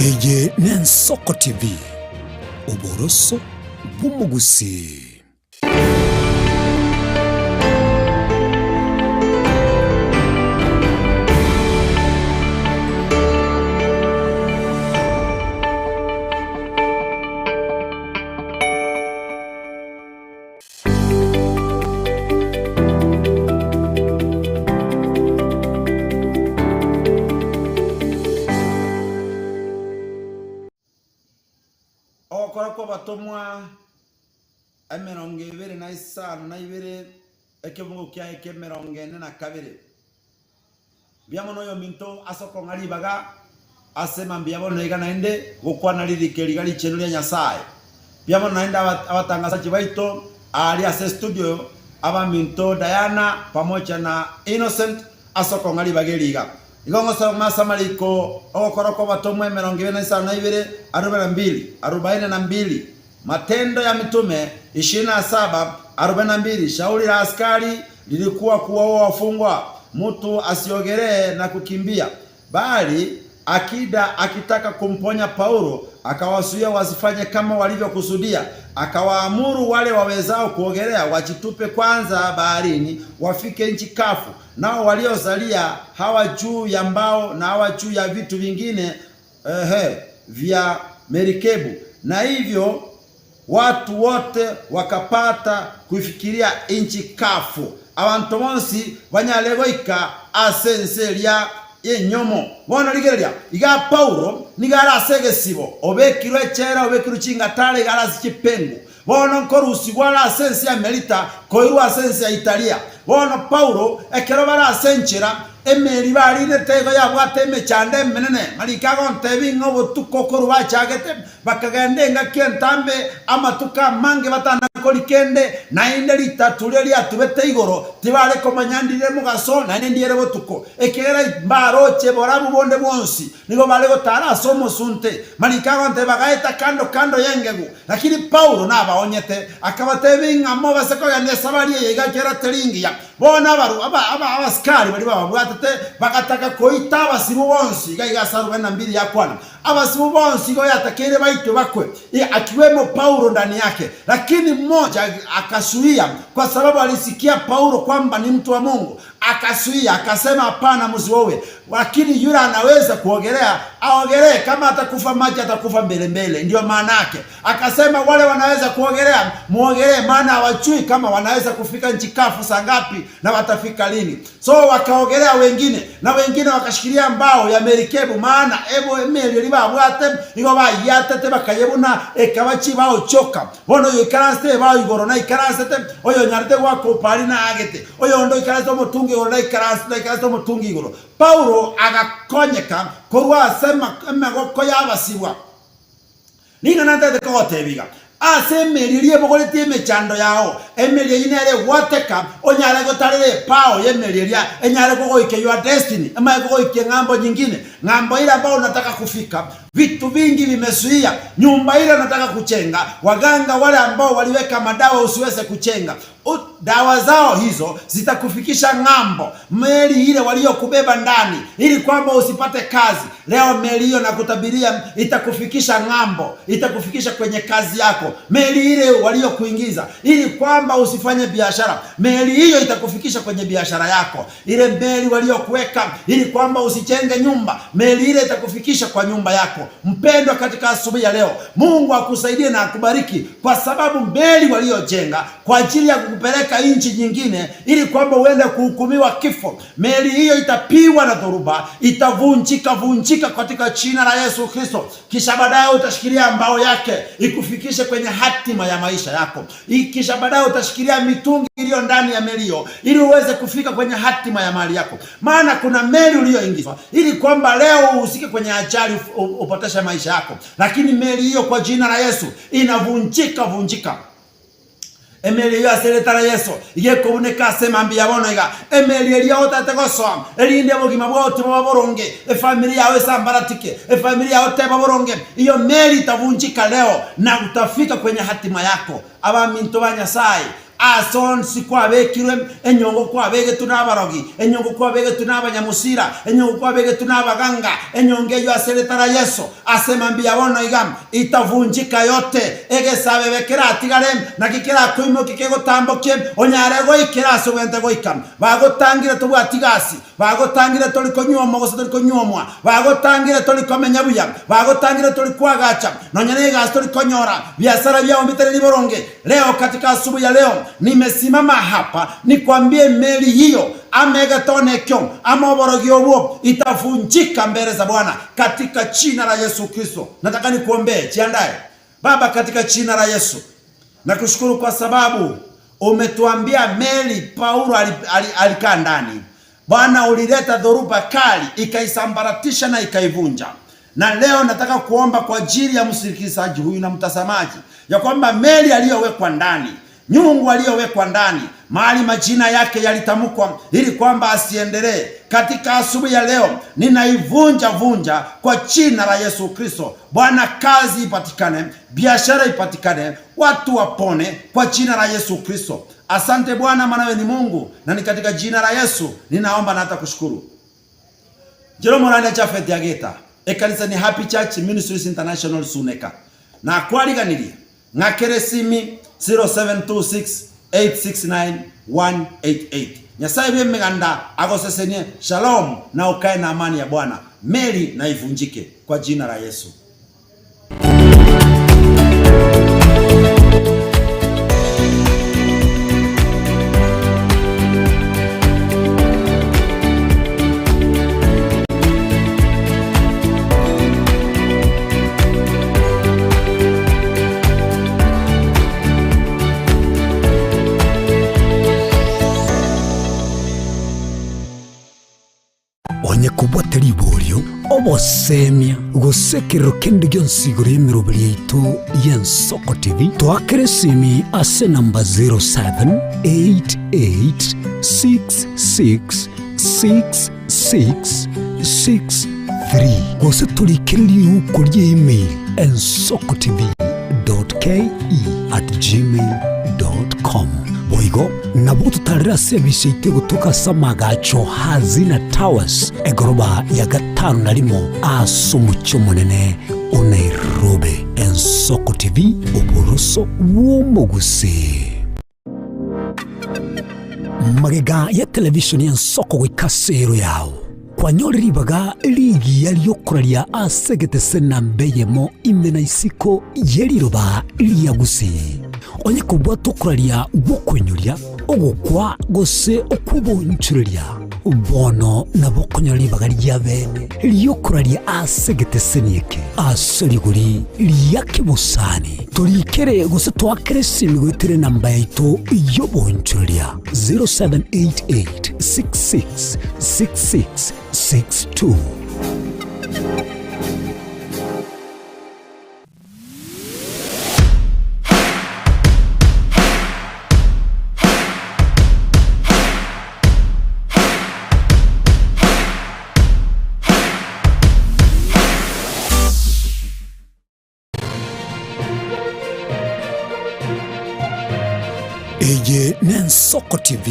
Eye n'Ensoko TV, oboroso bw'omogusii. Ogokora kw'abatomwa emerongo ebere na isano na ibere, ekebungo kiaye ki'emerongo ene na kabere. Mbuya mono oyominto ase okong'a ribaga ase mambia bono iga naende gokwana ririko eri iga richenu ria Nyasae. Mbuya mono naende abatangasachi baito aaria ase estudio abaminto Diana pamoja na Innocent ase okong'a ribaga eri iga. Igo ngosoma ase amariko ogokora kw'abatomwa 26, 42, arubaini na mbili, Matendo ya Mitume 27, 42, Shauri la askari lilikuwa kuwaua wafungwa, mtu asiogelee na kukimbia, bali akida akitaka kumponya Paulo akawazuia wasifanye kama walivyokusudia. Akawaamuru wale wawezao kuogelea wajitupe kwanza baharini, wafike nchi kavu, nao waliosalia hawa juu ya mbao na hawa juu ya vitu vingine ehe, vya merikebu, na hivyo watu wote wakapata kuifikiria nchi kafu. Abanto bonsi banyare goika ase ense eria y'enyomo. Bono rigereria, iga Paulo nigo are ase egesibo, obekirwe echela, obekirwe chingatara, iga are ase chipengu. Bono nkorusigwa are ase ense ya Melita, koirwa ase ense ya Italia. Bono Paulo, ekero bare ase enchera, emeri barinete igo yabwate emechando emenene, mariko agontebia ng'a obotuko korwa bachagete, bakagenda engaki entambe, amatuko amange batana kori kende, naende ritatu riria riatubete igoro, tibare komanya ndire mogaso naende ndiere botuko, ekiagera mbaroche borabu bonde bwonsi, nigo bare gotara ase omosunte. Mariko agontebia bagaeta kando kando y'engegu. Lakini Paulo nabaonyete, akabatebia ng'a mobase kogenda esabari eye iga kera teri ngiya. Bono abaru aba aba abasikari baria bababwatete bagataka koita abasibwa bonsi, iga iga ase arobaini na mbili yakwana, abasibwa bonsi igo yatakeire baitwe bakwe, i akiwemo Paulo ndani yake. Lakini mmoja akasuia, kwa sababu alisikia Paulo kwamba ni mtu wa Mungu, Akasuia, akasema, Hapana, msiwaue, lakini yule anaweza kuogelea aogelee, kama atakufa maji atakufa mbele mbele. Ndiyo maana yake akasema, wale wanaweza kuogelea muogelee, maana hawajui kama wanaweza kufika nchi kavu saa ngapi na watafika lini. So wakaogelea wengine na wengine wakashikilia mbao ya merikebu, maana ebo emeli eria babwate igo bayiatete bakayebuna ekaba chibao chioka. Bono oyoikaransete ebao igoro naikaransete, oyonyarete goaka opari naagete. Oyonde oikaransete omotungi igoro naikaranse naikaransete omotungi igoro. Paulo agakonyeka korwa ase emegoko y'abasibwa. Ring'ana ntagete kogotebia iga, ase emeri eria ebogoretie emechando yao, emeri eyio nere egwateka, onyare gotarera epao y'emeri eria, enyare kogoikia your destiny, emanye kogoikia eng'ambo nyingine, ng'ambo ile ambao unataka kufika. Vitu vingi vimezuia nyumba ile unataka kuchenga, waganga wale ambao waliweka madawa usiweze kuchenga, Dawa zao hizo zitakufikisha ng'ambo, meli ile waliokubeba ndani ili kwamba usipate kazi. Leo meli hiyo nakutabiria itakufikisha ng'ambo, itakufikisha kwenye kazi yako. Meli ile waliokuingiza ili kwamba usifanye biashara, meli hiyo itakufikisha kwenye biashara yako. Ile meli waliokuweka ili kwamba usijenge nyumba, meli ile itakufikisha kwa nyumba yako. Mpendwa, katika asubuhi ya leo, Mungu akusaidie na akubariki, kwa sababu meli waliojenga kwa ajili ya kukupeleka nchi nyingine ili kwamba uende kuhukumiwa kifo, meli hiyo itapigwa na dhoruba, itavunjika vunjika katika jina la Yesu Kristo. Kisha baadaye utashikilia mbao yake ikufikishe kwenye hatima ya maisha yako. Kisha baadaye utashikilia mitungi iliyo ndani ya meli hiyo ili uweze kufika kwenye hatima ya mali yako, maana kuna meli uliyoingizwa ili kwamba leo uhusike kwenye ajali upoteshe maisha yako, lakini meli hiyo kwa jina la Yesu inavunjika vunjika. Emeri eyio ase erieta ria Yeso iga ekobuneka ase mambia bono iga. Emeri eria otagete gosoa, erinde obogima bwao tiboba boronge, efamiri yao esambaratike, efamiri yao teba boronge, iyo meri itavunjika leo na utafika kwenye hatima yako. Abaminto ba Nyasae, Aase onsi kwabekirwe, enyongo kwabegetwe nabarogi, enyongo kwabegetwe nabanyamusira, enyongo kwabegetwe nabaganga, enyongo eyio ase erieta ria Yeso, ase mambia bono iga, itavunjika yote, egesabebe keratigare, naki kerakoimokie kegotambokie, onyare goikera ase obwenerete goika. Bagotangire tobwati gasi, Bagotangire tori konyuomwa gose tori konyuomwa, bagotangire tori komenya buya, bagotangire tori koagacha, nonya negasi tori konyora, biasara biao mbitari riboronge. Leo katika asubuhi ya leo nimesimama hapa nikwambie meli hiyo ama egetone ekio ama oborogi obwo itavunjika mbele za Bwana katika jina la Yesu Kristo. Nataka nikuombee, jiandae. Baba, katika jina la Yesu nakushukuru kwa sababu umetuambia meli Paulo alikaa ndani. Bwana, ulileta dhoruba kali ikaisambaratisha na ikaivunja. Na leo nataka kuomba kwa ajili ya msikilizaji huyu na mtazamaji ya kwamba meli aliyowekwa ndani, nyungu aliyowekwa ndani, mahali majina yake yalitamkwa ili kwamba asiendelee, katika asubuhi ya leo ninaivunja vunja kwa jina la Yesu Kristo. Bwana, kazi ipatikane, biashara ipatikane, watu wapone kwa jina la Yesu Kristo. Asante Bwana, maana wewe ni Mungu, na ni katika jina la Yesu ninaomba na hata kushukuru. Njero Morania Japhet Ageta, ekanisa ni Happy Church Ministries International Suneka. Nakwariganirie ng'akere esimi 0726 869 188. Nyasaye bw'emeganda agosesenie. Shalom na okae na amani ya Bwana. Meli na ivunjike kwa jina la Yesu. Onye kobwate riborio, obosemia, gose ekerero kende gionsi igoro y'emeroberi yaito y'Ensoko TV, toakere esimi ase enamba 0788666663 gose torikere riuko ria email ensokotv.ke@gmail.com. Boigo nabo totarere ase ebise yaito egotoka ase amagacho Hazina Towers, egoroba ya gatano na rimo ase omochie omonene o Nairobi. Ensoko TV, oboroso bw'omogusii. Magega ya televishoni y'ensoko goika ase ero yao, kwanyorire ribaga rigiya ri'okoraria ase egetese namba eyemo ime na isiko ye riroba ria Gusii. Onye kobwate okoraria gw'okoinyoria, ogokwa gose okw'obonchoreria, bono nabo okonyora ribaga ria bene ri'okoraria ase egeteseni eke ase rigori ria kebosani. Torikere gose toakere esimi goetera enamba yaito y'obonchoreria 0788 66 66 62. Eye n'Ensoko TV,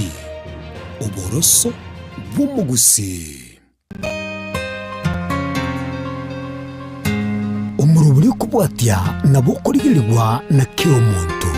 oboroso bw'omogusii. Omorobori okobwatia nabo okorigerigwa na kera omonto.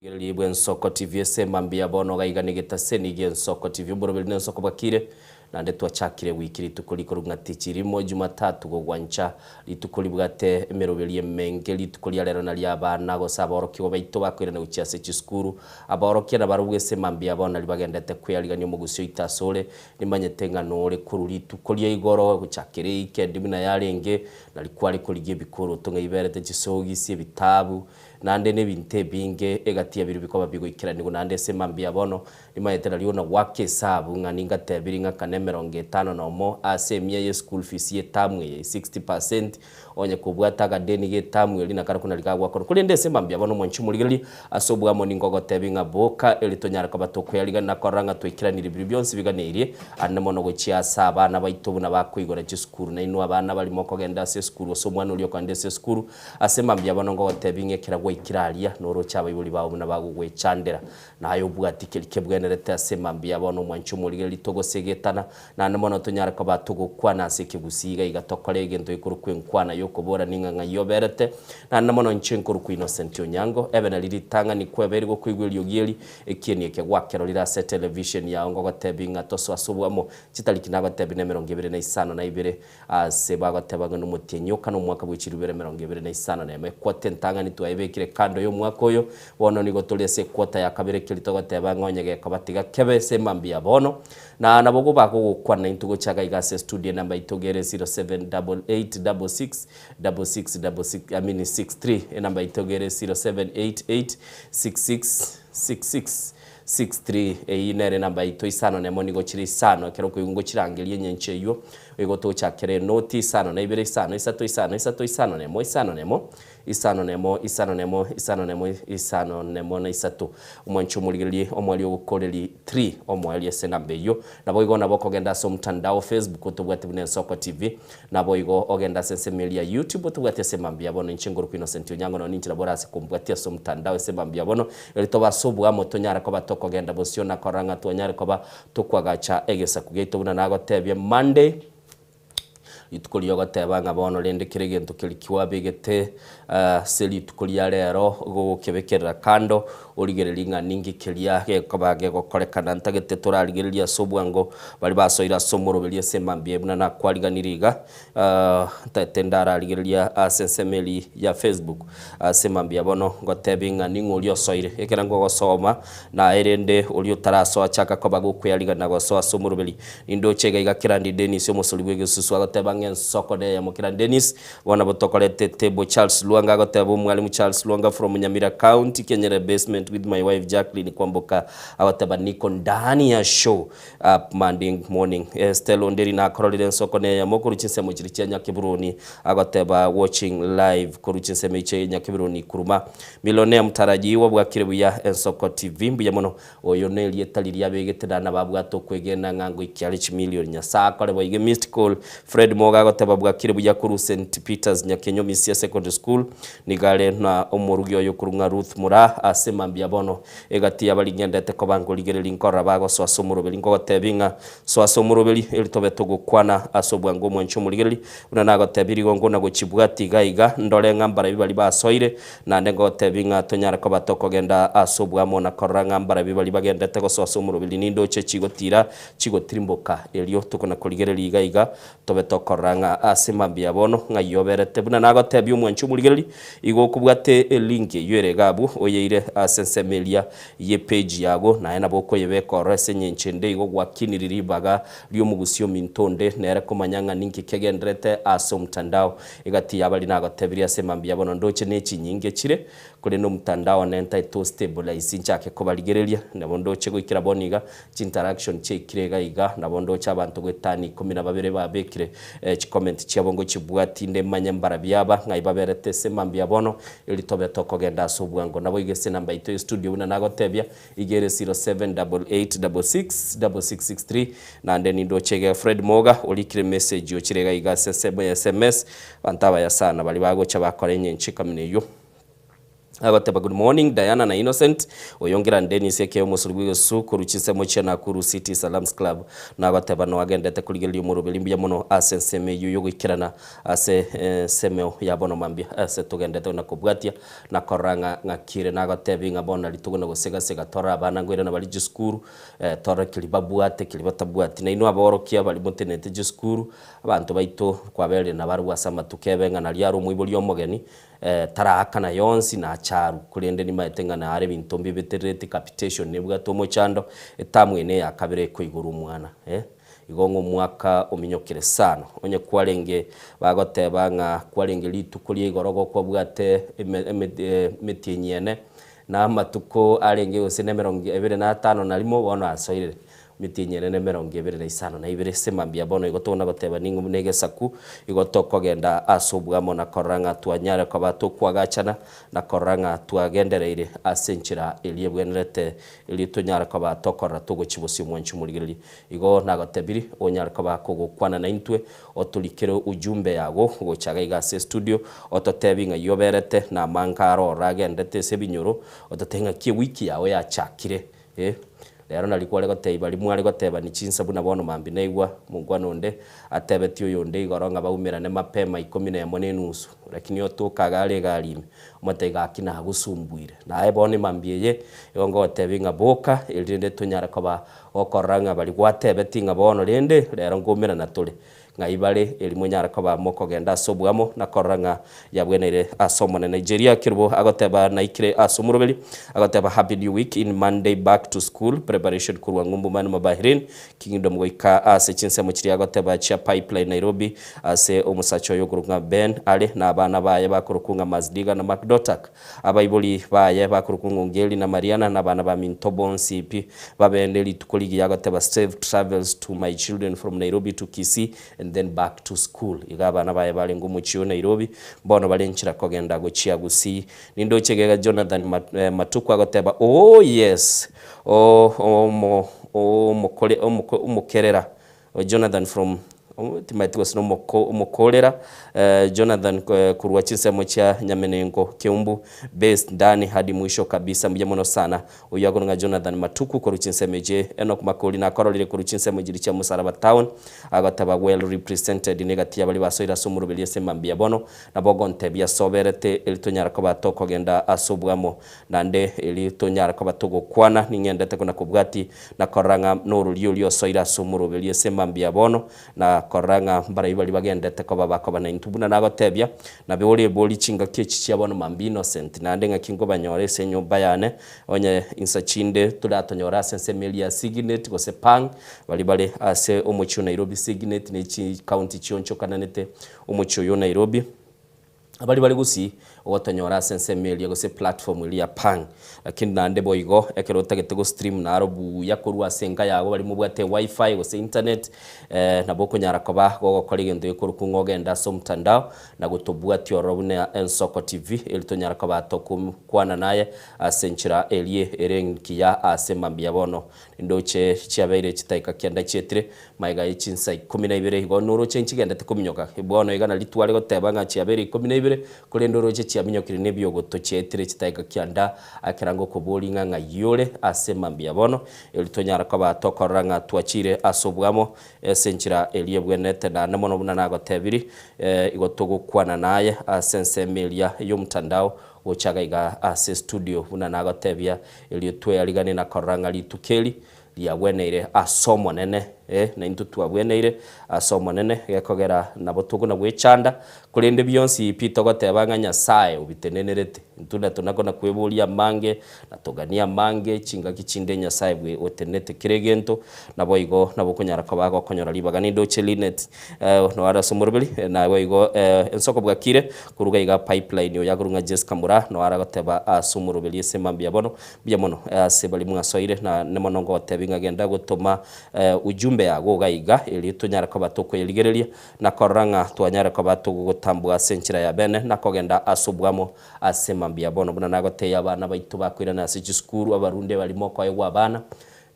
Rigereria bw'Ensoko TV ase mambia bono gaiga negetaseni gi'Ensoko TV oboroberi n'Ensoko bwakire naende twachakire wiki rituko rikoru ng'a tichi rimo Jumatatu gogwancha rituko ribwate emeroberi emenge rituko ria rero nario abana gose aborokigwa baito bakoirana gochia ase chisukuru aborokia nabarobwo ase mambia bono nario bagendete kwearigania omogusii oito asore Nimanyete ng'a nore korwa rituko ria igoro gochakera eikendi buna yarenge, na rikware korigia ebikoroto ng'a iberete chisogisi, ebitabu. Naende nebinto ebinge egati ya biria bikoba bigoikeranigwa naende ase mambia bono, Nimaete nario nagwaka esabu ng'a ningatebirie ng'a kane 51 ase emia ye school fees y'etamu eye, 60%, onye kobwate akadeni g'etamu eria nakarokwo nari kagwakorwa. Korende ase mambia bono mwanche omorigereria ase obwamo ningogotebi ng'a boka erio tonyare koba tokoyarigana na korora ng'a twaikeranirie biria bionsi biganeirie ande mono gochia ase abana baito buna bakoigora chisukuru. Nainwe abana baria mokogenda ase esukuru gose omwana oria okogenda ase esukuru ase mambia bono ngogotebi ng'a ekero gwaikire aria noroche abaibori bao buna bagogwechandera. Naye obwati keria kebwenerete ase mambia bono omwanche omorigereria togosegetana, naende mono tonyare koba togokwana ase ekegusii iga iga tokore egento gekorokwa enkwana yokobora ning'a ng'ai oberete, naende mono inche nkorokwa Innocent Onyango, ebe nari ritang'ani kwebeire gokoigwa eriogi eri, ekieni eke gwakerorire ase etelevision yao ngogotebi ng'a tosoe ase obwamo, chitariki nagotebi nemerongo ebere na isano na ibere, Ase bagoteba ng'a nomotienyi oka nomwaka bwe chilifu ibere 21, equota entang'ani twayebekire kando y'omwaka oyo, bono nigo tore ase equota ya kabere keria togoteba ng'a onye gekoba tiga kebe ase mambia bono. Na nabo gobagogokwana intwe gocha iga iga ase estudio enamba yaito iga ere 078866 66 66 I mean 63 enamba yaito iga ere 0788 66 66 63 eyio nere enamba yaito isano nemo nigo chire isano ekero okoigwa ngochirangeria enyencho eyio Igo tochakere enoti isano na ibere isano isato isano isato isano nemo isano nemo isano nemo isano nemo isano nemo isano nemo na isato. Omwanchi omorigererie omoerio ogokoreri 3 omoerio ase enamba eyio. Naboigo nabo okogenda ase omotandao Facebook otobwate buna Ensoko TV. Naboigo ogende ase ensemo eria ya YouTube otobwate ase mambia bono inche ngorokwa Innocent Onyango nonye ninche nabo orase kombwatia ase omotandao ase mambia bono eri tobe ase oboamo tonyare koba tokogenda bosio na korora ng'a twanyare koba Tokwagacha egesaku giaito buna nagotebia Monday, rituko riogoteba ng'a bono rende kera egento keria kiwabegete ase rituko ria rero gogokebekerera kando, origererie ng'a ninki keria gekoba gegokorekana. Ntagete torarigererie ase obwango baria basoire ase omoroberi ase emambia buna nakwariganirie iga, Ntagete ndararigereria ase ensemo eria ya Facebook ase mambia bono ngotebi ng'a ning'o oria osoire ekero ngogosoma naye rende oria otarasoa chaka koba gokweyarigana gosoa ase omoroberi nindoche iga iga Kirandi Dennis omosori bw'egesusu agoteba ng'a ensoko neyemo Kirandi Dennis bono nabo tokorete table Charles Lwanga agoteba omwalimu Charles Lwanga from Nyamira County Kenyere basement with my wife Jacqueline Kwamboka agoteba niko ndani ya show Up Monday morning. Estelle Onderi nakororire ensoko neyemo korwa chinsemo chiria chia Nyakeburoni agoteba watching live korwa chinsemo echi Nyakeburoni Kuruma. Millionaire mtarajiwa bwakire buya Ensoko TV mbuya mono. Oyo nerieta riria abegete naende nabo abwate okwegena ng'a ngoikia are chimilion. Nyasae akore boigo missed call. Fred Moga agoteba bwakire buya korwa St Peters Nyakenyo Misia Secondary School. Nigo are na omorugi oyo korwa ng'a Ruth Muraa ase mambia bono. Egati y'abaria ngendete koba nkorigereria nkorora bagosoa ase omoroberi, nkogoteebia ng'a soa ase omoroberi, erio tobe togokwana ase obwango omwanche omorigereria, buna nagotebirie igo nkona gochibwatia iga iga, ndore ng'a mbarabi baria basoire, naende nkogoteebia ng'a tonyare koba tokogenda ase oboamo na korora ng'a mbarabi baria bagendete gosoa ase omoroberi nindoche chigotira chigotirimboka, erio tokona korigereria iga iga, Tobe tokorora ng'a ase mambia bono ng'ai oberete. Buna nagotebia omwanchi omorigereria, igo okobwate elink eyio ere iga abwo, oyeire ase ensemo eria ye page yago, naye nabo okoyebeka ororo ase engencho ende igo gwakiniri ribaga ri'omogusi ominto onde nere komanya ng'a ninki kegendererete ase omtandao. Egati y'abaria nagotebirie ase mambia bono ndoche nechinyinge chire, korende omtandao one ntaete ostabilize nchake kobarigereria, nabo ndoche goikera bono iga Chinteraction chiaikire iga iga, nabo ndoche abanto goetania ikomi na babere babekire chicomment chiabo ngochibwati inde manye mbarabio aba ng'ai baberete ase mambia bono eri tobe tokogenda ase obwango. Naboigo ase enamba yaito ya studio buna nagotebia iga ere 0788666663 naende nindoche iga Fred Moga orikire message ochire iga iga ase ensemo ya sms abanto abaya sana baria bagocha bakora enyencho ekamina eyio. Agoteba good morning Diana na Innocent, oyongera Dennis aka omosori bw'egesusu korwa chinsemo chia Nakuru City Salams Club, nagoteba noagendete korigereria omoroberi mbuya mono ase ensemo eyio yogoikerana ase ensemo ya bono mambia ase togendete na kobwatia na korora ng'a ng'aki ere nagotebia ng'a bono nari togona gosegasega torore abana ngoirana bare chisukuru torore keria babwate keria batabwati. Nainwe aborokia baria motenenete chisukuru abanto baito kwaberire nabarabwo ase amatuko ebe ng'a nario are omoibori omogeni Taraakana yonsi nacharwe, korende nimaete ng'a nare ebinto mbibeterereti capitation nebwate omochando, etamu eye neya kabere ekoigorwa omwana eh. Igo ng'a omwaka ominyokire sana. Onye kwarenge bagoteba ng'a kwarenge rituko ria igoro gokwabwate eme eme emetienyi ene, na amatuko arenge gose na emerongo ebere na atano na rimo, bono asoire emetienyi ene na emerongo ebere na isano na ibere. Ase mambia bono igo tokona goteba ning'o buna egesaku, igo tokogenda ase oboamo na korora ng'a twanyare koba tokoagachana, na korora ng'a twagendereire ase enchera eria ebwenerete, erio tonyare koba tokorora togochia bosio mwanche omorigereria. Igo nagotebirie, onyare koba kogokwana naintwe, otorikere ujumbe yago gocha iga iga ase estudio, ototebi ng'ai oberete, na amange aro oragendete ase ebinyoro, ototebi ng'aki ewiki yao yachakire eh. Rero nari kware gotebia baria mware gotebani chinsa buna bono mambia naigwa monkwana onde atebetie oyonde igoro ng'a baumerane mapema ikomi na emo na enusu, lakini otoka iga are egari ime, omotebi gaki nagosumbuire. Naye bono emambia eye, igo ngogotebia ng'a boka, erinde tonyare koba Gokorora ng'a baria gwatebeti ng'a bono rende rero nkoumerana tore, ng'ai bare, erio monyare koba mokogenda ase oboamo na korora ng'a yabweneire ase Omonene. Nigeria Kerubo agoteba naikire ase omoroberi, agoteba happy new week in Monday back to school preparation korwa ng'umbu Manuma Bahrain Kingdom goika ase chinsemo chiria agoteba chia Pipeline Nairobi ase omosacha oyo okorokwa ng'a Ben are na abana baye bakorokwa ng'a Mazdiga na Macdotak. Abaibori baye bakorokwa Ng'ongeri na Mariana, na abana baminto bonsi pi babe ne rituko rigiya agoteba Safe travels to my children from Nairobi to Kisii and then back to school. Iga abana baye barenge omochie o Nairobi, bono bare nchera kogenda gochia Gusii. Nindoche iga Jonathan Matuku agoteba ooh yes omo omokore omokerera Jonathan from timaeti gose nomoko omokorera Jonathan korwa chinsemo chia Nyamenengo Keumbu base ndani hadi mwisho kabisa mbuya mono sana oyio akorwa ng'a Jonathan Matuku korwa chinsemo echi Enock Makori nakororire korwa chinsemo chiri chia Musaraba town agoteba well represented negati ya baria basoire ase omoroberi ase mambia bono nabo ogontebia ase oberete eri tonyara koba tokogenda ase obwamo naende eri tonyara koba togokwana ning'endete kona kobwati Na korora ng'a nororia oria osoire ase omoroberio ase mambia bono, na korora ng'a mbarabwo baria bagendete koba bakoba naintwe buna nagotebia, nabe oreborie chingaki echi chia bono mambia Innocent, naende ng'aki nkobanyora ase enyomba yane, onye insa chinde toratonyore ase ensemo eria ya Signet gose Pang, baria bare ase omochie o Nairobi Signet ne chicounty chionchokananete omochie oyo o Nairobi. Abaria bare gusii ogotonyora ase ensemo eria gose platform eria ya Pang. Lakini naende boigo ekero otagete go stream naro buya korwa ase enka yago baria mobwate wifi gose internet nabo okonyara koba gogokora egento gekorokwa ng'a ogende ase omtandao na gotobwatia ororo buna Ensoko TV erio tonyara koba tokokwana naye ase enchera eria ere engiya ase mambia bono. Ndoche chiabeire chitaika kianda chietire Magega ye chinsa ikomi na ibere igo noroche nchigendete kominyoka. Bono iga nario tware goteba ng'a chiabeire ikomi na ibere, korende oroche chiaminyokire nebiogoto chiaetire chitaika kianda ekero ngokoboria ng'a ng'ai ore ase mambia bono, erio tonyara koba tokorora ng'a twachire ase oboamo ase enchera eria ebwenerete naende mono buna nagotebiri, igo togokwana naye ase ensemo eria y'omtandao gocha iga iga ase estudio buna nagotebia erio tweariganie na korora ng'a rituko eri Riagweneire as'Omonene, ee, naintwe twagweneire as'Omonene, gekogera nabo tokona gwechanda, korende bionsi pi togoteba ng'a Nyasae obitenenerete. Intwe natona kona kweboria amange, na toganie amange, chingaki chinde Nyasae bwe otenenete kera egento, naboigo nabo okonyara koba gokonyora ribaga. Nindoche Linet noare ase omoroberi, naboigo ensoko bwakire korwa iga iga pipeline oyo akorwa ng'a Jesca Moraa noare agoteba ase omoroberi ase mambia bono, Mbuya mono ase baria mwasoire, na nemono ngogotebia ng'a genda gotoma ujumbe yago iga iga, erio tonyare koba tokoyerigereria, na korora ng'a twanyare koba togotambua ase enchera ya bene, na kogenda ase oboamo ase mambia bono. Buna nagotebia abana baito bakoirana ase chisukuru, abarunde baria mokoegwa abana,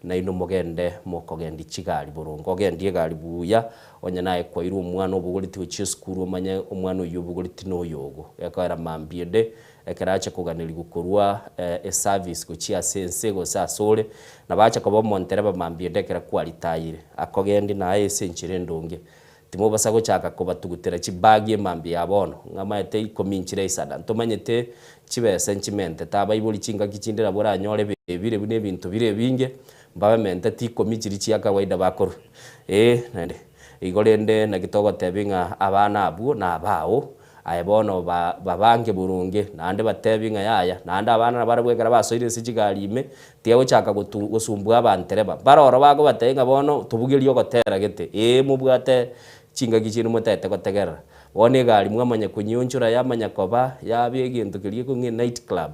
nainwe mogende mokogendia chigari boronge. Ogendie egari buya, onye naye kwairwe omwana obogoretie gochia esukuru omanye omwana oyio obogoretie noyogo. Gekoera mambia ende, Ekero acha koganerigwa korwa eservice gochia ase ense gose asore, nabo acha koba omontereba mambia ende ekero kwaritayire, akogendi naye ase enchera endonge. Timobasa gochaka kobatugutera chibagi emambia ya bono, ng'a maete ikomi nchire isana. Ntomanyete chibesa nchimentete abaibori chingaki chinde nabo oranyore bebire buna ebinto bire ebinge, mbabementeti ikomi chiria chia kawaida bakorwa. Ee, naende igo rende naki togotebia ng'a abana abwo nabao. Aye bono ba babange boronge, naende batebi ng'a yaya, naende abana nabarabwo ekero basoire ase chigari ime, tiga gochaka gotu gosumbua abantereba. Bare oro bakobatebia ng'a bono tobugerie ogotera gete, ee mobwate chingaki chiaino motagete gotegerera. Bono egari mwamanya konyionchora yamanya koba yaba egento keria ekong'a enight club.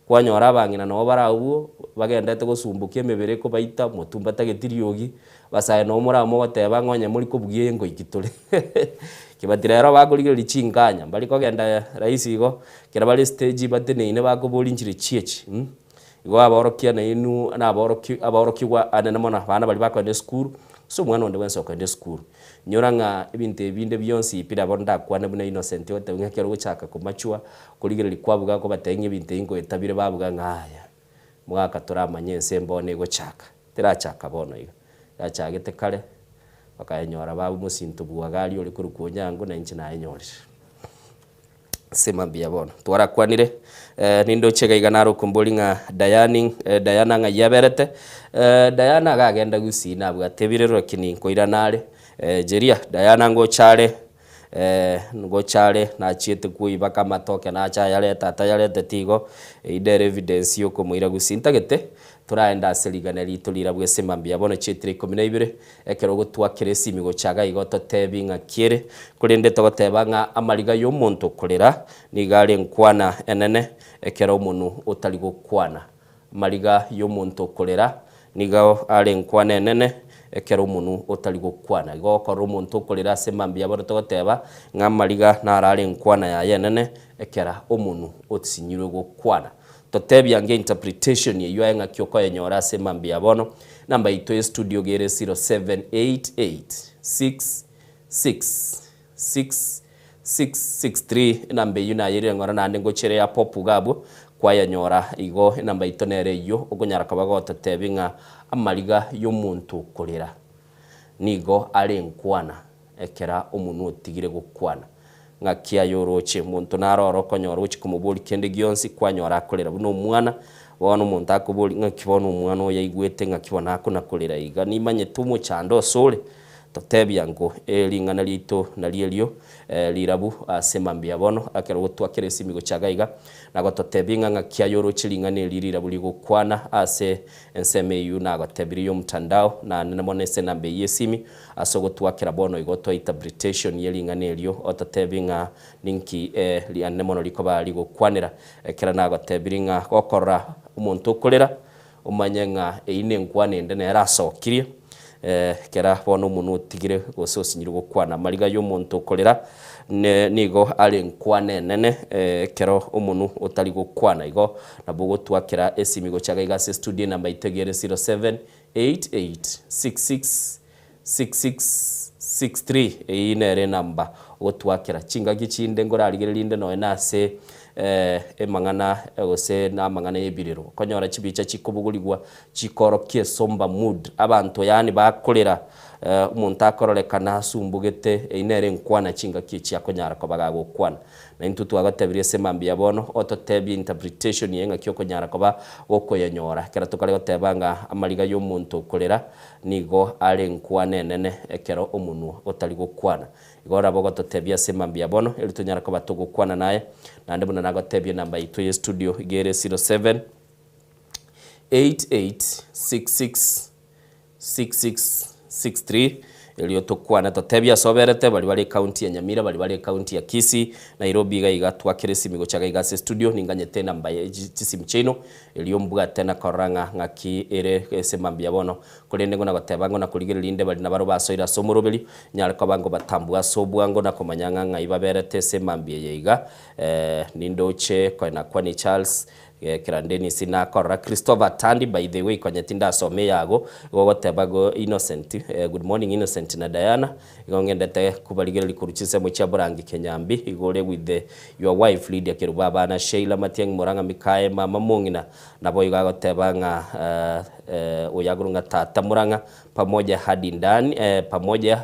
Kwanyora abang'ina nabo bare abwo, bagendete gosumbokia emebere ekobaita, motwe mbatageti riogi, abasae nabo more amo mogoteba ng'a onye mori kobugia eye ngoiki tore. Kibati rero bakorigereria chinkanya, mbari kogenda rahisi igo, ekero bare stage bateneine bakoboria nchire chiechi mh, igo aborokia nainwe na aboroki aborokigwa anene mono abana baria bakogenda esukuru, ase omwana onde bwensi okogenda esukuru. Inyora ng'a ebinto ebi binde bionsi pi nabo ndakwane buna Innocent ogoteba ng'a ekero ogochaka komachwa, korigereria kwabuga kobatebia ng'a ebinto ebi nkoeta bire babuga ng'a aya, mogaka toramanye ense mbono egochaka, terachaka bono iga, yachagete kare, bakayenyora baba omosinto bw'Hagari ore korokwa Onyango na inche nayenyorire. Sema mbuya bono. Twarakwanire, nindoche iga iga nare okombori ng'a Diani, Diana ng'ai aberete, Diana iga agenda gusii nabwate ebirero lakini nkoirana are, Jeria, Diana ngocha are, ngocha are nachiete koibaka amatoke nacha ayarete atayareteti igo, eyio nere evidence ya okomoira gusii. Ntagete toraende ase rigana rito rirabwo ase mambia bono chietire ikomi na ibere, Ekero ogotwakera esimi gocha iga igo totebi ng'aki ere, korende togoteba ng'a amariga y'omonto okorera nigo are enkwana enene ekero omonwe otari gokwana. Amariga y'omonto okorera nigo are enkwana enene ekero omonwe otari gokwana. Igo okorora omonto okorera ase mambia bono togoteba ng'a amariga naro are enkwana yaye enene ekera omonwe osinyirwe gokwana. Totebie ange interpretation eyio aye ng'aki okoyenyora ase mambia bono. Namba yaito ye studio iga ere 0788666663 enamba eyio nayerire ng'ora naende ngocha ere ya pop iga abwo kwayanyora igo enamba yaito nere eyio okonyara koba gototebia ng'a amariga yomonto okorera nigo are enkwana Ekera omonwa otigire gokwana, ng'aki aye oroche? Omonto nare oro okonyora gochia komoboria kende gionsi, kwanyora akorera buna omwana. Bono omonto akoboria, ng'aki bono omwana oyo aigwete, ng'aki bono akona-korera iga? Nimanyete omochando asore. Totebia ng'o ring'ana riaito nario erio rirabu ase mambia bono, ekero gotwakera esimi gochia iga iga, na gototebia ng'a ng'aki aye oroche ring'ana eri rirabu rigokwana ase ensemo eyio nagotebirie y'omtandao, naende mono ase enamba eyio y'esimi. Ase ogotwakera bono igo twaita interpretation ye ring'ana erio, ototebi ng'a ninki riane mono rikoba rigokwanera. Ekero nagotebiri ng'a gokorora omonto okorera, omanye ng'a eyio nenkwana ende nere asokirie, ekera bono omonwe otigire gose osinyire gokwana. Amariga y'omonto okorera ne nigo are enkwana enene ekero omonwe otari gokwana. Igo nabo ogotwakera esimi gocha iga iga ase estudio enamba yaito iga ere 078866 6663 eyio nere enamba ogotwakera. Chingaki chinde nkorarigereria rinde nonya na ase emang'ana gose na amang'ana y'ebirero. Okonyora chibicha chikobogorigwa chikorokia esomba mood, abanto yaani bakorera omonto akororekana asumbugete, eyio nere enkwana chingaki echi akonyara koba gagokwana. Na intwe twagotebirie ase mambia bono, ototebie interpretation ye ng'aki okonyara koba gokoyenyora. Ekero tokare goteba ng'a amariga y'omonto okorera Nigo are enkwana enene ekero omonwa otari gokwana. Igo nabo ogototebia ase mambia bono, erio tonyare koba togokwana naye. Naende buna nagotebia enamba yaito ye studio iga ere 07 88 66 66 63 erio tokwane totebie ase oberete, baria bare ecounty ya Nyamira, baria bare ecounty ya Kisii, Nairobi iga iga twakere esimi gocha iga iga ase estudio, ninganyete enamba ye chisimi chiaino. Erio mbwate na korora ng'a ng'aki ere ase mambia bono, korende ng'o nagoteba ng'o na korigereria inde baria nabarabwo basoire ase omoroberi, nyare koba ngobatambua ase obwango na komanya ng'a ng'ai baberete ase mambia eye iga. Nindoche koe nakwani Charles Kerandeni nakorora Christopher Tandi by the way konya tindasoma eyago igo ogoteba go Innocent good morning Innocent na Diana Igo ngendete kobarigereria korwa chinsemo chia Borangi Kenyambi, igo ore with the your wife Lydia Kerubo abana Sheila Matiang'i Murang'a Mikaye mama mong'ina naboigo agoteba ng'a oyo akorwa ng'a tata Murang'a pamoja hadi ndani pamoja.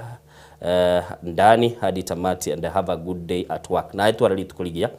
Ndani hadi tamati and have a good day at work. Naye twara rituko rigiya.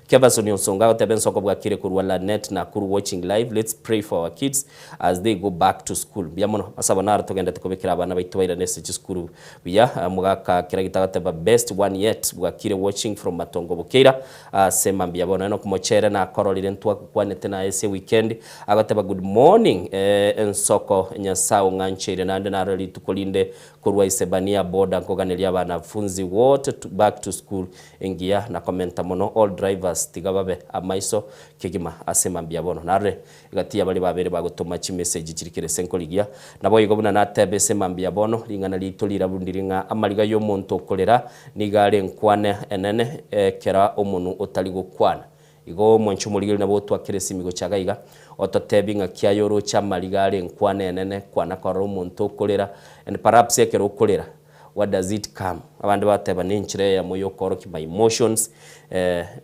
Keverson Onsongo agoteba ensoko bwakire korwa Lanet Nakuru watching live let's pray for our kids as they go back to school. Mbuya mono masabo naro togendete kobekera abana baito bairane ase chisukuru buya. Mogaka Keragita agoteba best one yet bwakire watching from Matongo Bokeira ase mambia bono. Enock Mochere nakororire ntwakwanete naye ase weekend agoteba good morning ensoko Nyasae ong'ancheire naende narore rituko rinde Korwa Isebania boda nkoganeria abanafunzi wote to back to school engiya na komenta mono all drivers tiga babe amaiso kegima ase mambia bono narore egati ya baria babere bagotoma chimessage chirikire ase nkorigia naboigo buna natebe ase mambia bono ring'ana riaito rirabu ndiri ng'a amariga yomonto okorera nigo are enkwana enene ekera omonu otari gokwana Igo omonche omorigeri nabo otwakere esimi gocha iga iga, ototebi ng'aki aye oroche amariga are enkwana enene kwana korora omonto okorera and perhaps ekero okorera what does it come? Abande bateba ne enchera eyemo ya okoorokia my emotions,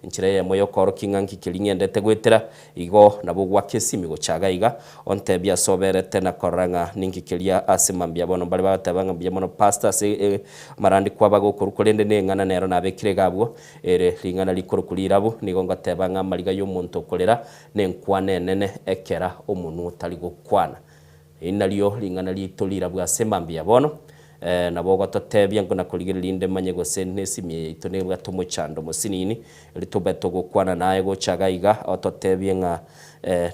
enchera eyemo ya okoorokia ng'a nki keria ng'endete goetera, igo nabo ogwaka esimi gocha iga iga, ontebie ase oberete na korora ng'a ninki keria ase mambia bono mbare bagoteba ng'a mbuya mono pastor ase amarandi kwabagokorwa korende ne eng'ana nero nabekire iga abwo. Ere ring'ana rikorokwa rirabu, nigo ngoteba ng'a amariga y'omonto okorera nenkwana enene ekera omonwa otari gokwana. Eri nario ring'ana riaito rirabu ase mambia bono. Nabo ogototebia nkona korigereria inde manye gose nesimi eye yaito nebwate omochando mosinini, eri tobe togokwana naye gocha iga iga ototebie ng'a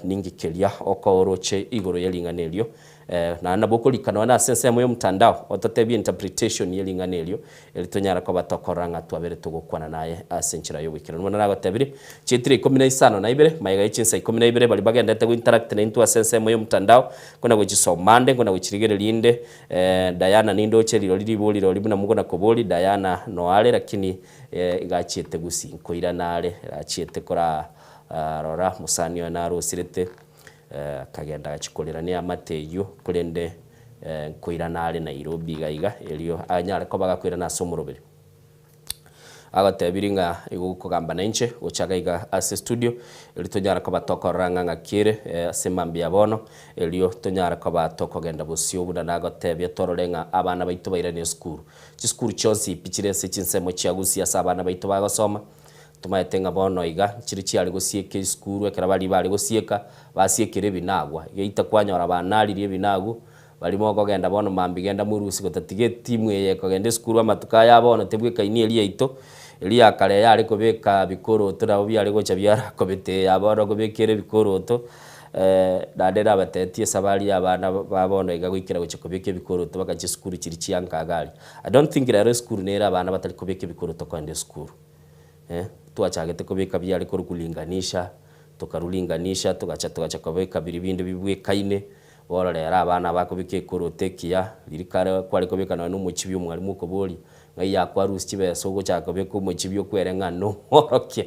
ninki keria okooroche igoro ye ring'ana erio. Naende nabo okorika nonya nase ensemo y'omtandao, ototebie interpretation ye ring'ana erio, eri tonyara koba tokorora ng'a twabere togokwana naye ase enchera y'oboikeranu. Buna nagotebirie, chietire ikomi na isano na ibere, magega ye chinsa ikomi na ibere, baria bagenderete gointeract naintwe ase ensemo y'omtandao, nkona gochisoma ande, nkona gochirigereria inde, Diana nindoche rirorio ribori rirorio buna mokona koboria, Diana noare lakini iga achiete gusii, nkoirana are, achiete kora rora mosani oye narosirete. Akagenda agachia korera neamate eyio, korende nkoirana are Nairobi iga iga, erio anyare koba gakoirana ase omoroberi. Agotebirie ng'a igo okogamba nainche gocha iga iga ase estudio, erio tonyare koba tokorora ng'a ng'aki ere ase mambia ya bono, erio tonyare koba tokogenda bosio buna nagotebia torore ng'a abana baito bairane esukuru. Chisukuru chionsi pi chire ase chinsemo chia Gusii ase abana baito bagosoma, Tomaete ng'a bono iga nchire chiare gosieka esukuru ekero baria bare gosieka, basiekire ebinagwa. Geita kwanyora banaririe ebinagwa, baria mokogenda bono mambia genda morusie gotatiga etimu eye ekogenda esukuru amatuko aya abono tebwekaini eria yaito, eria ya kare yare kobeka bikoroto nabo biare gocha biarakobete eya bono okobeka ere ebikoroto, naende nabatebetie esabari ya abana ba bono iga goikera gochia kobeka ebikoroto baka chisukuru chiria chia nka iga aria. I don't think rero esukuru nere abana batari kobeka ebikoroto kogenda esukuru. Twachagete kobeka biare korokwa linganisha, tokarwa linganisha togacha togacha kobeka biria binde bibwekaine, bono rero abana bakobeka ekoroto ekiya, riria kare kware kobeka nonye na omochibi omwalimu okoboria, ng'ai yakwarusia chibesa ogochaka kobeka omochibi okwere ng'a nomworokia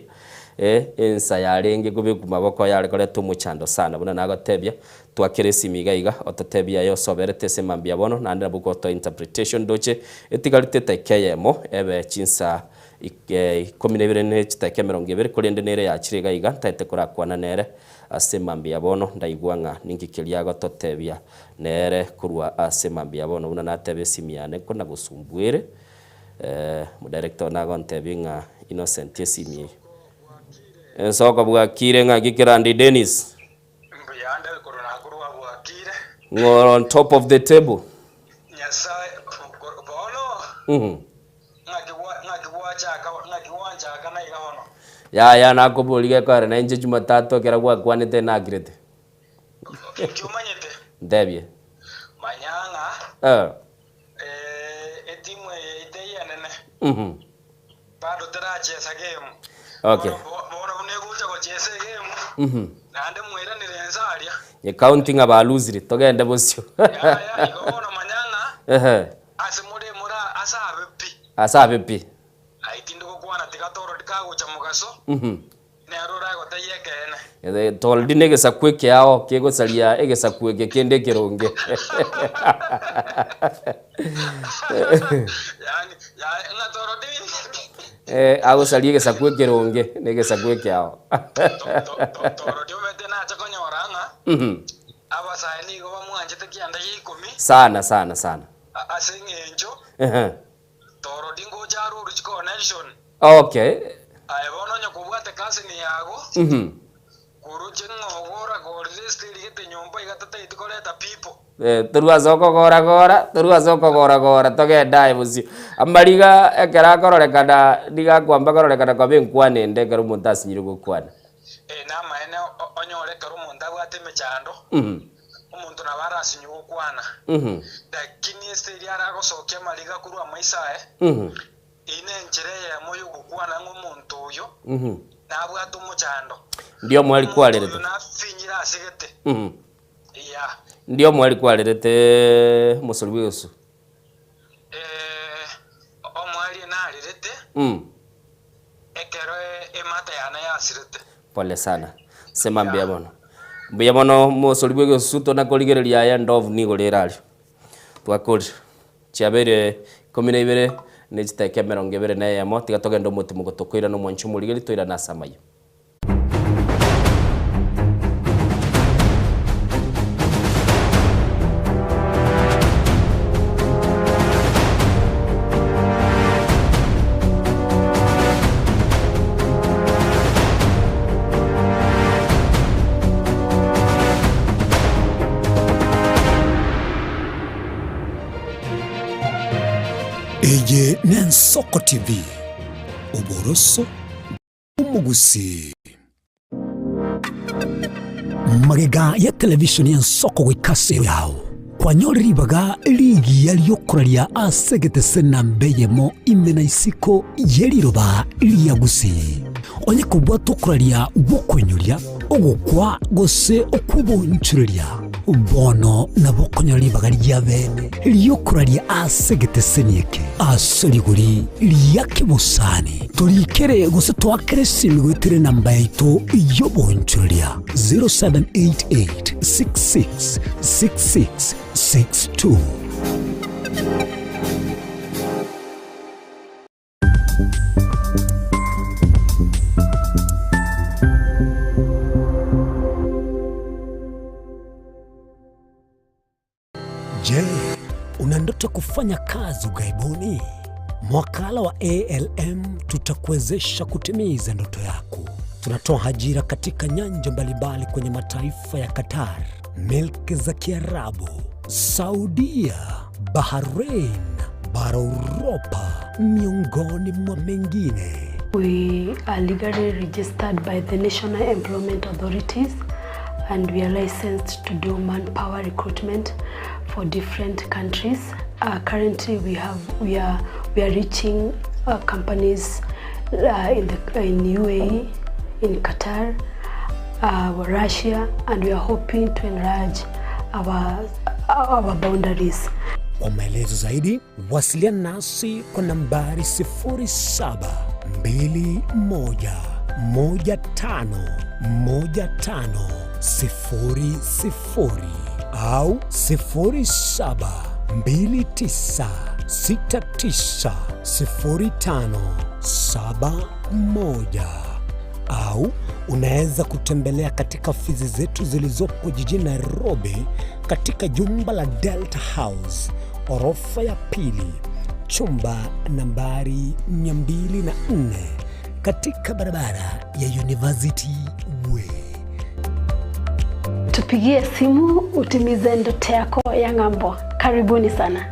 ensa yarenge kobekwa maboko yare koreta omochando sana. Buna nagotebia, twakera esimi iga iga, ototebie aye osoberete ase mambia bono, naende nabo ogotoa interpretation ndoche etigarete etaika eyemo ebe chinsa Ikomi na ibere ne chidakika emerongo ebere, korende nere yachire iga iga, ntaete korakwana nere ase mambia ya bono, ndaigwa ng'a ninki keria agototebia nere korwa ase mambia ya bono. Buna nateba esimi yane nkonagosumbwere, Omodirector one agontebia ng'a Innocent esimi eye. Ensoko bwakire ng'aki Kerandi Dennis? Mbuyande korwa nakorwa bwakire. Ng'o on top of the table. Nyasae bono. Ng'aki gwa, ng'aki gwachaka, ng'aki gwanchaka naiga bono? Yaya nakoboria gekoera na inche Jumatatu ekero gwakwanete nakirete. Inki omanyete? Ntebie. Manya ng'a Eh. eh, etimu eye yaito eyio enene Mhm. bado terachesa game. Okay. Bono, bo- bono buna egocha gochesa egame Mhm. naende mweranire ense aria. Nye counting ng'a balosire togende bosio. Yaya, igo bono manya ng'a Ehe. Ase more more ase abe pi. Ase abe pi. Aye tindi gokwana tiga torodi kagocha mogaso, nere oragotebie ekeene. Torodi negesaku ekeao kegosaria egesaku eke kende ekeronge. Yaani, yaani, ng'a torodi Agosaria egesaku ekeronge negesaku ekeao. Torodi omanyete nache konyora ng'a abasae nigo bamwanchete kianda gia ikomi. Sana sana sana. Ase engencho Ehe. Torodi ngocha aroro chiconnection. Okay. Aye bono onye kobwate cousin yago, koroche ng'a ogora gorire esiteri gete nyomba iga tataeti koreta people. Eh, torwe ase okogora gora, torwe ase okogora gora togende aye bosio. Amariga ekero akororekana nigo akwamba kororekana koba enkwana ende ekero omonto asinyire gokwana. Eh, namaene onyore ekero omonto abwate emechando, Omonto nabo arasinywe gokwana, lakini ase eria aragosokia amariga korwa amaiso aye, eyio nenchera eyemo y'ogokwana ng'a omonto oyo nabwate omochando. Ndi omweri Omonto kwarerete. oyo nafinyire ase gete. Yeah. Ndi omweri kwarerete omosori bw'egesu. Eh, omweri narerete ekero emata yane yasirete. Pole sana. Sema mbuya mono. Mbuya mono mosori bw'egesusu tona korigereria aya endovu nigo rere aria. Twakorire. Chiabeire ikomi na ibere ne chidakika emerongo ebere na eyemo, tiga togende omotimogo tokoirana omwanchi omorigeri toirane ase amayio. Eye n'Ensoko TV, oboroso bw'omogusii. Magega ya televisheni y'Ensoko goika ase yao, kwanyorire ribaga rigiya ri'okoraria ase egetese namba eyemo ime na isiko ye riroba ria Gusii. Onye kobwata okoraria gw'okoinyoria, ogokwa gose okw'obonchoreria, bono nabo okonyora ribaga ria bene ri'okoraria ase egeteseni eke ase rigori ria kebosani. Torikere gose toakere esimi goetera enamba yaito y'obonchoreria 0788 66 66 62. Je, una ndoto kufanya kazi ughaibuni? Mwakala wa ALM tutakuwezesha kutimiza ndoto yako. Tunatoa ajira katika nyanja mbalimbali kwenye mataifa ya Qatar, milki za Kiarabu, Saudia, Bahrain, bara Uropa, miongoni mwa mengine. We are legally registered by the National Employment Authorities and we are licensed to do manpower recruitment for different countries. Uh, currently we have we are we are reaching uh, companies uh, in the in UAE, in Qatar, uh, Russia and we are hoping to enlarge our, our boundaries. Kwa maelezo zaidi wasiliana nasi kwa nambari 0721151500 au 0729690571 au unaweza kutembelea katika ofisi zetu zilizopo jijini Nairobi katika jumba la Delta House orofa ya pili chumba nambari 204 katika barabara ya University Way. Tupigie simu utimize ndoto yako ya ng'ambo. Karibuni sana.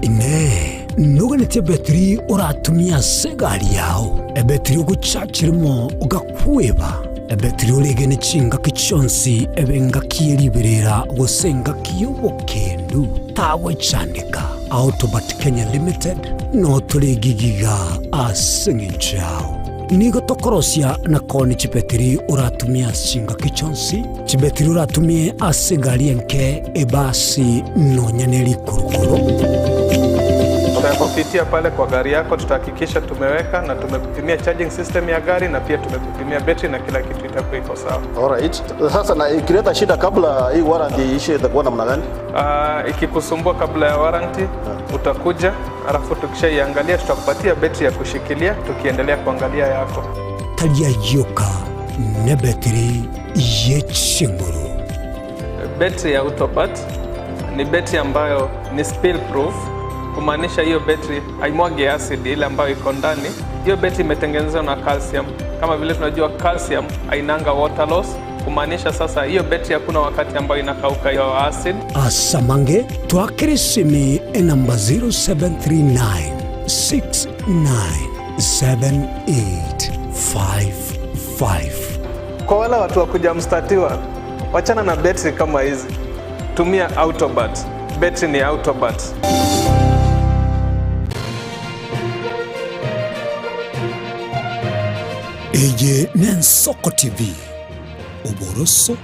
Inee! Noganetie ebetiri oratumie ase egari yao, ebetiri ogochachirimo ogakweba, ebetiri oregene chingaki chionsi ebe engaki ye riberera gose engaki y'obokendu? Tagwechandeka. Autobat Kenya Limited notore egigiga ase engencho yao. Nigo tokorosia na koonia chibetiri oratumie ase chingaki chionsi, chibetiri oratumie ase egari enke, ebasi, nonya ne rikurukuru. Tutakufitia pale kwa gari yako, tutahakikisha tumeweka na tumekupimia charging system ya gari na pia tumekupimia betri na kila kitu itakuwa iko sawa. Alright. Sasa na ikileta shida kabla hii warranty iishe itakuwa namna gani? Ikikusumbua kabla ya warranty utakuja, alafu tukishaiangalia tutakupatia betri ya kushikilia tukiendelea kuangalia yako. Taria yoka nebetiri yechinguru. Betri ya Autobat ni betri ambayo ni spill proof, kumaanisha hiyo betri haimwagi acid ile ambayo iko ndani. Hiyo betri imetengenezwa na calcium. Kama vile tunajua calcium hainanga water loss, kumaanisha sasa hiyo betri hakuna wakati ambayo inakauka hiyo acid. Asamange twakere simi enamba 0739 697855. Kwa wale watu wa kuja mstatiwa, wachana na betri kama hizi, tumia Autobat. Betri ni Autobat. Eye n'Ensoko TV, oboroso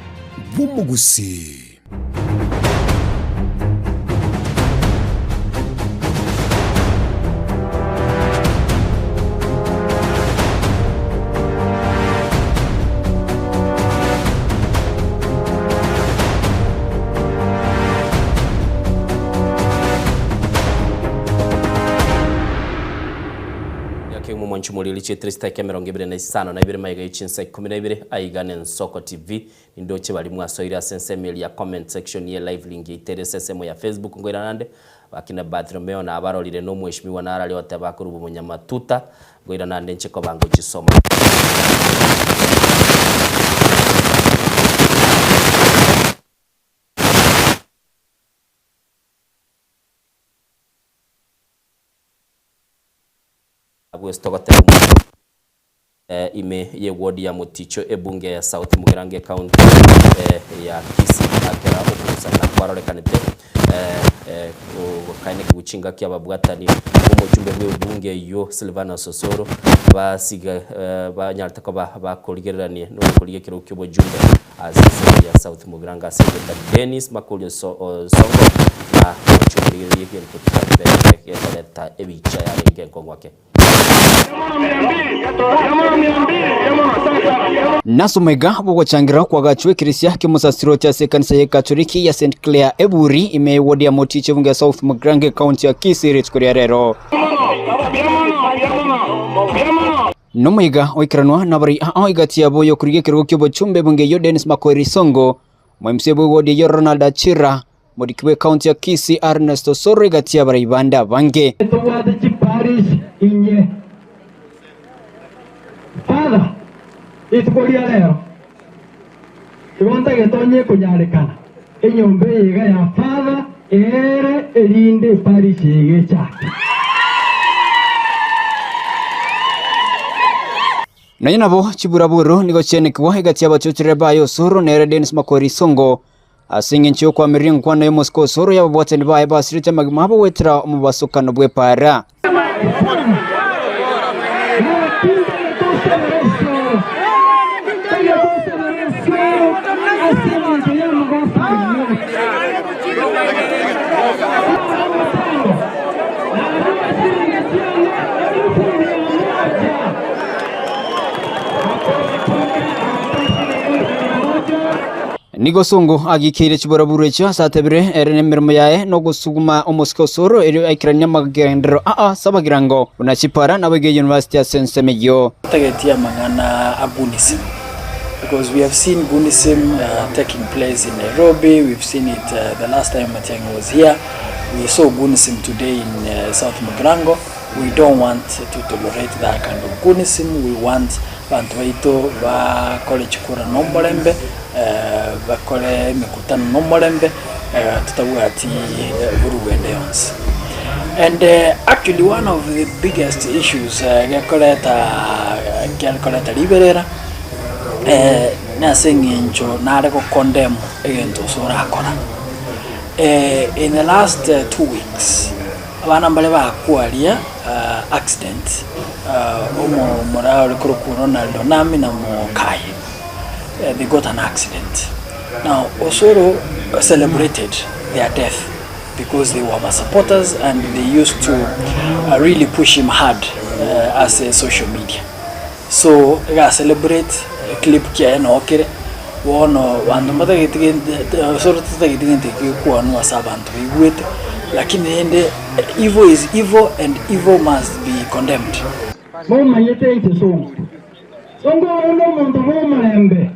bw'omogusii. Yakegima omwanchi omoriri chietire chitaki 25 na maiga ye chinsa 12 aiga na Ensoko TV nindoche bari mwasoire ase ensemo eria ya comment section ye live link yaitere ase ensemo ya Facebook ngoira nande bakina Bartholomeo na abarorire na omweshimiwa narari oteba akoruba omonyamatuta ngoira nande inche koba ngochisoma. Abwo ase togoteba omonto ime ye ward ya Moticho ebunge ya South Mugirango ecounty ya Kisii akera okorusana kwarorekanete gokaeneki chingaki ababwatani omochumbe bwe ebunge eywo Silvanus Osoro basiga banyarete koba bakorigereranie nokorigia ekerogo kia obojumbe ase ensemo ya South Mugirango ase egeta Dennis Makori Osongo na omochumbe egento gekoreta ebicha yarenge enkong'u ake. Nasomaiga bogochangira kwagachwa ekirisia ki'omosasiroti ase ekanisa ye Katoliki ya St Clair Eburi ime eward ya Moticho ebunge ya South Mugirango ecounty ya Kisii rituko ria rero. Nomoiga oikeranwa nabari ao egati yabo yokorigia ekerogo ki'obochumbe ebunge eyio Dennis Makoeri Songo, Omomc bwe eward eyio Ronald Achira, Omoriki bwe county ya Kisii Ernest Osoro egati y'abarai bande abange. Tobwate chiparish inye. Father, rituko ria rero igo ntagete onye konyarekana enyomba eye iga ya Father ere erinde eparish eye iga echake. Nonya nabo chiburaburu nigo chianekiwa egati y'abachochorere baye Osoro nere Dennis Makoeri Songo ase eng'encho y'okoamereria enkwana y'omosike Osoro y'ababwatani baye basirete amagima abo goetera omobasokano bw'epaara. Nigo Songo agikeire chiburaburu echio ase atebire ere nemeremo yaye nogosuguma omosike Osoro erio aikerania amagenderero aa ase abagirango buna chipara nabo iga University ase ensemo eyio. Tageti amang'ana a Gunisim because we have seen Gunisim taking place in Nairobi, we've seen it the last time Matiang'i was here, we saw Gunisim today in South Mugirango. We don't want to tolerate that kind of Gunisim, we want banto baito bakore chikura nomorembe, bakore emekutano nomorembe, totabwati vurugu ende yonsi. And actually one of the biggest issues gekoreta gekoreta riberera nase eng'encho nare gokondemn egento ase orakora. In the last 2 weeks abana mbare bakwaria accident omomura ore korokwa Ronald Onami na mokaye they got an accident. Now Osoro celebrated their death. because they were my supporters and they used to really push him hard ase social media. So iga celebrate clip kiaye noo kere, bono banto mbatageti gento osoro totageti gento ekio gekwanwa ase abanto baigwete, lakini rende evil is evil and evil must be condemned. Momanyete inche Songo. Songo oyo nomonto bw'omorembe.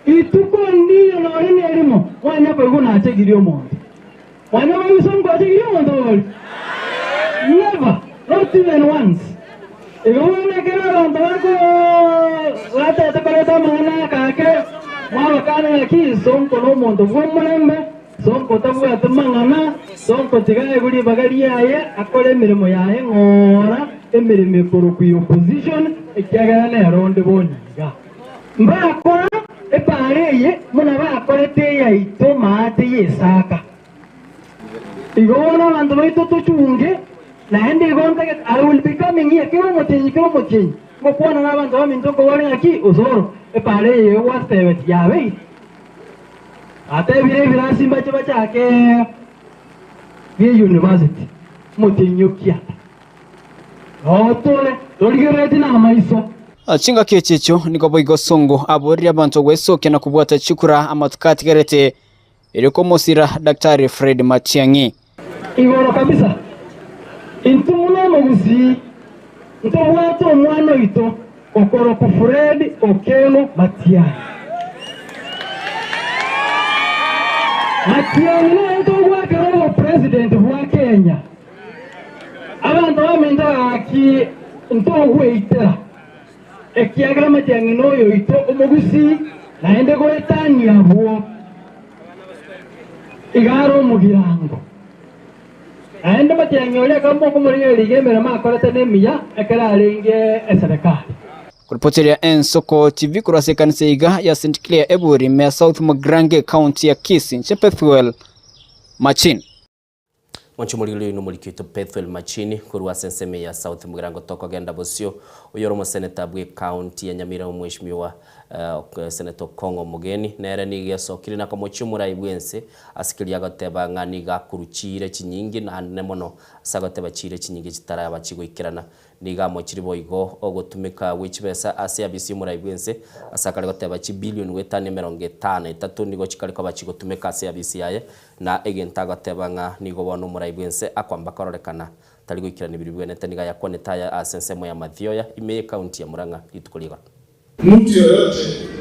Rituko ndiyo nonye nerimo mwanya koigwa nachegirie omonto. Mwanya koigwa Songo achegirie omonto bori? Never, not even once. Igo bono ekero abanto bako batete koreta amang'ana akake, mwabakana ng'aki Sonko nomonto bw'omorembe, Sonko tabwati mang'ana, Sonko tiga aegwe ribaga riaye akore emeremo yaye ng'ora, emeremo ekorokwa ya opposition, ekiagera nere onde bono iga. Mbakora epaara eye buna bakorete eyaito maate y'Isaka. Igo bono abanto baito tochunge, naende igo ntagete, I will be coming here kera omotienyi kera omotienyi, ngokwana nabanto baminto nkobore ng'aki osoro epaara eye gwatebeti yabeire. Atebire ebirasi mbache bachake bie university omotienyi o kianda. Noo tore torigereretie namaiso. Chingaki echi echio nigo boigo Songo aboririe abanto gwesokia na kobwata chikura amatuko atigarete erio komosira Daktari Fred Matiang'i. Igoro kabisa, intwe buna omogusii ntobwate omwana oito okorokwa Fred Okello Matiang'i. Matiang'i nere togwakera obopresident bwa Kenya. Abanto baminto gaki ntogweitera, ekiagera Matiang'i noyoito omogusii, naende goetania abwo iga are omogirango. Naende Matiang'i oria akaba okomorigereria iga emeremo akorete nemiya ekero arenge eserekari. Kuripoteria Ensoko TV korwa ase ekanisa iga ya St Clair Eburi ime ya South Mugirango ekaunti ya Kisii, inche Pethuel Machini. Mwanche omorigereria oino omoriki oito Pethuel Machini korwa ase ensemo ya South Mugirango tokogenda bosio oyore omoseneta bwe county ya Nyamira omweshimiwa Senator Okong'o Omogeni nere nigo esokire na komochia omorai bwense ase keria agoteba ng'a nigo akorwa chiira chinyinge naende mono ase agoteba chiira chinyinge chitaraba chigoikerana Nigo amochire boigo ogotumeka gwe chibesa ase abisi y'omorai bw'ense, ase akare goteba chibilioni goetania 53 nigo chikare koba chigotumeka ase abisi yaye, na egento agoteba ng'a nigo bono omorai bw'ense akwamba kororekana tari goikerania biria bibwenerete nigo ayakwanete aya ase ensemo ya Mathioya ime y'ekaunti ya Murang'a rituko ri'igoro. Mtu yoyote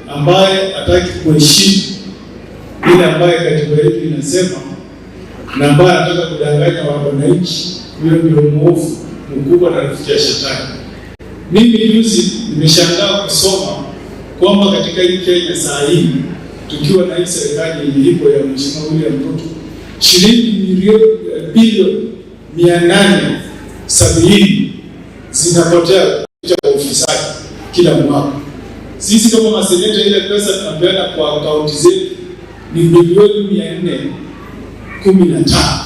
ambaye hataki kuheshimu ile ambaye katiba yetu inasema na ambaye anataka kudanganya wananchi, huyo ndio mwovu mkubwa na rafiki ya shetani. Mimi juzi nimeshangaa kusoma kwamba katika hii Kenya saa hii tukiwa na hii serikali yenye iko ya Mheshimiwa William Ruto, shilingi milioni bilioni 870 zinapotea kwa ufisadi kila mwaka. Sisi kama maseneta, ile pesa tunapeana kwa kaunti zetu ni bilioni 415.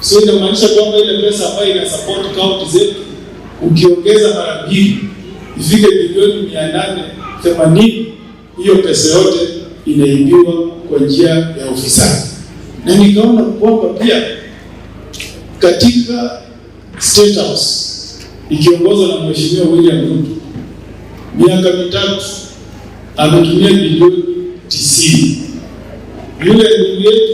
So inamaanisha kwamba ile pesa ambayo ina support kaunti zetu ukiongeza mara mbili ifike bilioni 880, hiyo pesa yote inaibiwa kwa njia ya ufisadi. Na nikaona kwamba pia katika State House ikiongozwa na Mheshimiwa William Ruto miaka mitatu ametumia bilioni 90. Yule ndugu yetu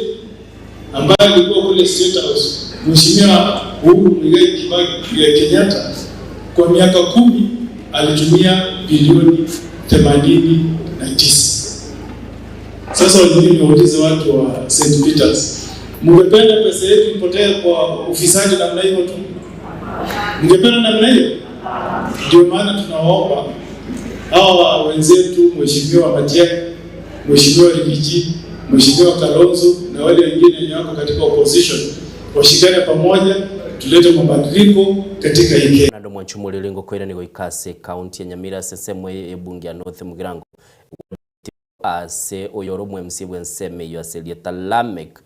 ambaye alikuwa kule State House Mheshimiwa Uhuru Muigai Kibaki Kenyatta kwa miaka 10 alitumia bilioni 89. Sasa wengine niwaulize watu wa St. Peters, mngependa pesa yetu ipotee kwa ufisadi namna hiyo tu? Mngependa namna hiyo? Ndio maana tunawaomba hawa wenzetu, Mheshimiwa Matiang'i, Mheshimiwa Rigiji, Mheshimiwa Kalonzo na wale wengine wenye wako katika opposition washikane pamoja, tulete mabadiliko katika hii Kenya. Ronaldo Mwanchi Omoriri ngokoirania goika ase ekaunti ya Nyamira ase ensemo y'ebunge ya North Mugirango Ase oyore omwemsi bw'ensemo eyio ase erieta Lameck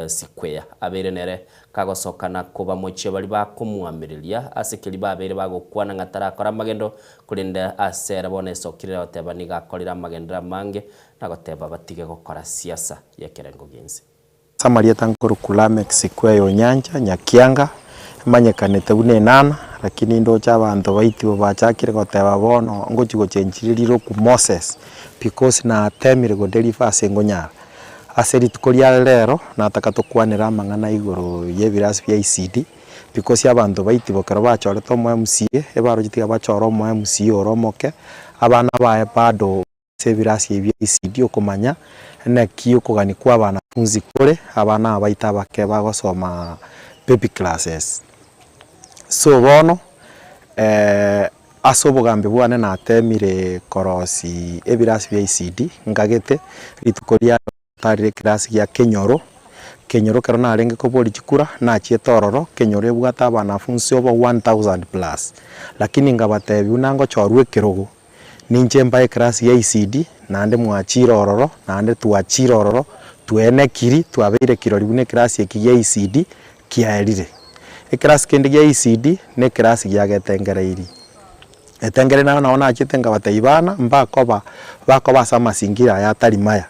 Sikwea abeire nere kagosoka na kobamochia baria bakomwamereria ase keria babeire bagokwana ng'a tarakora amagendo, korende ase ere bono esokire goteba nigo akorire amagenderero amange na goteba batige gokora siasa y'ekerengo gi'ense. Ase amarieta nkorokwa Lameck Sikweya Onyancha, Nyakianga, emanyekanete buna Enana, lakini ndoche abanto baitibo bachakire goteba bono ngochi gochenchia riroku Moses, because natemire go deliver ase ngonyara. Ase rituko ria rero, nataka tokwanere amang'ana igoro ya ebirasi bia ECD, because abanto baitibo ekero bachorete omo MCA, ebaroche tiga bachore omo MCA ore omoke, abana baye bado. Ase ebirasi ebi bia ECD okomanya naki okogania kwa abanafunzi kore, abana aba baito abake bagosoma baby classes. So bono ase obogambi bwane natemire korosia ebirasi bia ECD nkagete rituko ria tarire ekerasi gia Kenyoro, Kenyoro ekero narenge koboria chikura nachiete ororo, Kenyoro ebwate abanafunsi over 1000 plus, lakini nkabatebia buna ngochorwa ekerogo. Ninche mbae eclass ya ECD, naende mwachire ororo, naende twachire ororo, twenekiri, twabeire kirori buna eclass eki gia ECD kiaerire. Eclass kende gia ECD, na eclass gia getengereiri. Getengereiri naro nabo nachete nkabatebia bana, mbakoba bakoba ase amasingira aya atari maya,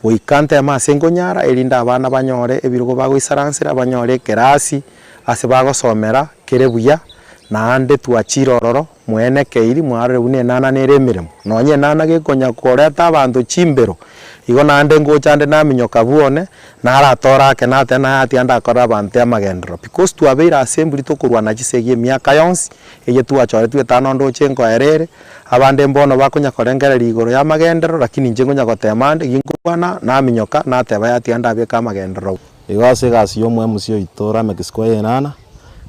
goika nteme ase nkonyara erinde abana banyore ebirogo bagoisaransera, banyore ekerasi ase bagosomera kere buya, naende twachire ororo. Mwenekeiri mwarore buna enana nere emeremo, nonya enana gekonya koreta abanto chimbero, igo naende ngocha nde naminyoka bwone, naratore ake natebe naye atiga ndakorere abanto amagenderero. Because twabeire ase emburi tokorwana chisegi emiaka yonsi, eye twachoretwe etano ndoche nkoera ere, abande mbono bakonya korengereria igoro ya amagenderero lakini inche nkonya gotema ande, ginkorwana naminyoka nateba yatiga ndabeke amagenderero. Igo ase egasi ya omwemc oito Lameck Square enana,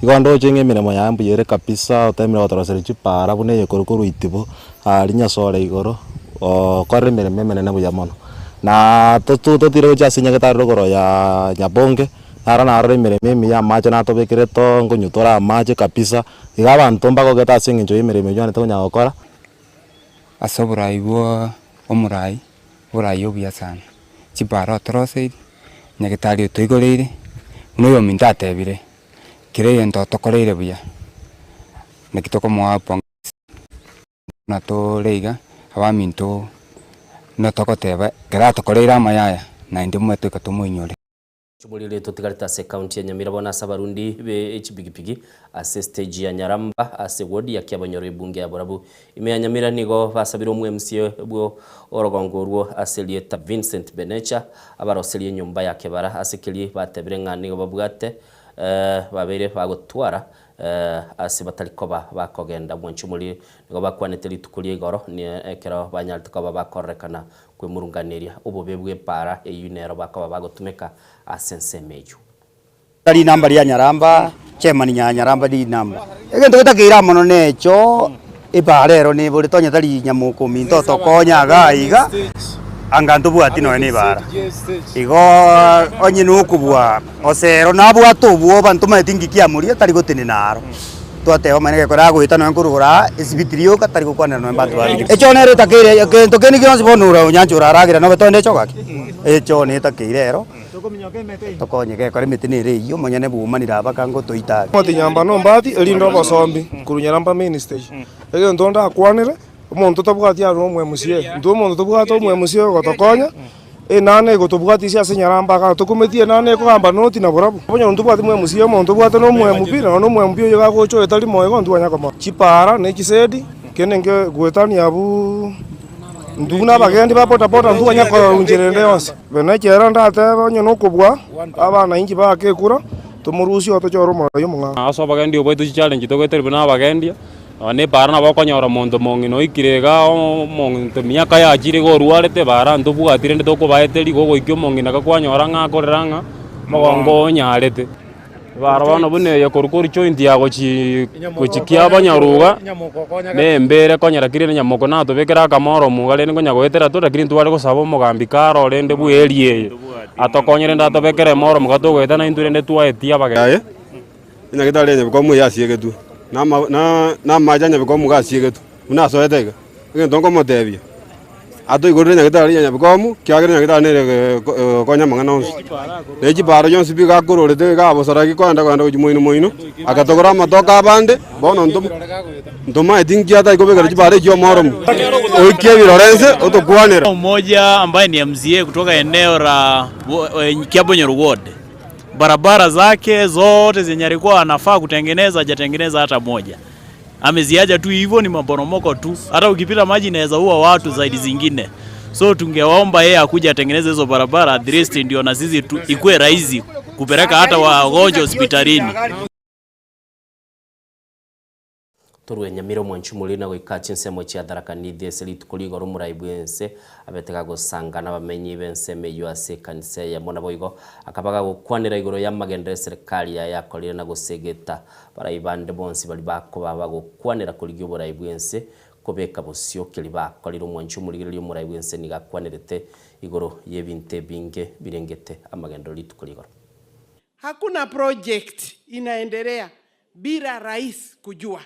igo ndoche ng'a emeremo yaye mbuya ere kabisa, otemire gotoroseria chipara buna eye korwa korwa itibo aria Nyasore igoro, okorire emeremo emenene buya mono. Na totu totire gochia ase nyagetari rogoro ya Nyabonge, naro narora emeremo emiya amache natobekerete oo nkonywa tore amache kabisa, iga abanto mbagogete ase eng'encho ya emeremo eywo abanete konya gokora. Ase oborai bwa omorai, oborai obuya sana, chipara otoroseiri, nyagetari otoigoreire, buna oyominto atebire, kera egento otokoreire buya, naki tokomoa pongezi buna tore iga, abaminto buna togoteba ekero atokoreire amaya aya, naende mobete goika tomoinyore. Chimorire totigarete ase ekaunti ya Nyamira bono ase abarundi be chipigipigi ase stage ya Nyaramba ase ward ya Kiabonyoru ebunge ya Borabu ime ya Nyamira nigo basabire omo MCA bwo orogongo orwo ase erieta Vincent Benecha abaroserie enyomba ya kebara ase keria batebire ng'a nigo babwate babeire bagotwara ase batari koba bakogenda bwanchumorire nigo bakwanete rituko ria igoro ekero banyarete koba bakororekana Kwemurunganeria obobe bw'epaara eyio nero bakoba bagotumeka ase ensemo eyio. Rinamba ria Nyaramba, chairman nya Nyaramba rinamba. Egento getakeire amo mono necho epaara ero nebore tonya tari nyamoka ominto otokonya igaa iga, anga ntobwati nonya na ebaara. Igo onye nokobua osero nabwate obwoba ntomaeti nki kiamoria tari gotenena aro. Twateba omanyene gekora agoeta nonya nkorwa igoro aa, esibiti rioka tari gokwanera nonya mbanto babiri. Echo nero etakeire egento kende gionsi bono ore onyancha oraragera nobe toende echo gaki, echo netakeire ero, tokonye gekora emete nere eyio omonyene bwomanire aba anga otoita are. Timothy Nyambane Ombati, erinde obosombi korwa Nyaramba Main Stage. Egento ndakwanere, omonto otabwati are omo MCA. Intwe omonto tobwate omo MCA ogotokonya, Enana egotobwatisia ase nyaramba iga tokometie enana ekogamba noti na borabu. Onye ntobwati mwemusia omonto obwate nomwemu pi, nonya nomwemu pi oyo gagocha oyo tari moyo igo ntwanya komora. Chipaara ne chisedi, kende nke goetania abwo intwe buna abagendi ba bodaboda ntwanya korora nchera ende yonsi. Buna ekiagera ndatebe onye nokobua abanainchi baake ekura, tomorusie oo tochore omorai omong'ao. Ase obogendi obo tochichallenge togoeterwa buna abagendia. Nonya na epaara nabo okonyora omonto mong'ina oikire igaa omonto emiaka yachire iga orwarete epaara ntobwati rende tokobaeteria igo ogoikia omong'ina iga kwanyora ng'a akorera ng'a omogongo onyarete. Epaara bono buna eye korwa korwa joint ya gochi gochi kiabanyaruga, na embere ekonyora kere nyamoko natobekere akamoro iga rende nkonya goetera tore lakini ntware gosaba omogambi kare orende bwa area eye, atokonye rende atobekere emoro iga togoeta naintwe rende twaetia abageni. Enyagitari ya Nyabikomu eye asiegetwe, na ama na na amache a Nyabikomu iga asiegetwe, buna asoete iga, egento nkomotebia, Atoigorere nyagetari ya Nyabikomu, kiagera nyagetari nere egokonya amang'ana onsi. Ne chiparo chionsi pi gakororete iga abosara gikoenda koenda gochia moino moino, agatogora amatoke abande, bono ntom ntomaeti nki atari kobekera chiparo echio omoromu. Oikie ebirore ense otokwanere. Mmoja ambaye ni MCA kutoka eneo la Kiabonyoru ward, barabara zake zote zenye alikuwa anafaa kutengeneza hajatengeneza hata moja. Ameziacha tu hivyo, ni maporomoko tu, hata ukipita maji inaweza ua watu zaidi zingine. So tungewaomba yeye akuja atengeneze hizo barabara at least, ndio na sisi tu ikuwe rahisi kupeleka hata wagonjwa hospitalini. Torwe Nyamira omwanchi omoriri na goika chinsemo chia Tharaka Nithi ase rituko rigoro omorai bw'ense abete gagosanga nabamenyi b'ensemo eyio ase ekanisa eyemo naboigo akaba gagokwanera igoro y'amagenderero eserekari yaye yakorire na gosegeta Barai bande bonsi baria bakoba bagokwanera korigia oborai bw'ense, kobeka bosio keria bakorire. Omwanchi omorigereria omorai bw'ense nigo akwanerete igoro y'ebinto ebinge birengete amagenderero rituko rigoro. Hakuna project inaendelea bila rais kujua,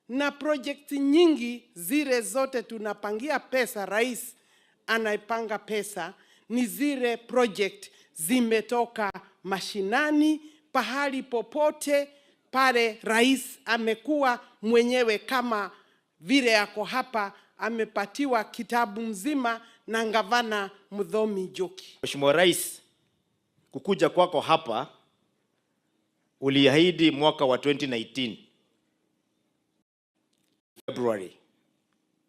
na project nyingi zile zote tunapangia pesa, rais anaipanga pesa, ni zile project zimetoka mashinani, pahali popote pale rais amekuwa mwenyewe kama vile yako hapa, amepatiwa kitabu mzima na gavana Muthomi Njoki. Mheshimiwa Rais, kukuja kwako hapa uliahidi mwaka wa 2019 February,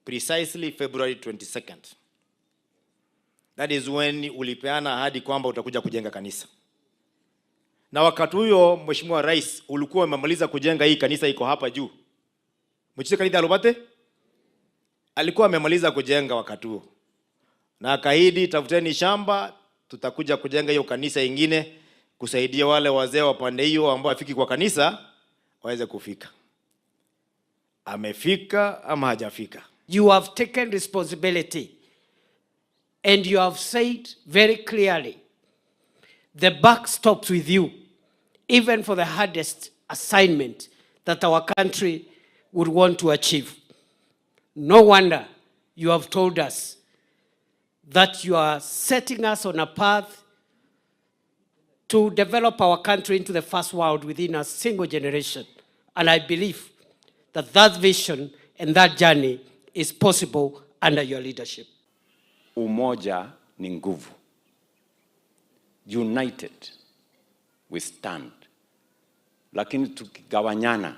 precisely February 22nd. That is when ulipeana ahadi kwamba utakuja kujenga kanisa. Na wakati huyo Mheshimiwa Rais ulikuwa umemaliza kujenga hii kanisa iko hapa juu. Mchise kanisa Alubate? Alikuwa amemaliza kujenga wakati huo. Na akaahidi tafuteni shamba tutakuja kujenga hiyo kanisa ingine kusaidia wale wazee wa pande hiyo ambao hawafiki kwa kanisa waweze kufika. Amefika ama hajafika? You have taken responsibility and you have said very clearly the buck stops with you, even for the hardest assignment that our country would want to achieve. No wonder you have told us that you are setting us on a path to develop our country into the first world within a single generation. And I believe that that vision and that journey is possible under your leadership. Umoja ni nguvu. United we stand. Lakini tukigawanyana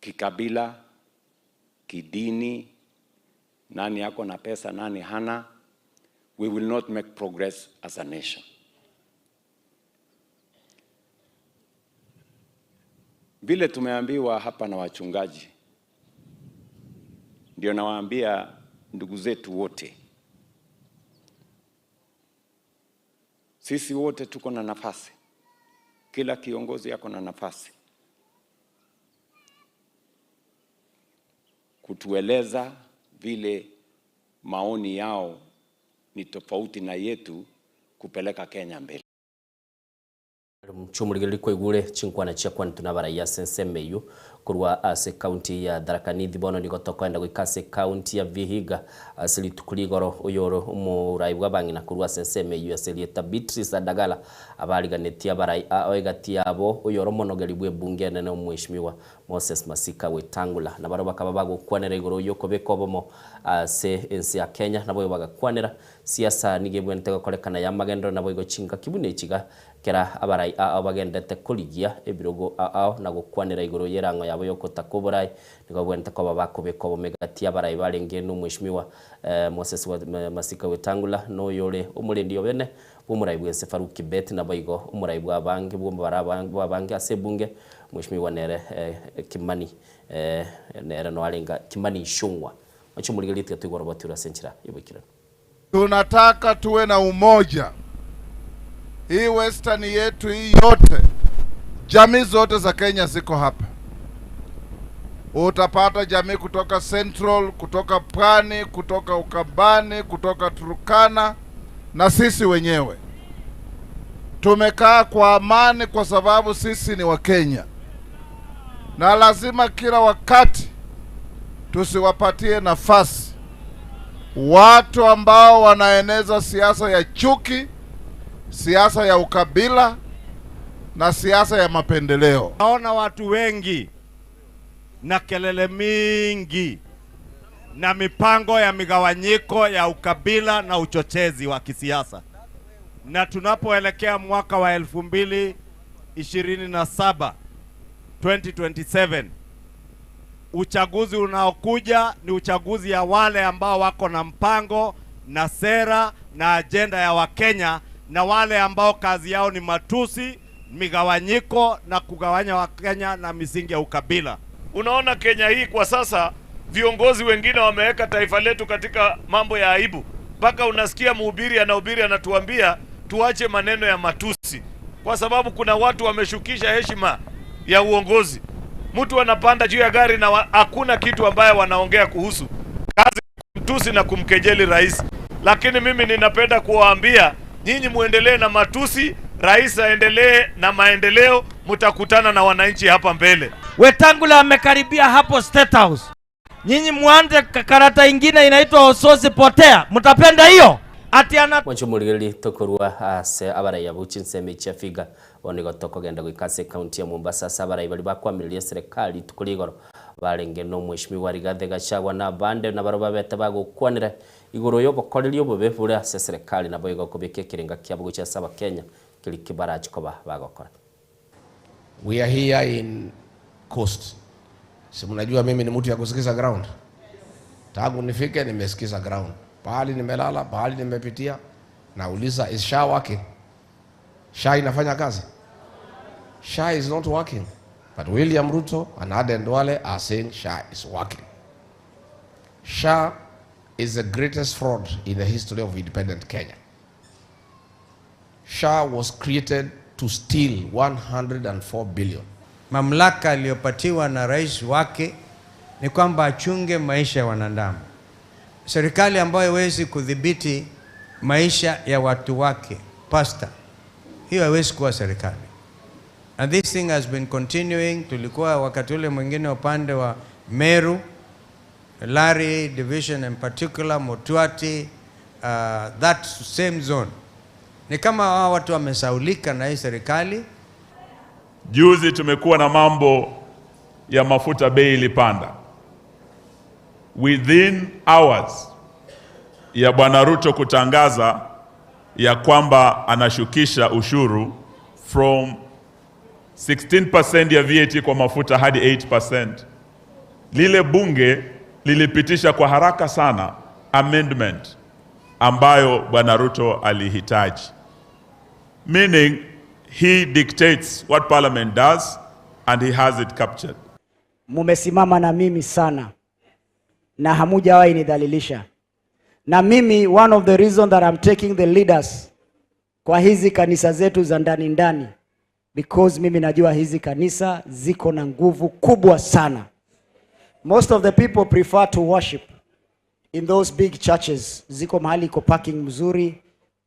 kikabila, kidini, nani ako na pesa, nani hana, we will not make progress as a nation. Vile tumeambiwa hapa na wachungaji, ndio nawaambia ndugu zetu wote, sisi wote tuko na nafasi, kila kiongozi ako na nafasi kutueleza vile maoni yao ni tofauti na yetu kupeleka Kenya mbele. Chomorigereria kwaigure chinkwana chiakwanetwe na abarai ase ensemo eyio korwa ase ekaunti ya Tharaka Nithi bono nigo tokoenda goika ase ekaunti ya Vihiga ase rituko rigoro oyore omorai bw'abang'ina korwa ase ensemo eyio ase erieta Beatrice Adagala abariganetie abarai ao egati yabo oyore omonogeri bw'ebunge enene omweshimiwa Moses Masika Wetangula nabarabwo bakaba bagokwanera igoro y'okobeka obomo ase ense ya Kenya naboigo bagakwanera siasa nigo ebwenerete gokorekana y'amagenderero naboigo chingaki buna echiga Kera abarai ao bagenderete korigia ebirogo ao na gokwanera igoro y'erang'o yabo y'ogotaka oborai, nigo babwenerete koba bakobeka obome gati y'abarai barenge n'Omweshimiwa Moses Masika Wetangula, na oyore omorendi obene bw'omorai bw'ense Farouk Kibet, naboigo omorai bw'abange bw'abange ase ebunge Mweshimiwa nere Kimani nere noarenge Kimani Ichung'wa. Moche morigererie tiga toigwe orobatia ore ase enchera y'oboikeranu. Tunataka tuwe na umoja. Hii western yetu hii yote, jamii zote za Kenya ziko hapa. Utapata jamii kutoka Central, kutoka Pwani, kutoka Ukambani, kutoka Turkana na sisi wenyewe tumekaa kwa amani kwa sababu sisi ni Wakenya, na lazima kila wakati tusiwapatie nafasi Watu ambao wanaeneza siasa ya chuki, siasa ya ukabila na siasa ya mapendeleo. Naona watu wengi na kelele mingi na mipango ya migawanyiko ya ukabila na uchochezi wa kisiasa, na tunapoelekea mwaka wa 2027 2027, uchaguzi unaokuja ni uchaguzi ya wale ambao wako na mpango na sera na ajenda ya Wakenya na wale ambao kazi yao ni matusi, migawanyiko na kugawanya Wakenya na misingi ya ukabila. Unaona Kenya hii kwa sasa viongozi wengine wameweka taifa letu katika mambo ya aibu, mpaka unasikia mhubiri anahubiri anatuambia tuache maneno ya matusi, kwa sababu kuna watu wameshukisha heshima ya uongozi. Mtu anapanda juu ya gari na hakuna kitu ambayo wanaongea kuhusu kazi, kumtusi na kumkejeli rais. Lakini mimi ninapenda kuwaambia nyinyi, muendelee na matusi, rais aendelee na maendeleo, mtakutana na wananchi hapa mbele. Wetangula amekaribia hapo State House. Nyinyi muanze karata ingine inaitwa Osozi Potea, mtapenda hiyo? Ati ana Mwancho morigereri tokorwa ase abaraiya buchi ensemo echi Afiga bono nigo tokogenda goika ase ekaunti ya Mombasa ase abarai baria bakwamireria eserekari rituko ria igoro barenge na omweshimiwa Rigathi Gachagua na abande nabaro babete bagokwanera igoro ya obokoreri obobe bore ase eserekari nabo igo okobeka ekerenga kiabo gochia ase abakenya keri kibarachi koba bagokora. We are here in Coast. Si mnajua mimi ni mtu ya kusikiza ground. Tangu nifike nimesikiza ground. Pahali nimelala, pahali nimepitia, nauliza is SHA working? SHA inafanya kazi? SHA is not working. But William Ruto and Aden Duale are saying SHA is working. SHA is the greatest fraud in the history of independent Kenya. SHA was created to steal 104 billion. Mamlaka aliyopatiwa na rais wake ni kwamba achunge maisha ya wanadamu. Serikali ambayo haiwezi kudhibiti maisha ya watu wake, pastor, hiyo haiwezi kuwa serikali. And this thing has been continuing. Tulikuwa wakati ule mwingine upande wa Meru, Lari division in particular, Mutuati, that same zone. Ni kama hawa watu wamesaulika na hii serikali. Juzi tumekuwa na mambo ya mafuta, bei ilipanda. Within hours ya Bwana Ruto kutangaza ya kwamba anashukisha ushuru from 16% ya VAT kwa mafuta hadi 8%, lile bunge lilipitisha kwa haraka sana amendment ambayo Bwana Ruto alihitaji. Meaning he dictates what parliament does and he has it captured. Mumesimama na mimi sana na hamujawahi nidhalilisha. Na mimi one of the reason that I'm taking the leaders kwa hizi kanisa zetu za ndani ndani, because mimi najua hizi kanisa ziko na nguvu kubwa sana. Most of the people prefer to worship in those big churches. Ziko mahali iko parking mzuri,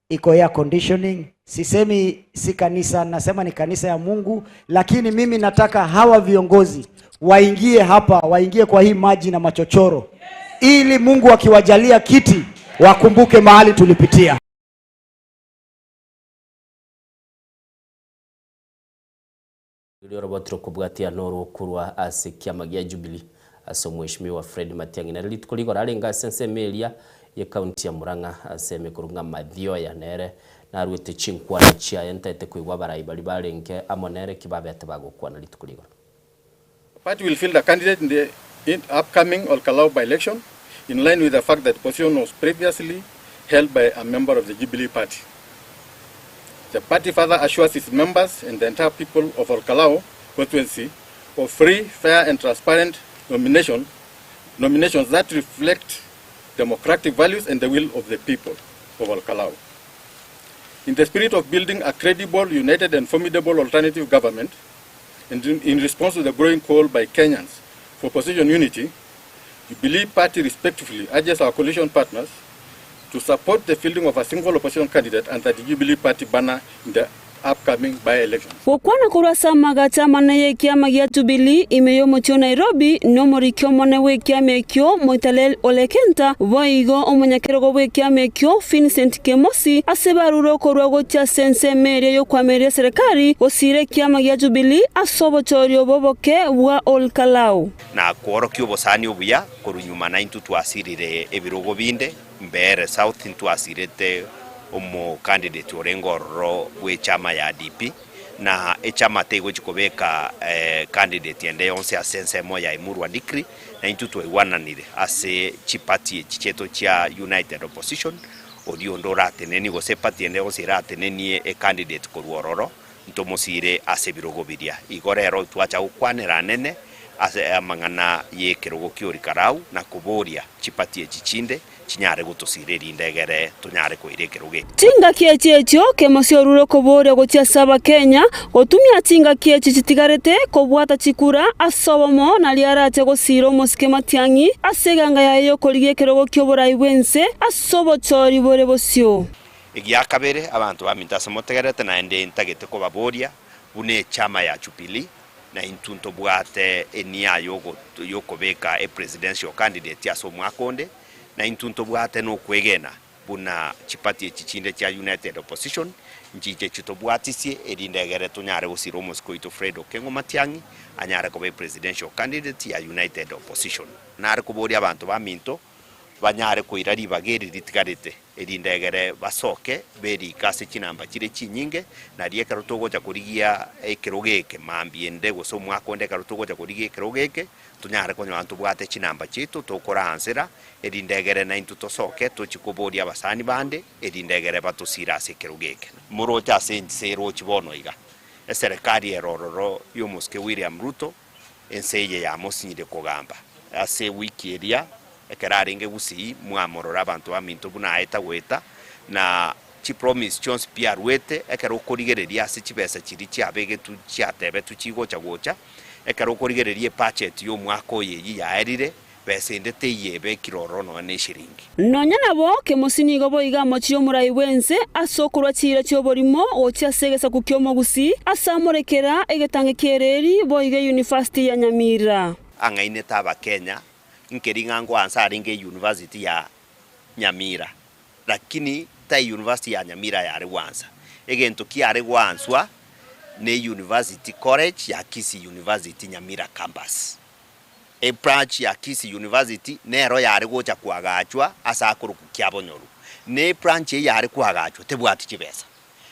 iko air conditioning. Sisemi si kanisa, nasema ni kanisa ya Mungu, lakini mimi nataka hawa viongozi waingie hapa, waingie kwa hii maji na machochoro, ili Mungu akiwajalia kiti wakumbuke mahali tulipitia. Riria oroboti rokobwatia norokorwa ase ekiama gia Jubilee ase omweshimiwa Fred Matiang'i. Nere rituko rigoro arenge ase ensemo eria ye county ya Murang'a ase emekoro ng'a Mathioya nere naruete chinkwana chiaye ntaete koigwa abarai baria barenge amo nere ki babete bagokwana rituko rigoro. Party will field a candidate in the upcoming Olkalou by-election in line with the fact that the position was previously held by a member of the Jubilee Party. The party further assures its members and the entire people of Olkalou constituency of free, fair and transparent nominations that reflect democratic values and the will of the people of Olkalou. In the spirit of building a credible, united and formidable alternative government, and in response to the growing call by Kenyans for opposition unity, Jubilee Party respectfully urges our coalition partners to support the fielding of a single opposition candidate under the Jubilee Party banner in the upcoming by-elections. Gokwana korwa ase amagacho amanene y'ekiama gia Jubilee ime y'omochie o Nairobi, nomoriki omonene bw'ekiama ekio Moitalel Ole Kenta, boigo omonyakerogo bw'ekiama ekio Vincent Kemosi, ase barure okorua gochia ase ensemo eria y'okoamereria eserekari gosiira ekiama gia Jubilee ase obochori obo oboke bwa Ol Kalou. Na kworokia obosani obuya korwa nyuma naintwe twasirire ebirogo binde, Mbeere South ntwasirete omocandidate orenge ororo bw'echama ya DP, na echama tegochi kobeka candidate ende yonsi ase ensemo ya Emurua Dikir'i, na intwe twaigwananire ase chiparty echi chiaito chia United Opposition, oria onde oratenenie gose eparty ende yonsi eratenenie ecandidate korwa ororo, ntomosire ase ebirogo biria. Igo rero twacha gokwanera anene ase amang'ana y'ekerogo ki'Orikarau na koboria chipati echi chinde chinyare gotosira erinde egere tonyare koira ekerogo eke. Chingaki echi echio Kemosi orure okoboria gochia ase Abakenya, gotumia chingaki echi chitigarete kobwata chikura ase obomo nario arache gosiira omosike Matiang'i ase eganga yaye y'okorigia ekerogo ki'oborai bw'ense ase obochori bore bosio. Egia kabere, abanto baminto ase motegererete, naende ntagete kobaboria, buna echama ya Jubilee, na intwe ntobwate enia y'okobeka epresidential candidate ase omwaka onde, na intwe ntobwate nokwegena buna chiparty echi chinde chia United Opposition nchiche chitobwatisie erinde egere tonyare gosira omosike oito Fred Okengo Matiang'i anyare koba epresidential candidate ya United Opposition. Nare koboria abanto baminto banyare koira ribaga eri ritigarete, erinde egere basoke berike ase chinamba chire chinyinge, nario ekero togocha korigia ekerogo eke mambia ende gose omwaka onde ekero togocha korigia ekerogo eke, tonyare konyora ntobwate chinamba chiaito tokoraansera, erinde egere naintwe tosoke tochie koboria abasani bande, erinde egere batosire ase ekerogo eke. Moroche ase ense erochi bono iga, eserekari ere ororo y'omosike William Ruto, Ense eye yamosinyire kogamba. Ase ewiki eria, ekero arenge Gusii, mwamorora abanto baminto buna aeta goeta, na chipromise chionsi pi aruete, ekero okorigereria ase chibesa chiria chiabegetwe chiatebetwe chigocha gocha, ekero okorigereria ebudget y'omwaka oyo eyio yaerire, besa ende teiyo ebekire ororo nonya ne eshiringi. Nonya nabo, Kemosi nigo boigo amochie omorai bw'ense ase okorua chiira chi'oborimo gochia ase egesaku ki'omogusii, ase amorekera egetange ki'ereeri, boigo eyunifasiti ya Nyamira. Ang'ainete Abakenya, nkeri ng'a ngoansa arenge eyunivasiti ya Nyamira, lakini ta eyunivasiti ya Nyamira yare gwansa. Egento kiare gwanswa ne University College ya Kisii University Nyamira Campus. Ebranch ya Kisii University nero yare gocha koagachwa ase akorokwa Kiabonyoru, na ebranch eye yare koagachwa tebwati chibesa.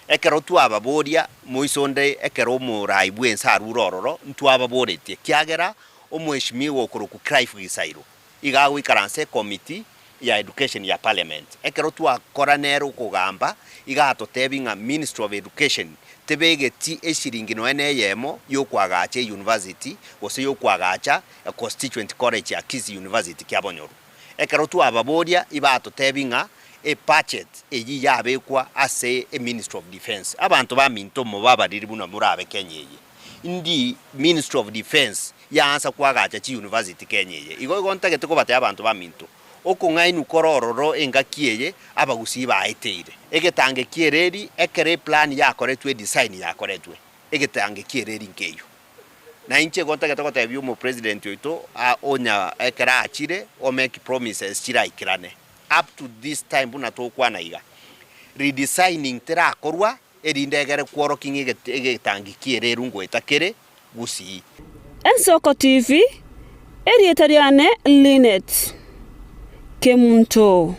Ekero twababoria moiso onde ekero omorai bw'ense arure ororo, ntwababoretie ekiagera omweshimiwa okorokwa Clive Gisairo iga agoikaransa ecommittee ya education ya parliament. Ekero twakora nere okogamba iga atotebia ng'a Ministry of Education tebegeti eshiringi nonya na eyemo yokoagacha euniversity gose yokoagacha econstituent college ya Kisii University Kiabonyoru. Ekero twababoria ibatotebia ng'a ebudget eyio yabekwa ase eministry of defence. Abanto baminto mobabariri buna morabe Kenya eye. Ndi Ministry of Defence yaansa koagacha chiuniversity Kenya eye. Igo igo ntagete kobatebia abanto baminto, okong'ainwa kore ororo engaki eye abagusii baeteire. Egetange ki'ereri ekero eplan yakoretwe edesign yakoretwe, egetange ki'ereri nkeyio. Na inche igo ntagete gotebia omopresident oito onya ekero achire o make promises chiraikerane. Up to this time buna togokwana iga, redesigning terakorwa Erinde egere kworokia ng'a egetangi ki'ereru ngoeta kere gusii. Ensoko TV, Erieta riane Linet Kemunto.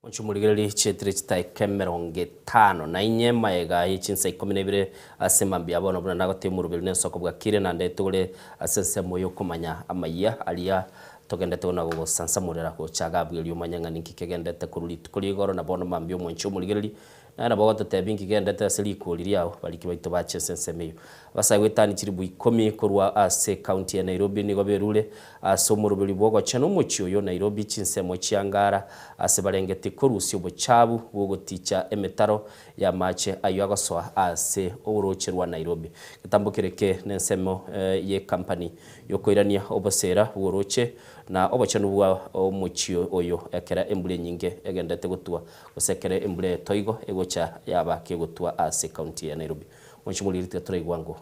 Mochumorigererie chietire chitaika emerongo etano na inye magega ye chinsa ikomi na ibere ase mambia bono buna nagotebi omoroberi nensoko bwakire naende etogore ase ensemo yokomanya amayia aria togendete buna gogosansamorera gocha agabu erio omanye ng'a ninki kegendete korwa rituko ria igoro na bono mambia omonche omorigererie Naye nabo ogototebia inki kegendererete ase rikori riao, bariki baito bache ase ensemo eyio. Abasae goetania chilibu ikomi korwa ase ekaunti ya Nairobi nigo berure ase omoroberi bw'ogochena omochie oyo o Nairobi chinsemo chia Ngara ase barengeti korusia obochabu bw'ogoticha emetaro y'amache ayio agosoa ase orooche rwa Nairobi. Getambo kere eke nensemo y'ekampani y'okoirania oboseera bw'orooche na obochenu bwa omochie oyo ekero embura enyinge egenderete gotwa gose ekero embura etoigo egocha yaba kegotwa ase ekaunti ya Nairobi. Mwanche moriri tiga toraigwa ango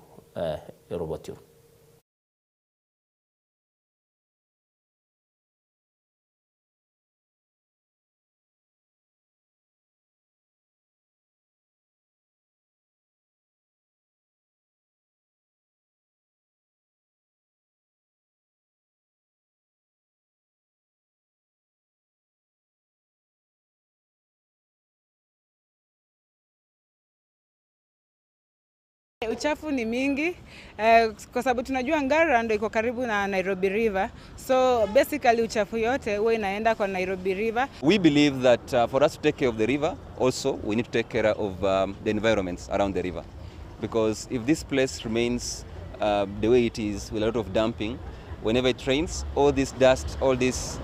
eroboti oro. Uchafu ni mingi eh, kwa sababu tunajua Ngara ndo iko karibu na Nairobi River, so basically uchafu yote huwa inaenda kwa Nairobi River. We believe that for us to take care of the river, also we need to take care of the environments around the river. Because if this place remains the way it is, with a lot of dumping, whenever it rains, all this dust, all this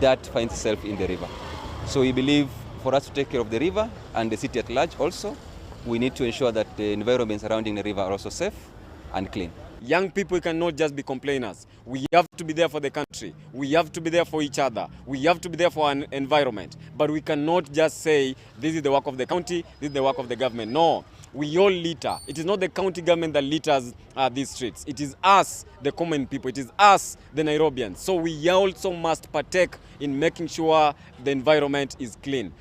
dirt finds itself in the river. So we believe for us to take care of the river and the city at large also, we need to ensure that the environments surrounding the river are also safe and clean. Young people cannot just be complainers. We have to be there for the country. We have to be there for each other. We have to be there for our environment. But we cannot just say, this is the work of the county, this is the work of the government. No, we all litter. It is not the county government that litters these streets. It is us, the common people. It is us, the Nairobians. So we also must partake in making sure the environment is clean.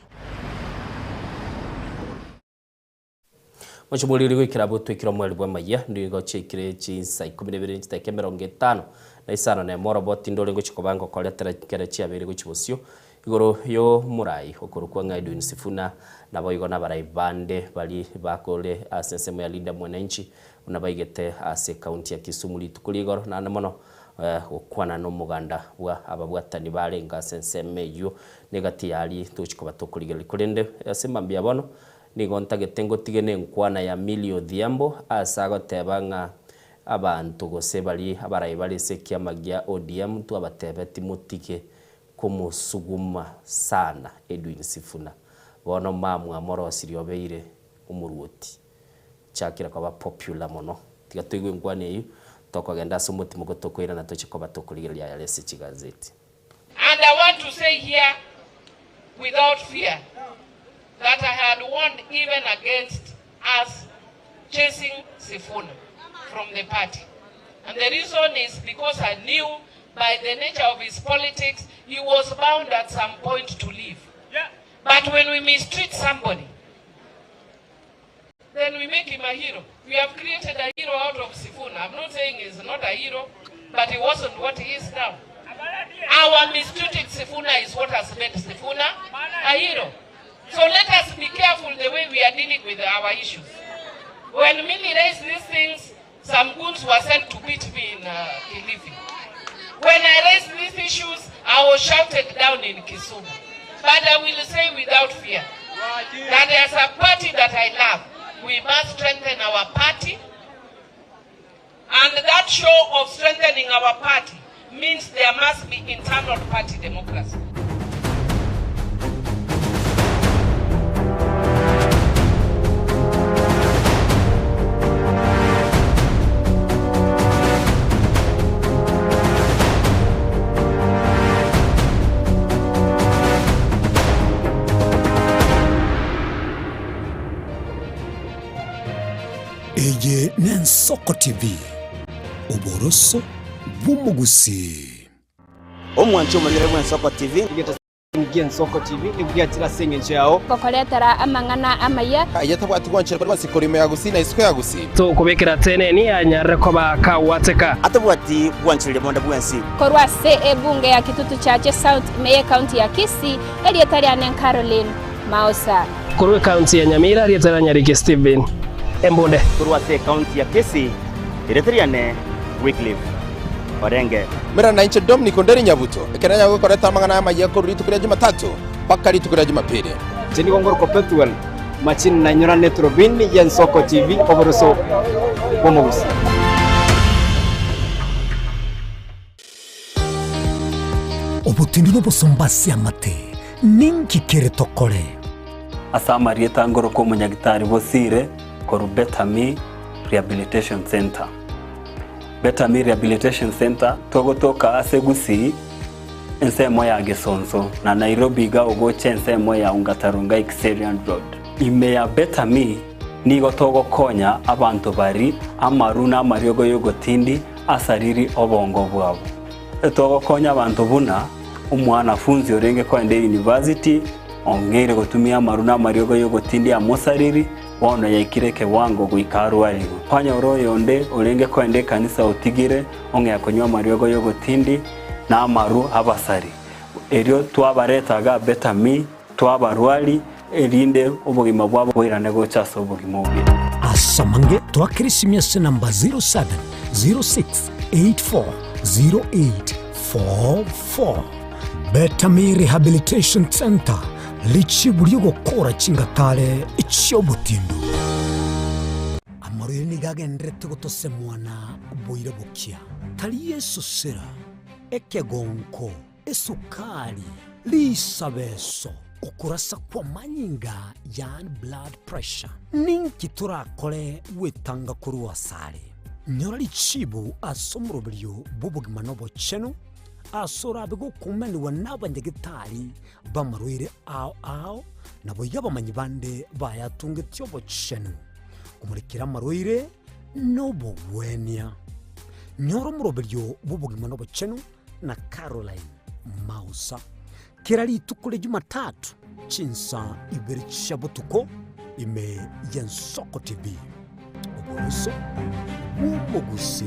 Mochie moriri goikera abwo twekire omweri bw'amayia, nigo chiaikire chinsa ikomi na ibere ne chidakika emerongo etano na isano na emo oroboti ndore ngochia koba ngokoretera ekero chiabeire gochia bosio igoro y'omorai okorokwa ng'a Edwin Sifuna naboigo nabarai bande baria bakore ase ensemo ya Linda Mwananchi buna baigete ase ekaunti ya Kisumu rituko ria igoro naende mono gokwana nomoganda bwa ababwatani barenge ase ensemo eyio negati yaria togochia koba tokorigereria korende ase mambia bono Nigo ntagete ngotige nenkwana ya Millie Odhiambo ase agoteba ng'a abanto gose baria abarai bare ase ekiama gia ODM twabatebeti motige komosuguma sana Edwin Sifuna. Bono mamwamorosirie obeire omoruoti. Chakire koba popular mono. Tiga toigwe enkwana eyio tokogenda ase omotimoko tokoirana toche koba tokorigereria ayare ase chigazeti. And I want to say here without fear that I had warned even against us chasing Sifuna from the party. And the reason is because I knew by the nature of his politics, he was bound at some point to leave. Yeah. But when we mistreat somebody, then we make him a hero. We have created a hero out of Sifuna. I'm not saying he's not a hero, but he wasn't what he is now. Our mistreating Sifuna is what has made Sifuna a hero. So let us be careful the way we are dealing with our issues. When Millie raised these things, some goons were sent to beat me in Kilifi. When I raised these issues, I was shouted down in Kisumu. But I will say without fear that as a party that I love, we must strengthen our party. And that show of strengthening our party means there must be internal party democracy. Eye n'Ensoko TV, oboroso bw'omogusii. Omwanchi omorere bw'Ensoko TV. Gi'Ensoko TV nigo giachire ase engencho yao. Gokoretera amang'ana amaya. Aye tabwati gwanchera korwa ase korimo ya gusii na isiko ya gusii. Tokobekera teneni anyarire koba kagwateka. Atabwati gwanchereria bonde bwensi. Korwa ase ebunge ya Kitutu Chache South ime y'Ecounty ya Kisii, erieta riane Caroline Maosa. Korwa ecounty ya Nyamira, erieta ria Nyariki Stephen Embunde. Korwa ase ecounty ya Kisii, erieta riane Wycliffe Orenge. Mera nainche Dominic Onderi Nyabuto, ekero nanyare gokoreta amang'ana aya amayia korwa rituko ria Jumatatu mpaka rituko ria Jumapili. Inche nigo ngorokwa Pethuel Machine nainyora neturubini y'Ensoko TV oboroso bw'omogusi. Obotindi nobosomba ase amate, ninki kere tokore? Ase amarieta ngoroka omonyagitari Bosire korwa Betami Rehabilitation Centre. Betami Rehabilitation Centre togotoka ase Gusii ensemo ya Gesonso na Nairobi iga ogocha ensemo ya Ongata Rongai Kiserian Road. Ime ya Betami nigo togokonya abanto bari amaru na amariogo y'ogotindi asariri obongo bwabo. Togokonya abanto buna omwanafunzi orenge koenda eyunivasiti ong'eire gotumia amaru na amariogo y'ogotindi amosariri, bono yaikire ekewango goika arwarigwe. Kwanyora oyonde orenge koenda ekanisa otigire ong'ea konywa amariogo y'ogotindi na amaru abasari. Erio twabareta iga Betami, twabarwari, erinde obogima bwabo boirane gocha ase obogima obuya. Ase amange twakera esimi ase namba 0706840844. Betami Rehabilitation Centre, richibu ri'ogokora chingatare chi'obotindu. Amarwaire nigo agendererete gotosemwa na boira bokia, tari esosera, ekegonko, esukari, risabeso, okorasa kw'amanyinga yaani blood pressure. Ninki torakore gwetanga korwa asare? Nyora richibu ase omoroberio bw'obogima na obochenu, ase orabe gokumanigwa n'abanyagetari b'amarwaire ao ao, naboigo abamanyi bande bayatungetie obochenu, komorekera amarwaire nobogwenia. Nyora omoroberio bw'obogima na obochenu na Caroline Mausa kera rituko ria Jumatatu chinsa ibere chia botuko ime y'Ensoko TV. Oboroso bw'omogusii.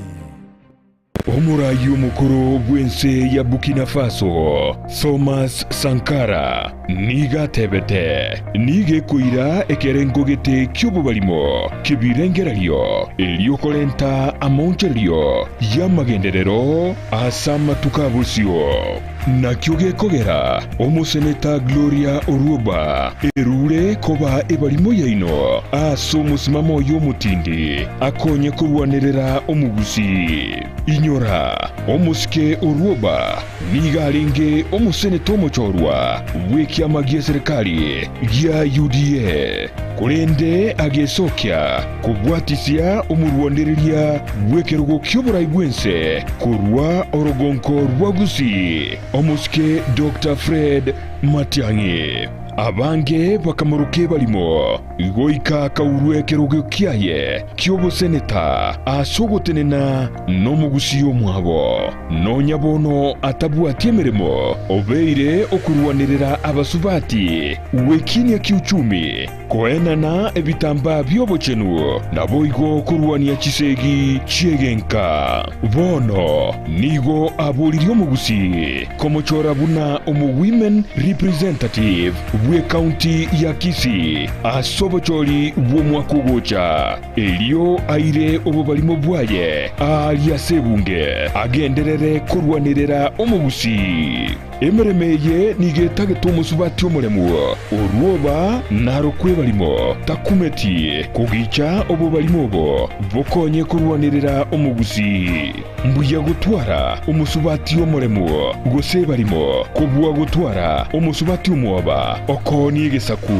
Omoraai omokoro bw'ense ya Burkina Faso, Thomas Sankara, nigo atebete, Nigo ekoira ekerengo gete ki'obobarimo ki'ebirengererio erio korenta amaonchorerio y'amagenderero ase amatuko a bosio. Nakio gekogera omoseneta Gloria Orwoba erure koba ebarimo yaino ase omosimamo oye omotindi akonye korwanerera omogusii. Inyora, omosike Orwoba nigo arenge omoseneta omochorwa bw'ekiama gi'eserekari gia UDA, korende agesokia kobwatisia omorwanereria bw'ekerogo ki'oborai bw'ense korwa orogonko rwa Gusii, omosike Doctor Fred Matiang'i. Abange bakamoroka ebarimo, goika akaurwa ekerogo kiaye ki'oboseneta ase ogotenena nomogusii omwabo. Nonya bono atabwati emeremo, obeire okorwanerera abasubati gwekinia kiuchumi, Koenana ebitambaa bi'obochenu, naboigo korwania chisegi chi'egenka. Bono nigo aboririe omogusii komochora buna omo-women representative bw'ecounty ya Kisii ase obochori bw'omwaka ogocha, erio aire obobarimo bwaye aaria ase ebunge agenderere korwanerera omogusii. Emeremo eye nigo etagete omosubati omoremu, orwoba narokwe ebarimo, takumeti kogicha obobarimo obo bokonye korwanerera omogusii. Mbuya gotwara omosubati omoremu gose ebarimo kobua gotwara omosubati omwoba okoonia egesaku.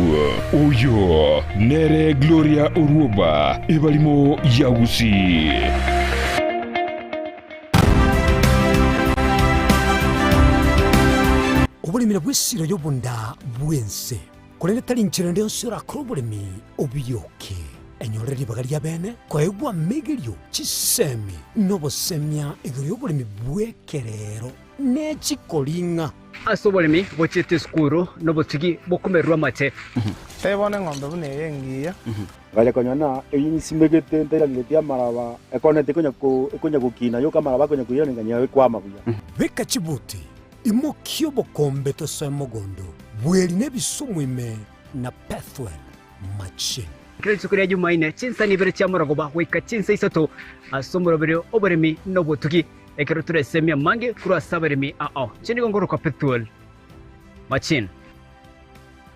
Oyo nere Gloria Orwoba, ebarimo ya Gusii. Oboremi nabwo esiro y'obonda bw'ense, korende tari inchera ende yonsi orakore oboremi obiyoke. Enyorere ribaga ri'abeene koegwa amegerio, chisemi, na obosemia igoro y'oboremi bw'ekerero ne chikoring'a. Ase oboremi bochiete esukuru nobotugi bokomererwa amate. Tebia bono eng'ombe buna eye engiya. Ngacha konyora ng'a eyio nsimegete ntairaneretie amaraba, ekoneti ekonya ko ekonya gokina yoka amaraba akonya koirana ng'a ekwama buya. Beka chibuti, imokia obokombe tosoe mogondo, bweri na ebisumu ime na Pethuel machine. Kera rituko ria Jumaine, chinsa ibere chia morogoba goika chinsa isato ase omoroberio oboremi na obotugi, ekero toresemie amange korwa ase abaremi ao. Inche nigo nkorokwa Pethuel Machine.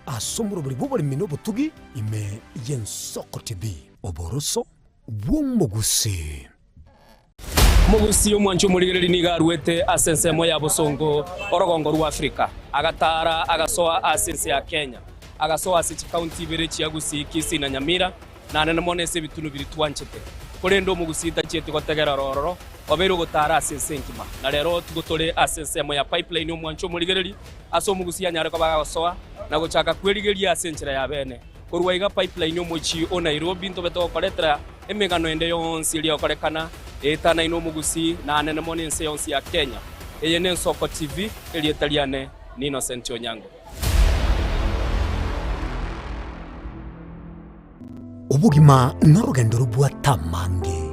Ase omoroberi bw'oboremi na obotugi ime y'Ensoko TV, oboroso bw'omogusii. Omogusii omwanchi omorigereria nigo aruete ase ensemo ya bosongo orogongo rwa Afrika, agataara agasoa ase ense ya Kenya, agasoa ase chikaunti ibere chia Gusii, Kisii na Nyamira, na anene mono ase ebitunu biria twanchete. Korende omogusii tachieti gotegera ororo, obeire ogotaara ase ense engima. Na rero tigo tore ase ensemo ya Pipeline omwanchi omorigereria, ase omogusii anyare koba agosoa na gochaka kwerigeria ase enchera ya bene. Korwa iga Pipeline omochie o Nairobi ntobe togokoretera emegano ende yonsi eria egokorekana eetanaine omogusii na anene mono ense yonsi ya Kenya. Eye n'Ensoko TV, erieta riane ni Innocent Onyango. Obogima norogendo robwate amange,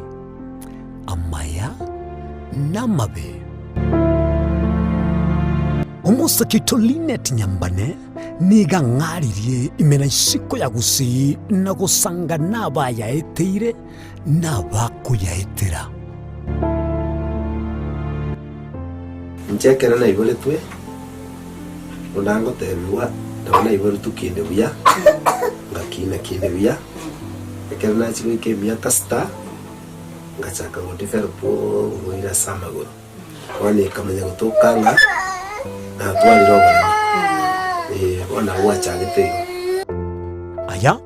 amaya na amabe. Omosake oito Linet Nyambane nigo ang'aririe ime na isiko ya Gusii na gosanga nabayaeteire na abakoyaetera. Inche ekero naiboretwe, buna ngotebigwa, nabo naiboretwe kinde buya, ngakina kinde buya, ekero nachia goika emiaka sita, ngachaka go develop oborwaire ase amagoro. Bono ekamanya gotoka ng'a natwarire oboremo, eh, bono nabo gwachagete igo. Aya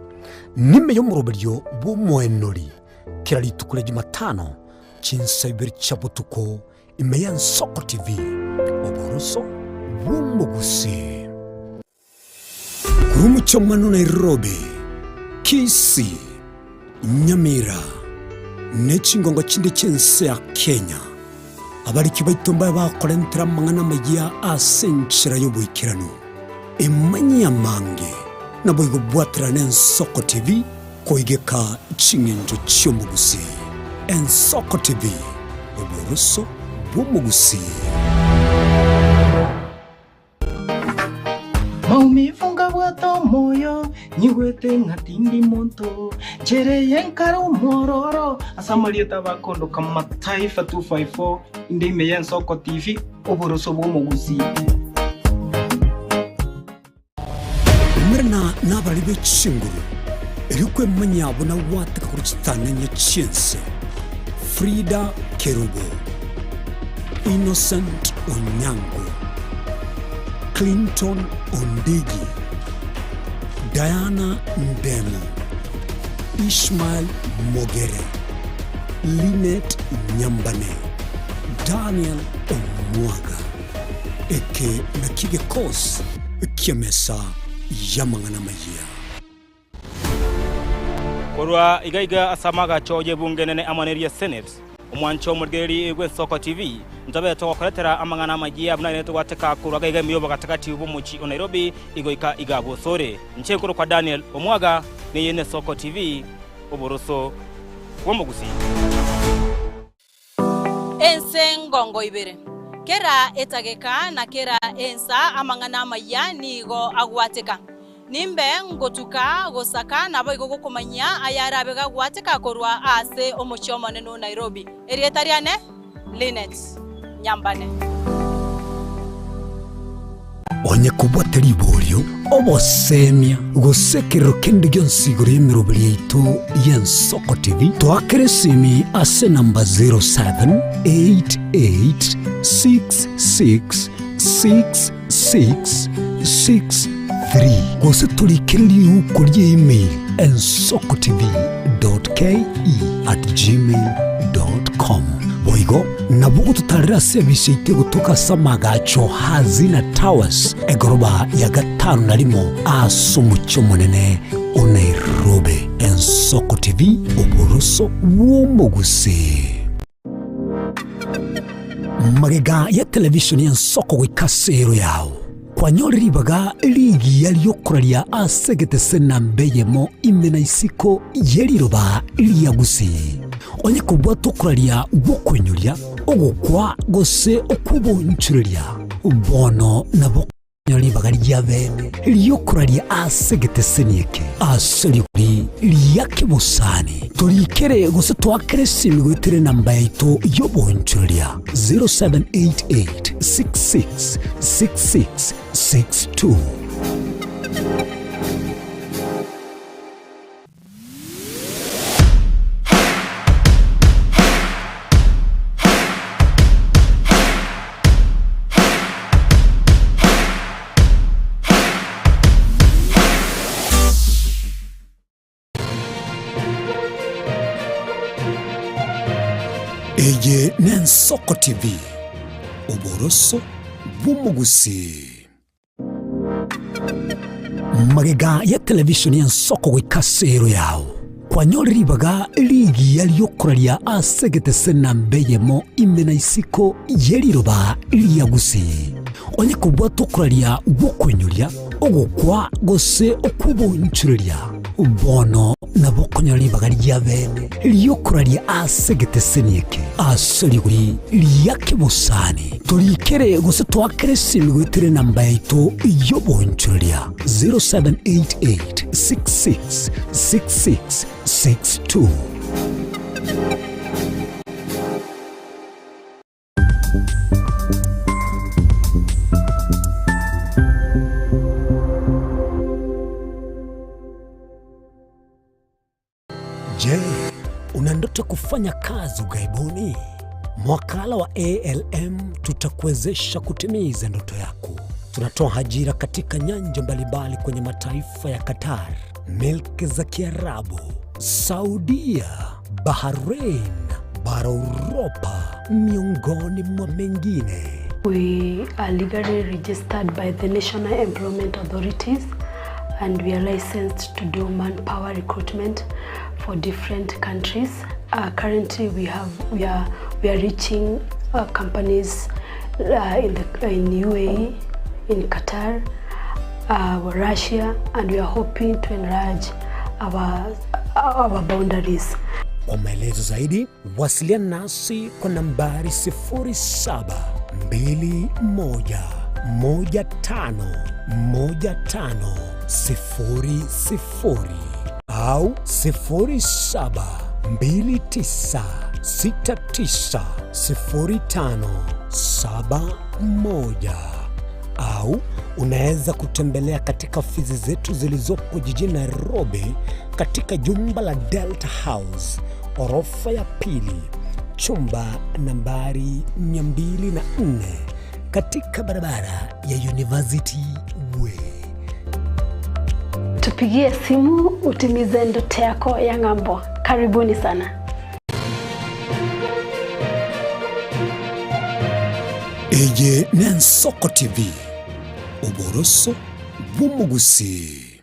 nime y'omoroberio bw'omoenori kera rituko ria Jumatano chinsa ibere chia botuko ime y'Ensoko TV, oboroso bw'omogusii. Korwa omochie Nairobi, Kisii, Nyamira, ne chingongo chinde chi'ense ya Kenya, abariki baito mbabe bakorentera amang'ana amayia ase enchera y'oboikeranu. Emanyie amange, naboigo bwaterane Ensoko TV koigeka ching'encho chi'omogusii. Ensoko TV, oboroso bw'omogusii. Maumivu nkabwata omoyo, nyigwete ng'a tindi monto, Nchera eye nkare omwororo, ase amarieta bakondoka Mataifa 254, inde ime y'Ensoko TV, oboroso bw'omogusii. Umerana nabarari be chinguru, erio kwemanyia buna gwateka korwa chitang'ani chi'ense. Frida Kerubo, Innocent Onyango, Clinton Ondigi, Diana Ndemo, Ishmael Mogere, Linet Nyambane, Daniel Omwaga. Eke nakio gekosi ki'emesa y'amang'ana amayia. Korwa iga iga ase amagacho y'ebunge enene amo neria Senate, omwancho omorigereria bw'Ensoko TV, ntobe togokoretera amang'ana amayia buna aye togwateka korwa iga iga ime y'obogatagati bw'omochie o Nairobi igoika iga bosore. Inche nkorokwa Daniel Omwaga, neye n'Esoko TV, oboroso bw'omogusii. Ense ngongo ibere. Kera etageka na kera ensa amang'ana amayia nigo agwateka. Nimbe ngotuka gosaka naboigo gokomanyia ayarabe gagwateka korwa ase omochie omonene o Nairobi. Erieta riane Linet Nyambane. Onye kobwate riborio, obosemia, gose ekerero kende gionsi igoro y'emeroberi yaito y'Ensoko TV, toakere esimi ase enamba 0788666663 gose torikere riuko ria email ensokotv.ke@gmail.com. Boigo nabo ogototarera ase ebise yaito egotoka ase amagacho Hazina Towers, egoroba ya gatano na rimo ase omochie omonene o Nairobi. Ensoko TV, oboroso bw'omogusii. Magega ya televishoni y'ensoko goika ase ero yao, kwanyorire ribaga rigiya ri'okoraria ase egetese namba eyemo ime na isiko ye riroba ria Gusii. Onye kobwata okoraria gw'okoinyoria, ogokwa gose okw'obonchoreria, bono nabo okonyora ribaga ria bene ri'okoraria ase egeteseni eke ase rigori ria kebosani. Torikere gose toakere esimi goetera enamba yaito y'obonchoreria 0788 66 66 62. Ensoko TV, oboroso bw'omogusii. Magega ya televisheni y'ensoko goika ase ero yao, kwanyore ribaga rigiya ri'okoraria ase egetese namba eyemo ime na isiko ye riroba ria Gusii. Onye kobwate okoraria gw'okoinyoria, ogokwa gose okw'obonchoreria, bono nabo okonyora ribaga ria bene ri'okoraria ase egeteseni eke ase rigori ria kebosani. Torikere gose toakere esimi goetera enamba yaito y'obonchoreria 0788 66 66 62. Je, una ndoto kufanya kazi ughaibuni? Mwakala wa ALM tutakuwezesha kutimiza ndoto yako. Tunatoa ajira katika nyanja mbalimbali kwenye mataifa ya Qatar, milki za Kiarabu, Saudia, Bahrain, bara Uropa, miongoni mwa mengine. We are legally registered by the National Employment Authorities and we are licensed to do manpower recruitment for different countries. Uh, currently we have we are we are reaching uh, companies uh, in the in UAE, in Qatar, uh, Russia and we are hoping to enlarge our our boundaries. Kwa maelezo zaidi wasiliana nasi kwa nambari 0721151500 au 0729690571 au unaweza kutembelea katika ofisi zetu zilizopo jijini Nairobi katika jumba la Delta House orofa ya pili chumba nambari 204 katika barabara ya University Way. Tupigie simu utimize ndoto yako ya ng'ambo. Karibuni sana. Eye n'Ensoko TV, oboroso bw'omogusii.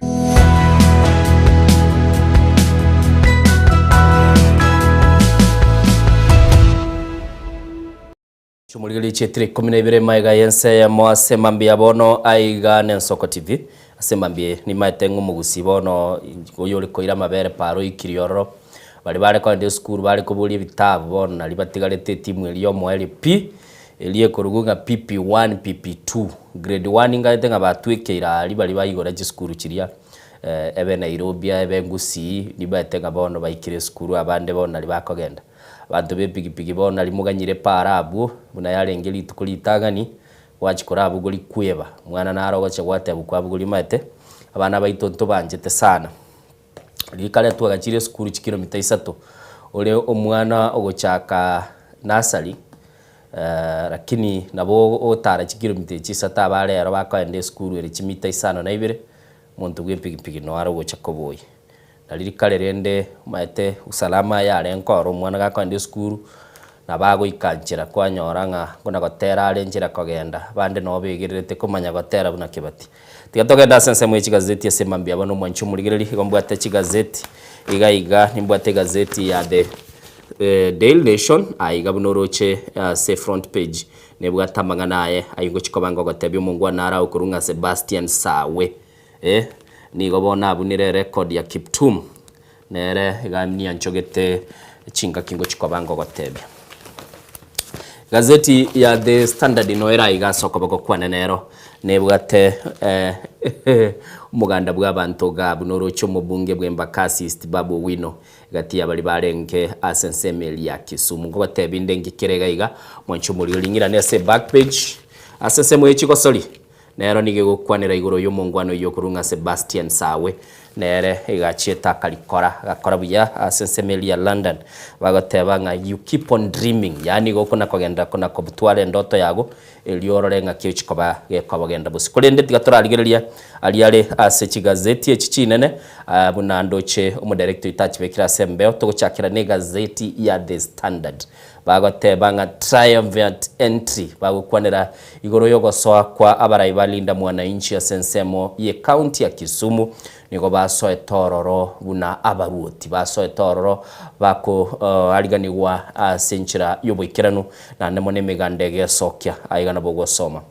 Chimorigereria chietire ikomi na ibere maega y'ense eyemo ase mambia bono aiga n'Ensoko TV. Ase mambia nimaete ng'a omogusii bono oyore koira amabere paro oikirie ororo. Baria bare kogenda esukuru bare koboria ebitabu bono naria batigarete etimu eria y'omoerio pi, eria ekorokwa ng'a PP1, PP2. Grade one ngaete ng'a batwekeire aria baria baigora chisukuru chiria ebe Nairobi ebe Gusii nibaete ng'a bono baikire esukuru abande bono naria bakogenda. Abanto ba epikipiki bono naria moganyire para abwo buna yarenge rituko ritang'ani gwachia korabogoria kweba mwana naro ogochia gwatebwa kwabogoria omanyete abana baito ntobanchete sana. Rikare twagachire esukuru chikilomita isato ore omwana ogochaka nursery Lakini nabo ogotara chikilomita echi isato aba rero bakoenda esukuru ere chimita isano na ibere, omonto bwa epigipigi noyo are ogocha koboyia. Na riria kare rende omanyete usalama yarenge oro omwana gakoenda esukuru, nabo agoika nchera kwanyora ng'a buna gotera are nchera kogenda, abande nabo begererete komanya gotera buna kebati. Tiga togende ase ensemo ye chigazeti ase mambia bono omwanchi omorigereria, igo mbwate chigazeti iga iga, nimbwate egazeti ya The Daily Nation, aiga buna oroche ase front page nebwate amang'ana aye ayio ngochia koba ngogotebia omongwana are agokorwa ng'a Sebastian Sawe eh, nigo bono abunire erecord ya Kiptum nere iga nianchogete chingaki ngochia koba ngogotebia. Gazeti ya The Standard noyo ere aiga ase okoboko kwane nero nebwate omoganda bw'abanto iga buna oroche omobunge bw'Embakasi East Babu Owino Gati ya baria barenge ase ensemo eria ya Kisumu. Ngogotebia inde ngikere iga iga, mwanche omoriri ring'irane ase back page ase ensemo ye chigosori. Nero nigo egokwanera igoro y'omongwana oyio okorwa ng'a Sebastian Sawe, nere iga achiete akarikora, agakora buya ase ensemo eria ya London. Bagoteba ng'a you keep on dreaming, yaani igo okona kogenderera kona kobutwara endoto yago Erio orore ng'aki ochia koba gekobogenda bosio. Korende tiga torarigereria aria are ase chigazeti echi chinene, buna ndoche omodirector oito achibekire ase embeo. Togochakera negazeti ya The Standard. Bagoteba ng'a triumphant entry, bagokwanera igoro y'ogosoa kwa abarai ba Linda Mwananchi ase ensemo y'ecounty ya Kisumu, nigo basoete ororo buna abaruoti, basoete ororo bakoariganigwa ase enchera y'oboikeranu, naende mono emeganda egesokia. Aiga nabo ogosoma.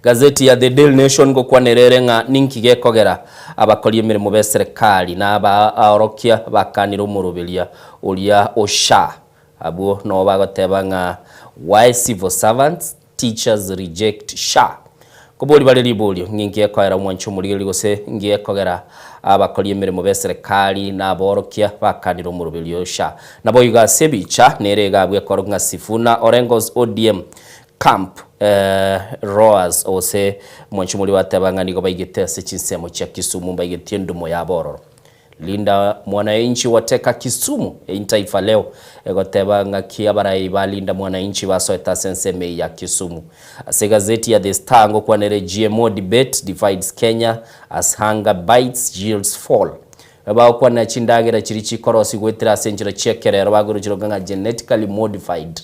Gazeti ya The Daily Nation ngokwanera ere ng'a ninki gekogera abakori emeremo b'eserekari na abaorokia bakanire omoroberia oria o SHA. Abwo noo bagoteba ng'a Why civil servants, teachers reject SHA. Kobori bare riborio, ng'inki gekoera omwanchi omorigereria gose ngi gekogera abakori emeremo b'eserekari na aborokia bakanire omoroberio o SHA. Naboigo ase ebicha nere iga abwo ekorokwa ng'a Sifuna Orengo's ODM Camp Roars gose mwanchumori bateba ng'a nigo baigete ase chinsemo chia Kisumu mbaigetie endumo yabo ororo. Linda Mwananchi wateka Kisumu in Taifa Leo egoteba ng'aki abarai ba Linda Mwananchi basoete ase ensemo eye ya Kisumu. Ase egazeti ya The Star ngokwanere GMO debate divides Kenya as hunger bites yields fall. Bagokwanera chindagera chiria chikorosigwa goetera ase enchera chi'ekerero bagorucherwa ng'a genetically modified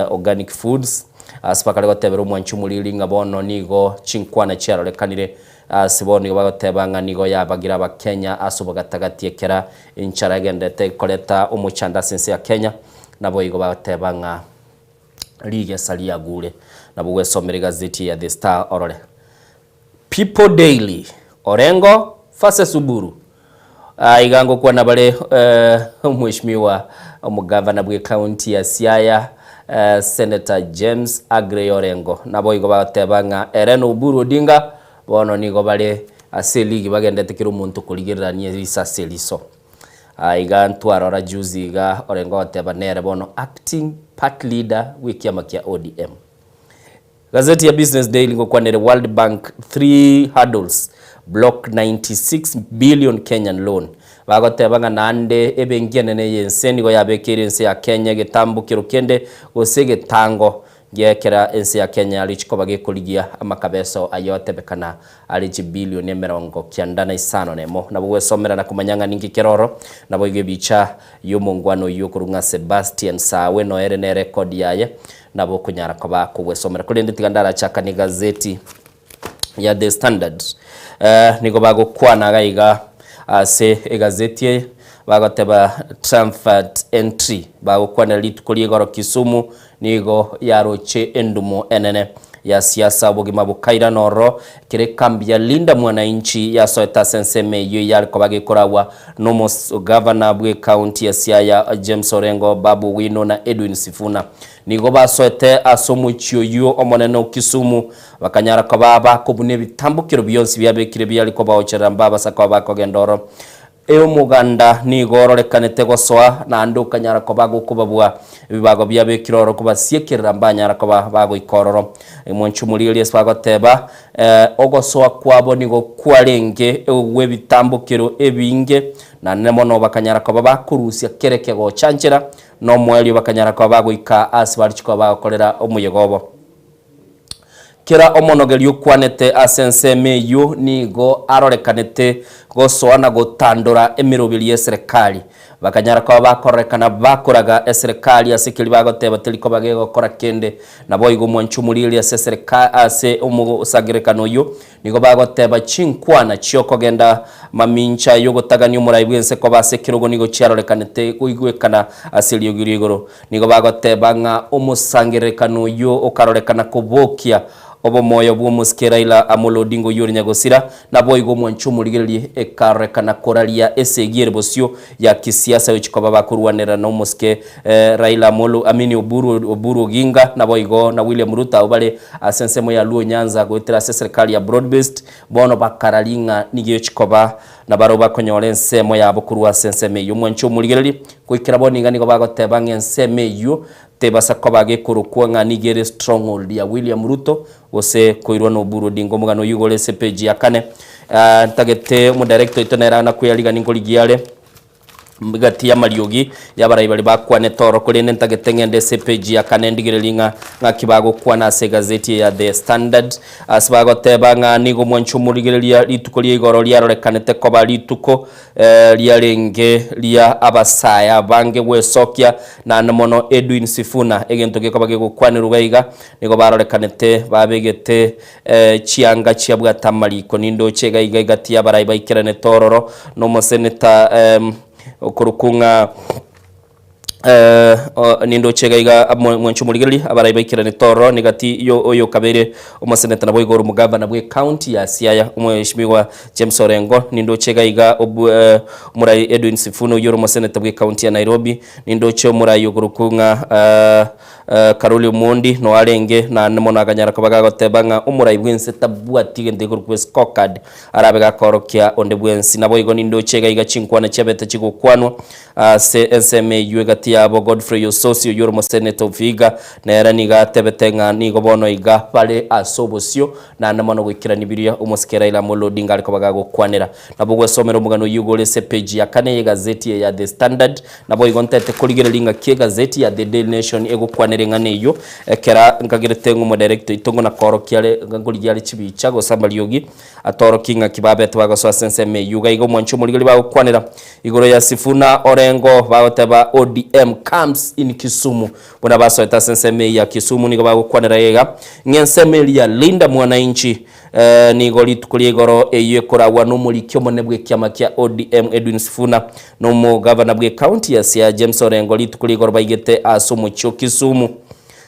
organic foods. Ase bakare gotebera omwanchi omoriri ng'a bono nigo chinkwana chiarorekanire ase bono nigo bagoteba ng'a nigo yabagire abakenya ase obogatagati ekera enchara egenderete koreta omochando ase ense ya Kenya naboigo bagoteba ng'a rigesa riagure. Nabo gwesomera egazeti ya The Star orore. People Daily, Orengo versus Uburu. Aiga ngokwana bare Omweshimiwa omogavana bwe county ya Siaya Senator James Aggrey Orengo. Naboigo bagoteba ng'a ere na Oburu Odinga bono nigo bare ase eligi bagendete kera omonto korigererania riso ase eriso. Aiga ntwarora juzi iga Orengo agoteba nere bono acting party leader bw'ekiama kia ODM. Gazeti ya Business Daily ngokwanere World Bank 3 hurdles block 96 billion Kenyan loan. Bagoteba ng'a naende ebenki enene y'ense nigo yabekeire ense ya Kenya egetambokero kende gose egetango giekera ense ya Kenya yarichi koba gekorigia amakabeso ayotebekana are chibilioni emerongo kianda na isano nemo. Nabo gwesomera na komanya ng'a ninki kere oro. Naboigo ebicha y'omongwana oyio okorwa ng'a Sebastian Sawe noere nerekodi yaye Nabo okonyara koba kogwesomera. Korende tiga ndarachakane egazeti ya The Standard. Nigo bagokwana iga iga ase egazeti eye, bagoteba triumphant entry, bagokwanera rituko ria igoro Kisumu nigo yaroche endumo enene ya siasa obogima bokairana ororo ekero ekambi ya Linda Mwananchi yasoete ase ensemo eyio yare koba gekoragwa nomogavana bw'ecounty ya Siaya James Orengo, Babu Owino na Edwin Sifuna. Nigo basoete ase omochie oyio omonene o Kisumu, bakanyara koba bakobuna ebitambokero bionsi biabekire biare kobaocherera mbabasa koba bakogenda oro. E Omoganda nigo ororekanete gosoa, naende okanyara koba gokobabua ebibago biabekire oro kobasiekerera mbanyara koba bagoika ororo. Omonche omorigereria ase bagoteba, Ogosoa kwabo nigo kwarenge ogw'ebitambokero ebinge, naende mono bakanyara koba bakorusia kera ekegocha nchera, Nomoerio bakanyara koba bagoika aase bariche koba bagokorera omoyega obo. Kera omonogeri okwanete ase ensemo eyio nigo arorekanete gosoa na gotandora emeroberi y'eserekari. Bakanyara koba bakororekana bakoraga eserekari ase keria bagoteba teri koba gegokora kende. Naboigo omwanchi omorigereria ase esereka ase omosangererekano oyio Nigo bagoteba chinkwana chi'okogenda mamincha y'ogotagania omorai bw'ense koba ase ekerogo nigo chiarorekanete koigwekana ase eriogi ria igoro. Nigo bagoteba ng'a omosangererekano oyio okarorekana kobokia obomoyo bw'omosike Raila Amolo Odinga oyio ore nyagosira, naboigo omwancha omorigererie ekarorekana koraria esegi ere bosio ya kisiasa gochia koba bakorwanerera na omosike Raila Amolo Amini Oburu Oburu Oginga naboigo na William Ruto abwo bare ase ensemo ya Luo Nyanza goetera ase eserikari ya Broad Based bono bakararia ng'a nigo egochia koba nabarabwo bakonyora ensemo yabo korwa ase ensemo eyio. Omwanchi omorigereria goikera bono iga nigo bagoteba ng'a ensemo eyio tebasa koba gekorokwa ng'a nigo ere stronghold ya William Ruto gose koirwa na Oburu Odinga omogano oyio igoro ase epage ya kane. Ntagete omodirector oito nere nakweyarigani nkorigia are. Gati y'amariogi y'abarai baria bakwanete oro, korende ntagete ng'ende ase epeji ya kane ndigererie ng'a ng'aki bagokwana ase egazeti eye ya The Standard, ase bagoteba ng'a nigo mwanche omorigereria rituko ria igoro riarorekanete koba rituko riarenge ria abasae abange gwesokia, naende mono Edwin Sifuna, egento gekoba gegokwanerwa iga iga, nigo barorekanete babegete Chianga chiabwate amariko nindoche iga iga egati y'abarai baikeranete ororo, na omoseneta okorokwa ng'a nindoche iga iga mwanche omorigereria, abarai baikeranete ororo negati yo oyokabeire omoseneta naboigo ore omogavana bw'ecounty ya Siaya, omweshimiwa James Orengo, nindoche iga iga omorai Edwin Sifuna oyio ore omoseneta bw'ecounty ya Nairobi, nindoche omorai okorokwa ng'a Karoli Omondi noyo arenge, naende mono akanyara koba gagoteba ng'a omorai bw'ense tabwati egento gekorokwa escorecard arabe gakoorokia onde bwensi. Naboigo nindoche iga iga chinkwana chiabete chigokwanwa ase ensemo eyio egati yabo Godfrey Osotsi oyio ore omoseneta o Vihiga nere nigo atebete ng'a nigo bono iga bare ase obosio naende mono goikerania biria omosike Raila Amolo Odinga are koba gagokwanera. Nabo ogwesomera omogano oyio iga ore ase epeji ya kane y'egazeti eye ya The Standard. Naboigo ntete korigereria ng'aki egazeti ya The Daily Nation egokwanera eng'ana eyio, ekera nkagerete ng'a omodirector oito ng'o nakorokia are ngorigia are chibicha gose amariogi atorokie ng'aki babete bagosoa ase ensemo eyio. Iga iga omwanchi omorigereria bagokwanera igoro ya Sifuna Orengo bagoteba ODM camps in Kisumu buna basoete ase ensemo eyio ya Kisumu nigo bagokwanera iga ng'a ensemo eria ya Linda Mwananchi Nigo rituko ria igoro eyio ekoragwa nomoriki omonene bw'ekiama kia ODM Edwin Sifuna na omogavana bw'ecounty ya Siaya James Orengo rituko ria igoro baigete ase omochie o Kisumu.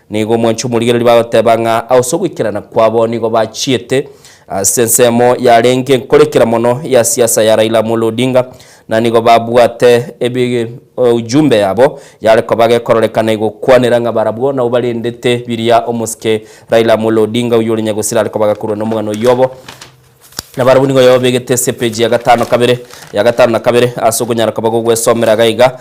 Nigo omwanchi omorigereria bagoteba ng'a ase ogoikerana kwabo nigo bachiete ase ensemo yarenge nkorekera mono ya siasa ya Raila Amolo Odinga na nigo babwate ebi ujumbe yabo yare koba gekororekana igokwanera ng'a barabwo nabo barendete biria omosike Raila Amolo Odinga oyio ore nyagosira are koba gakorwa nomogano oyio obo. Na barabwo nigo yababegete ase epeji ya gatano kabere ya gatano na kabere ase okonyara koba gogwesomera iga iga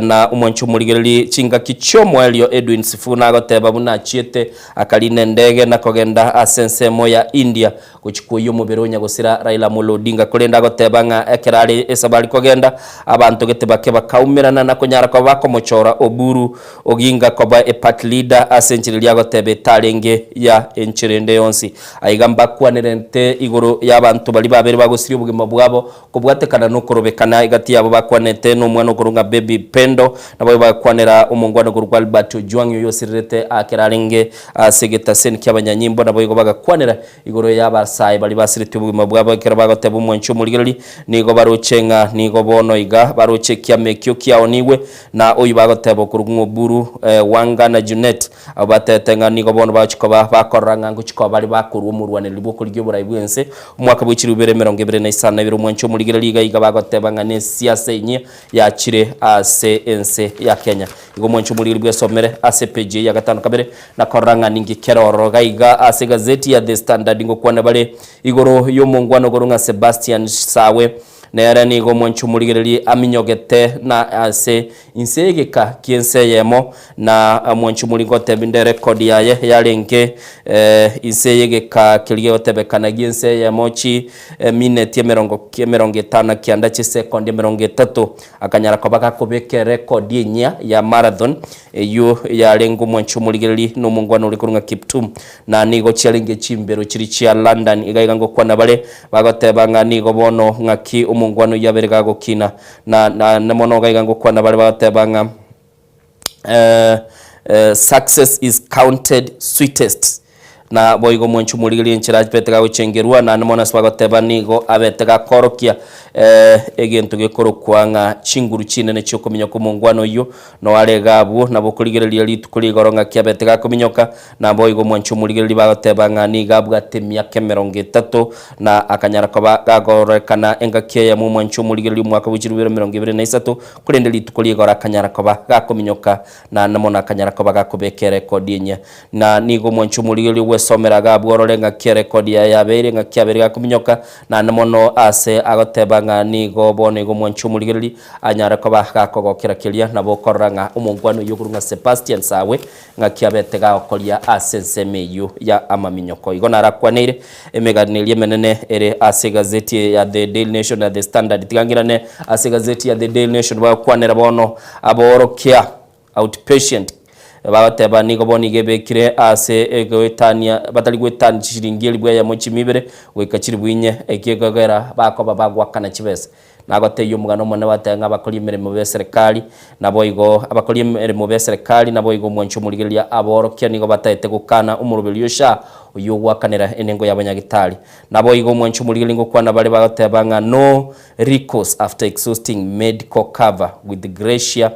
na omwanchi omorigereri chingaki chiomoerio Edwin Sifuna agoteba buna achiete akarina endege na kogenda ase ensemo ya India Gochia kwoyia omobere o nyagosira Raila Amolo Odinga, korende agoteba ng'a ekero are esabari kogenda, abanto gete bake bakaumerana na konyara koba bakomochora Oburu Oginga koba eparty leader ase enchera eria agoteba etarenge ya enchera ende yonsi. Aiga mbakwanerente igoro y'abanto baria babere bagosiria obogima bwabo Kobwatekana nokorobekana egati yabo bakwanete nomwana okorwa ng'a Baby Pendo, naboigo bagakwanera omongwana okorokwa Albert Ojwang oyio osirerete ekero arenge ase egetaseni ki'abanyanyimbo, naboigo bagakwanera igoro y'abasae baria basiretie obogima bwabo ekero bagoteba omwanchi omorigereri nigo baroche ng'a nigo bono iga baroche ekiama ekio kiaonigwe na oyio bagoteba okorokwa ng'a Oburu Wanga na Junet. Abwo batebete ng'a nigo bono bagochia koba bakorora ng'a ngochia koba bare bakorua omorwanereri bw'okorigia oborai bw'ense, omwaka bwe chilifu ibere emerongo ebere na isano na ibere omwanche omorigereria iga iga bagoteba ng'a nesiasa enyia yachire ase ense ya Kenya. Igo omwanche omorigereria bwesomere ase epeji eye ya gatano kabere na korora ng'a ninki kere ororo iga iga ase egazeti ya The Standard ngokwana bare igoro y'omongwana okorwa ng'a Sebastian Sawe Nere nigo omwanchi omorigereria aminyogete na ase inse y'egeka ki'ense eyemo, na omwanchi omorigereria ngotebi nde rekodi yaye yarenge inse y'egeka keria gegotebekana gi'ense eyemo chi mineti emerongo emerongo etano na kianda chisekondi emerongo etato, akanyara koba gakobeka erekodi enyia ya marathon eyio yarenge omwanchi omorigereria na omongwana ore korwa ng'a Kiptum. Na nigo chiarenge chimbero chiria chia London iga iga ngokwana bare, bagoteba ng'a nigo bono ng'aki omongwana oyio abere gagokina. Na na mono iga iga ngokwana bare bagoteba ng'a success is counted sweetest. Na boigo omwanchi omorigereria enchera abete gagochengerwa, naende mono ase bagoteba nigo abete gakorokia egento gekorokwa ng'a chinguru chinene chiokominyoka omongwana oyio, noare iga abwo, nabo okorigereria rituko rigoro ng'aki abete gakominyoka, Naboigo omwanchi omorigereria bagoteba ng'a nigo abwate emiaka emerongo etato, na akanyara koba gakororekana engaki eyemo omwanchi omorigereria omwaka bwe chilifu emerongo ebere na isato, korende rituko rigoro akanyara koba gakominyoka, naende mono akanyara koba gakobeka erekodi enyia. Na nigo omwanchi omorigereria ogwesomia. Bwesomera iga abwo orore ng'aki erekodi yaye yabeire, ng'aki abeire gakominyoka, naende mono ase agoteba ng'a nigo bono igo omwanchi omorigereria anyare koba gakogokera keria. Nabo okorora ng'a omonkwana oyio okorwa ng'a Sebastian Sawe ng'aki abete gagokoria ase ensemo eyio ya amaminyoko. Igo narakwaneire emegano eria emenene ere ase egazeti eye ya The Daily Nation na The Standard. Tiga ng'irane ase egazeti ya The Daily Nation bagokwanera bono aborokia, outpatient, bagoteba nigo bono iga ebekire ase egoetania batari goetania chishilingi elifu eyemo chimia ibere goika chilifu inye, ekio gekogera bakoba bagoakana chibesa. Nagotebia omogano omonene gwateba ng'a abakori emeremo b'eserekari, naboigo abakori emeremo b'eserekari, naboigo omwanchi omorigereria aborokia nigo bataete gokana omoroberio o SHA oyio ogoakanera enengo y'abanyagitari. Naboigo omwanchi omorigereria ngokwana bare bagoteba ng'a no recourse after exhausting medical cover with gratia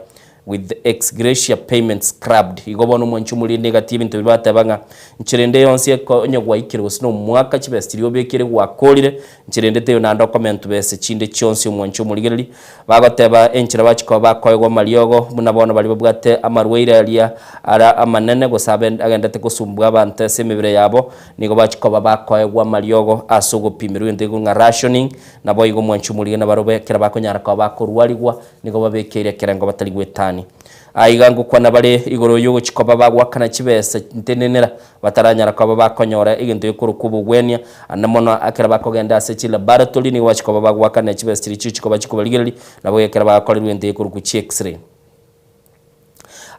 with ex gratia payment scrubbed. Igo bono omwanchi omorende egati y'ebinto biria bateba ng'a nchera ende yonsi eko onye gwaikire gose na omwaka chibesa chiria obekire gwakorire, nchera ende teiyo naende okomentwa besa chinde chionsi omwanchi omorigereria. Bagoteba enchera bachia koba bakoegwa amariogo buna bono baria babwate amarwaire aria are amanene gose abe agendete kosumbua abanto ase emebere yabo, nigo bachia koba bakoegwa amariogo ase ogopimerwa egento gekoro ng'a rationing, naboigo omwanchi omorigereria nabarobwo ekero bakonyara koba bakorwarigwa Nigo babekeire ekerengo batari gwetania. Aiga ngokwana bare igoro y'ogochia koba bagoakana chibesa ntenenera, bataranyara koba bakonyora egento gekorokwa obogwenia, ande mono ekero bakogenda ase chilaboratory nigo bachia koba bagoakanera chibesa chiria chigochia koba chikobarigereria, nabo ekero bagakorerwa egento gekorokwa chi'X-ray.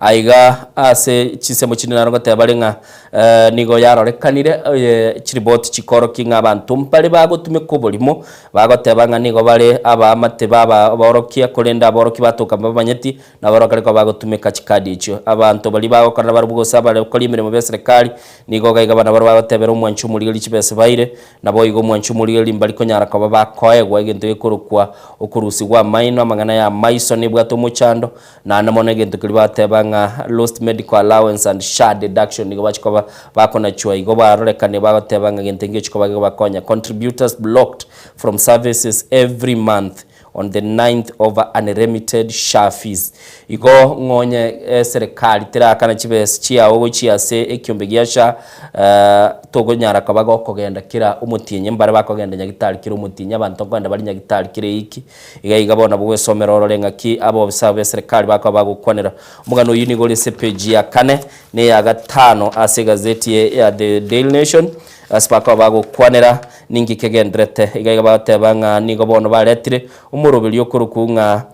Aiga ase chinsemo chinde naro ngoteba bare ng'a nigo yarorekanire chiripoti chikorokia ng'a abanto mbare bagotumeka oborimo, bagoteba ng'a nigo bare abaamate ba abaorokia, korende aborokia batoka mbabamanyeti, nabo barokare koba bagotumeka chikadi echio. Abanto baria bagokorana barobwo gose abare gokora emeremo b'eserekari, nigo iga iga nabarobwo bagotebera omwanchi omorigereria chibesa baire, Naboigo omwanchi omorigereria mbari konyara koba bakoegwa egento gekorokwa okorusigwa amaino, amang'ana y'amaiso nebwate omochando, Naende mono egento keria bateba ng'a lost medical allowance and SHA deduction nigo bachia koba bakonachwa igo barorekane bagoteba ng'a gento enki gochia koba gekobakonya contributors blocked from services every month on the ninth over unremitted SHA fees. Igo ng'onye eserekari terakana chibesa chiao gochia ase ekiombe gia SHA tokonyara koba gokogenda kera omotienyi mbare bakogenda nyagitari kera omotienyi abanto nkogenda bare nyagitari kera eiki. Iga iga bono bogwesomera orore ng'aki abobisa b'eserekari bakoba bagokwanera. Omogano oyio nigo ore ase epeji ya kane na eya gatano ase egazeti eye ya The Daily Nation, ase bakoba bagokwanera ninki kegenderete. Iga iga bagoteba ng'a nigo bono baretire omoroberio okorokwa ng'a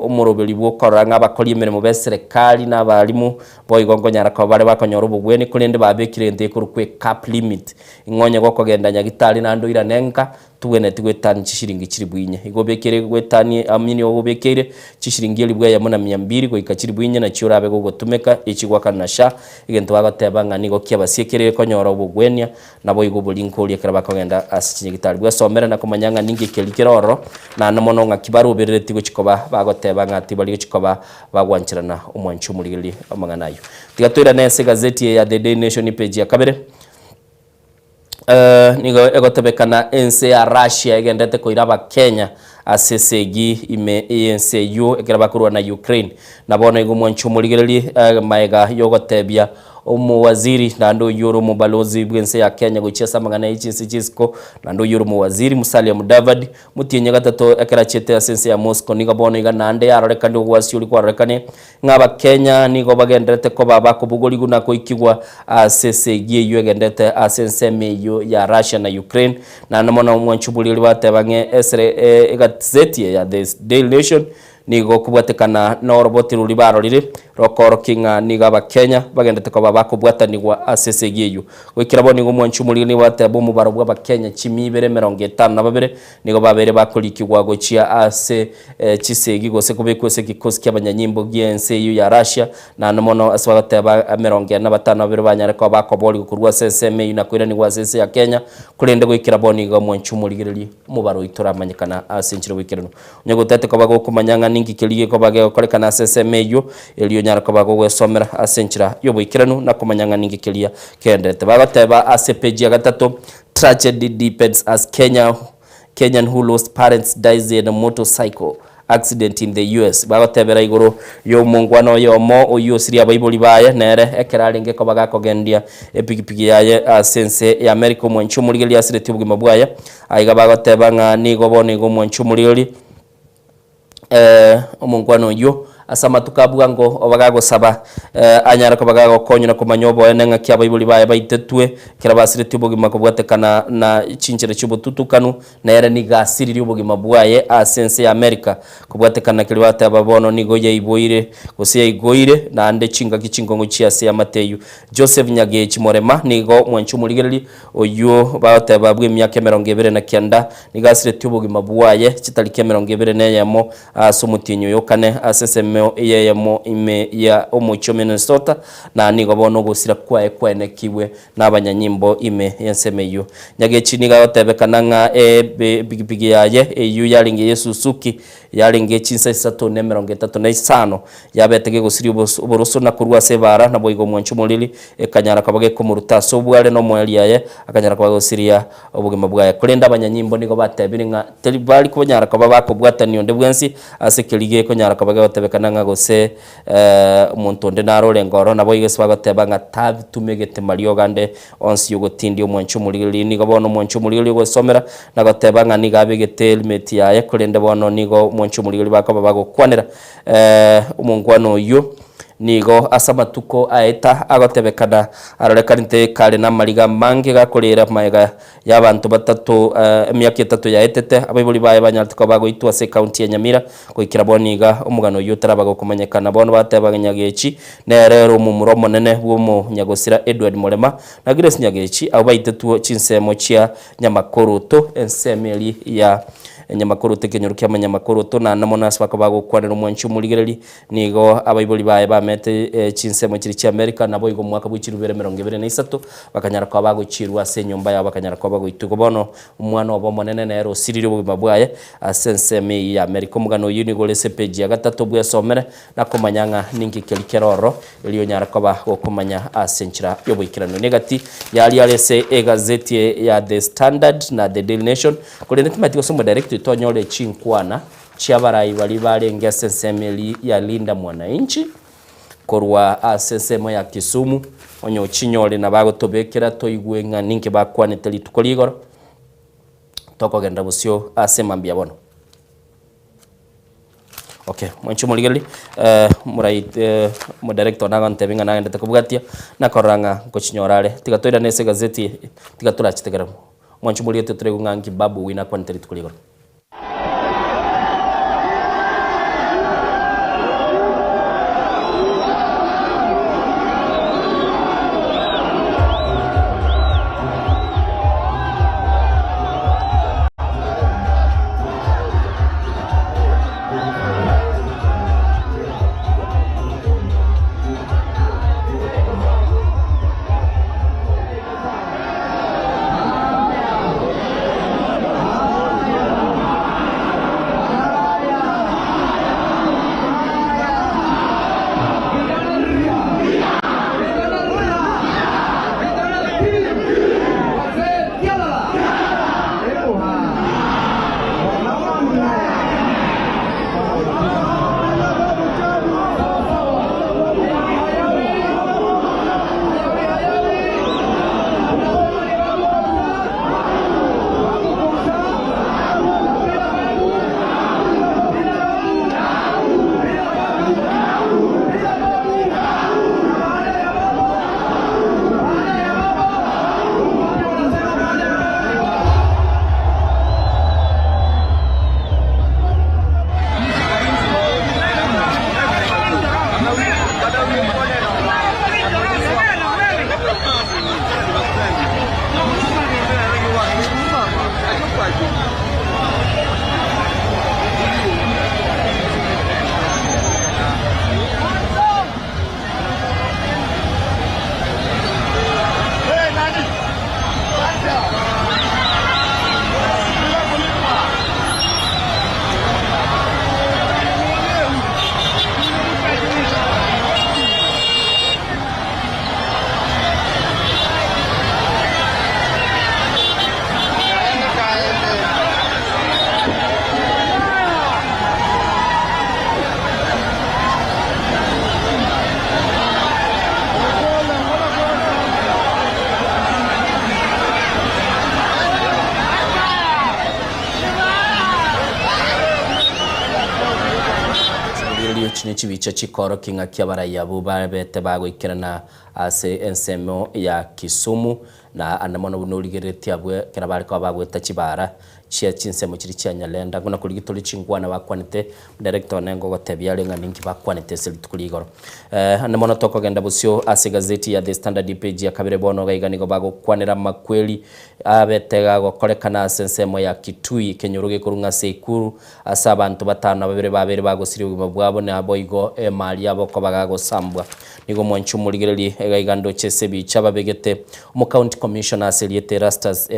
omoroberio bw'okorora ng'a abakori emeremo b'eserekari na abalimu boigo nkonyara koba bare bakonyora obogwenia korende babekire egento gekorokwa ecap limit. Ing'o onye gokogenda nyagitari naende oirane nka, Togwenereti gwetania chishilingi chilifu inye. Igo obekeire gwetania amini obekeire chishilingi elifu eyemo na mia mbiri goika chilifu inye nachio orabe gogotumeka echi goakana na SHA, egento bagoteba ng'a nigo kiabasiekereire konyora obogwenia naboigo oboringoria ekero bakogenda ase chinyagitari. Bwesomere na komanya ng'a ninki keria kere ororo naende mono ng'aki baroberereti gochia koba bagoteba ng'a tibari gochia koba bagwancherana omwanchi omorigereria amang'ana ayio. Tiga toirane ase egazeti eye ya The Daily Nation page ya kabere. Nigo egotebekana ense ya Russia egenderete koira abakenya ase esegi ime y'ense eyio ekero bakorwa na Ukraine. Na bono igo omwanchi omorigererie maega yogotebia omowaziri naende oyio ore omobalozi bw'ense ya Kenya gochia ase amang'ana ye chinse chi'isiko naende oyio ore omowaziri Musalia Mudavadi motienyi gatato ekero achiete ase ense ya Moscow nigo bono iga naende yarorekane ogwasiori kwarorekane Ng'a Abakenya nigo bagendererete koba abakobogorigwa na goikigwa ase esegi eyio egendererete ase ensemo eyio ya Russia na Ukraine. Naende mono omwanchi oboreri bateba ng'a esere egazeti ya The Daily Nation nigo kobwatekana na oroboti roria barorire rokoorokia ng'a nigo Abakenya bagendererete koba abakobwatanigwa ase esegi eyio. Goikera bono nigo omwanchi omoriri nigo bateba omobaro bw'Abakenya chimia ibere emerongo etano na babere Nigo babeire bakorikigwa gochia ase chisegi gose kobekwa ase ekikosi ki'abanyanyimbo gi'ense eyio ya Russia, naende mono ase bagoteba emerongo ene na batano na babere banyare koba bakoboorigwa korwa ase ensemo eyio na koiranigwa ase ense ya Kenya, korende goikera bono iga omwanchi omorigererie omobaro oito oramanyekana ase enchera y'oboikeranu. Onye gotete koba gokomanya ng'a ninki keria gekoba gegokorekana ase ensemo eyio, erio onyare koba gogwesomera ase enchera y'oboikeranu na komanya ng'a ninki keria kegendererete. Bagoteba ase epeji ya gatato, Tragedy deepens as Kenya Kenyan who lost parents dies in a motorcycle. Accident in the US. Bagotebera igoro y'omongwana oyomo oyio osirie abaibori baye nere ekero arenge koba gakogendia epigipigi yaye ase ense ya America omwanchi omorigereria asiretie obogima bwaye. Aiga bagoteba ng'a nigo bono iga omwanchi omorigereria omongwana oyio ase amatuko a bwango oba gagosaba anyare koba gagokonywa na komanya oboene ng'aki abaibori baye baitetwe ekero basiretie obogima kobwatekana na chinchera chi'obotutukanu Nere nigo asiririe obogima bwaye ase ense ya Amerika, kobwatekana keria bateba bono nigo yaiboire gose yaigoire naende chingaki chinkong'u chi'ase amate eyio. Joseph Nyagechi Morema nigo mwanchi omorigereria oyio bagoteba bw'emiaka 29 nigo asiretie obogima bwaye chitariki 21 ase omotienyi oyo okane ase ensemo eyemo ime ya omochie o Minnesota na nigo bono ogosira kwaye kwaenekigwe nabanyanyimbo ime y'ensemo eyio. Nyagechi nigo agotebekana ng'a epigipigi yaye eyio yarenge y'esusuki yarenge chinsa isato na 35 yabete gegosiria oboroso na korwa ase ebaara, naboigo omwancho omoriri ekanyara koba gekomoruta ase obware na omoerio aye akanyara koba gosiria obogima bwaye. Korende abanyanyimbo nigo batebire ng'a teri bari konyara koba bakobwatania onde bwensi ase keria gekonyara koba gegotebekana ng'a gose Omonto onde naro orenge oro, naboigo ase bagoteba ng'a tatumegete mariogo ande onsi y'ogotindia omwancho omorigereria. Nigo bono omwancho omorigereria ogosomera na goteba ng'a nigo abegete helmet yaye, korende bono nigo omwancho omorigereria bakoba bagokwanera omongwana oyio. Nigo ase amatuko aeta agotebekana arorekanete kare namariga amange gakorera magega y'abanto batato emiaka etato yaetete, abaibori baye banyarete koba bagoitwa ase ecounty ya Nyamira. Goikera bono iga omogano oyio otaraba gokomanyekana. Bono bateba Nyagechi nere ere omomura omonene bw'omonyagosira Edward Murema na Grace Nyagechi, abwo baitetwe chinsemo chia Nyamakoroto, ensemo eria ya Nyamakoroto ekenyoro kia Manyamakoroto, naende mono ase bakoba bagokwanera omwanchi omorigereri Nigo abaibori baye bamete chinsemo chiria chi'Amerika, naboigo omwaka bwe chilifu ibere 23 bakanyara koba bagochierwa ase enyomba yabo bakanyara koba bagoitwa. Igo bono omwana obo omonene nere osiririe obogima bwaye ase ensemo eyio ya Amerika. Omogano oyio nigo ore ase epeji ya gatato bwesomere na komanya ng'a ninki keria kere ororo erio onyare koba gokomanya ase enchera y'oboikeranu. Negati yaria are ase egazeti ya The Standard na The Daily Nation, korende timanyeti gose omodirector oito onyore chinkwana Chi'abarai baria barenge ase ensemo eria ya Linda Mwananchi, korwa ase ensemo ya Kisumu, onye ochinyore na bagotobekera toigwe ng'a ninki bakwanete rituko rigoro, tokogenda bosio ase mambia bono. Okay, mwanche omorigereria, morai omodirector one agontebia ng'a nagendete kobwatia, nakorora ng'a nkochinyora are. Tiga toirane ase egazeti, tiga torachitegera. Mwanche omorigereria toraigwe ng'a nki Babu Owino akwanete rituko rigoro. Echi ne chibicha chikorokia ng'aki abarai abwo babete bagoikerana ase ensemo ya Kisumu, na ande mono buna origereretie abwo ekero bare koba bagoeta chibara chia chinsemo chiria chia Nyalenda. Buna korigia tore chinkwana bakwanete, director one ngogotebia are ng'a ninki bakwanete ase rituko ria igoro. Ande mono tokogenda bosio ase egazeti ya The Standard page ya kabere bono iga iga nigo bagokwanera amakweri abete gagokorekana ase ensemo ya Kitui ekenyoro gekorwa ng'a ase Ikuru Ase abanto batano na babere babeire bagosiria obogima bwabo, naboigo emari yabo koba gagosambwa. Nigo omwanchi omorigererie iga iga ndoche ase ebicha babegete omo county commissioner ase erieta Erastus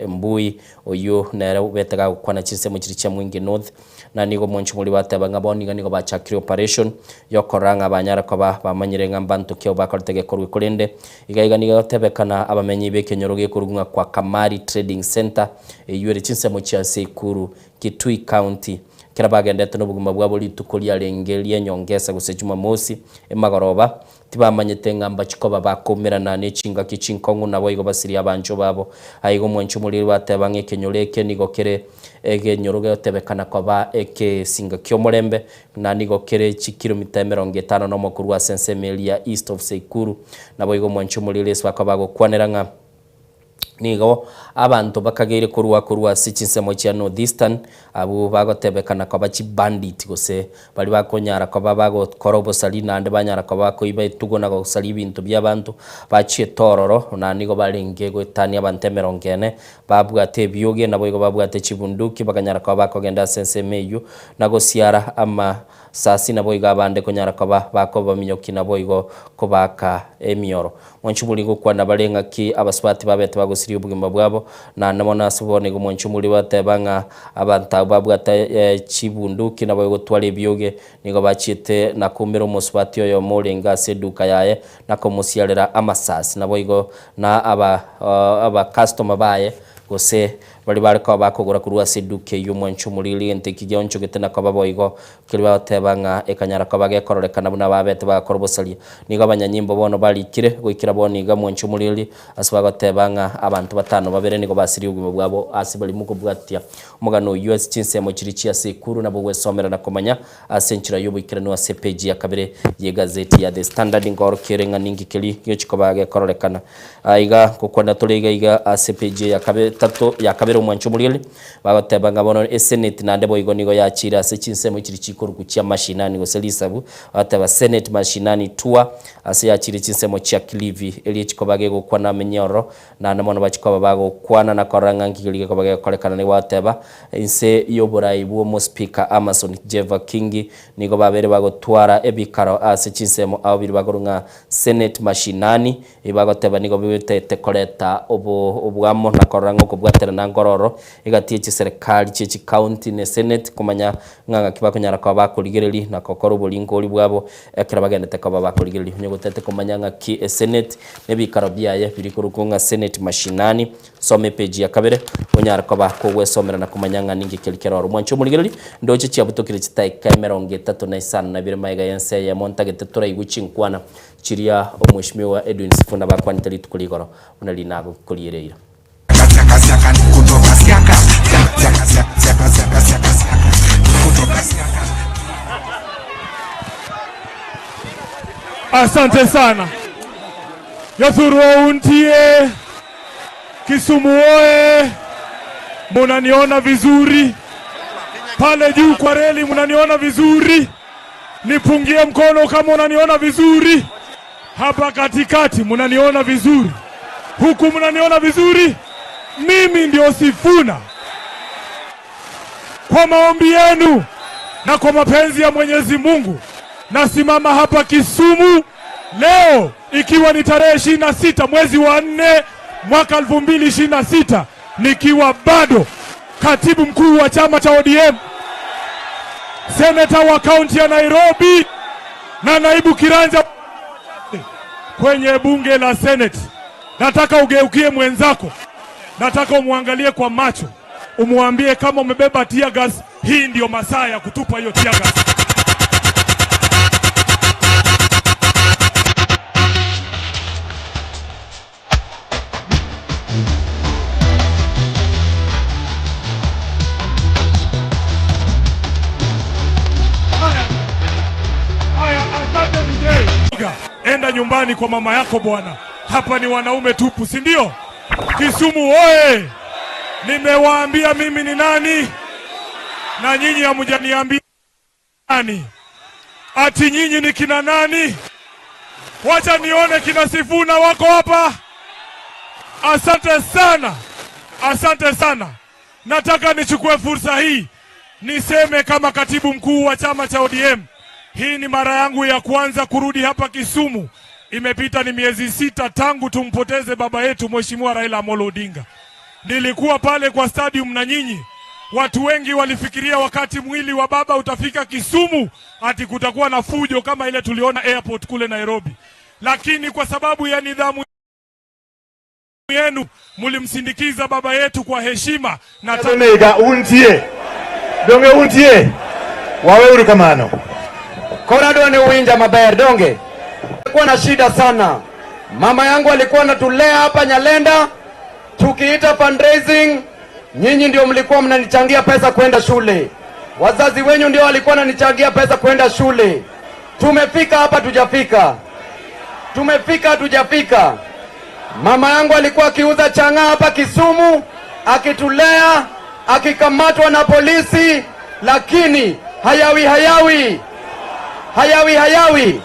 Mbui, oyio nere obete gagokwana chinsemo chiria chia Mwingi North, na nigo omwanchi omorigereria bateba ng'a bono iga nigo bachakire operation yokorora ng'a banyare koba bamanyire ng'a mbanto ki abwo bakorete gekorwe korende iga iga nigo egotebekana abamenyi b'ekenyoro gekorwa ng'a kwa Kamari Trading Centre eyio ere chinsemo chia ase Ikuru Kitui County. Ekero bagendete nobogima bwabo rituko riarenge ri'enyongesa gose Jumamosi emagoroba, tibamanyete ng'a mbachie koba bakoumerana ne chingaki chinkong'u naboigo basirie abanchwa babo. Aiga omwanchi omoriri bateba ng'a ekenyoro eke nigo kere egenyoro gegotebekana koba ekesinga ki'omorembe, na nigo kere chikilomita 51 korwa ase ensemo eria East of Tseikuru. Naboigo omwanchi omoriri ase bakoba bagokwanera ng'a. Nigo abanto bakageire korwa korwa ase chinsemo chia North Eastern, abwo bagotebekana koba chibandit gose baria bakonyara koba bagokora obosari naende banyara koba bakoiba etugo na gosaria ebinto biabanto bachiete ororo, na nigo barenge goetania abanto 40 babwate ebioge naboigo babwate chibunduki bakanyara koba bakogenda ase ensemo eyio na gosiara ama Sasi naboigo abande konyara koba bakobaminyokia naboigo kobaaka emioro. Mwanchumuri gokwana bare ng'aki abasubati babete bagosiria obogima bwabo, naende mono ase bono igo mwanchumuri bateba ng'a abanto abwo babwate chibunduki naboigo gotwara ebioge nigo bachiete na koumera omosubati oyomo orenge ase eduka yaye na komosiarera amasasi naboigo na aba abakastoma baye gose Baria bare koba bakogora korwa ase eduka eyio omwancho omoriri egento eki giaonchogete na koba boigo, keria bagoteba ng'a ekanyara koba gekororekana buna babete bagakora obosaria. Nigo abanyanyimbo bono barikire goikera bono iga mwancho omoriri ase bagoteba ng'a abanto batano babere nigo basirie obogima bwabo ase baria mokobwatia omogano oyio ase chinsemo chiria chia ase ekuru nabo gwesomera na komanya ase enchera y'oboikeranu ase epeji ya kabere y'egazeti ya The Standard nkoorokia ere ng'a ninki keria gegochia koba gekororekana. Aiga ngokwana tore iga iga ase epeji eye ya kabe tato ya kabere omwancho omorigereria, bagoteba ng'a bono esenate naende boigo nigo yachiire ase chinsemo chiria chikorokwa chia mashinani gose risabu, bagoteba Senate Mashinani Tour ase yachiire chinsemo chia Kilifi eria echikoba gegokwana amenye ororo Naende mono bachia koba bagokwana na korora ng'a nki keria gekoba gegokorekana, nigo bagoteba, Inse y'oborai bw'omospika Amason Jeva Kingi nigo babeire bagotwara ebikaro ase chinsemo ao biria bakorwa ng'a Senate Mashinani, ebi bagoteba nigo bibetete koreta obo obwamo na korora ng'a okobwaterana nkororo egati ye chiserekari chie chicounty ne Senate komanya ng'a ng'aki bakonyara koba bakorigereria na gokora oboringori bwabo Ekero bagendete koba bakorigereria onye gotete komanya ng'aki eseneti nebikaro biaye biri korokwa ng'a Senate Mashinani, soma epeji ya kabere onyare koba kogwesomera na komanya ng'a ninki keri kere oro. Mwanche omorigereria, ndoche chiabutokire chitaika 32 magega y'ense eyemo ntagete toraigwe chinkwana chiria Omweshimiwa Edwin Sifuna bakwanete rituko rigoro buna rinagokoriereire. Asante sana. Jothurwa untie Kisumu oye! Munaniona vizuri pale juu kwa reli, munaniona vizuri? Nipungie mkono kama unaniona vizuri. Hapa katikati munaniona vizuri, huku munaniona vizuri. Mimi ndio Sifuna. Kwa maombi yenu na kwa mapenzi ya Mwenyezi Mungu nasimama hapa Kisumu leo ikiwa ni tarehe 26 mwezi wa 4 mwaka 2026 nikiwa bado katibu mkuu wa chama cha ODM, seneta wa kaunti ya Nairobi na naibu kiranja kwenye bunge la Senate. Nataka ugeukie mwenzako, nataka umwangalie kwa macho, umwambie kama umebeba tear gas, hii ndio masaa ya kutupa hiyo tear gas. Enda nyumbani kwa mama yako bwana. Hapa ni wanaume tupu, si ndio? Kisumu oye! Nimewaambia mimi ni nani, na nyinyi hamjaniambia nani. Ati nyinyi ni kina nani? Wacha nione kina Sifuna wako hapa. Asante sana, asante sana. Nataka nichukue fursa hii niseme kama katibu mkuu wa chama cha ODM, hii ni mara yangu ya kwanza kurudi hapa Kisumu. Imepita ni miezi sita tangu tumpoteze baba yetu Mheshimiwa Raila Amolo Odinga. Nilikuwa pale kwa stadium na nyinyi. Watu wengi walifikiria wakati mwili wa baba utafika Kisumu ati kutakuwa na fujo kama ile tuliona airport kule Nairobi, lakini kwa sababu ya nidhamu yenu mulimsindikiza baba yetu kwa heshima na Nega untie donge untie waweuru kamano Koro adwa ni uwinja maber donge. Kulikuwa na shida sana. Mama yangu alikuwa anatulea hapa Nyalenda, tukiita fundraising, nyinyi ndio mlikuwa mnanichangia pesa kwenda shule, wazazi wenyu ndio walikuwa wananichangia pesa kwenda shule. Tumefika hapa, tujafika? Tumefika, tujafika? Mama yangu alikuwa akiuza chang'aa hapa Kisumu, akitulea, akikamatwa na polisi, lakini hayawi hayawi hayawi hayawi.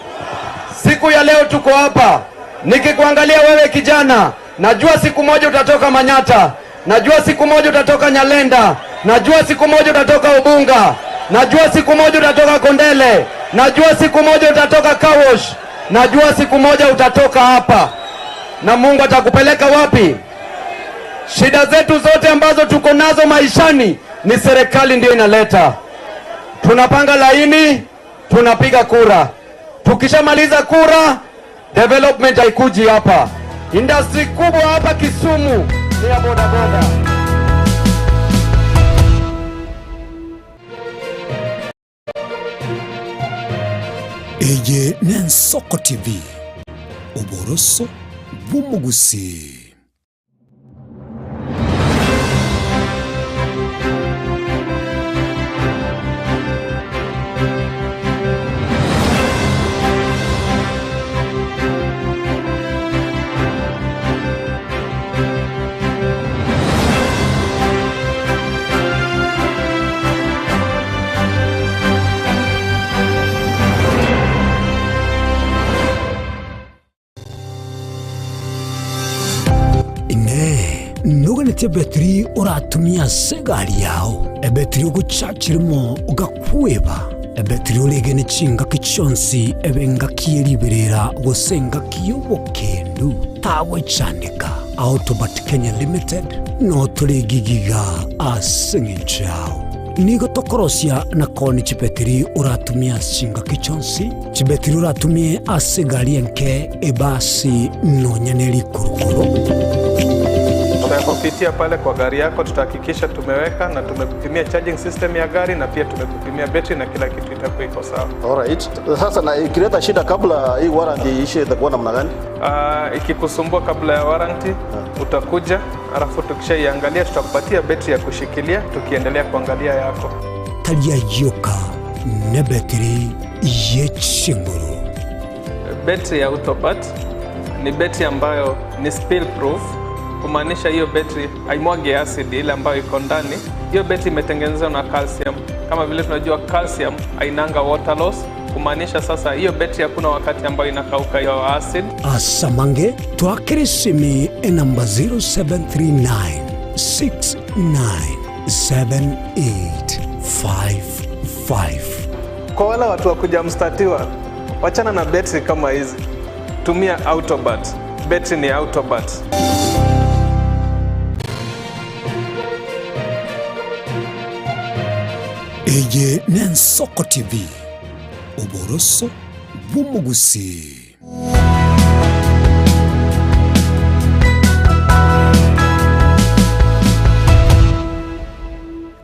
Siku ya leo tuko hapa nikikuangalia wewe kijana, najua siku moja utatoka Manyata, najua siku moja utatoka Nyalenda, najua siku moja utatoka Ubunga, najua siku moja utatoka Kondele, najua siku moja utatoka Kawosh, najua siku moja utatoka hapa, na Mungu atakupeleka wapi? Shida zetu zote ambazo tuko nazo maishani ni serikali ndio inaleta. Tunapanga laini, tunapiga kura. Tukishamaliza kura, development haikuji hapa. Industry kubwa hapa Kisumu ni ya bodaboda. Eye n'Ensoko TV, oboroso bw'omogusii. Inee! Noganetie ebetiri oratumie ase egari yao, ebetiri ogochachirimo ogakweba, ebetiri oregene chingaki chionsi ebe engaki ye riberera gose engaki y'obokendu? Tagwechandeka. Autobat Kenya Limited notore gigiga ase eng'encho yao. Nigo tokorosia na koonia chibetiri oratumie ase chingaki chionsi, chibetiri oratumie ase egari enke, ebasi, nonya ne rikurukuru. Tutakupitia pale kwa gari yako, tutahakikisha tumeweka na tumekupimia charging system ya gari na pia tumekupimia betri na kila kitu itakuwa iko sawa. Alright. Sasa na ikileta shida kabla hii warranty iishe itakuwa namna gani? Ikikusumbua kabla ya warranty utakuja, alafu tukishaiangalia tutakupatia betri ya kushikilia tukiendelea kuangalia yako. Tari ayio ka nebetiri ye chinguru. Betri ya Autobat ni betri ambayo ni spill proof, kumaanisha hiyo betri haimwagi acid ile ambayo iko ndani. Hiyo betri imetengenezwa na calcium. Kama vile tunajua calcium hainanga water loss, kumaanisha sasa hiyo betri hakuna wakati ambayo inakauka hiyo acid. Asamange twakere esimi enamba 0739 697855. Kwa wale watu wa kuja mstatiwa, wachana na betri kama hizi, tumia Autobat. Betri ni Autobat. Eye n'Ensoko TV, oboroso bw'omogusii.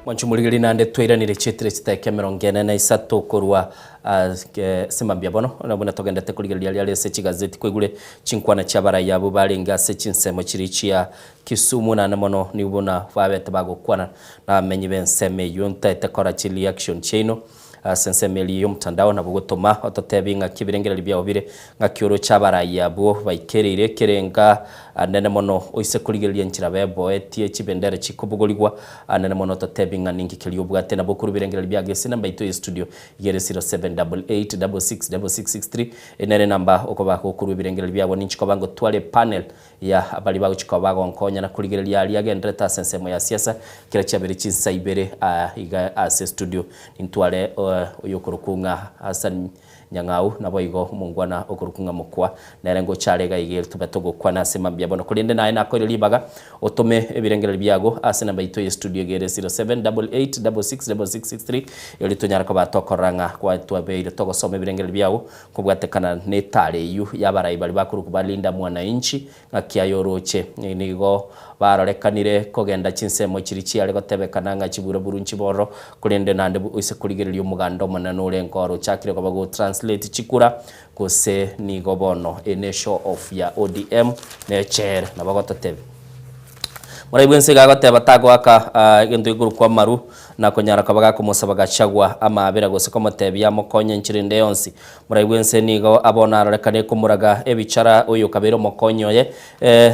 Mwancho morigereria naende twairanire chietire chiteke emerongo ene na isato korwa ase mambia bono na buna togendete korigereria riare ase chigazeti kwaigure chinkwana chia abarai abwo barenge ase chinsemo chiria chia Kisumu naende mono nigo buna babete bagokwana na abamenyi b'ensemo eyio ntaete kora chireaction chiaino. Ase ensemo eria y'omotandao nabo gotoma ototebi ng'aki ebirengererio biao bire, ng'aki oroche abarai abwo baikereire ekerenga anene mono oise korigereria enchera beboetie chibendera chikobogorigwa anene mono ototebi ng'a ninki keria obwate. Nabo okorwa ebirengererio biago ase enamba yaito ye studio iga ere 0788666663 eye nere enamba okoba gokorwa ebirengererio biago ninchi koba ngotware epanel ya baria bagochia koba bagonkonya na korigereria aria agenderete ase ensemo ya siasa, kera chiabere chinsa ibere aa iga ase studio. Nintware oyokorokwa ng'a Hassan Nyang'au, naboigo omongwana okorokwa ng'a Mokwa, nere ngocha are iga iga ere tobe togokwana ase mambia bono. Korende naye nakoire ribaga otome ebirengererio biago ase enamba yaito ye studio iga ere 0788666663 erio tonyare koba tokorora ng'a twatwabeire togosoma ebirengererio biago Kobwatekana netara eyio y'abarai baria bakorokwa ba Linda Mwananchi, ng'aki aye oroche. Nigo barorekanire kogenda chinsemo chiria chiare gotebekana ng'a chiburaburu nchibororo, korende naende oise korigereria omoganda omonene orenge oro ochakire koba go translate chikura, gose nigo bono eye ne show off ya ODM nechere nabo gototebia. Morai bwense iga agoteba tagoaka egento gekorokwa amaru, na konyara koba gakomosaba Gachagua amaabera gose komotebia amokonye enchera ende yonsi. Morai bwense nigo abono arorekane komoraga ebichara oyo okabeire omokonyi oye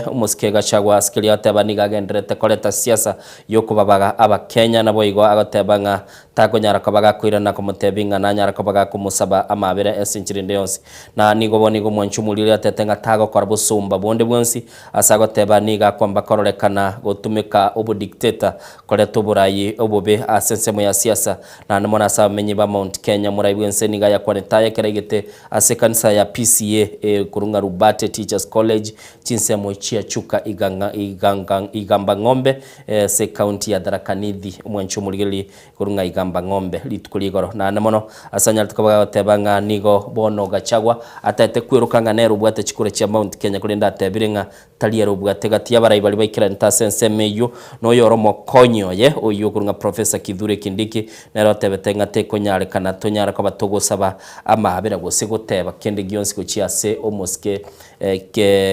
omosike Gachagua ase keria agoteba nigo agendererete koreta siasa yokobabaga abakenya naboigo agoteba ng'a takonyara koba gakoirana komotebia ng'a nanyara koba gakomosaba amaabera ase enchera ende yonsi. Na nigo bono igo omwanchi omoria oria atete ng'a tagokora bosomba bonde bwonsi Ase agoteba nigo akwamba kororekana gotumeka obodikteta koreta oborayi obobe ase ensemo ya siasa naende mono ase abamenyi ba Mount Kenya. Omorai bwense nigo ayakwanete aya ekero aigete ase ekanisa ya PCEA ekorwa ng'a Rubate Teachers College chinsemo chia Chuka Igang'a Iganga Igamba Ng'ombe ase ecounty ya Tharaka Nithi. Omwanchi omorigereria Korwa ng'a igamba ng'ombe rituko rigoro. Naende mono ase anyarete koba gagoteba ng'a nigo bono Gachagua ataete kweroka ng'a nere obwate chikura chia Mount Kenya korende atebire ng'a tari ere obwate gati y'abarai baria baikeranete ase ensemo eyio noyore omokonyi oye oyio okorwa ng'a Professor Kithure Kindiki nere otebete ng'a tekonyarekana tonyare koba togosaba amaabera gose goteba kende gionsi gochia ase omosike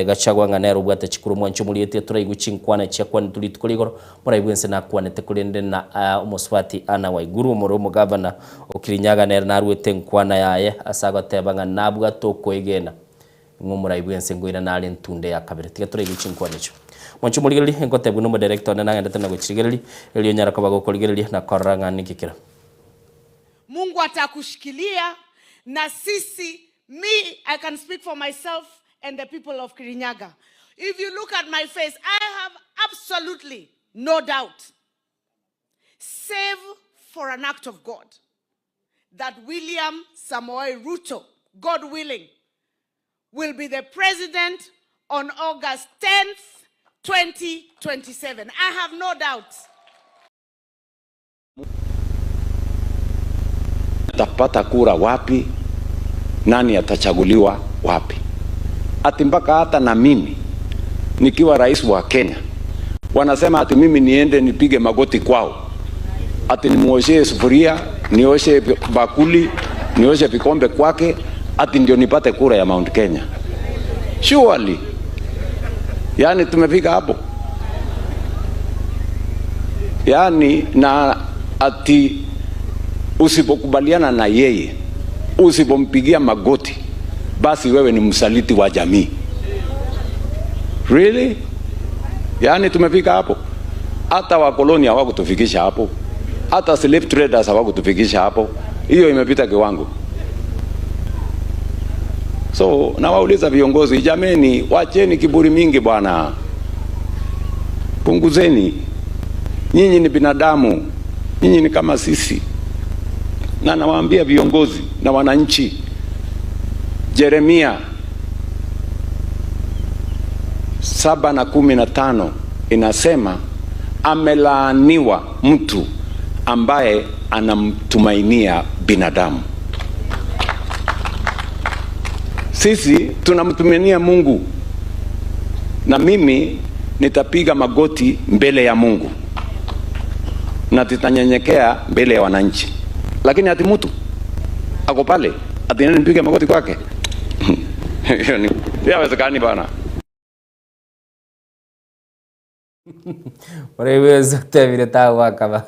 Gachagua ng'a nere obwate chikura omwancho omorietie toraigwe chinkwana chiakwanetwe rituko rigoro Morai bwense nakwanete korende na omosubati Anna Waiguru, omore omogavana o Kirinyaga nere naruete enkwana yaye ase agoteba ng'a nabwate okoegena ng'a omorai bwense ngoirana are entunde ya kabere. Tiga toraigwe chinkwana echio. Mwanche omorigereria, engotebwa nomodirector one nagendete na gochirigereria, erio onyare koba gokorigereria na korora ng'a ninki kere. Mungu atakushikilia na sisi me I can speak for myself and the people of Kirinyaga. If you look at my face, I have absolutely no doubt, save for an act of God, that William Samoei Ruto, God willing, will be the president on August 10th, 2027. I have no doubt. Atapata kura wapi? Nani atachaguliwa wapi? Ati mpaka hata na mimi nikiwa rais wa Kenya wanasema ati mimi niende nipige magoti kwao, ati nimuoshee sufuria, nioshe bakuli, nioshe vikombe kwake, ati ndio nipate kura ya Mount Kenya. Surely, yani tumefika hapo? Yaani, na ati usipokubaliana na yeye, usipompigia magoti, basi wewe ni msaliti wa jamii. Really? Yaani tumefika hapo? Hata wakoloni hawakutufikisha hapo, hata slave traders hawakutufikisha hapo. Hiyo imepita kiwango. So nawauliza viongozi, jameni, wacheni kiburi mingi bwana, punguzeni. Nyinyi ni binadamu, nyinyi ni kama sisi. Na nawaambia viongozi na wananchi, Jeremia 7:15 inasema amelaaniwa mtu ambaye anamtumainia binadamu. Sisi tunamtumainia Mungu, na mimi nitapiga magoti mbele ya Mungu na tutanyenyekea mbele ya wananchi, lakini ati mtu ako pale ati nani nipige magoti kwake? Hiyo ni haiwezekani bana. Ore bwensi otebire tagoaka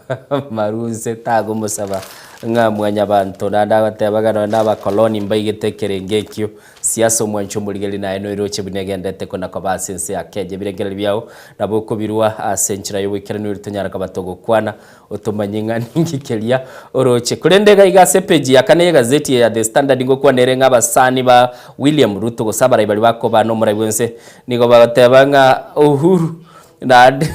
maru nse tagomosaba Ng'a mwanyabanto naende agoteba ng'a nonya na abakoloni mbaigete ekerengo ekio. Siasa omwancho omorigereria naye noiroche buna egenderete kona koba ase ense ya Kenya. Ebirengererio biao nabo okobirua ase enchera y'oboikeranu erio tonyare koba togokwana otomanye ng'a ninki keria oroche. Korende iga iga ase epeji ya kane y'egazeti eye ya The Standard ngokwana ere ng'a abasani ba William Ruto gose abarai baria bakoba nomorai bw'ense nigo bagoteba ng'a Uhuru naende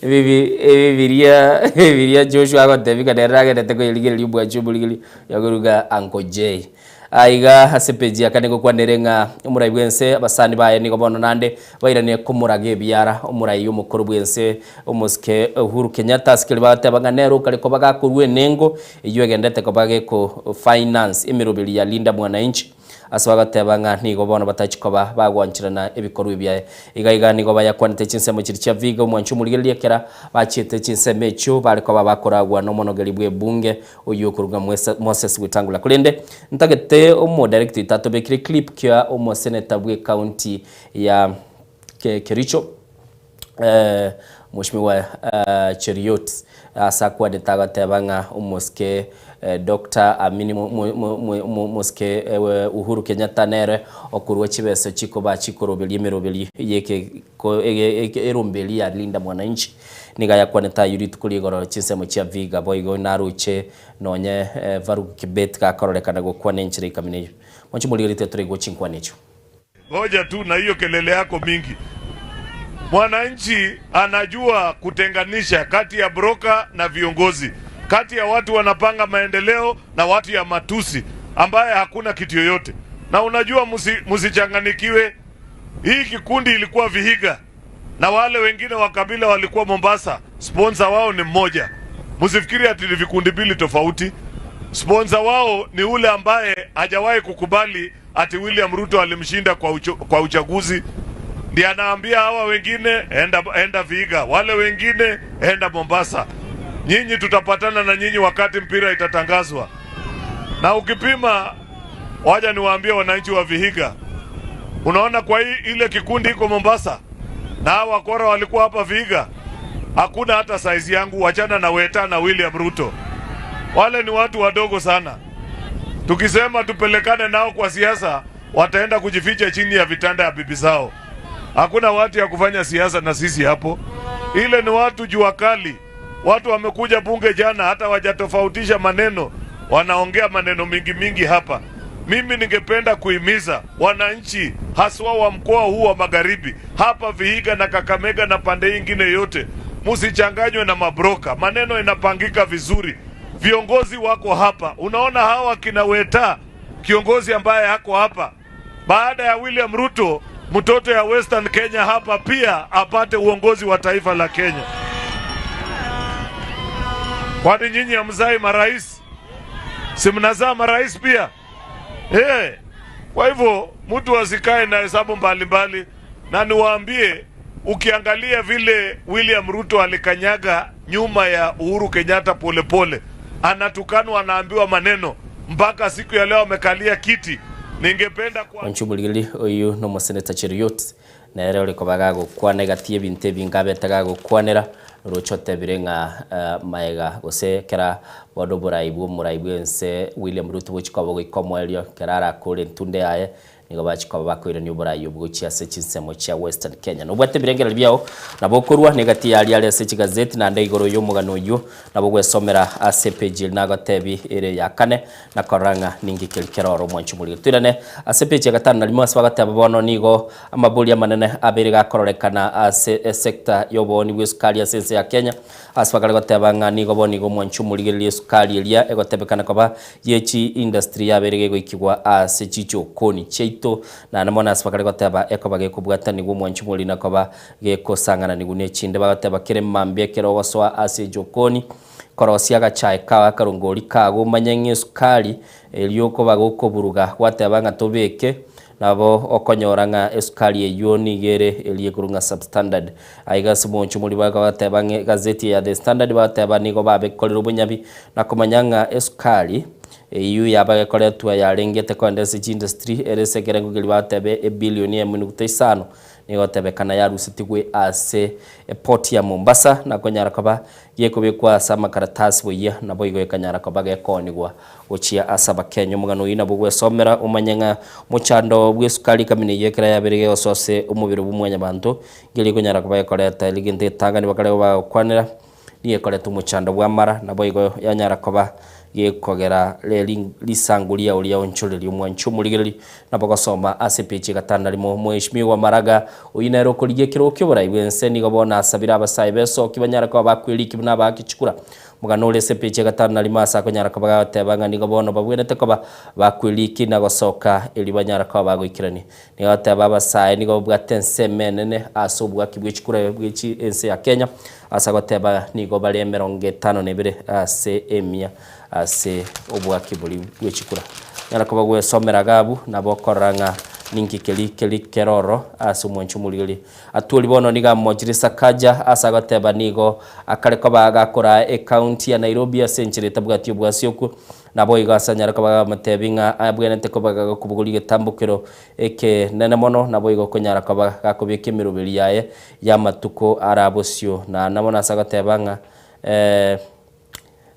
ebibi ebi biria biria Joshua agotebia ng'a nere nagenderete koyerigereria omwanchi omorigereria yakoruga Uncle Jay. Aiga ase epeji ya kane ngokwanere ng'a omorai bw'ense, abasani baye nigo bono naende bairanire komoraga ebiara omorai omokoro bw'ense omosike Uhuru Kenyatta ase keria bagateba ng'a nere okare koba gakorua enengo eyio egenderete koba geko finance emeroberi ya Linda Mwananchi. Ase bagateba ng'a nigo bono batachi koba bagwancherana ebikorwa ebiaye. Iga iga nigo bayakwanete chinsemo chiria chia Vihiga omwancho omorigereria ekera bachiete chinsemo echio bare koba bakoragwa nomonogeri bw'ebunge oyio okoruga Moses Wetangula. Korende ntagete omodirect oito atobekire clip kia omoseneta bw'ecounty ya Kericho Mweshimiwa Cheruiyot ase akwanete agateba ng'a omosike Doctor Amini omosike Uhuru Kenyatta nere okorua chibesa chikoba chikoroberia emeroberi ye eromberi ya Linda Mwananchi. Nigo ayakwanete ayio rituko rigoro chinsemo chia Vihiga boigo naroche nonye Farouk Kibet gakororekana gokwana enchera ikamina eyio. Mwanche morigerete toraigwe chinkwana echio. Ngoja tu na hiyo kelele yako mingi. Mwananchi anajua kutenganisha kati ya broker na viongozi, kati ya watu wanapanga maendeleo na watu ya matusi ambaye hakuna kitu yoyote. Na unajua msichanganikiwe, hii kikundi ilikuwa Vihiga na wale wengine wa kabila walikuwa Mombasa, sponsor wao ni mmoja. Msifikiri ati ni vikundi mbili tofauti. Sponsor wao ni ule ambaye hajawahi kukubali ati William Ruto alimshinda kwa, ucho, kwa uchaguzi. Ndiye anaambia hawa wengine enda, enda Vihiga, wale wengine enda Mombasa. Nyinyi tutapatana na nyinyi wakati mpira itatangazwa. Na ukipima, waja niwaambie wananchi wa Vihiga, unaona kwa hii ile kikundi iko Mombasa na hawa wakora walikuwa hapa Vihiga, hakuna hata saizi yangu, wachana na Weta na William Ruto, wale ni watu wadogo sana. Tukisema tupelekane nao kwa siasa, wataenda kujificha chini ya vitanda ya bibi zao. Hakuna watu ya kufanya siasa na sisi hapo. Ile ni watu jua kali. Watu wamekuja bunge jana, hata wajatofautisha maneno, wanaongea maneno mingi mingi hapa. Mimi ningependa kuhimiza wananchi haswa wa mkoa huu wa Magharibi, hapa Vihiga na Kakamega na pande ingine yote, msichanganywe na mabroka. Maneno inapangika vizuri, viongozi wako hapa. Unaona hawa kina Weta, kiongozi ambaye hako hapa baada ya William Ruto, mtoto ya Western Kenya hapa pia apate uongozi wa taifa la Kenya. Kwani nyinyi hamzai marais? Si mnazaa marais pia? Eh. Kwa hivyo mtu asikae na hesabu mbalimbali, na niwaambie, ukiangalia vile William Ruto alikanyaga nyuma ya Uhuru Kenyatta polepole, anatukanwa, anaambiwa maneno mpaka siku ya leo amekalia kiti. Ningependa kwa Mwanche omorigereria oyio nomoseneta Cheruiyot, nere ore koba gagokwana egati y'ebinto ebinge abete gagokwanera, oroche otebire ng'a maega gose kera bono oborai bw'omorai bw'ense William Ruto bochia koba goika omoerio, ekero arakore entunde yaye, nigo bachia koba bakoirania oborai obwo gochia ase chinsemo chia Western Kenya. Nobwate ebirengererio biao nabo okorua negati y'aria are ase chigazeti naende igoro y'omogano oyio nabo ogwesomera ase epeji eria nagotebi ere ya kane na korora ng'a ninki keria kere oro omwanchi omoriri. Toirane ase epeji ya gatano na rimo ase bagateba bono nigo amabori amanene abere gakororekana ase esector y'obooni bw'esukari ase ense ya Kenya ase bakare goteba ng'a nigo bono igo omwanchi omorigereria esukari eria egotebekana koba ye chi industry yabeire gegoikigwa ase chichokoni chiaito naende mono ase bakare goteba ekoba gekobwatanigwa omwanchi omoriri na koba gekosang'ananigwa nechinde bagoteba kere mambia ekero ogosoa ase ejokoni Korosia agachae kao akarongori kago omanye ng'a esukari eria okoba gokoburuga gwateba ng'a tobeke, nabo okonyora ng'a esukari eyio nigo ere eria ekorwa ng'a substandard. Aiga ase omonche omori bagateba ng'a egazeti eye ya The Standard bagateba nigo babekorire obonyabi na komanya ng'a esukari eyio yabagekoretwe yarengete kogenda ase chiindustry ere ase ekerengo keria bagateba ebilioni eyemo nukta isano. Nigo egotebekana yarusetigwe ase eport ya Mombasa na konyara koba gekobekwa ase amakaratasi boyia naboigo ekanyara koba gekoonigwa gochia ase Abakenya. Omogano oyio nabwo gwesomera omanye ng'a omochando bw'esukari ekamina eyio ekero yabeire gegosoa ase omobere bw'omwanyabanto nkeria ekonyara koba gekoreta egento egetang'ani bakare bagokwanera Nigo ekoreta omochando bw'amara, naboigo yanyara koba gekogera risangu riao riaonchoreria omwanchi omorigereria. Nabo gosoma ase epeji egatano na rimo, Mheshimiwa Maraga, oyio nere okorigia ekerogo ki'oborai bw'ense, nigo bono asabire abasae b'esoki banyare koba bakweriki buna abaaki chikura. Omogano ore ase epeji egatano na rimo ase akonyara koba gagoteba ng'a nigo bono babwenerete koba bakweriki na gosoka erio banyare koba bagoikerania. Nigo agoteba abasae nigo babwate ensemo enene ase obwaki bwe chikura bwe ense ya Kenya, ase agoteba nigo bare emerongo etano na ebere ase emia ase obwaki boria bwe chikura. Nyara koba gwesomera iga abwo nabo okorora ng'a ninki keria keri kere ororo ase omwancho omorigereria. Atwori bono nigo amochire Sakaja ase agoteba nigo akare koba gakoraa ecounty ya Nairobi ase enchera etabwati obwasi okwo. Naboigo ase anyare koba gamotebi ng'a abwenerete koba gakobogoria egetambokero ekenene mono, naboigo okonyara koba gakobeka emeroberi yaye y'amatuko ara bosio. Na nabo nase agoteba ng'a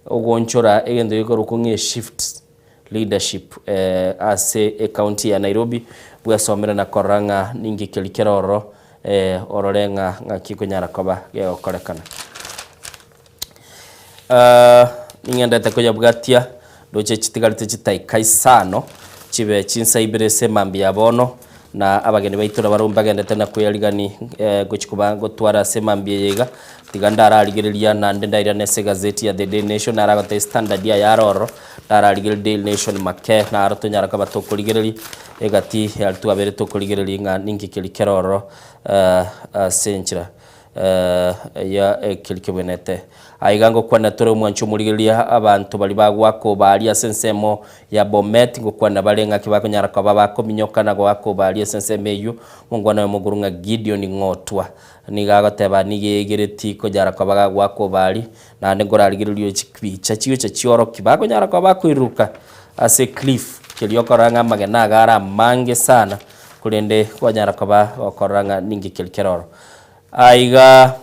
ogoonchora egento gekorokwa ng'a eshift leadership ase ecounty ya Nairobi, bwesomere na korora ng'a ninki keria kere ororo orore ng'a ng'aki ekonyara koba gegokorekana. Ning'endete koyabwatia, ndoche chitigarete chitaika isano, chibe chinsa ibere ase emambia ya bono, na abageni baito nabarabwo mbagendete na kweyarigani gochia koba gotwara ase emambia eye iga. Tiga ndararigereria naende ndairane ase egazeti ya The Daily Nation, naragotebi standard yaye aroro, ndararigereria Daily Nation make, naro tonyara koba tokorigereria egati yaria twabeire tokorigereria ng'a ninki keria kere ororo ase enchera. ya ekeri kebwenete. Aiga ngokwana tore omwancho omorigereria abanto baria bagoaka obaria ase ensemo ya Bomet, ngokwana bare ng'aki bakonyara koba bakominyoka na goaka obaria ase ensemo eyio. Omongwana oyomo okorwa ng'a Gideon Ng'otwa nigo agoteba nigo egereti konyara koba gagoaka obari, naende nkorarigereria chibicha chigocha chiorokia bakonyara koba bakoiruruka ase cliff keria okorora ng'a amagena iga are amange sana korende kwanyara koba gokorora ng'a ninki keri kere ororo. Aiga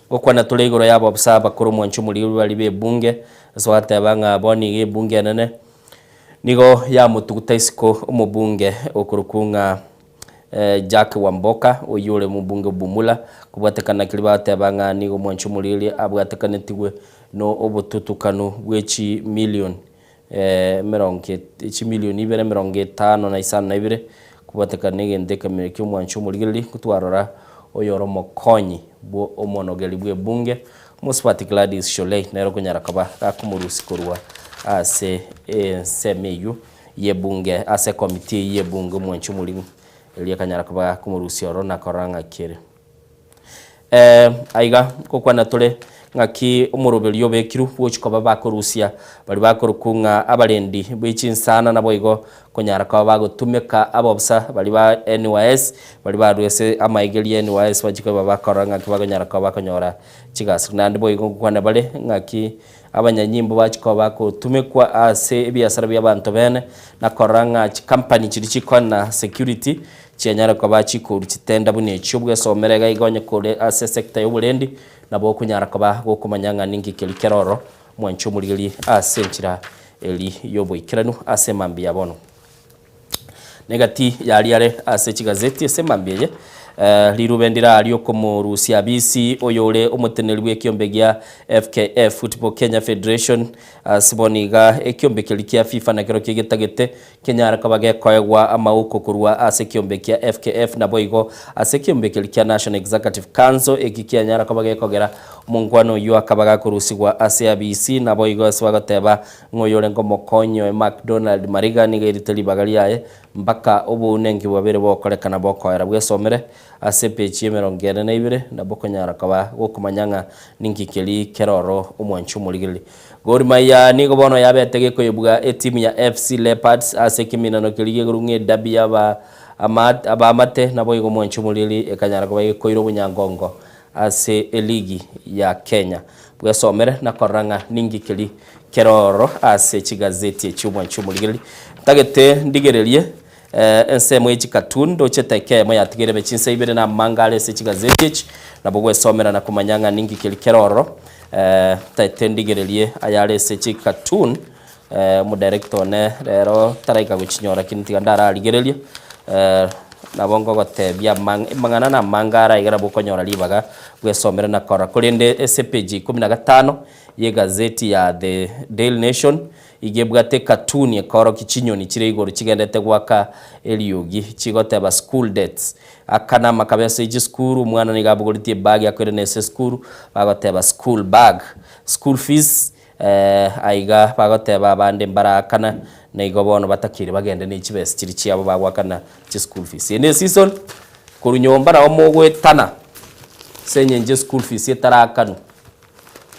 gokwana tore igoro y'abaofisa abakoro omwancho omoriri baria b'ebunge, ase gwateba ng'a bono iga ebunge enene nigo yamotuguta isiko omobunge okorokwa ng'a Jack Wamboka oyio ore omobunge o Bumula, kobwatekana keria bagoteba ng'a nigo omwancho omoriri abwatekanetigwe na obotutukanu bwe chimilion emerongo chimilion ibere emerongo etano na isano na ibere, kobwatekana negento ekemanyererio ki'omwancho omorigereria, ntwarora oyore omokonyi bwo omonogeri bw'ebunge, Omosubati Gladys Shollei, nere okonyara koba gakomorusia korwa ase ensemo eyio y'ebunge, ase ekomiti eyio y'ebunge omwancho omorimo, erio akanyara koba gakomorusia ororo na korora ng'aki ere. Aiga ngokwana tore ng'aki omoroberio obekirwe bwochia koba bakorusia baria bakorokwa ng'a abarendi be chinsana naboigo konyara koba bagotumeka abobisa baria ba NYS baria barure ase amaigerio ya NYS bachie koba bakorora ng'aki bakonyara koba bakonyora chigasi. Naende boigo ngokwana bare ng'aki abanyanyimbo bachia koba bagotumekwa ase ebiasara bia abanto bene na korora ng'a chikampani chiria chikona security Chianyare koba chikoru chitenda buna echio bwesomere iga iga onye kore ase esecta y'oborendi, nabo okonyara koba gokomanya ng'a ninki keria kere ororo, mwanche omorigerie ase enchera eri y'oboikeranu ase emambia ya bono. Negati yaria are ase chigazeti ase emambia eye, rirube ndire riokomorusia abisi oyore omoteneneri bw'ekiombe gia FKF, Football Kenya Federation, ase bono iga ekiombe keria kia FIFA nakerokio getagete Kenyare koba gekoegwa amauko korwa ase ekiombe kia FKF naboigo ase ekiombe keria kia National Executive Council eki kianyara koba gekogera omonkwana oyio akaba gakorusigwa ase abisi naboigo ase bagoteba ng'a oyorenge omokonyi oye Macdonald Mariga nigo erite ribaga riaye mbaka obounenki bwabere bokorekana bokoera bwesomere ase epeji y'emerongo ene na ibere nabo okonyara koba gokomanya ng'a ninki keri kere oro omwanchi omorigereria. Gor Mahia nigo bono yabete gekoyebwa etimu ya FC Leopards ase ekeminano keria gekorwa ng'a edabi y'aba abaamate naboigo mwanchi omoriri ekanyara koba gekoira obonyangongo ase eligi ya Kenya. Bwesomere na korora ng'a ninki keria kere ororo ase chigazeti echio mwanchi omorigereria. Ntagete ndigererie. Ensemo ye chikatuni ndochete ekemo yatigaire ebe chinsa ibere na amanga are ase chigazeti echi, nabo gwesomera na komanya ng'a ninki keri kere ororo. Ntaete ndigererie ayare ase chikatuni, omodirector one rero taraika gochinyora lakini tiga ndararigereria, nabo ngogotebia amang'ana na amanga ara iga nabo okonyora ribaga bwesomere na korora. Korende ase epage ya ikomi na gatano ye egazeti ya The Daily Nation, Iga ebwate ekatuni ekoorokia chinyoni chire igoro chigendete goaka eriogi chigoteba school dates. Aka namakabe ase chisukuru, omwana nigo abogoretie ebag akoirana ase esukuru, bagoteba school bag. School fees aiga bagoteba abande mbaraakana na igo bono batakeire bagende ne chibesa chiria chiabo bagoakana chischool fees. Eye ne eseason, korwa nyomba nabo mogoetana ase eng'encho eschool fees etaraakanwa.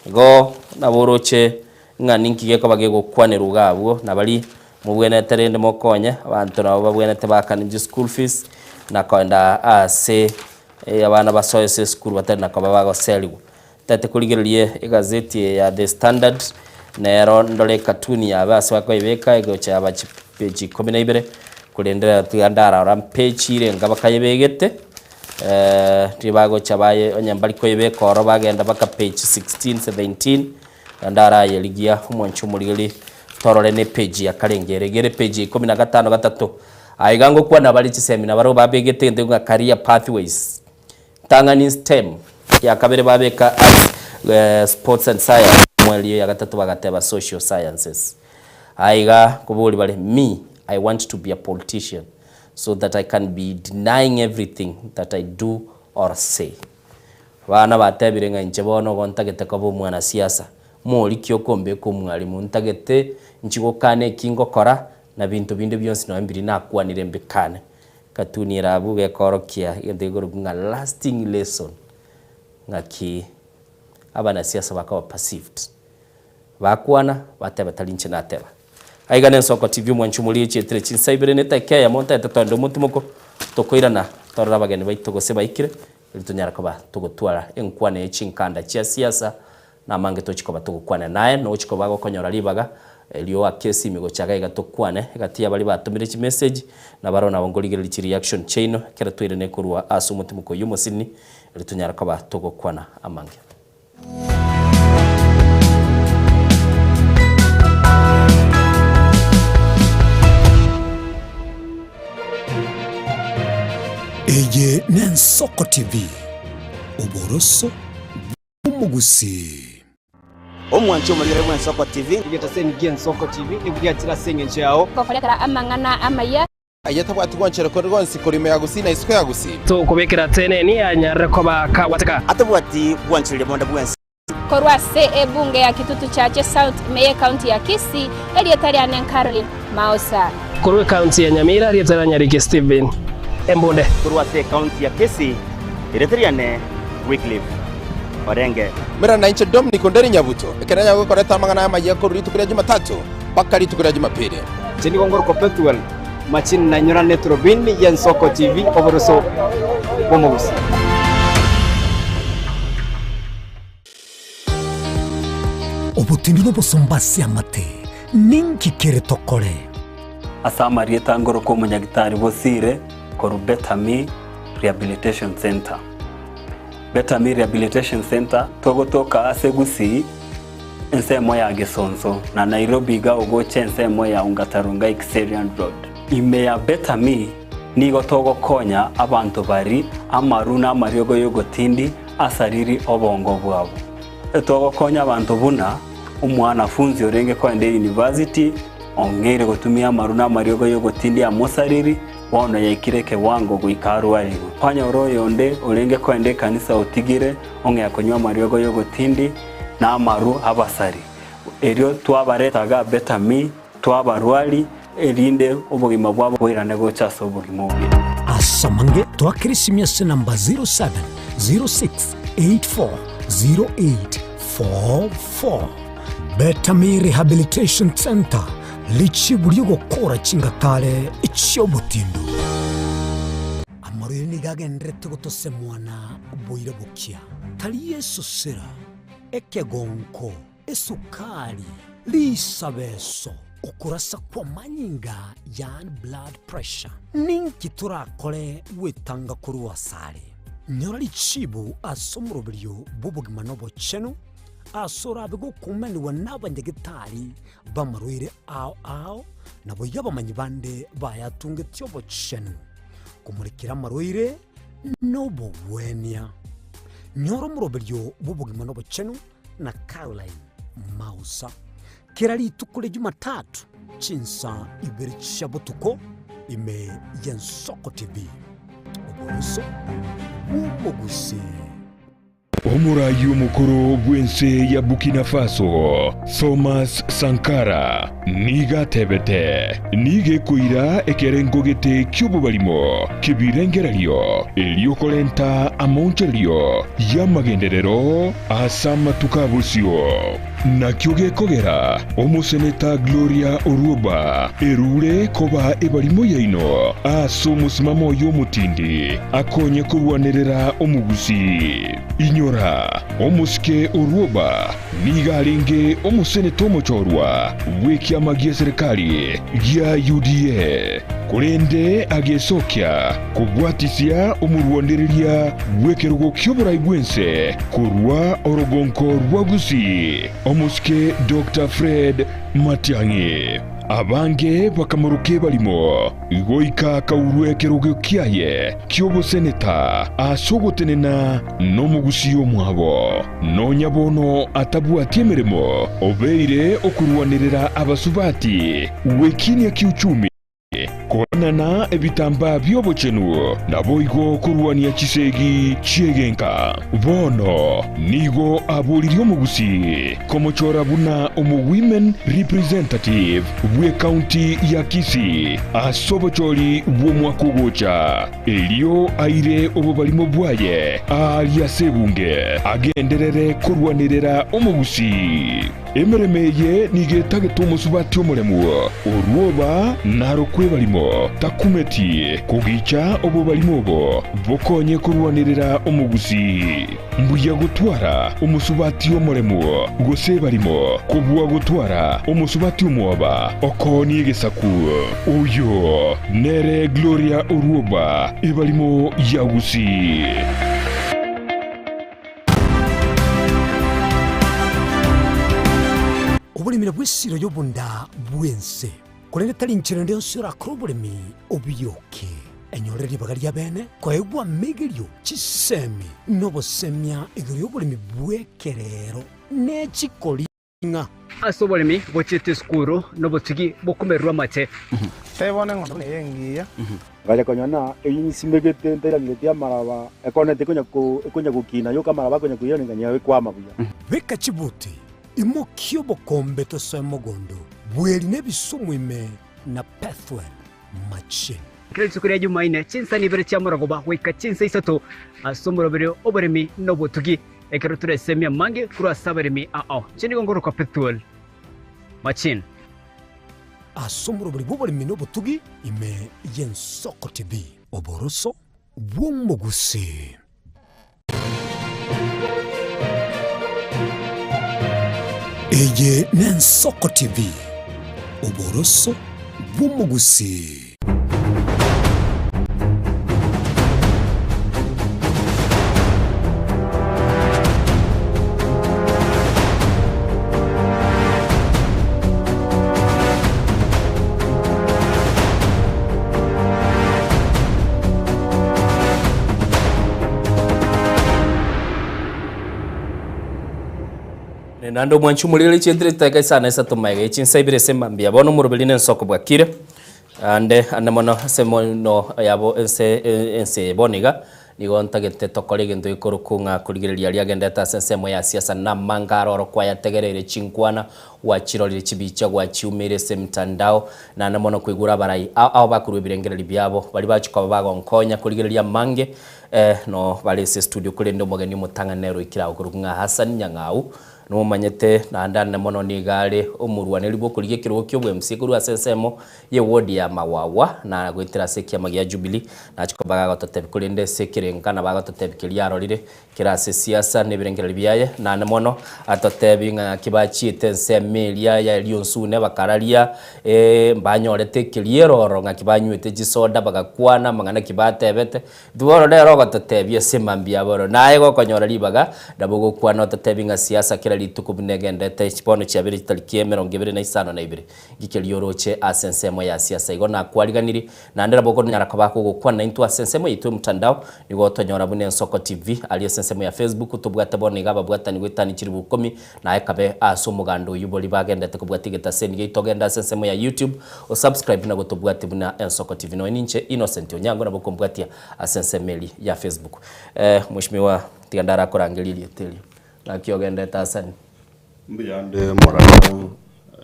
Igo nabo oroche Ng'a ninki gekoba gegokwanerwa iga abwo, na baria mobwenerete rende mokonye, abanto nabo babwenerete baakane chischool fees, na koenda aase abana basoe ase esukuru batari na koba bagoserigwa. Ntagete korigereria egazeti eye ya The Standard, nero ndore ecartoon yabe ase bakoyebeka egocha yaba chipeji ikomi na ibere, korende rero tiga ndarora mpeji irenga bakayebegete, riria bagocha baye onye mbari koyebeka ororo bagenda mpaka page 16, 17. Naende arayerigia omwancho omorigeri torore ne page ya karenge ere iga ere page ya ikomi na gatano gatato. Aiga ngokwana bare chisemi nabarabwo babegete egento ng'a career pathways. Ntang'ani STEM, ya kabere babeka arts, sports and science, omweri oyo ya gatato bagateba social sciences. Aiga nkobori bare me I want to be a politician so that I can be denying everything that I do or say. Abana batebire ng'a inche bono igo ntagete koba omwanasiasa, moriki okombeka omwalimu, ntagete inchi gokana eki ngokora, na binto binde bionsi nonye mbiri nakwanire mbikane. Katuni ere abwo gekorokia egento gekorokwa ng'a lasting lesson, ng'aki abanasiasa bakoba perceived. Bakwana, bateba tari inche nateba. Aiga nensoko TV omwanchi omoria echietire chinsa ibere na etageka eyemo ntagete toende omotimoko, tokoirana torore abageni baito gose baikire, Erio tonyare koba togotwara enkwana ye chinkanda chia siasa, na amange tochi koba togokwana naye, nochi koba gokonyora ribaga erio oake esimi gocha iga iga tokwane, egati ya baria batomire chimessage, na barabwo nabo nkorigereria chireaction chiaino ekero twairane korwa ase omotimoko oyio omosinini, erio tonyare koba togokwana amange. Eye n'Ensoko TV, oboroso bw'omogusii. Omwanchi omorigere bw'Ensoko TV. Egetaseni gi'Ensoko TV nigo giachire ase engencho yao. Gokoretera amang'ana amaya. Aye tabwati gwanchera konde gwonsi korwa ime ya gusii na isiko ya gusii. Tokobekera teneni anyarire koba kagwateka. Atabwati gwanchereria bonde bwensi. Korwa ase ebunge ya Kitutu Chache South ime y'ecounty ya Kisii, erieta riane Caroline Maosa. Korwa ecounty ya Nyamira, erieta ria Nyariki Stephen Embunde. Korwa ase ecounty ya Kisii, erieta riane Wycliffe Orenge. Mera nainche Dominic Onderi Nyabuto, ekero nanyare gokoreta amang'ana amayia korwa rituko ria Jumatatu mpaka rituko ria Jumapili. Inche nigo ngorokwa Pethuel Machini na inyorane eturubini y'Ensoko TV oboroso bw'omogusii. Obotindi nobosomba ase amate, ninki kere tokore? Ase amarieta ngorokwa omonyagitari Bosire korwa Betami Rehabilitation Centre. Betami Rehabilitation Centre togotoka ase Gusii ensemo ya Gesonso na Nairobi iga ogocha ensemo ya Ongata Rongai Kiserian Road. Ime ya Better Me nigo togokonya abanto bari amaru na amariogo y'ogotindi asariri obongo bwabo. Togokonya abanto buna omwanafunzi orenge koenda eyunivasiti ong'eire gotumia amaru na amariogo y'ogotindi amosariri bono yaikire ekewango goika arwarigwe. Kwanyora oyonde orenge koenda ekanisa otigire ong'ea konywa amariogo y'ogotindi na amaru abasari. Erio twabaretaga Betami, twabarwari, erinde obogima bwabo boirane gocha ase obogima obuya. Ase amange toakere esimi ase namba 0706840844. Betami Rehabilitation Centre, richibu ri'ogokora chingatare chi'obotindu. Amarwaire nigo agendererete gotosemwa na boira bokia, tari esosera, ekegonko, esukari, risabeso. Okorasa kw'amanyinga, yaani blood pressure. Ninki torakore gwetanga korwa asare? Nyora richibu ase omoroberio bw'obogima na obochenu, ase orabe gokumanigwa n'abanyagetari b'amarwaire ao ao, naboigo abamanyi bande bayatungetie obochenu, komorekera amarwaire nobogwenia. Nyora omoroberio bw'obogima na obochenu na Caroline Mausa. Kera rituko ria Jumatatu chinsa ibere chia botuko ime y'Ensoko TV. Oboroso bw'omogusii. Omoraai omokoro bw'ense ya Burkina Faso, Thomas Sankara, nigo atebete, Nigo ekoira ekerengo gete ki'obobarimo ki'ebirengererio erio korenta amaonchorerio y'amagenderero ase amatuko a bosio. Nakio gekogera omoseneta Gloria Orwoba erure koba ebarimo yaino ase omosimamo oye omotindi akonye korwanerera omogusii. Inyora, omosike Orwoba nigo arenge omoseneta omochorwa bw'ekiama gi'eserekari gia UDA, korende agesokia kobwatisia omorwanereria bw'ekerogo ki'oborai bw'ense korwa orogonko rwa Gusii, omosike Doctor Fred Matiang'i. Abange bakamoroka ebarimo goika akaurwa ekerogo kiaye ki'oboseneta ase ogotenena nomogusii omwabo. Nonya bono atabwati emeremo, obeire okorwanerera abasubati gwekinia kiuchumi. Koenana ebitambaa bi'obochenu, naboigo korwania chisegi chi'egenka. Bono nigo aboririe omogusii komochora buna omo-women representative bw'ecounty ya Kisii ase obochori bw'omwaka ogocha, erio aire obobarimo bwaye aaria ase ebunge agenderere korwanerera omogusii. Emeremo eye nigo etagete omosubati omoremu, orwoba narokwe ebarimo, takumeti kogicha obobarimo obo bokonye korwanerera omogusii. Mbuya gotwara omosubati omoremu gose ebarimo kobua gotwara omosubati omwoba okoonia egesaku. Oyo nere Gloria Orwoba, ebarimo ya Gusii. Oboremi nabwo esiro y'obonda bw'ense, korende tari nchera ende yonsi orakore oboremi obioke. Enyorere ribaga ri'abeene koegwa amegerio, chisemi, na obosemia igoro y'oboremi bw'ekerero ne chikori. Ng'a. Ase oboremi bochiete esukuru nobotugi bokomererwa amate. Tebona eng'ombe buna eye engiya. Ngacha konyora ng'a eyio nsimegete ntairangeretie amaraba, ekoneti ekonya ko ekonya gokina yoka amaraba akonya koirana ng'a ekwama buya. Beka chibuti, imokia obokombe tosoe mogondo, bweri na ebisumu ime na Pethuel machine. Kera rituko ria Jumaine, chinsani ibere chia morogoba goika chinsa isato, ase omoroberio oboremi na obotugi. Ekero toresemie amange korwa ase abaremi ao, inche nigo nkorokwa Pethuel Machin. Ase omorobori bw'oboremi na obotugi ime y'Ensoko TV. Oboroso bw'omogusii. Eye n'Ensoko TV, oboroso bw'omogusii. Naende omwanchi omoriri chientire chitageka isano isato magega echinsa ibere ase mambia bono omoroberi nensoko bwakire. Ande ande mono ase mono yabo ense ense eye bono iga, nigo ntagete tokore egento gekorokwa ng'a korigereria aria agendete ase ensemo ya siasa na amanga aro oro kwayategereire chinkwana, gwachirorire chibicha gwachiumeire ase emitandao, naende mono koigure abarai ao ao bakorwa ebirengererio biabo, baria bachia koba bagonkonya korigereria amange. No bare ase estudio korende omogeni omotang'ani nere oikire agokorokwa ng'a Hassan Nyang'au. Nomomanyete naende ande mono nigo are omorwaneri bw'okorigia ekerogo ki'obwemc korwa ase ensemo ye ward ya Mawawa na goetera ase ekiama gia Jubilee. Nachia koba gagototebia korende ase ekerenga nabo agototebia keria arorire kere ase esiasa na ebirengererio biaye. Naende mono atotebie ng'a ng'aki bachiete ensemo eria ya Rionsune bakararia mbanyorete ekeriero ororo ng'aki banywete chisoda bagakwana amang'ana ki batebete. Intwe bono nere ogototebia ase mambia bono, naye gokonyora ribaga, nabo ogokwana ototebie ng'a siasa kera rituko buna egendete, bono chiabeire chitariki emerongo ebere na isano na ibere, ngike rioroche ase ensemo ya siasa. Igo nakwariganirie, naende nabo okonyara koba kogokwana naintwe ase ensemo yaito y'omotandao, nigo otonyora buna Ensoko TV, aria ase ensemo ya Facebook, tobwate bono iga ababwatani goetania chilifu ikomi, Naye kabe ase omoganda oyio boria bagendete kobwatia egetaseni giaito genda ase ensemo ya YouTube osubscribe na gotobwatia buna Ensoko TV. Nonya ninche Innocent Onyango nabo okombwatia ase ensemo eria ya Facebook. Eh, Mheshimiwa tiga ndarakorangeria erieta erio. Naki ogendete Hassan? Mbuya ande moraro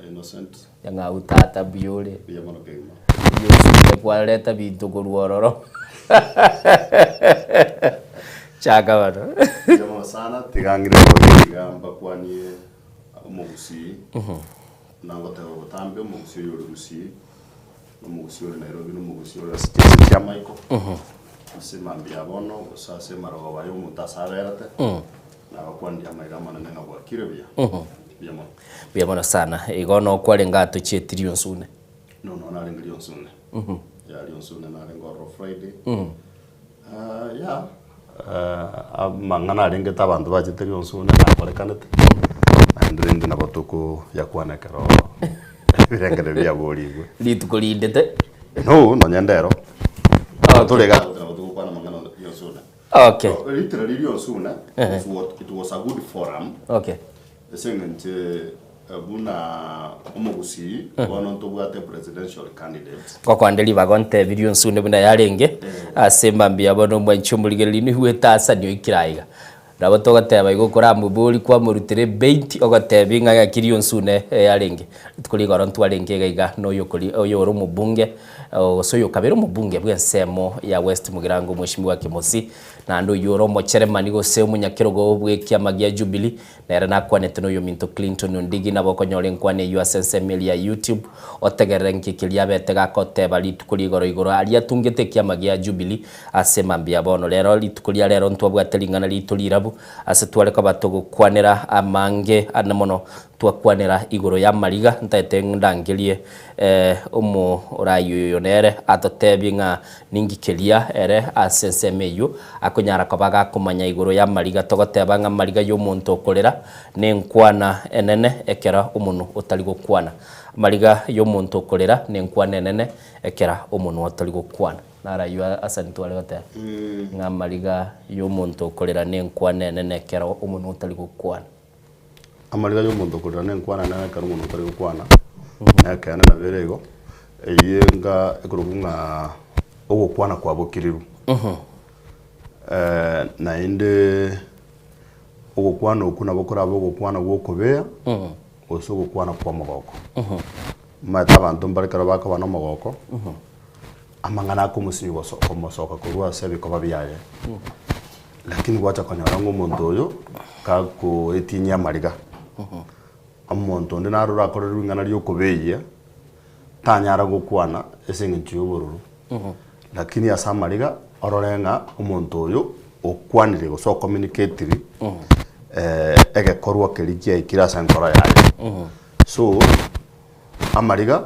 Innocent. Nyang'au tata mbuya ore. Mbuya mono kegima. Mbuya osubire kwareta binto korwa ororo. Chaka bono. Mbuya mono sana tiga ng'ire bobe iga mbakwanie omogusii buna ngoteba botambe omogusii oyo ore gusii na omogusii ore Nairobi na omogusii ore ase chinse chia maiko ase mambia ya bono gose ase emarogoba aya omonto ase aberete nabakwanirie amaiga amanene ng'a bwakire buya mbuya mono. Mbuya mono sana. Igo nokwarenge atochieti rionsune. No no narenge rionsune. Ya rionsune narenge ororo Friday. Ya amang'ana arengete abanto bachete rionsune nakorekanete naende rende nabo tokoyakwana ekero ebirengererio biaborigwe. Rituko rindete. No nonye ndero. Tore iga nabo togokwana amang'ana rionsune. Okay. So, literally rionsune it was a good forum. Okay. Ase eng'encho buna omogusii bono ntobwate presidential candidate. Ngokoande ribaga ontebirie onsune buna yarenge ase mambia bono omwanchi omorigereria niigwete asani oikire aiga. Nabo togoteba igo okoramobori kwamorutera ebeit ogotebi ng'a ng'aki rionsune yarenge. Rituko rigoro ntwarenge iga iga na oyokori oyore omobunge gose oyokabere omobunge bw'ensemo ya West Mugirango Mweshimiwa Kimosi naende oyio ore omocheremani gose omonyakerogo bw'ekiama gia Jubilee Nere nakwanete noyominto Clinton Ondigi, nabo okonyora enkwana eyio ase ensemo eria ya YouTube, otegerere nki keria abete gakoteba rituko rigoro igoro aria atungete ekiama gia Jubilee ase mambia bono. Rero rituko ria rero ntwabwate ring'ana riaito rirabu ase tware koba togokwanera amange ane mono twakwanera igoro y'amariga ntaete ndangerie omorai oyo nere atotebie ng'a Ninki keria ere ase ensemo eyio akonyara koba gakomanya igoro y'amariga? Togoteba ng'a amariga y'omonto okorera nenkwana enene ekera omonwa otari gokwana. Amariga y'omonto okorera nenkwana enene ekera omonwa otari gokwana. Naro ayio Hassan tware goteba ng'a amariga y'omonto okorera nenkwana enene ekero omonwa otari gokwana. Amariga y'omonto okorera nenkwana enene ekero omonwa otari gokwana, nekeene nabo ere igo, eyio enga ekorokwa ng'a ogokwana kwabokiriru. Naende ogokwana okwo nabo korabe ogokwana gwa okobea, gose ogokwana kwa omogoko. Omanyete abanto mbare ekero bakoba na omogoko, amang'ana akomosinywa goso komosoka korwa ase ebikoba biaye. Lakini gwacha konyora ng'a omonto oyo gakoetinyia amariga, omonto onde naro orakorerwe ring'ana riokobeyia, tanyara gokwana ase eng'encho ya obororo, lakini ase amariga orore ng'a omonto oyo okwanire gose ocommunicatiri egekorwa keria kiaikire ase enkoro yaye. So, amariga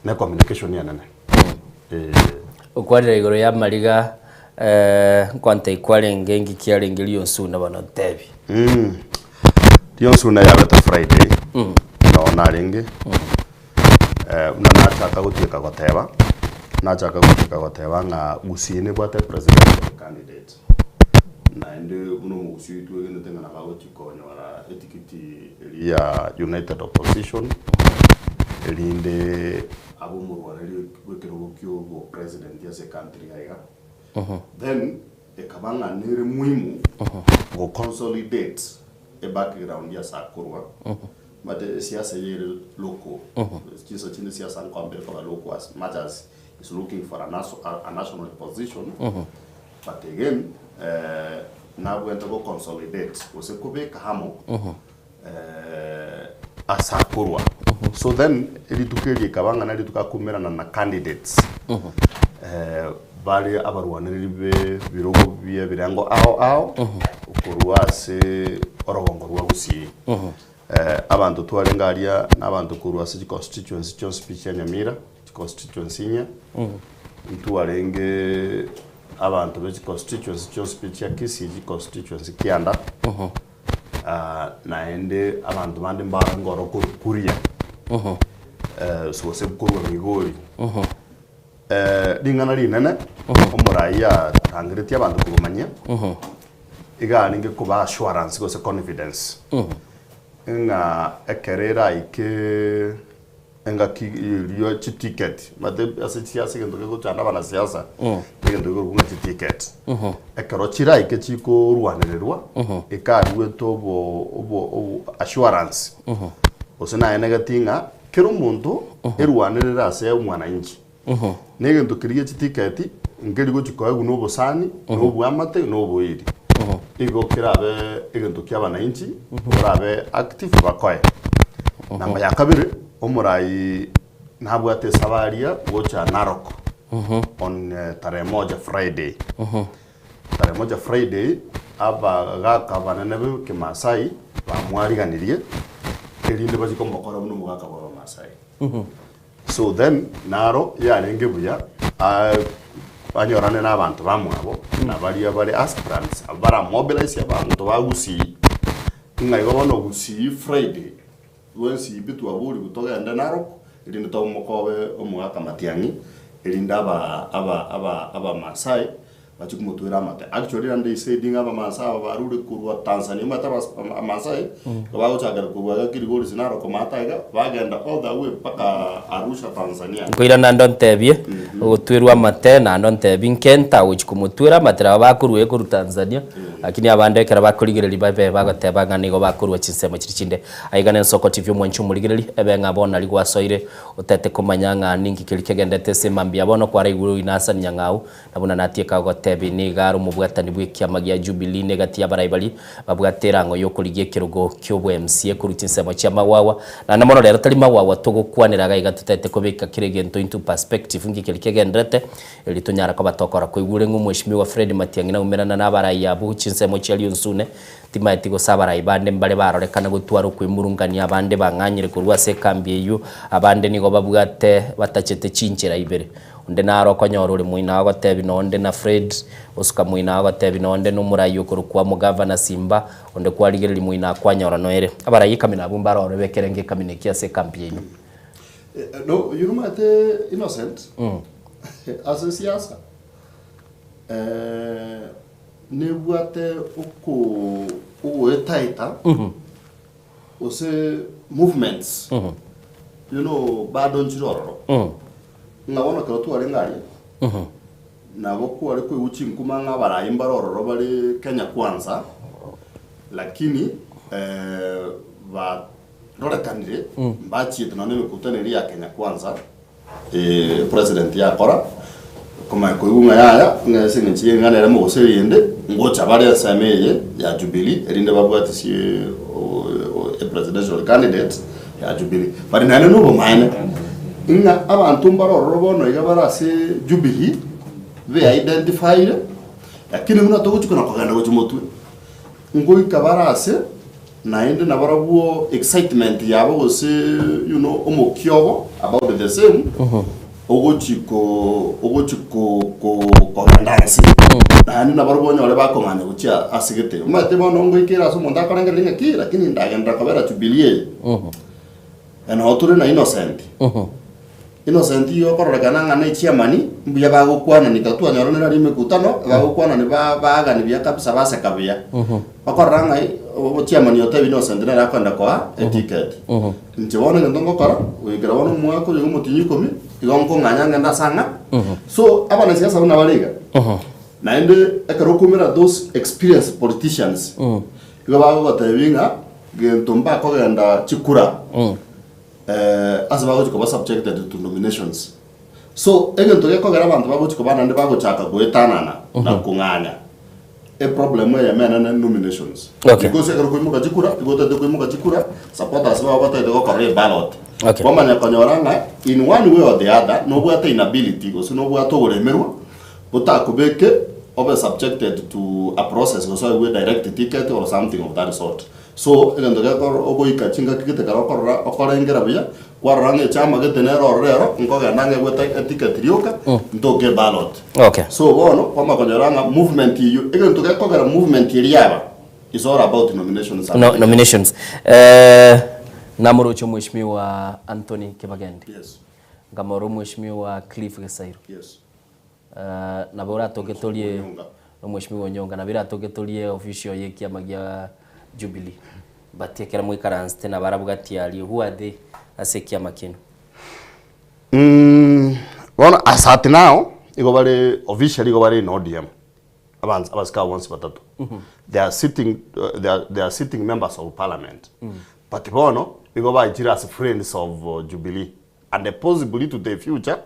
ne communication enene eh. Okwarera igoro y'amariga nkwantei kwarenge inki kiarenge rionsune bono ntebi. Rionsune yabete Friday noo narenge buna nachaka gotieka goteba, nachaka gotieka goteba ng'a Gusii nebwate presidential candidate naende buna omogusii oito twegenete ng'a nabo agochi konyora etikiti eria ya United Opposition erinde abe omorwareri bw'ekerogo kia obopresident ase ecountry iga iga. Then ekaba ng'a nere muhimu goconsolidate ebackground ase akorwa, omanyete esiasa eye ere local, chinsa chinde esiasa nkoambere koba local as much as is looking for a national position, but again. Eh, nabwente go consolidate gose kobeka amo eh, ase akorwa. So then rituko eri ekaba ng'a narituko akoumerana na candidates eh, bare abarwanereri be birogo bie ebirengo ao ao korwa ase orogongo rwa Gusii. Eh, abanto twarenge aria na abanto korwa ase chiconstituency chionsi pi chia Nyamira, chiconstituency inye, ntwarenge abanto be chiconstituency chionsi pi chia Kisii, chiconstituency kianda, ah, naende abanto bande mbarenge oro korwa Kuria, eh, gose korwa Migori. Eh, ring'ana rinene omorai atangeretie abanto kobamanyia, iga arenge kobaa assurance gose confidence ng'a ekero eraike engaki erio chiticket, omanyete ase chisiasa egento kegochanda abanasiasa, egento gekorokwa ng'a chiticket. Ekero chiraike chikorwanererwa, ekaruete obo obo obo assurance gose naenegeti ng'a kera omonto erwanerere ase omwananchi. Na egento keria gie chitiketi nkeri gochia koegwa na obosani, na obwamate, na oboiri. Igo kerabe egento kia abananchi borabe active bakoe. Namba ya kabere, omorai nabwate esabaria gocha Narok on tarehe moja Friday. Tarehe moja Friday, abagaka abanene be Kimaasai bamwariganirie erinde bachie komokora buna omogaka bw'Abamasai. So then naro yarenge buya anyorane na abanto bamwabo na baria bare aspirants abwo bara mobilize abanto ba Gusii ng'a igo bono Gusii Friday bwensi pi twaborigwe togende Narok erinde tomokobe omogaka Matiang'i erinde aba aba aba Abamasai Bachia komotwera amate. Actually naende they said ng'a Abamasai aba barure korwa Tanzania, omanyete abas Amasai nigo bagochakera korwa iga Kilgoris Narok maate aiga, bagenda all the way mpaka Arusha Tanzania. Nkoirana naende ontebie, ogotwerwa amate, naende ontebie nkenta agochia komotwera amate nabo bakorwa korwa Tanzania, lakini abande ekero bakorigereria babe bagoteba ng'a nigo bakorwa chinsemo chiria chinde. Aiga nensoko TV omwanchi omorigereria, ebe ng'a bono aria gwasoire otete komanya ng'a ninki keria kegendete ase mambia bono kwaraigure oinasani nyang'au, Na buna natieka gotebi, nigo are omobwatani bw'ekiama gia Jubilee negati y'abarai baria babwate erang'o y'okorigia ekerogo ki'obo-MCA korwa chinsemo chia Magwagwa. Naende mono rero tari Magwagwa togokwanera iga iga totaete kobeka kera egento into perspective nki keria kegenderete erio tonyare koba tokora koigure ng'a omweshimiwa Fred Matiang'i naumerana na abarai abwo chinsemo chia Rionsune Timaeti gose abarai bande mbare barorekana gotwara okwemurungania, abande bang'anyire korwa ase ekambi eyio, abande nigo babwate batachete chinchera ibere. Onde naro okonyora ore moino agotebi na onde na Fred, osuka moino agotebi na onde nomorai okorokwa omogavana Simba, onde kwarigereria moino akwanyora noere. Abarai ekamina abwo mbarore bekerenge ekamina eki ase ekambi yaino. No, oyio nomanyete Innocent, ase siasa, nebwate oko ogoetaeta gose movements you know bado nchire ororo ng'a bono ekero twarenge aria nabo kware koigwa chinkuma ng'a abarai mbare ororo bare Kenya Kwanza lakini barorekanire mbachiete nonye na emekutano eria ya Kenya Kwanza. President yakora, okomanya koigwa ng'a yaya, ng'a ase eng'encho ye ring'ana ere mogose erinde, ngocha bare ensemo eye ya Jubilee, erinde babwatisie e presidential candidate ya Jubilee. But naende na obomaene, ng'a abanto mbare ororo bono iga bare ase Jubilee, be identifyire, lakini buna togochia kona kogenda gochia motwe, ngoika bare ase. Naende nabarabwo excitement yabo gose you know omokia obo about the same ogochi ko ogochi ko ko kogenda nse naende nabarabwo onyore bakong'anya gochia ase gete. Omanyete bono ngoikere ase omonto akorengereria ng'a ki lakini ndagenderera kobera Jubilee eye. Noo tore na Innocent. Innocent igo okororekana ng'a ne chairman mbuya bagokwanani ekero twanyoranire aria emekutano, bagokwanani ba baagani buya kabisa baseka buya. Okorora ng'a obochairman otebi Innocent nere akoenda koa eticket. Inche bono egento ngokora, goikera bono omwaka oyo omotinyi ikomi, igo nkong'anya ng'ende ase ang'a. So abanasiasa buna bare iga, naende ekero okoumera those experienced politicians, igo bagogotebia ng'a gento mbakogenda chikura. Ase bagochia koba subjected to nominations. So egento gekogera abanto bagochia koba naende bagochaka goetanana na kong'anya. Eproblem eyemo enene nominations. Okay. Because ekero koimoka chikura, igo otagete koimoka chikura, supporters bao batagete gokorora eballot. Okay. Kwamanya konyora ng'a in one way or the other, nobwate inability gose nobwate oboremerwa, botakobeke obe subjected to a process gose oegwe direct ticket or something of that sort. So, egento gekoro ogoika chingaki gete ekero okorora okorengera buya, kwarora ng'a echama gete nere ororo ero, nkogenda ng'a egwete eticket rioka, ntoke eballot. Okay. So bono, kwama konyora ng'a movement eywo, egento gekogera movement eria yaba, is all about nominations and No, nominations. Eh, namoroche Mheshimiwa Anthony Kibagendi. Yes. Nkamorora Omweshimiwa Cliff Gesairo. Yes. Eh, nabo oratoke torie Omweshimiwa Onyonga nabo eratoke torie official ye ekiama gia Jubilee. But ekero moikaransete nabarabwo gati aria, who are they ase ekiama kiaino? Mm, bono as at now, igo bare officially igo bare in ODM. Abans abasike abo bonsi batato. They are sitting uh, they are, they are sitting members of parliament. But bono igo baichire as friends of uh, Jubilee and possibly to the future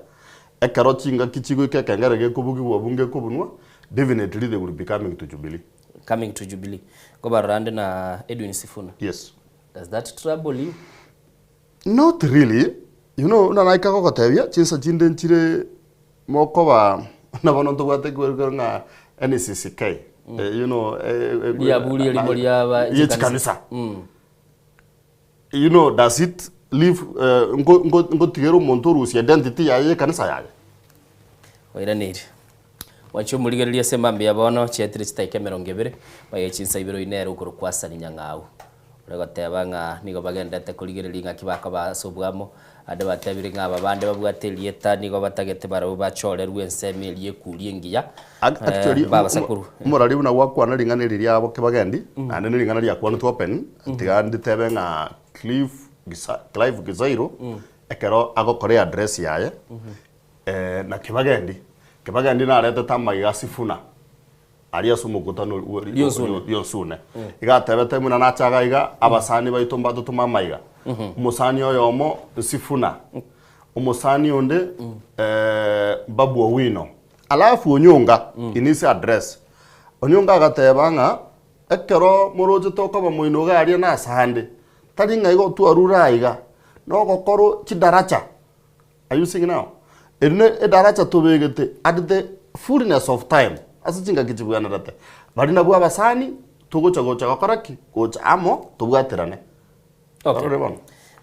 ekero chingaki chigoika ekengere gekobugigwa bunge ekobunwa definitely they will be coming to Jubilee. Coming to Jubilee. Nkobarora ande na Edwin Sifuna. Yes. Does that trouble you? Not really, you know buna naika gogotebia, chinsa chinde nchire mokoba buna bono ntobwate ekero ng'a NCCK, you know Riaburi erimo riaba ye chikanisa. You know does it leave nko nko nkotigera omonto orusia identity yaye ye ekanisa yaye? Oiraneirie. Gwancha omorigereria ase mambia bono chietire chitaika emerongo ebere, baye chinsa ibere oyio nere okorokwa Asani Nyang'au. Ore goteba ng'a nigo bagenderete korigereria ng'aki bakoba ase oboamo, ande batebire ng'a aba bande babwate erieta nigo batagete barabwo bachorerwe ensemo eria ekuria engiya, Actually, mbabasa korwa. omorari buna gwakwana ring'ana eri riabo Kibagendi, naende ne ring'ana riakwanetwe open, tiga nditebe ng'a Cliff Gisa Clive Gisairo, ekero agokora eaddress yaye, na Kibagendi, Kibagendi naretete amaiga a Sifuna. Aria ase omokutano Ri'Osune. ri'Osune. Iga atebete buna nache iga iga, abasani baito mbatotome amaiga. Omosani oyomo Sifuna, omosani onde Babu Owino. Alafu Onyonga in his address, Onyonga agateba ng'a ekero moroche tokoba moino iga aria na asande, tari ng'a igo twarure aiga, nogokoro chidaracha Are you seeing now? Eri ne edaracha tobegete at the fullness of time, ase chingaki chibwenerete. Baria nabwo abasani, togocha gocha gokora ki? Gocha amo, tobwaterane. Okay. Orore bono.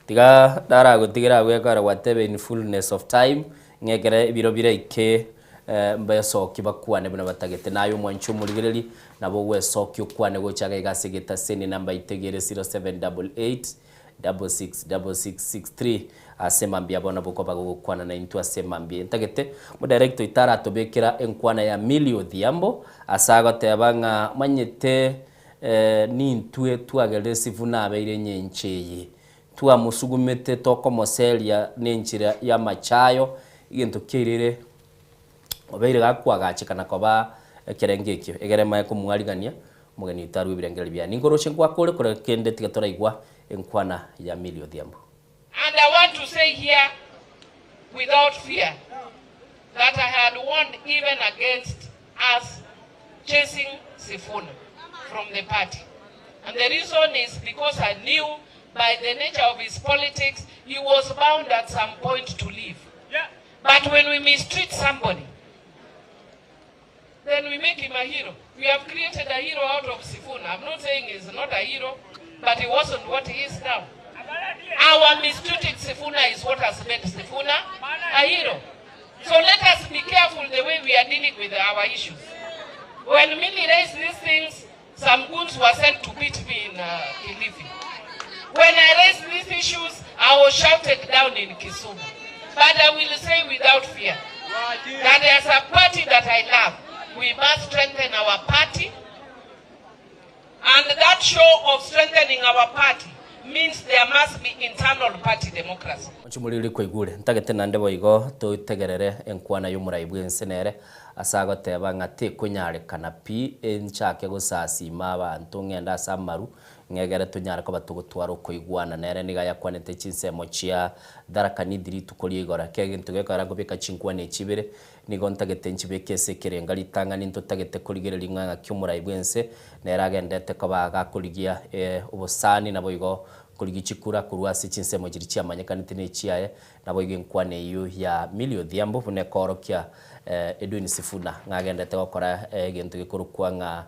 Tiga naragotigere abwo ekero gwateba in fullness of time, ng'a ekero ebiro biraike mbesoki bakwane buna batagete. Naye omwanchi omorigereri, nabo ogwesokia okwane gocha iga iga ase egetaseni enamba itegere 0788 666663 ase mambia bono nabo okoba gogokwana naintwe ase mambia. Ntagete omodirector oito aratobekera enkwana ya Milly Odhiambo ase agoteba ng'a manyete nintwe twagerire Sifuna abeire enyencho eye. Twamosugumete tokomoseria nenchera y'amachayo egento kiairire obeire gakwagacheka na koba ekerengo ekio, egere mae komwarigania omogeni oito arue ebirengererio biaye. Ninkoroche nkwakore kore kende tiga toraigwa enkwana ya Milly Odhiambo. And I want to say here without fear that I had warned even against us chasing Sifuna from the party. And the reason is because I knew by the nature of his politics, he was bound at some point to leave. But when we mistreat somebody, then we make him a hero. We have created a hero out of Sifuna. I'm not saying he's not a hero, but he wasn't what he is now. Our mistreating Sifuna is what has made Sifuna a hero. So let us be careful the way we are dealing with our issues. When Millie raised these things, some goons were sent to beat me in uh, Kilifi. When I raised these issues, I was shouted down in Kisumu. But I will say without fear that as a party that I love, we must strengthen our party. And that show of strengthening our party means there must be internal party democracy. Oche moriri kwaigure, ntagete naende boigo totegerere enkwana y'omorai bw'ense nere. Ase agoteba ng'a tekonyarekana pi enchake gosasiima abanto ng'ende ase amaru, ng'egere tonyare koba togotwara okoigwana nere. Nigo ayakwanete chinsemo chia Tharaka Nithi rituko ria igoro. Ekero egento gekogera nkobeka chinkwana echi ibere, nigo ntagete nchibeke ase ekerenga ritang'ani ntotagete korigereria ng'a ng'aki omorai bw'ense nere agendete koba gakorigia obosani naboigo korigia chikura korwa ase chinsemo chiria chiamanyekanete nechiaye Naboigo enkwana eyio ya Millie Odhiambo buna ekoorokia Edwin Sifuna ng'a agendete gokora egento gekorokwa ng'a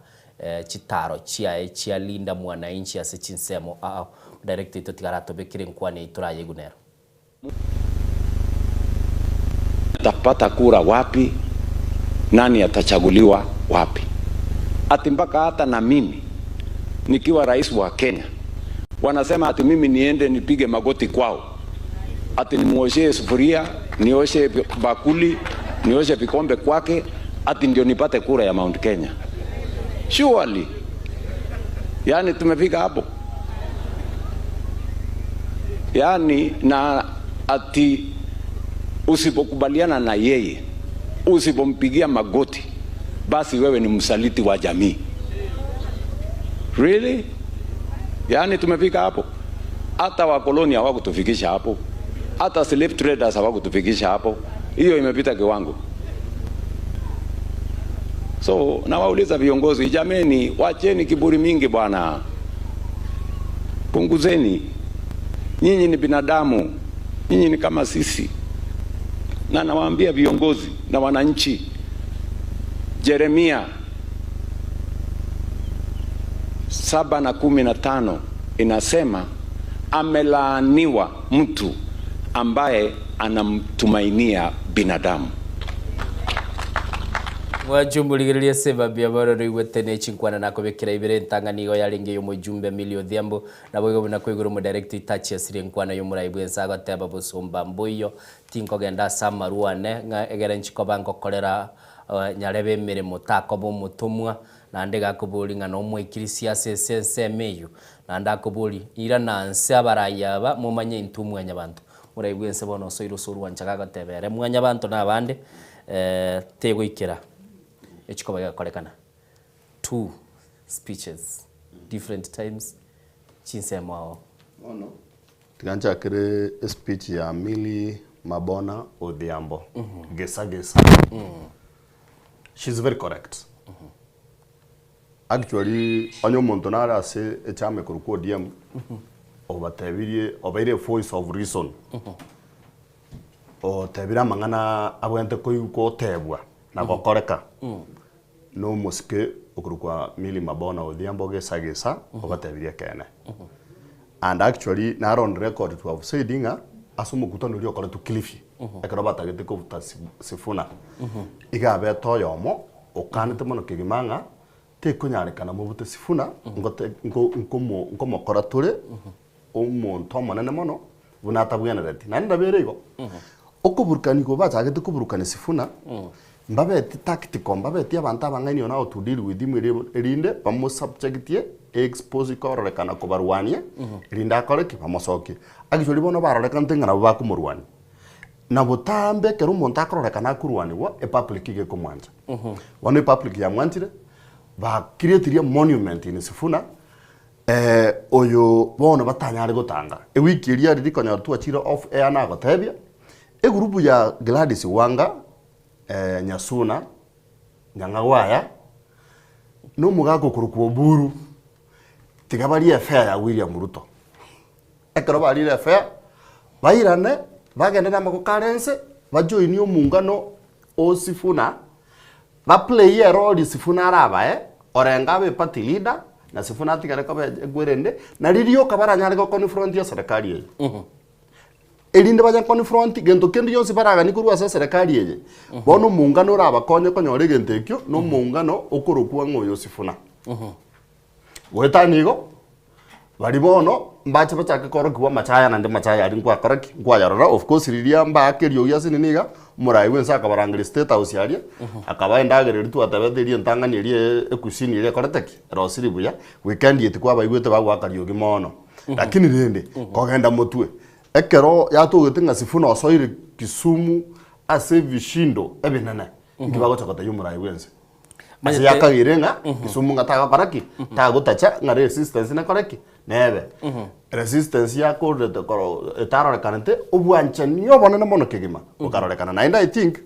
chitaro chiaye chia Linda Mwananchi ase chinsemo ao. Director oito tiga aratobekere enkwana eyio torayeigwe nero. Atapata kura wapi? Nani atachaguliwa wapi? Ati mpaka hata na mimi nikiwa rais wa Kenya wanasema ati mimi niende nipige magoti kwao ati nimuoshee sufuria, nioshe bakuli, nioshe vikombe kwake, ati ndio nipate kura ya Mount Kenya. Surely, yani tumefika hapo? Yani na ati usipokubaliana na yeye, usipompigia magoti, basi wewe ni msaliti wa jamii. Really? Yani tumefika hapo? Hata wakoloni hawakutufikisha hapo, hata slave traders hawakutufikisha hapo. Hiyo imepita kiwango. So nawauliza viongozi, jameni, wacheni kiburi mingi bwana, punguzeni. Nyinyi ni binadamu, nyinyi ni kama sisi. Na nawaambia viongozi na wananchi, Jeremia 7 na 15 inasema amelaaniwa mtu ambaye anamtumainia binadamu. Mwachumurigereria sebabia bono noigwete ne chinkwana nakobekera ibere entang'ani igo yarenge ya omojumbe Millie Odhiambo naboigo buna koigoro omodirector Itachi asire enkwana ya omorai bwense agoteba bosomba mboiyo tinkogenda ase amarwa ane ng'a egere nchikoba ngokorera nyarebe emeremo takoba omotomwa naende gakobori ng'a nomoikirisia ase ase ensemo eywo naende akobori irana nse abarai aba momanye intwe mwanyabanto morai bwense bono osoire ase orwancha gagoteba ere mwanyabanto na abande tegoikera echikoba gegokorekana two speeches different times chinsemo ao. Bono tiga nchakere espeech ya Milly Mabona Odhiambo gesa gesa she's very correct actually onye omonto nare ase echama ekorokwa ODM obatebirie obeire evoice of reason otebire amang'ana abwenerete koi gotebwa na gokoreka na omosike okorokwa Milly Mabona Odhiambo gesa gesa obatebirie ekeene. And actually nare on record to have said ng'a ase omokutano oria okoretwe Kilifi ekero batagete kobuta Sifuna iga abete oyomo okanete mono kegima ng'a tekonyarekana mobute Sifuna ngote nko nkomo nkomokora tore omonto omonene mono buna atabwenereti. Naende nabere igo, okoburukania igo bachagete koburukania Sifuna, mbabeti tactical, mbabeti abanto abang'aini on how to deal with him erinde bamosubjectie expose kororekana kobarwania, erinde akore ki? Bamosokie. Actually bono barorekanete ng'a nabo bakomorwania. Na botambe ekero omonto akororekana akorwanigwa, epublic iga ekomwancha. Bono epublic yamwanchire, ba creatirie monument in Sifuna, Oyo bono batanyare gotanga. Ewiki eria riria konyora twachire off air nagotebia, egurupu ya Gladys Wanga, Nyasuna, Nyang'agwaya, na omogaka okorokwa Oburu, tiga barie efare ya William Ruto. Ekero barire efare, bairane, bagende namagoko are nse, bajoinie omongano o Sifuna, Ba play erori Sifuna arabae, orenge abe party leader, na Sifuna atigare koba egwerende, na ririoka baranyare go confront eserekari eye. Erinde baye confront gento kende gionsi baraganie korwa ase eserekari eye, bono omongano orabakonye konyora egento ekio, na omongano okorokwa ng'a oyo Sifuna. Goetania igo, baria bono mbache bachake korokigwa amachaya naende amachaya aria nkwakora ki? Nkwayarora, of course riria mbaaka eriogi ase nini iga, omorai bwense akabarangeria state house aria, akabaa endagera eria twatebete eria entang'ani eria ecuisine eria ekorete ki? Erosiri buya, weekend eye tikwabaigwete bagoaka riogi mono. Lakini rende, kogenda motwe, ekero yatogete ng'a Sifuna osoire Kisumu ase ebishindo ebinene. Inki bagocha gotebia omorai bwense? Ase Manyete- yakageire ng'a Kisumu ng'a tagokora ki? Tagotacha ng'a resistance nekore ki? Nebe. Resistance yakorete koro etarorekanete obwanchani obonene mono kegima bokarorekana. Naende I think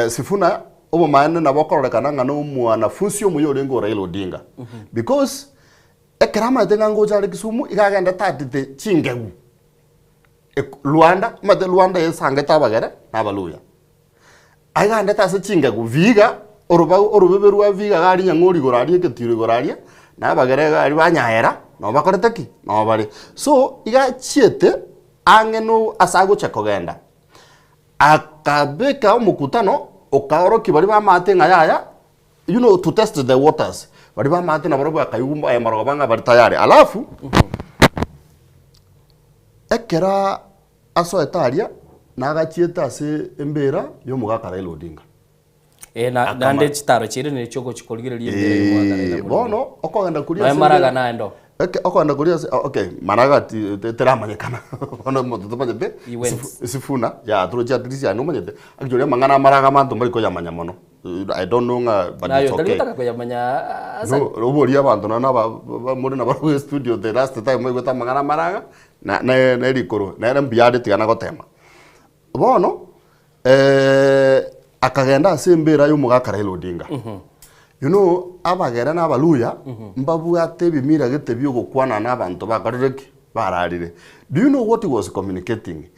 Sifuna obomaene nabo okororekana ng'a na omwanafunsi omuya orenge o Raila Odinga. Because ekero amaete ng'a ngocha are Kisumu iga agendete atete chingegu Luanda, omanyete Luanda esangete abagere na abaluya. Aigaandete ase chingegu Vihiga, orobao orobebe rwa Vihiga iga aria nyang'ori igoro aria egetiro igoro aria, na abagere iga aria banyaera, nabo bakorete ki? Nabo bare. So, iga achiete ang'e no ase agochia kogenda, akabeka omokutano, okaorokia baria bamaate ng'a yaya, you know to test the waters, baria bamaate nabarobwo bakaigwa aya marogoba ng'a bari tayari. Alafu, ekera Asoete aria, na agachiete ase embeera y'omogaka Raila Odinga. Eh, na, Akama- naende chitaro chiaire nere chiogochia korigereria embera y'omogaka Raila Eh, Odinga. bono okogenda koria Noe ase maraga embera- naende oo. Eke- okogenda koria ase okay maraga ti- ti- teramanyekana bono omonto tomanyete He went. Sifu- sifuna ya torochi at least yaani omanyete actually amang'ana amaraga abanto mbari koyamanya mono I don't know ng'a but Naye it's otari okay gotaka koyamanya asa. No, oborie abanto nonya naba ba- more nabarabwo estudio the last time mwaigwete amang'ana amaraga na na na erikoro nere mbuya are tiga nagotema. Bono akagenda ase embera ya omogaka Raila Odinga. You know abagere na abaluya mbabwate ebimira gete bia ogokwana na abanto bakorire ki? Bararire. Do you know what he was communicating?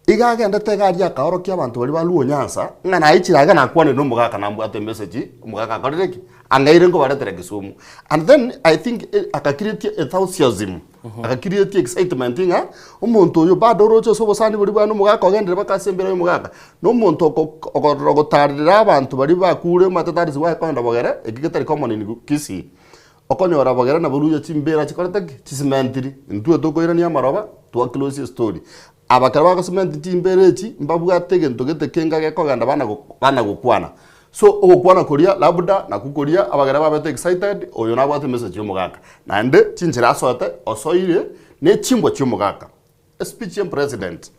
Iga agendete iga aria akaorokia abanto baria ba Luo Nyanza ng'a naichire aiga nakwanire na omogaka nambwate emessage omogaka akorire ki? Ang'eire nkobaretera Kisumu. And then I think aka create enthusiasm, aka create excitement ng'a omonto oyo bado oroche ase obosani boria bwane omogaka ogendire mpaka ase embera ya omogaka, na omonto oko okorora ogotarera abanto baria bakure omanyete that is why akogenda bogere, eki getari common in Kisii. Okonyora bogere na boruya chimbera chikorete ki? Chisimentiri. Intwe tokoirania amaroba, twa close estory. Aba ekero bagosimenti chimbera echi, mbabwate egento gete kenga gekogenda bana go bana gokwana. So ogokwana koria labda nakwo koria abagere babete excited, oyo nabwate emessage ya omogaka. Naende chinchera asoete, osoire ne chimbwa chia omogaka. Espeech ya president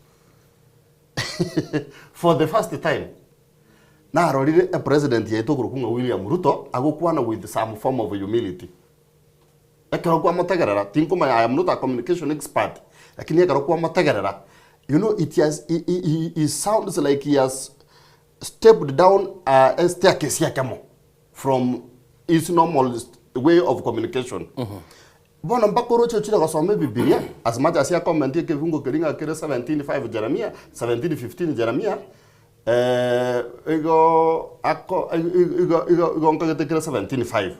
for the first time, narorire epresident yaito okorokwa ng'a William Ruto agokwana with some form of humility. Ekero kwamotegerera, tinkomanya I am not a communication expert, lakini ekero kwamotegerera, you know it has, he, he, he, he sounds like he has stepped down a staircase ekemo from his normal way of communication. Bono mpaka oroche ochire gosoma ebibilia, as much as akomentie ekefungo keria ng'a kere 17:5 Jeremia, 17:15 Jeremia, Igo ako igo igo igo nkagete kere 17:5,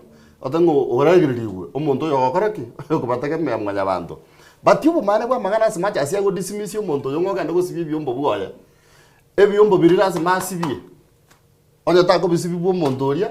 ote ng'a oragererigwe omonto oyo ogokora ki? Oyokobategemea mwanyabanto. But obomani bwa amang'ana ase much as agodismiss omonto oyo ng'a ogende gosibia ebiombo bwoye, ebiombo biria lasima asibie, onye takobisibia bwa omonto oria,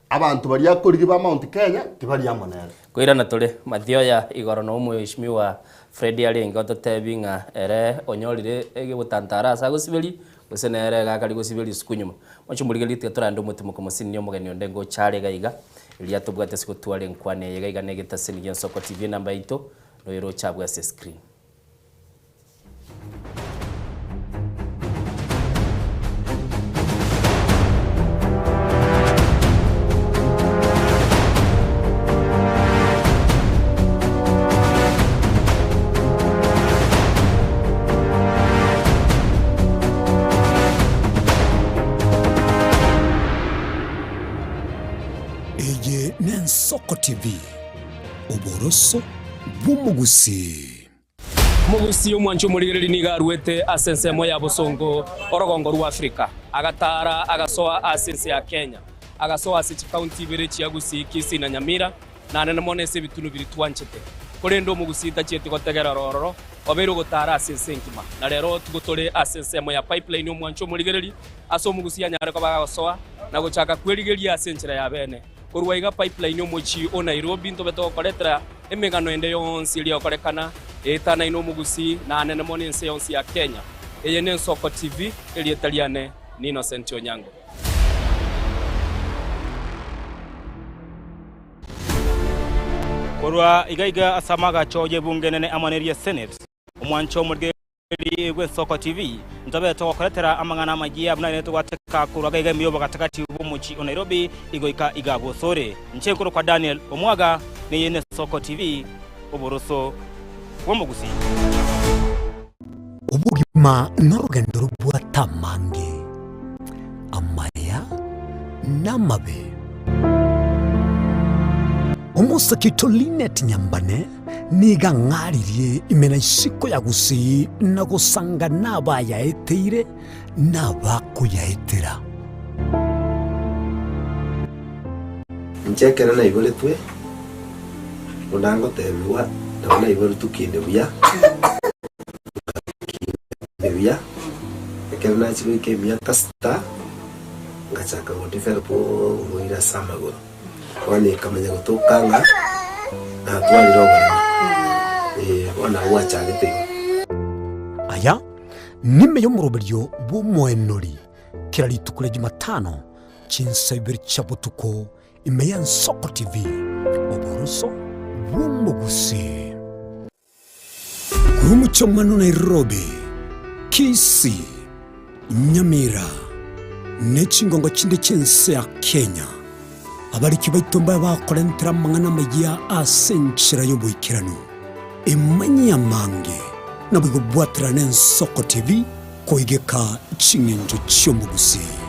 abanto baria akorigia ba Mount Kenya, tibari amo nere. Koirana tore, Mathioya igoro na omweshimiwa Fred arenge ototebi ng'a ere onyorire egegotantara ase agosiberia, Gose nere iga akari gosibia risuku nyuma. Moche morigererie tiga torande omotimoko mosinini omogeni onde ngocha are iga iga, erio atobwate ase gotwara enkwana eye iga iga negetaseni gi'ensoko TV enamba yaito noyeroche abwo ase escreen. Eye n'Ensoko TV, oboroso bw'omogusii. Omogusii omwancha omorigereria nigo aruete ase ensemo ya bosongo orogongo rwa Afrika, agataara agasoa ase ense ya Kenya, agasoa ase chikaunti ibere chia Gusii, Kisii na Nyamira, Naende mono ase ebitunu biria twanchete. Korende omogusii tachieti gotegerera ororo, obeire ogotaara ase ense engima. Na rero tigo tore ase ensemo ya pipeline omwancho omorigereri, ase omogusii anyare koba agosoa na gochaka kwerigeria ase enchera ya bene. Korwa iga pipeline omochie o Nairobi ntobe togokoretera emegano ende yonsi eria egokorekana eetanaine omogusii na anene mono ense yonsi ya Kenya. Eye n'Ensoko TV, erieta riane ni Innocent Onyango. Korwa iga iga ase amagacho y'ebunge enene amo neria Senate, omwancho omorigereria bw'Ensoko TV, ntobe togokoretera amang'ana amayia buna ere togwateka korwa iga iga ime y'obogatagati bw'omochie. omochie o Nairobi igoika iga bosore. Inche nkorokwa Daniel Omwaga, neye n'Esoko TV, oboroso bw'omogusii. Obogima norogendo robwate amange, amaya na amabe. Omosake oito Linet Nyambane nigo ang'aririe ime na isiko ya Gusii na gosanga nabayaeteire na abakoyaetera. Inche ekero naiboretwe, buna ngotebigwa, nabo naiboretwe kinde buya, ngakina buya, ekero nachia goika emiaka sita, ngachaka go develop oborwaire ase amagoro. Bono ekamanya gotoka ng'a natwarire oboremo, eh, bono nabo gwachagete igo. Aya nime y'omoroberio bw'omoenori kera rituko ria Jumatano chinsa ibere chia botuko ime y'Ensoko TV, oboroso bw'omogusii. Korwa omochie Nairobi, Kisii, Nyamira, ne chingongo chinde chi'ense ya Kenya, abariki baito mbabe bakorentera amang'ana amayia ase enchera y'oboikeranu. Emanyie amange naboigo bwaterana Ensoko TV koigeka ching'encho chi'omogusii.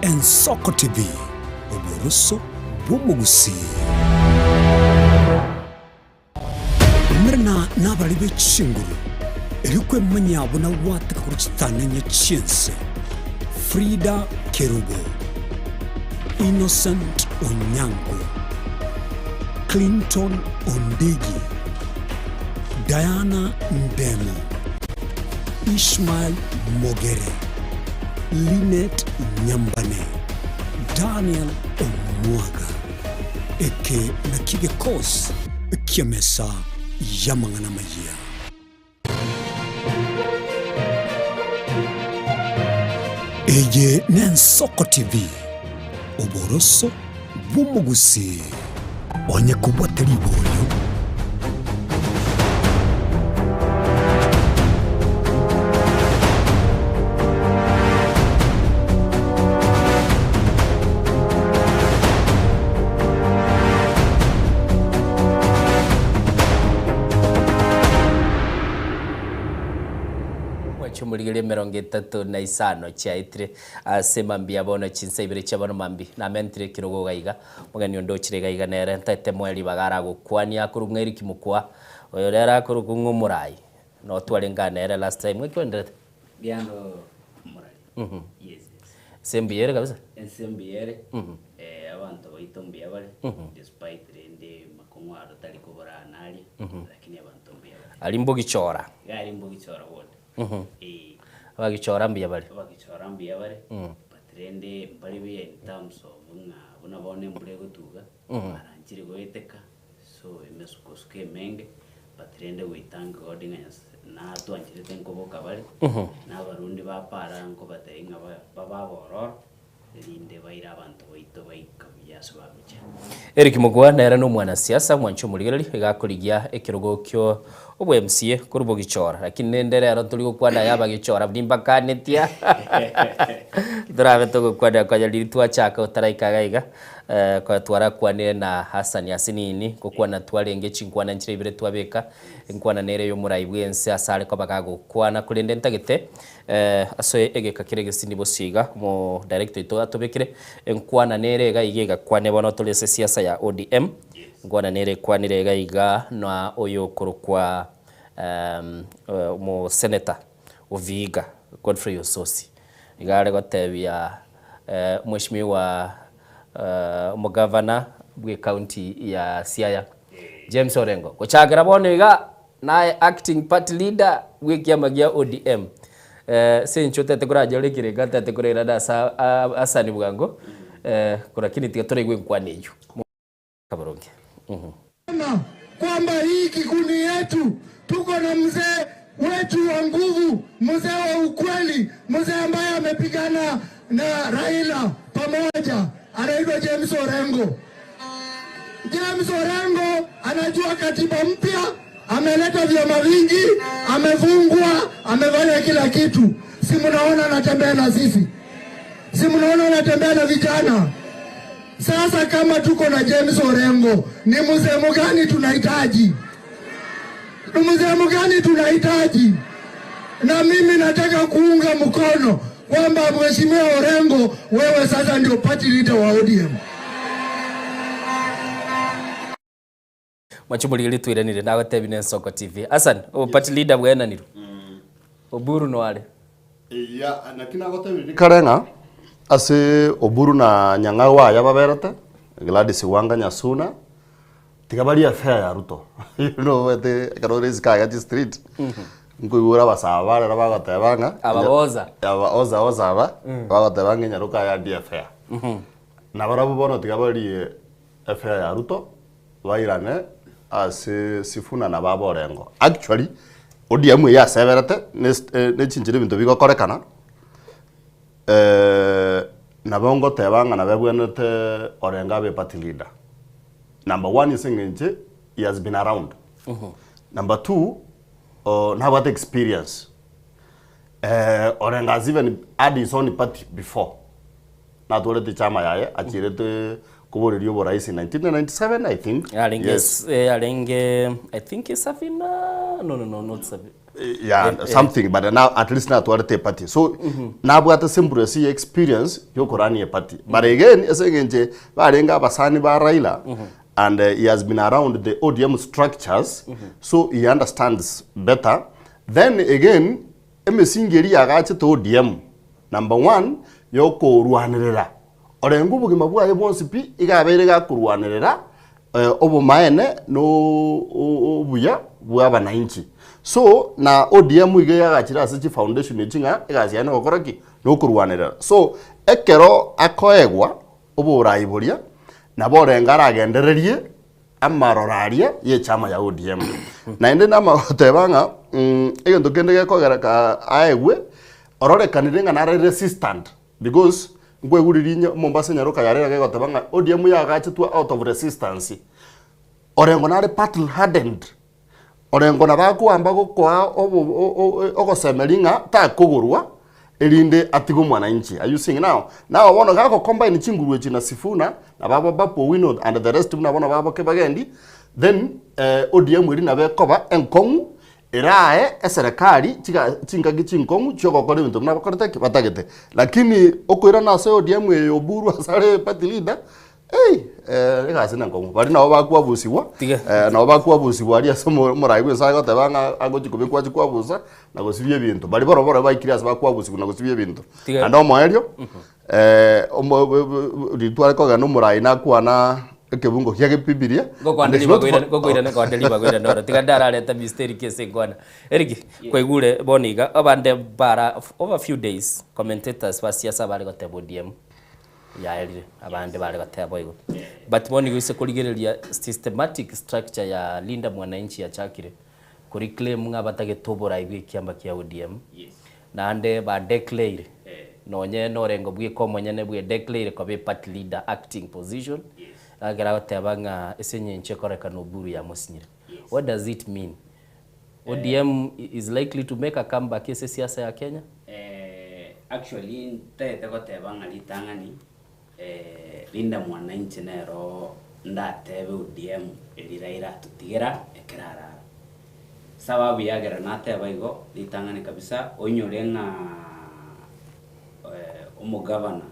Ensoko TV, oboroso bw'omogusii. Umerana nabarari be chinguru, erio kwemanyia buna gwateka korwa chitang'anya chi'ense. Frida Kerubo, Innocent Onyango, Clinton Ondigi, Diana Ndemo, Ishmael Mogere, Linet Nyambane, Daniel Omwaga. Eke nakio gekosi ki'emesa y'amang'ana amayia. Eye n'Ensoko TV, oboroso bw'omogusii. Onye kobwate riborio. Mwachomorigereria emerongo etato na isano chiaetire ase mambia bono chinsa ibere chia bono mambia namentire ekerogo iga iga Omogeni onde ochire iga iga nere ntaete moe ribaga aragokwania akorokwa ng'a Eric Mokua, oyo rero akorokwa ng'a omorai, notware ng'a nere last time, ng'aki oenderete? Mbiando morari. Yes, yes. Ase mbuya ere kabisa? Ense mbuya ere, eh, abanto baito mbuya bare, despite rende makong'u aro tari koborana aria, lakini abanto mbuya bare. Aria mbogichora. Iga aria mbogichora bono. Eh. Abagichora mbuya bare. Abagichora mbuya bare, but rende mbare buya in terms of ng'a buna bono embura egotuga, baranchire goeteka, so emesukosuko emenge, but rende we thank God ng'a Nyasae natwancherete nkoboka bare, na abarundi ba para nkobatebia ng'a ba- babe abororo, erinde baire abanto baito baika buya ase bagochia. Eric Mugwa nere nomwanasiasa omwanchi omorigereria iga akorigia ekerogo kio obwa MCA korwa bogichora lakini rende rero ntori gokwana aya abagichora nimbakanetia torabe togokwanera konya riria twachaka otaraika iga iga konya twarakwanire na Hassan Asinini gokwana twarenge chinkwana nchire ibere twabeka enkwana nere ya omorai bwense ase are koba gagokwana korende ntagete Ase egeka kere egesindi bosio iga, omo director oito atobekere enkwana nere iga iga egakwane bono tore ase siasa ya ODM, enkwana nere ekwanire iga iga na oyo okorokwa omo senator o Vihiga Godfrey Osotsi, iga are gotebia mweshimiwa omogavana bwe county ya Siaya James Orengo, gochakera bono iga Naye acting party leader bw'ekiama gia ODM. Ase eng'encho otagete koranyore ekerengo atagete korairana ase Hassan bwango, lakini tiga toraigwe enkwana eyio. Kaboronge. Sema kwamba hii kikundi yetu tuko na mzee wetu wa nguvu, mzee wa ukweli, mzee ambaye amepigana na Raila pamoja, anaitwa James Orengo. James Orengo anajua katiba mpya, ameleta vyama vingi, amefungwa, amefanya kila kitu. Si mnaona anatembea na sisi? Si mnaona anatembea na vijana? Sasa kama tuko na James Orengo, ni mzee mgani tunahitaji? Ni mzee mgani tunahitaji? Na mimi nataka kuunga mkono kwamba Mheshimiwa Orengo, wewe sasa ndio party leader wa ODM. Mwanche omorigeri twairanire nagotebi na Ensoko TV. Hassan, obo party leader bwaenanirwe. Oburu no are. Eya, naki nagotebirie kare ng'a ase Oburu na Nyang'au aya baberete, Gladys Wanga Nyasuna, tiga barie affair ya Ruto. You know omanyete ekero ore isiko iga chistreet, nkoigure abasae bare ere bagoteba ng'a Aba oza. Aba oza oza aba, bagoteba ng'a enyaroka yandie affair. Nabarabwo bono tiga barie Efea ya Ruto bairane ase Sifuna na baba Orengo. Actually ODM eye aseberete ne chinchera ebinto bigokorekana nabo ngoteba ng'a nabo ebwenerete Orengo abe party leader. Number one ase eng'encho he has been around. Number two nabwate experience. Orengo has even had his own party before. Natwarete chama yaye achirete koboreria oboraisi 1997 I think. Yarenge Yes. eh, yarenge I think Safina no no no not Safina. Yeah, Eh, eh. something but now at least natwarete eparty so nabwate semblance ye experience yokorania eparty but again ase eng'enche barenge abasani ba Raila and he has been around the ODM structures so he understands better then again Emesingi eria yagachete ODM, number one, yokorwanerera orenge obogima bwaye bwonsi pi, iga abeire gakorwanerera obomaene na obuya bwa abanainchi. So, na ODM iga yagachire ase chifoundation echi ng'a egasi yaye nogokora ki? Nokorwanerera. So, ekero akoegwa oborai boria, nabo orenge aragendererie amaroro aria y'echama ya ODM. Naende namagoteba ng'a egento kende gekogera ka aegwe, ororekanire ng'a nare resistant because nkwegure rinya Mombasa nyaroka yare iga egoteba ng'a ODM yagachetwe out of resistance. Orengo nare battle hardened, Orengo nabo akoamba gokoa obo ogosemeria ng'a takogorwa, erinde atige omwananchi. Are you seeing now? Now bono gako combine chinguru echi na Sifuna, na babo Babu Owino and the rest buna bono babo Kibagendi, then ODM eria nabo ekoba enkong'u, erae eserekari chiga chingaki chinkong'u chiogokora ebinto buna bakorete ki? Batagete. Lakini okoirana ase ODM eye Oburu ase are party leader, Ei, eh, egasi nenkong'u. Baria nabo bakwabusigwa, Tiga. eh, nabo bakwabusigwa aria ase omo- omorai bw'ense agoteba ng'a agochi kobekwa achi kwabusa na gosibia ebinto. Baria barobwo barobwo baikire ase bakwabusigwa na gosibia ebinto. Tiga. Naende omoerio, eh, omo- bo- bo- bo- riria tware kogenda omorai nakwana ekebungo kia gebibilia, Ngokwana and it's ribaga not for- oirane- ngokoirane kogenda ribaga oirane oro. Tiga ndarareta Mister Eric ase enkwana. Eric, kwaigure bono iga, abande bara over few days, commentators ba siasa bare goteba ODM. yaerire abande bare goteba boigo but bono igo ase korigereria systematic structure ya Linda Mwananchi yachakire ko reclaim ng'a batagete oborai bwa ekiama kia ODM naende ba declare nonye norengo bweka omonyene bwe declare koba eparty leader acting position ekero agoteba ng'a ase eng'encho ekorekana Oburu yamosinyire what does it mean? ODM is likely to make a comeback ase esiasa ya Kenya? Actually ntagete goteba ng'a ritang'ani Linda Mwananchi nero ndatebe ODM eria Raila atotigera ekero arara. Sababu yagera nateba igo, ritang'ani kabisa oinyore ng'a omogavana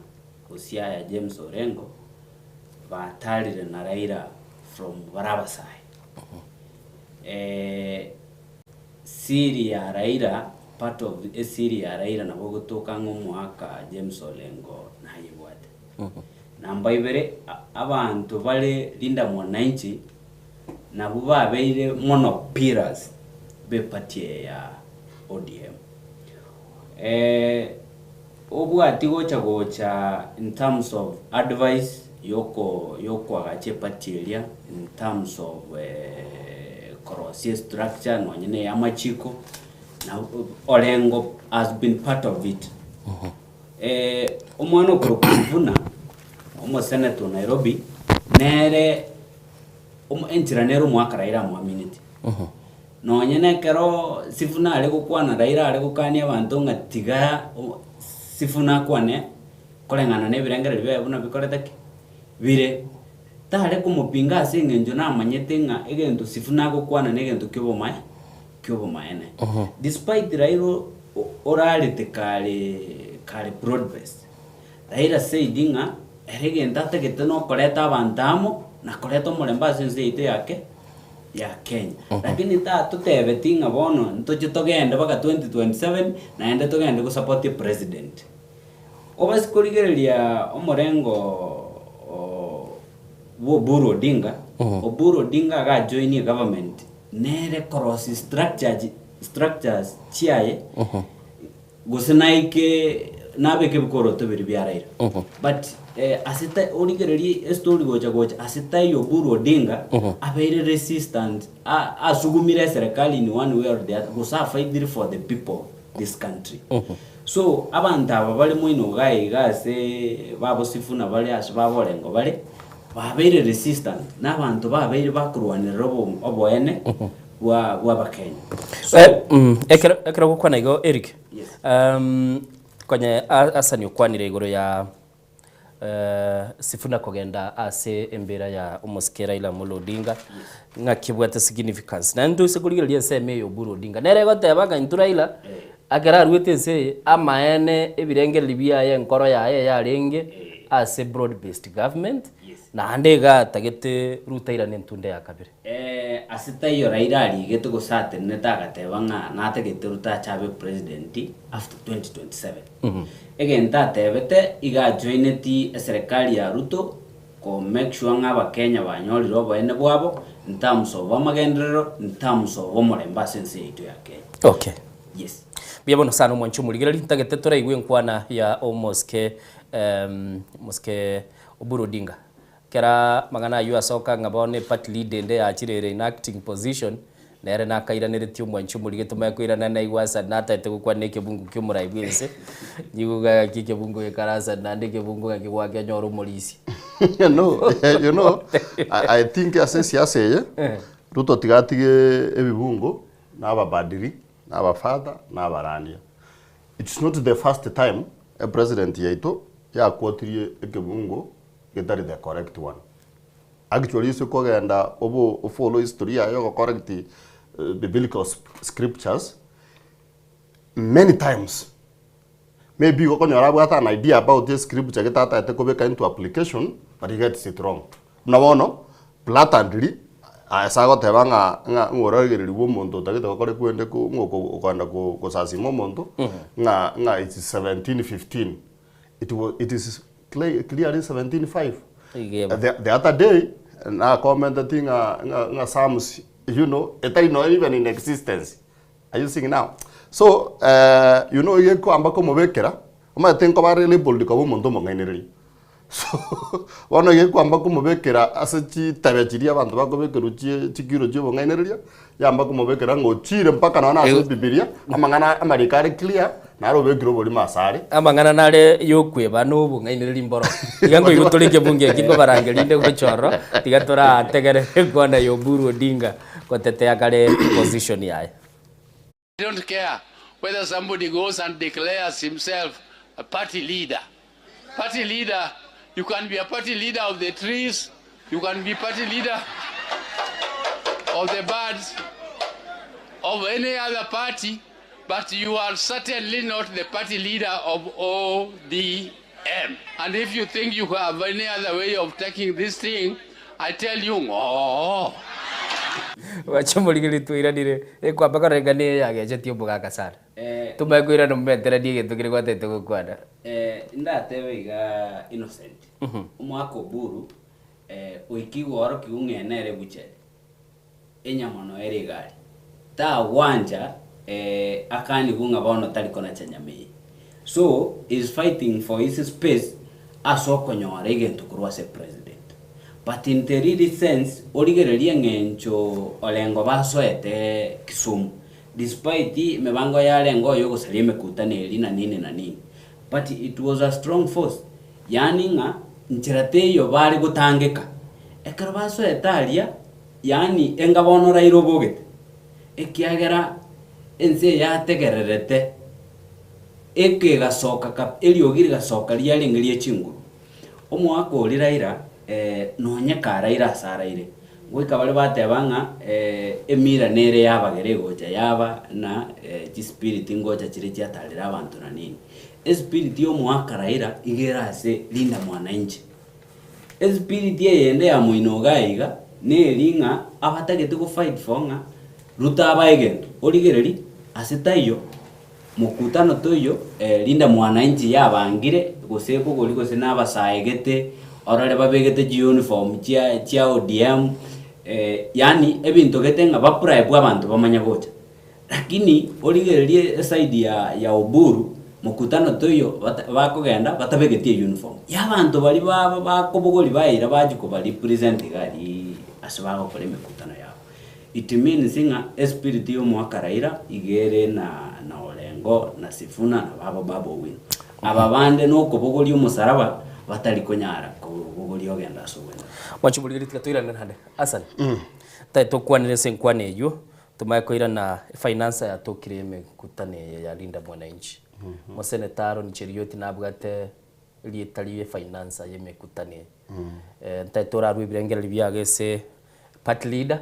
o Siaya James Orengo batarire na Raila from bare abasae. Siri ya Raila, part of esiri ya Raila nabo ogotoka ng'a omoaka James Orengo nayebwate. Namba ibere, abanto bare Linda Mwananchi nabwo babeire mono pillars b'eparty eye ya ODM. Obwati gocha gocha in terms of advice yoko yokoagacha eparty eria in terms of korosia estructure nonye na eyamachiko na Orengo has been part of it. Omwana okorokwa Sifuna omosenator o Nairobi nere omo enchera nere omoaka Raila amoamineti. Nonye nekero Sifuna are gokwana Raila are gokania abanto ng'a tiga Sifuna akwane koreng'ana na ebirengererio biaye buna bikorete ki? bire. Tare komopinga ase engencho namanyete ng'a egento Sifuna agokwana negento ki'obomae ki'obomaene. Despite Raila orarete kare kare broad based, Raila said ng'a ere egento atagete nokoreta abanto amo na koreta omorembe ase ense yaito ya ke ya Kenya. Lakini tatotebeti ng'a bono ntoche togende mpaka 2027 naende togende gosupport epresident. Obase korigereria omorengo bwa Oburu Odinga, Oburu Odinga agajoinia egovernment nere korosia structure structures chiaye gose naike nabeke ebikoroto biria bia Raila. But ase ta origererie estory gocha gocha ase taiyo Oburu Odinga abeire resistant a asugumire eserekari in one way or the other gose afaitire for the people of this country. So abanto aba bare moino iga iga ase babosifu na bare ase baborengo bare, babeire resistant na abanto babeire bakorwanerera obo oboene bwa bw'abakenya. So. Ekero ekero ogokwana igo Eric, konye Hassan okwanire igoro ya Sifuna kogenda ase embera ya omosike Raila Amolo Odinga, ng'aki ebwate significance. Naende toise korigereria ensemo eye Oburu Odinga, nere egoteba ng'a intwe Raila, ekero aruete ense eye, amaene ebirengererio biaye enkoro yaye eyarenge ase broad based government, naende iga atagete Ruto airane entunda ya kabere. Ase taiyo Raila arigete gose atenenete agateba ng'a natagete Ruto ache abe president after 2027. Egento atebete iga ajoineti eserekari ya Ruto ko make sure ng'a abakenya banyorire oboene bwabo in terms of amagenderero, in terms of omorembe ase ense yaito ya Kenya. Okay. Yes. Mbuya mono sana omwanchi omorigereria, ntagete toraigwe enkwana ya omosike omosike Oburu Odinga. Kera amang'ana ayio asoka ng'a bono eparty leader ende yachire ere in acting position, nere nakairaneretie omwanchi omorige tomanye koirana naigwe Hassan nataete gokwana ekebungo kia omorai bwense, nigo gaki ekebungo gekare Hassan naende ekebungo ng'aki gwakenyora omorisia. no, you know, I, I think ase esiasa eye, Ruto tiga atige ebibungo, na ababadiri, na abafather, na abarandia. It's not the first time epresident yaito yakwotirie ekebungo getari the correct one. Actually ase kogenda obo ofollow history yaye ogocorrect biblical scriptures many times maybe igo okonyora abwate an idea about escripture gete atagete kobeka into application but he gets it wrong. Buna bono blatantly ase agoteba ng'a ng'a ng'a oragereriwe omonto otagete gokora ekwende ko ng'a oko okogenda ko gosasima omonto ng'a ng'a it's 17:15 it was it is clearly 17:5. The, the other day nakomenteti ng'a ng'a ng'a Psalms you know etari nonya even in existence. Are you seeing now? So eh, you know igekoamba komobekera omanyete nkoba are labeled koba omonto omong'ainereria. So bono igekoamba komobekera ase chitabe chiria abanto bakobekerwa chie chikiro chia obong'ainereria, yamba komobekera ng'a ochire mpaka nonya ase ebibiria, amang'ana amariko are clear, naro obekire oborimo asare. Amang'ana nare y'okweba na obong'ainereria mboro. Tiga nkoigwa tore ekebungo eki nkobarangeria inde gocha ororo, tiga torategerere enkwana ya Oburu Odinga gotetea kare position yaye. I don't care whether somebody goes and declares himself a party leader. Party leader, you can be a party leader of the trees, you can be party leader of the birds, of any other party, but you are certainly not the party leader of ODM. And if you think you have any other way of taking this thing, I tell you, oh. Gwacha omorigereria twairanire, ekwamba korora ng'a neye yagechetie omogaka sana. Tomanye koirana omometeranie egento keria gwatagete gokwana. Ndatebe iga Innocent, omwaka Oburu oika igoro ng'a nere ebuchari. Enyama noyo ere egari. Tagwancha akanigwe ng'a bono tari konacha nyama eye. So is fighting for his space ase okonyora egento korwa ase president. But in the really sense origererie eng'encho Orengo basoete Kisumu despite emebango yarenge oyo ogosaria emekutano eria na nini na nini but it was a strong force yaani ng'a nchera teiyo bare gotangeka. Ekero basoete aria Yaani enga bono Raila obogete, ekiagera ense eye yategererete eke egasoka kab eriogi rigasoka riarenge rie chinguru. Omwaka oria Raila Nonye karaire ase araire, goika baria bateba ng'a emira nere yabagera egocha yaba na chispirit ngocha chire chiatarire abanto na nini. Espirit ya omoaka Raila iga ere ase Linda Mwananchi. Espirit eyende ya moino iga iga neri ng'a abatagete go fight for ng'a Ruto abae egento, origererie ase taiyo Mokutano toiyo, Linda Mwananchi yabangire gose ekogori gose nabasaegete orore babegete chiuniform chia chia ODM yaani ebinto gete ng'a babribe abanto bamanye gocha. Lakini origererie eside ya ya Oburu, mokutano toiyo bata bakogenda batabegeti euniform. Ya abanto baria ba bakobogori baira bachia koba represent iga aria ase bagokora emekutano yabo. It means ng'a espirit ya omoaka Raila iga ere na na Orengo na Sifuna na babo Babu Owino. Aba bande nokobogoria omosaraba batari konyara kobogoria ogenda ase obwenenu. Mwanche morigererie tiga toirane naende. Hassan, tari tokwanere ase enkwana eywo, tomanye koirana efinance yatokire emekutano eye ya Linda Mwananchi. Moseneta Aaron Cheruiyot nabwate erieta rie efinance yemekutano eye. Ntari torarue ebirengererio biago ase Party leader,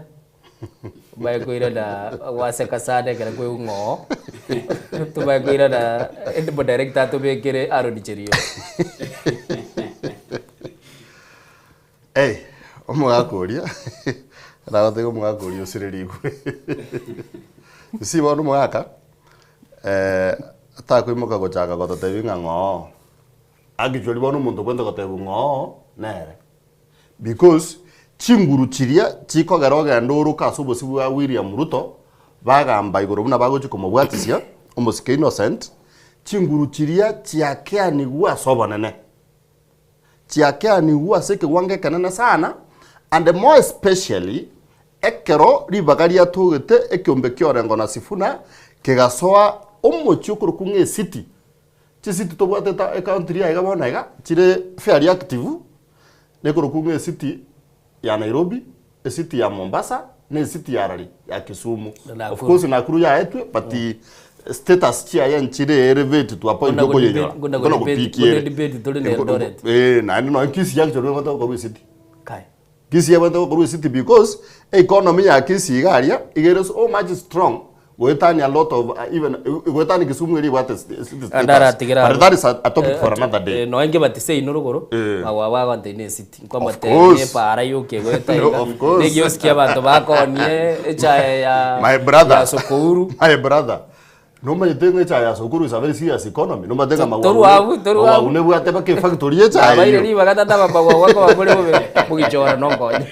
omanye koirana gwaseka sana ekero kwaigwa ng'oo, tomanye koirana omo director atobekere Aaron Cheruiyot. Ei, omogaka oria, nagotebia omogaka oria osirerigwe. Gusii bono omogaka, takoimoka gochaka gototebia ng'a ng'oo, actually bono omonto obwenerete gotebiwa ng'oo, nere. Because chinguru chiria chikogera ogende oroke ase obosio bwa William Ruto, bagamba igoro buna bagochia komobwatisia, omosike Innocent, chinguru chiria chiakeanigwe ase obonene. Chiakeanigwe ase ekewango ekenene sana, and more especially, ekero ribaga riatogete ekeombe kia Orengo na Sifuna, kegasoa omochie okorokwa ng'a ecity, Chisiti tobwate eta ecounty riaye iga bono iga, chire fairly active, nekorokwa ng'a ecity ya Nairobi, ecity ya Mombasa, na ecity ya Harare ya Kisumu. Na Nakuru. Of course Nakuru yaetwe but status chiaye nchire elevated to a point Buna okoyenyora. go- buna Buna go- gopikia buna ere. debate tore na Enko- Eldoret. Eh, naende nonya Kisii actually ebwate gokorwa ecity. Kai. Kisii ebwate gokorwa ecity because economy ya Kisii iga aria, iga ere so much strong goetania a lot of even goetania Kisumu eria ebwate city status. Ndaratigera But that is a topic for another day. Nonya nkebatise inwe rogoro, Eh. magwagwa agonte ne ecity. Of Nkomotebi course. epara yoka egoeta iga. Of course. Ne ekioski abanto bakonie echae ya My brother. ya Sokouru. My brother. Nomanyete ng'a echae ya Sokoro is a very serious economy. Nomanyete ng'a Torwa Magwagu abwo, torwa Magwagu abwo. nebwate mpaka efactory y'echae Nabaire eyio. ribaga tata bamagwagu akoba more bobe mogichora nonkonye.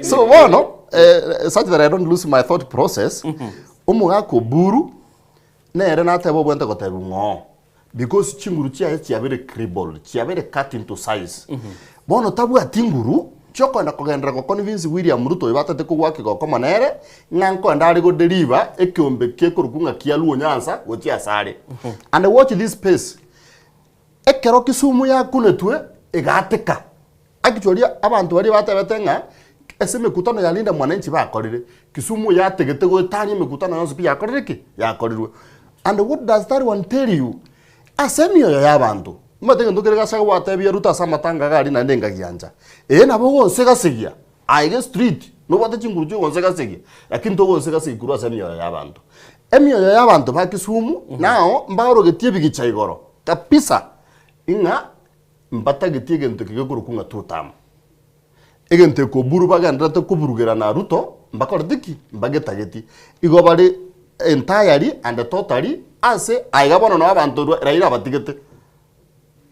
So bono eh, such that I don't lose my thought process, omogaka Oburu nere nateba obwente gotebiwa ng'oo because chinguru chiaye chiabere crippled, chiabere cut into size. Bono tabwati nguru chiokoenda kogenderera go convince William Ruto oyo batete kogwa kegoko nere ng'a nkoenda are go deliver ekeombe kekorokwa ng'a kia Luo Nyanza gochia ase are. And watch this space, ekero Kisumu yakunetwe egateka, actually abanto baria batebete ng'a ase emekutano ya Linda Mwananchi bakorire, Kisumu yategete goetania emekutano yonsi pi yakorire ki? Yakorirwe. And what does that one tell you? Ase emioyo y'abanto, omanyete egento kere gase gwatebia Ruto ase amatanga iga aria naende nkagiancha, ee nabo ogonsegasegia aye iga estreet, nobwate chinguru chia ogonsegasegia, lakini togonsegasegia korwa ase emioyo y'abanto. Emioyo y'abanto ba Kisumu nao mbaorogetie ebigicha igoro kabisa ng'a mbatageti egento eke gekorokwa ng'a two term. Egento eke Oburu bagendererete koburugera na Ruto mbakoreti ki? Mbagetageti. Igo bare entirely and totally ase aiga bono noo abanto Raila abatigete.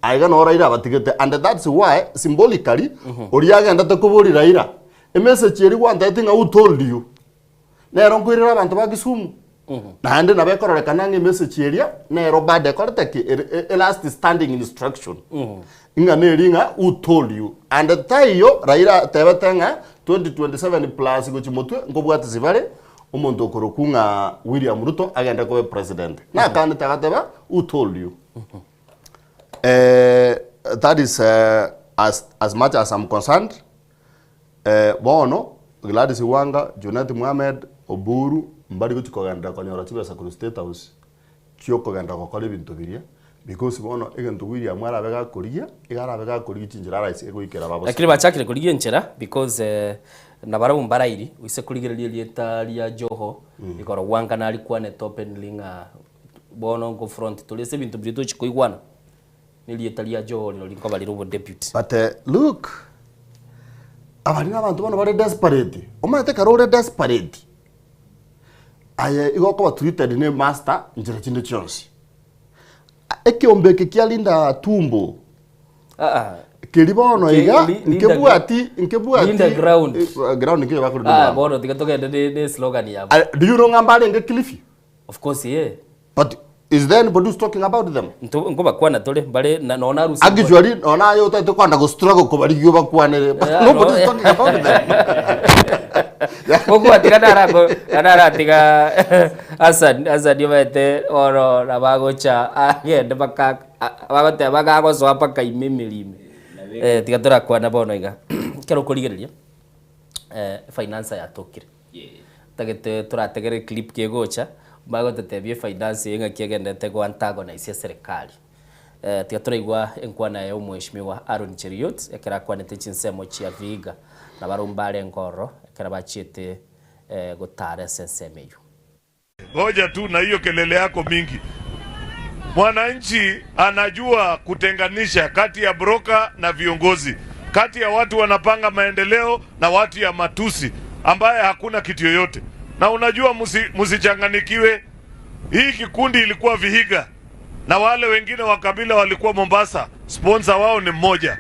Aiga noo Raila abatigete and that's why symbolically oria agendete koboria Raila, emessage eria gwantebetie ng'a who told you? Nero nkoirera abanto ba Kisumu. Naende nabo ekororekana ng'a emessage eria nero bado ekorete ki? Ere e last standing instruction. Ng'a neri ng'a who told you? And taiyo Raila atebete ng'a 2027 plus gochia motwe nkobwatisia bare omonto okorokwa ng'a William Ruto agende koba epresident. Nakanete agateba who told you? That is as, as much as I'm concerned. Bono Gladys Wanga, Junet Mohamed, Oburu mbari gochia kogenderera konyora chibesa korwa State House chi'okogenderera gokora ebinto biria. Because bono egento William arabe gakorigia, iga arabe gakorigia chinchera araise goikera ababosani. Lakini bachakire korigia enchera because nabarabwo mbarairi gose korigereria erieta ria Joho igoro Wanga narikwanete openly ng'a bono nko front tore ase ebinto biria tochi koigwana na erieta ria Joho rirorio nkoba rire obodeputy. But look, abari nabanto bono bare desperate, omanyete ekero ore desperate, aye igo okoba treated ne master nchera chinde chionsi. Ekeombe eke kia Linda Tumbo keria bono iga nkebwati nkebwati Linda ground. ground nkeiyo bakorwa Ah, Linda. bono tiga togende ne ne slogan yabo. Do you know ng'a mbarenge Kilifi? Of course yeah. But is there anybody who's talking about them? Nto nkobakwana tore mbare na nona arusi. Actually nona aye otagete kwenda go struggle kobarigia obakwanere but Yeah, nobody no. is talking about them. Gokwa tiga narako naratiga Hassan Hassan omanyete oro nabagocha agende baka bagoteba bagagosoa mpaka ime emeri ime. Eh, tiga torakwana bono iga. Ekero okorigereria eh, efinance yatokire. Tagete torategere clip kegocha, bagototebia efinance eye ng'aki egenderete go antagonize eserekari. Eh, tiga toraigwa enkwana ya omweshimiwa Aaron Cheruiyot ekero akwanete chinsemo chia Vihiga na barobwo mbarenge ororo ekero bachiete eh, gotara ase ensemo eywo. Ngoja tu na hiyo kelele yako mingi. Mwananchi anajua kutenganisha kati ya broker na viongozi, kati ya watu wanapanga maendeleo na watu ya matusi ambaye hakuna kitu yoyote. Na unajua musi, musichanganikiwe. Hii kikundi ilikuwa Vihiga na wale wengine wa kabila walikuwa Mombasa, sponsor wao ni mmoja.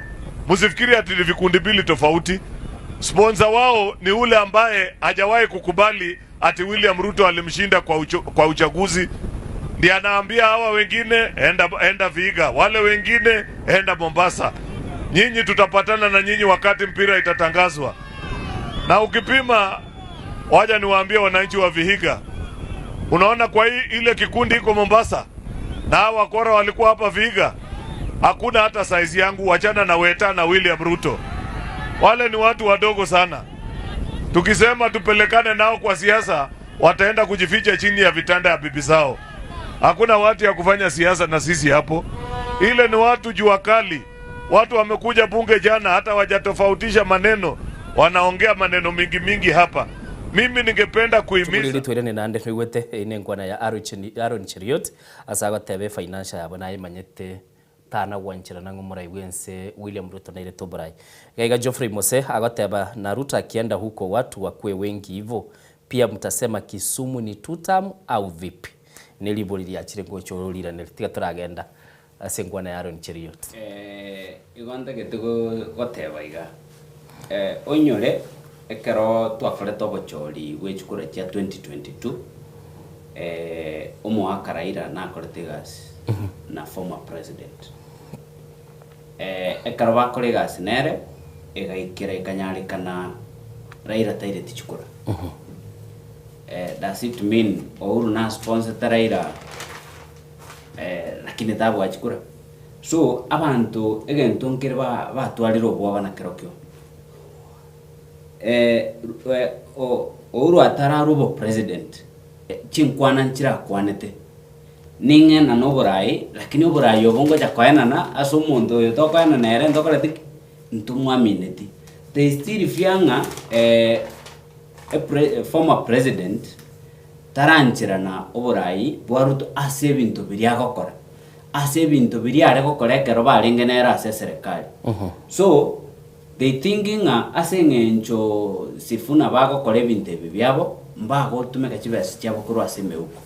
Msifikiri ati ni vikundi mbili tofauti. Sponsor wao ni ule ambaye hajawahi kukubali ati William Ruto alimshinda kwa, ucho, kwa uchaguzi. Ndiye anaambia hawa wengine enda, enda Vihiga, wale wengine enda Mombasa. Nyinyi tutapatana na nyinyi wakati mpira itatangazwa. Na ukipima, waja niwaambie wananchi wa Vihiga, unaona kwa hii ile kikundi iko Mombasa na hawa wakora walikuwa hapa Vihiga, hakuna hata saizi yangu, wachana na Weta na William Ruto. Wale ni watu wadogo sana. Tukisema tupelekane nao kwa siasa, wataenda kujificha chini ya vitanda ya bibi zao. Hakuna watu ya kufanya siasa na sisi hapo. Ile ni watu jua kali. Watu wamekuja bunge jana, hata wajatofautisha maneno, wanaongea maneno mingi mingi hapa. Mimi ningependa kuhimiza Tuguriri twirane nande niguete ine nkwana ya Aaron Cheni- Aaron Cheruiyot ase agoteba efinancial yabo nayemanyete tana gwancherana ng'a omorai bwa ense William Ruto nairete oborai. Iga iga Geoffrey Mose agoteba na Ruto akienda huko watu wakue wengi hivo pia mtasema Kisumu ni tutam au vipi? Ne ribori riachire ngocha oriraneri tiga toragenda ase enkwana ya Aaron Cheruiyot. Eh, igo ntagete go- goteba iga eh, oinyore ekero twakorete obochori bwa echikura chia 2022 eh, omoaka Raila nakorete egasi na former president eh, ekero bakora egasi nere egaikera ekanyarekana Raila taireti chikura eh, does it mean Uhuru na sponsor Raila eh, lakini tabwachikura so abanto egento nkere ba- batwarire obwoba na kerokio eh, eh, o- Uhuru atararwa obo president eh, chinkwana nchirakwanete ning'ena na oborai lakini oborai obo ngocha koenana ase omonto oyo tokoenana ere ntokoreti ki? Ntomwamineti they still fear ng'a eh, e pre, former president tarancherana oborai bwa Ruto ase ebinto biria agokora ase ebinto biria are gokora ekero barenge nere ase eserekari so they think ng'a ase eng'encho Sifuna bagokora ebinto ebi biabo mbagotumeka chibesa chiabo korwa ase emeuko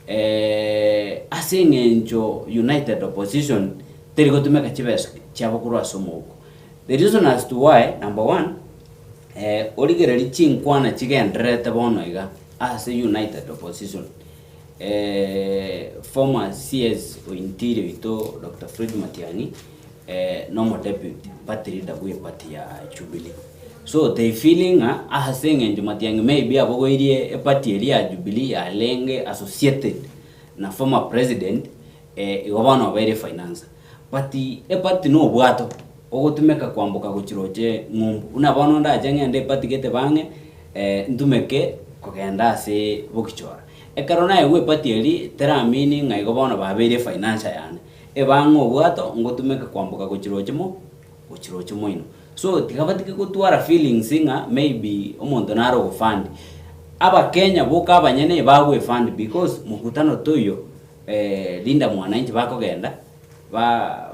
eh, ase eng'encho United Opposition teri gotumeka chibesa chiabo korwa ase omouko. The reason as to why, number one, eh, origereria chinkwana chigendererete bono iga ase United Opposition eh, former CS o Interior oito Dr. Fred Matiang'i eh, nomo deputy party leader bwe party ya Jubilee so they feeling ng'a ase eng'encho Matiang'i maybe abogoirie eparty eria ya Jubilee yarenge associated na former president eh, igo bono obeire financer but eparty na obwato ogotumeka kwamboka gochiroche ng'umbu buna bono ndache ng'ende eparty gete bang'e eh, ntumeke kogenda ase bokichora ekero naigwa eparty eri teramini ng'a igo bono babeire financier yane. Ebang'e obwato ngotumeke kwamboka gochia roche mo gochia roche moino. So tiga batige gotwara feelings ng'a maybe omonto nare ogofund. Abakenya boka abanyene bagwefund because mokutano toiyo Linda Mwananchi bakogenda ba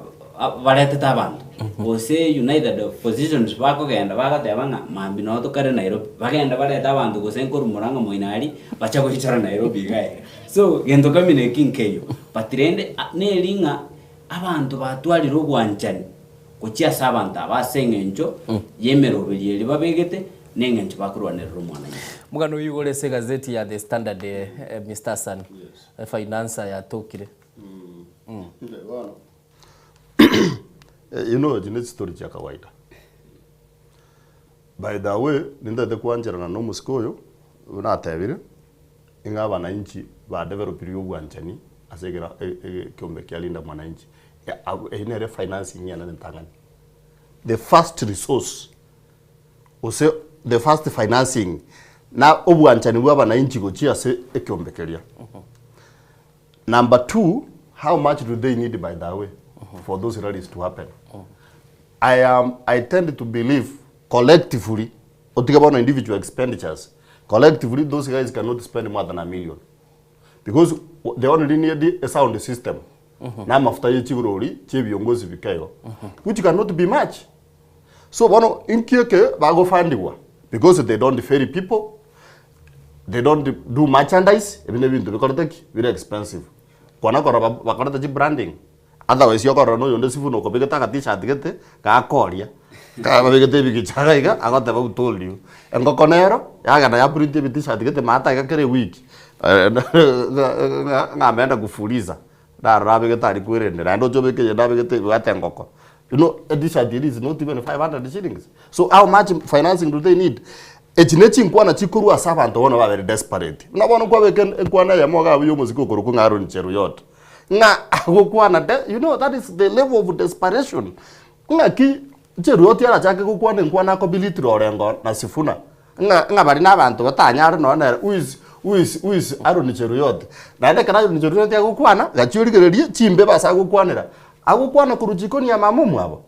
baretete abanto gose United Oppositions bakogenda bagoteba ng'a mambia noo tokare Nairobi, bagende barete abanto gose nkorwa Murang'a moino aria bacha goichora Nairobi iga iga. So gento kamina eki nkeiyo, but rende neri ng'a abanto batwarire obwanchani gochia ase abanto aba ase eng'encho y'emeroberio eria babegete na eng'encho bakorwanerera omwana Yeso. Omogano oyio igoro ase egazeti ya The Standard Mister Hassan, efinancer yatokire. Bono you know echi ne chistory chia kawaida. By the way, nintagete koancherana na omosike oyo, buna atebire, ng'a abananchi ba developirie obwanchani ase ekera ekeombe kia Linda Mwananchi. Eyio nere financing yane entang'ani. The first resource gose the first financing na obwanchani bwa abananchi gochia ase ekeombe keria. Number two, how much do they need by the way for those rallies to happen? I am, I tend to believe collectively, otige bono individual expenditures, collectively those guys cannot spend more than a million. Because they only need a sound system. Na amafuta ye chigurori chie viongozi bikeigo. Which cannot be much. So bono inki eke bagofandigwa because they don't ferry people, they don't do merchandise, ebi ne ebinto bikorete ki? Bire expensive. Kwana korora bakorete chibranding, otherwise okorora na oyonde Sifuna okobegete aga t-shirt gete, gakoria, kababegete ebigicha iga iga, agoteba who told you? Engoko nero, yagenda ya print ebi t-shirt gete maate iga kera ewiki, ng'a ameenda kufuliza, narora abegete aria kwerende, naende oche obeke eyende abegete ebwate engoko. You know, a t-shirt eri is not even 500 shillings. So how much financing do they need? Echi ne chinkwana chikorwa ase abanto bono babere desperate. Buna bono kwabeka enkwana eyemo iga abwo ya omosike okorokwa ng'a Aaron Cheruiyot. Ng'a agokwana de you know that is the level of desperation. Ng'aki Cheruiyot arachake gokwana enkwana akobilitire Orengo na Sifuna. Ng'a ng'a baria na abanto batanyare nonya nere who is who is who is Aaron Cheruiyot. Naende ekero Aaron Cheruiyot agokwana, gachia origererie chimbebe ase agokwanera. Agokwana korwa jikoni ya mama omwabo.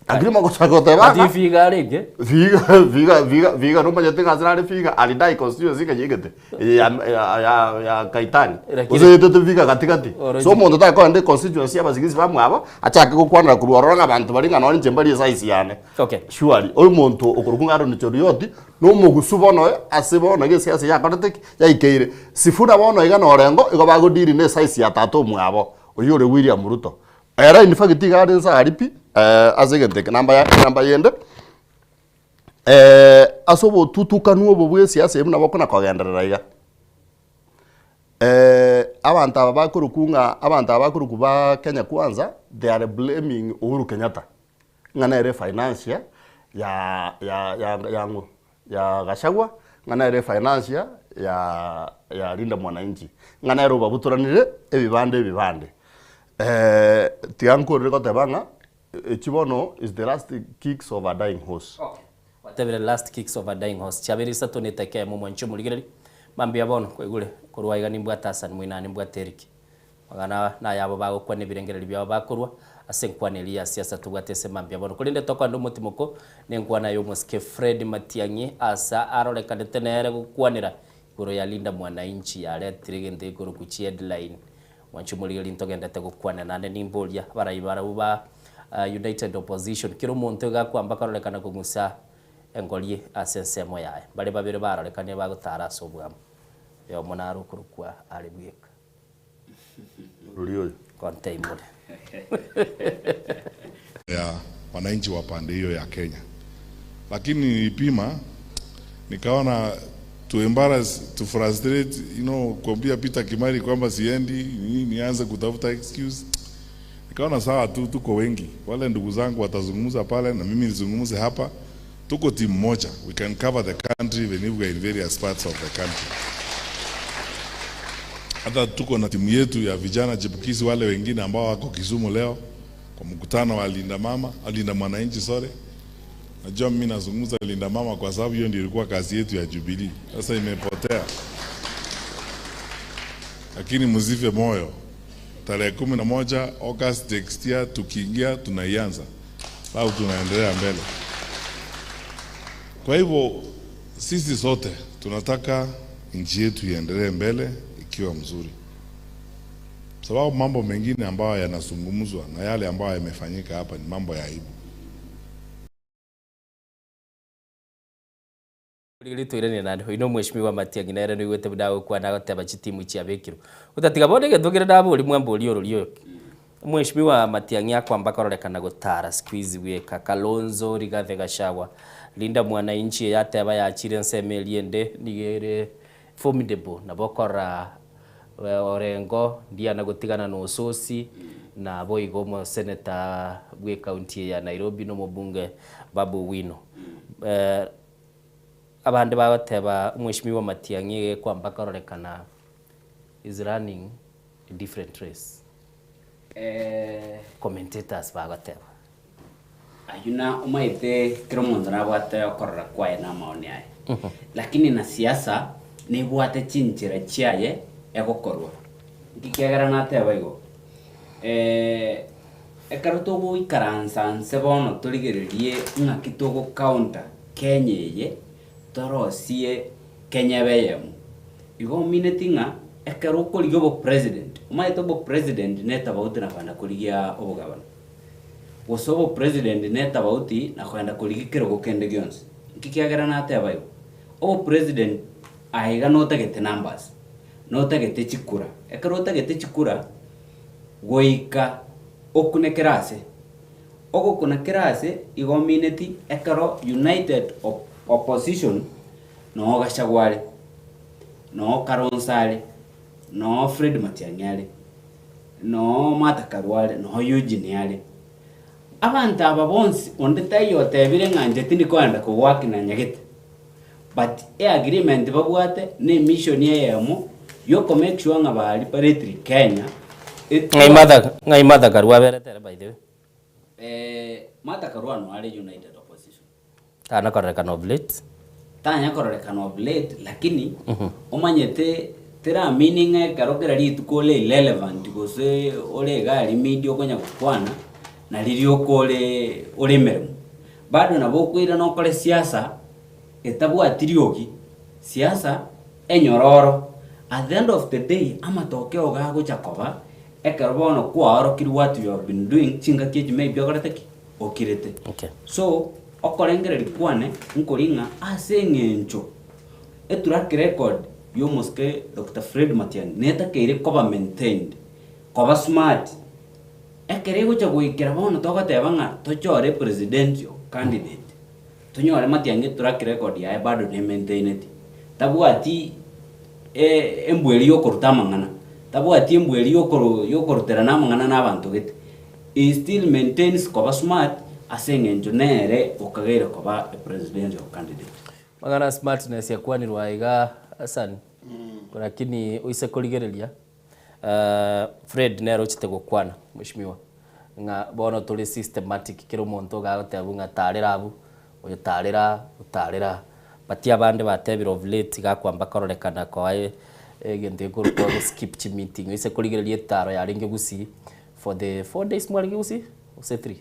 Lakini mogochaka goteba ng'a But Vihiga arenge. Vihiga Vihiga Vihiga Vihiga nomanyete ng'a ase nare Vihiga alidai constituency ng'a yegete eye ya ya ya ya Kaitani. Lakini- Gose yetete Vihiga gatigati. Oroche. So omonto takoenda econstituency ya abasigisi bamwabo, achake gokwanera korwa ororo ng'a abanto baria ng'a nonye inche mbari esize yane. Okay. Surely, omonto okorokwa ng'a Aaron Cheruiyot, nomogusu bono ase bono iga esiasa yakorete ki? Yaikeire. Sifuna bono iga na Orengo igo bagodeal na esize ya tata omwabo, oyio ore William Ruto. Ere in fact iga are nsa aria pi, ase egento eke namba ya enamba yende, ase obotutukanu obo bwa esiasa eye buna bokona kogenderera iga, abanto aba bakorokwa ng'a abanto aba bakorokwa ba Kenya Kwanza, they are blaming Uhuru Kenyatta. Ng'a nere efinancier ya ya ya ya ng'o ya Gachagua, ng'a nere efinancier ya ya Linda Mwananchi, ng'a nere obabutoranire ebibande ebibande. Tiga nkorere goteba ng'a echi bono is the last kicks of a dying horse. Okay. Gwatebire last kicks of a dying horse. Chiabere isato na eteke eyemo mwanche omorigereria. Mambia bono kwaigure korwa aiga nimbwate Hassan moino nimbwate Eric. Amang'ana nayabo bagokwana ebirengererio biabo bakorwa ase enkwana eria ya siasa tobwate ase mambia bono. Korende tokoenda omotimoko nenkwana y'omosike Fred Matiang'i ase arorekanete nere gokwanera igoro ya Linda Mwananchi yaretire egento gekorokwa chiheadline. Mwanche omorigereria ntogendete gokwana naende nimboria abarai barabwo ba United Opposition kera omonto iga akwamba karorekana kong'usa engori ase ensemo yaye. Mbare babere barorekanire bagotara ase obwamo. Oyomo naro okorokwa are bweka. Rori oyo. Konteimore. ya wananchi wa pande hiyo ya Kenya, lakini nilipima nikaona to embarrass, to frustrate, you know, kuambia Peter Kimari kwamba siendi nini, nianze kutafuta excuse. Nikaona sawa tu, tuko wengi, wale ndugu zangu watazungumza pale na mimi nizungumze hapa, tuko timu moja, we can cover the country even if we are in various parts of the country. Hata tuko na timu yetu ya vijana chipukizi wale wengine ambao wako Kisumu leo kwa mkutano wa Linda Mama, Linda Mwananchi, sorry. Najua mimi nazungumza Linda Mama kwa sababu hiyo ndio ilikuwa kazi yetu ya Jubilee. Sasa imepotea, lakini msife moyo. tarehe 11 August next year tukiingia tunaianza, alafu tunaendelea mbele. Kwa hivyo sisi sote tunataka nchi yetu iendelee mbele ikiwa mzuri, sababu mambo mengine ambayo yanazungumzwa na yale ambayo yamefanyika hapa ni mambo ya aibu. Rigiri twiranie naende oino omweshimiwa Matiang'i nere noigwete buna agokwana agoteba chitimu chiabekirwe. Gotatiga bono egento kere nabori mwambori orori oyo. Omweshimiwa Matiang'i akwamba kororekana gotara siku hizi bweka Kalonzo, Rigathi Gachagua, Linda Mwananchi eye ateba yachire ensemo eria ende nigo ere formidable nabo okorora Orengo ndiana gotigana na Osotsi na boigo omoseneta bwe ekaunti eye ya Nairobi na omobunge Babu Owino. Abande bagoteba omweshimiwa Matiang'i egekwamba kororekana is running a different race. Commentators bagoteba. Ayio na omaete kera omonto nabwate okorora kwaye na amaoni aye. Lakini na siasa nebwate chinchera chiaye egokorwa. Nki kiagera nateba igo? Ekero togoikaransa nse bono torigererie ng'aki togo counter Kenya eye, torosie Kenya ebe eyemo. Igo omineti ng'a ekero okorigia obopresident, omanyete obopresident netabauti na kogenda korigia obogabana. Gose obopresident netabauti na kogenda korigia kerogo kende gionsi. Nki kiagera nateba igo? Obopresident aiga notagete numbers, notagete chikura. Ekero otagete chikura, goika okune kera ase. Ogokuna kera ase igo omineti ekero united opposition noo Gachagua are, noo Kalonzo are, noo Fred Matiang'i are, noo Martha Karua are, noo Eugene are. Abanto aba bonsi onde taiyo otebire ng'a inche tindi kogenda kogoaki na nyagete. But eagreement babwate ne emission eyemo yoko make sure ng'a ba liberatiri Kenya Ng'ai Martha ng'ai Martha Karua aberete ere by the way? Eh, Martha Karua no are United Opposition. Tana kororekana of late. Tanya kororekana of late lakini omanyete tera meaning ng'a ekero kera rituko ore irrelevant gose ore iga aria media okonya gokwana nari rioka ore ore emeremo. Bado nabo okoirana okore siasa etabwati riogi, siasa enyororo, at the end of the day amatokeo gagocha koba ekero bono kwaorokirwe what you have been doing chingaki echi maybe okorete ki? Okirete. Okay. So, okorengereria kwane nkori ng'a ase eng'encho etrack record ya omosike Doctor Fred Matiang'i netakeire koba maintained, koba smart, ekero egocha goikera bono togoteba ng'a tochore epresidential candidate, Tonyore matiang'i etrack record yaye bado ne maintaineti. Tabwati embwa eria yokoruta amang'ana, tabwati embwa eria yokoro yokoruterana amang'ana na abanto gete. He still maintains koba smart ase eng'encho nere okageire koba a presidential candidate. Amang'ana smartness yakwanirwe aiga Hassan, lakini oise korigereria. Fred nere ochete gokwana mweshimiwa ng'a bono tore systematic kera omonto iga agotebiwa ng'a tarera abwo, oyo tarera aa, otarera aa. But abande batebire of late iga akwamba kororekana koa egento gekorokwa go skip chimeeting oise korigereria etaro yarenge gusii for the 4 days mwarenge gusii gose 3?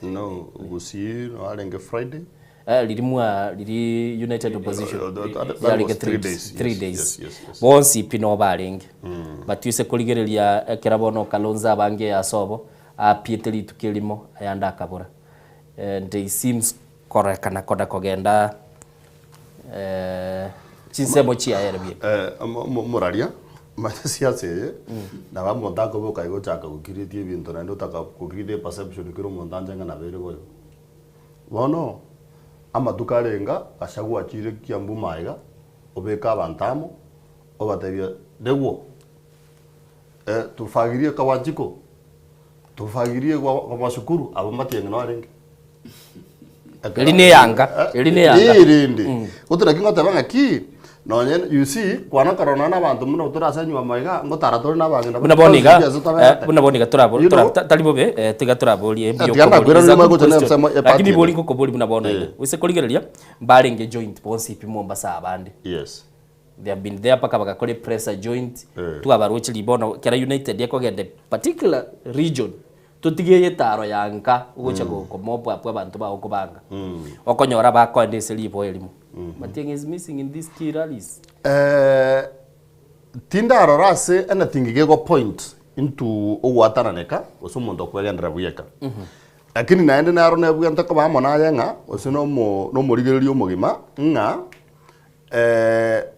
No, gusii narenge Friday. Eh, riri mwa riri United Opposition That- that- that yarenge was 3 three days, days, 3 yes, days. yes, yes, yes. Bonsi pi no barenge. But ase korigereria ekero bono Kalonzo abange ase obo apiete rituko erimo ayande akabora. And he seems kororekana kona kogenda eh, chinsemo chiaye ere buya. Eh, omo- omo- omoraria manya siasa eye nabo omonto akoboka iga ochaka gokiritia ebinto naende otaka gokiritia eperception kera omonto anche ng'a nabo ere boigo. Bono, amatuko arenga Gachagua achiire Kiambu magega, obeke abanto amo, obatebia, Nigwo, eh, tufagirie Kawanjiko, tufagirie kwa kwa Mashukuru, abo matiang'i noo arenge. Eri ne eyanga, eri ne eyanga. Eh, rende, gotera ki ngoteba ng'aki, nonye you see, kwana korora nonye na abanto buna tore ase enyuomo iga, ngotara tore na abang'ina Buna bono iga, ase toberete. eh, buna bono iga torabo You tora know? ta- tari bobe eh, tiga toraborie Eh, mbuya tiga okoboria. ndakwera Is a rimo good gocha na question. ensemo ya Lakini party bori ende. ngokobori buna bono iga. Eh. Gose korigereria, mbarenge joint bonsi pi Mombasa abande. Yes. They have been there mpaka bagakora epressure joint, twabarocheria bono ekero United ekogenda particular region, totige eye etaro ya nka ogocha go komop up abanto bago kobanga. Okonyora bakoenda ase riboa erimo. Matiang'i is missing in these key rallies. Eh, tindarora ase anything gego point into ogwatananeka gose omonto okwegenderera bweka. Lakini naende naro nebwente koba amo naye ng'a gose nomo nomorigereria omogima ng'a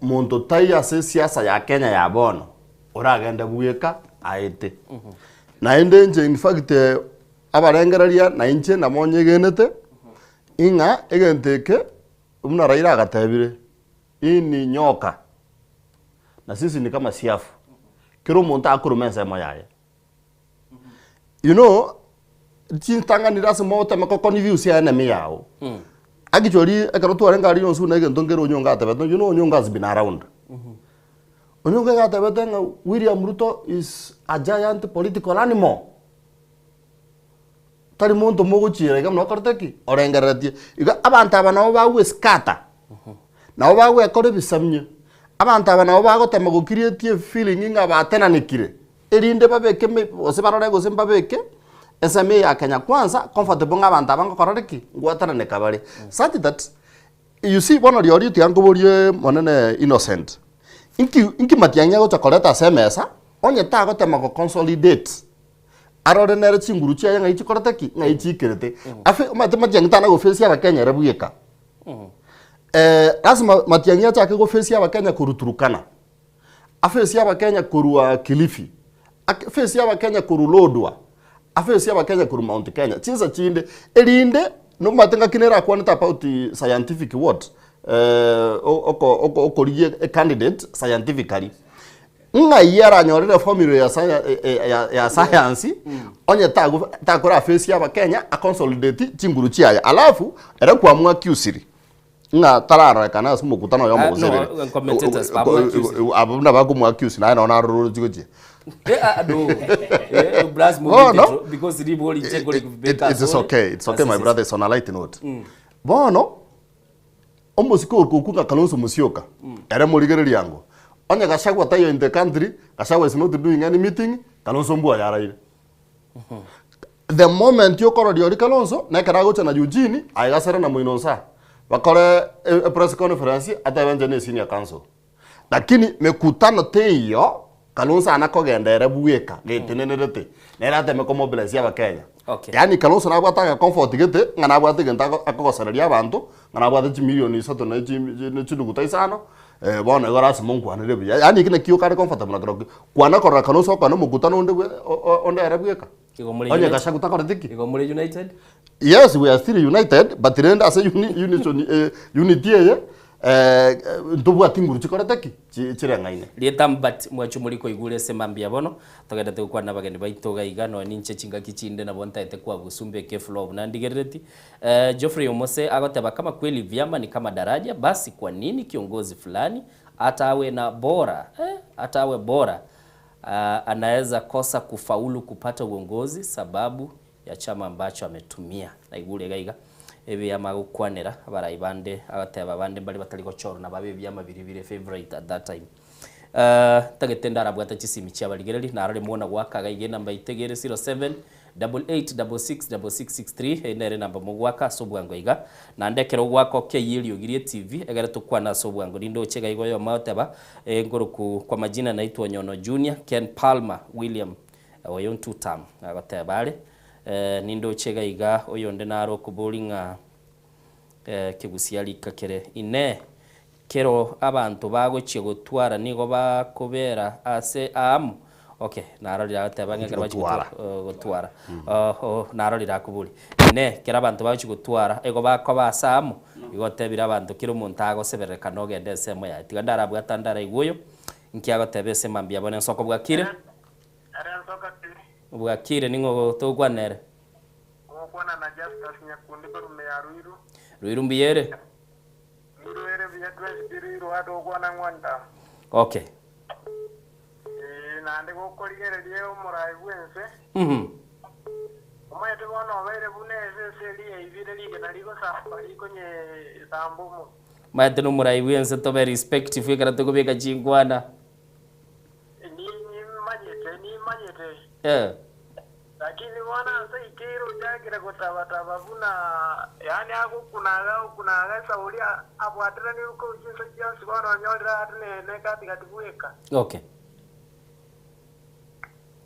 Monto tai ase esiasa ya Kenya ya bono oragende bweka aete. Naende inche in fact abarengereria na inche nabo nyegenete ing'a egento eke buna Raila agatebire, hii ni nyoka na sisi ni kama siafu, kera omonto akoruma ensemo yaye. You know, chintang'anire ase mogotema koconfuse enemy yago. Actually, ekero twarenge aria yonsi buna egento nkere Onyonga atebete, you know Onyonga has been around. Onyonga iga atebete ng'a William Ruto is a giant political animal. Tari monto mogochiera iga buna okorete ki? Orengereretie. Iga abanto aba nabo bagwescatter, nabo bagwekora ebisamia, abanto aba nabo bagotema gocreate efeeling ng'a batenanekire. Erinde babeke me gose barore gose mbabeke ensemo eye ya Kenya Kwanza comfortable ng'a abanto aba ngokorore ki? Ngwatananeka bare. Such that you see bono rirorio tiga nkoborie monene Innocent, inki inki Matiang'i agocha koreta ase emesa onye tagotema go consolidate arore nere chinguru chiaye ng'ai chikorete ki? Ng'ai chiikerete. Afe omanyete Matiang'i tana goface abakenya ere bweka. Lasima Matiang'i achake goface abakenya korwa Turkana. Afesi y'Abakenya korwa Kilifi, afesi y'Abakenya korwa Lodwar, afesi y'Abakenya korwa Mount Kenya, chinsa chinde, erinde nomanyete ngaki nere akwanete about scientific what? Oko oko okorigia ecandidate scientifically. Ng'ai aranyorere formula ya sci ya ya science onye tago takora afesi y'Abakenya aconsolidate chinguru chiaye alafu ere kwamua accusiri. Ng'a tararorekana ase omokutano oyomo Ah, gose no, ebere. commentators bamu-accuse. Abwo buna bakomo-accuse naye nonye narorore chigochia. Eh, ah, no. Eh, blast Oh, movie no. the because ribo rinche kori It, kubeka it is okay, it's okay my brother, it's on a light note. Bono, omosike okoku ng'a Kalonzo Musyoka, ere morigereria ango, onye Gachagua taiyo in the country, Gachagua is not doing any meeting, Kalonzo mbwa yaraire. The moment okororia oria Kalonzo, na ekero agocha na Eugene, aye gasere na Moino Nsaa, bakore e press conference atebe inche ne senior counsel. Lakini mekutano teiyo, Kalonzo ana kogenda ere bweka, getenenerete, nere ateme komobilize abakenya. Okay. Yaani Kalonzo nabwate aga comfort gete, ng'a nabwate egento ago akogosereria abanto, ng'a nabwate chimilioni isato na chi na chinuguta isano, bono igo lasima onkwanere buya. Yaani eki nakio kare comfortable nakerokio. Kwana korora Kalonzo okona omokutano onde bwe o- o- onde ere bweka. Igo more Onye united. Gachagua takoreti ki? Igo more united. Yes, we are still united, but rende ase uni, unison, eh, unity eye eh, ntobwati nguru chikorete ki? Chi- chireng'aine. Rieta but mwachu muri koigure ase mambia bono togendete gokwana nabageni baito iga iga nonya ninche chingaki chinde nabo ntaete kwabusu mbeke eflow buna ndigerereti eh, Geoffrey Omose agoteba kama kweli vyama ni kama daraja basi kwa nini kiongozi fulani hata awe na bora eh, hata awe bora Anaeza kosa kufaulu kupata uongozi sababu ya chama ambacho ametumia. Naigure iga iga ebiama agokwanera abarai bande agateba abande mbare batari gochorwa na babe ebiama biria bire favourite at that time. Ntagete ndarabwate chisimi chiabarigereri narore mona goaka iga iga enamba yaito iga ere 07 88666663 eye nere enamba mogoaka ase obwango iga. Naende ekero ogoaka okeyie eriogi rie TV egere tokwane ase obwango. Nindoche iga iga oyomo agoteba eh nkoroku kwa majina naitwa Onyono Junior Ken Palmer William oyo ntutam agoteba are eh nindoche iga iga oyonde naro okobori ng'a eh kegusia rika kere inee Kero abanto bagochia gotwara nigo bakobera aase aamo. Okay, narorire agoteba ng'a ekero bachia Gotwara. gotwara. Oh, narorire akoboria. Inee, kero abanto bagochia gotwara, igo bakoba aase aamo? Igo otebire abanto kera omonto agosebererekana ogende ensemo yaye. Tiga ndarabwate ande araigwe oyo, nki agoteba ase mambia bono ensoko bwakire? Bwakire, ning'o togokwana nere? Ruiru mbuya ere? Nirwere buya twensi tirirwa tokwana ng'wa nda. Okay. Ee, naende gokorigereria omorai bw'ense, Mhm. omanyete bono obeire buna esese eria yaibire rigena rigosamba rikonyesamba omonto. Maete nomorai bwense tobe respectful ekero tokobeka chinkwana. Nimanyete, nimanyete. Eh. Lakini bono ase aikeire ochakire gotaba-taba buna, yaani agokunaga okunaga esauri abwateranirwe korwa chinse chionsi bono onyorire ate ne gati-gati bweka. Okay.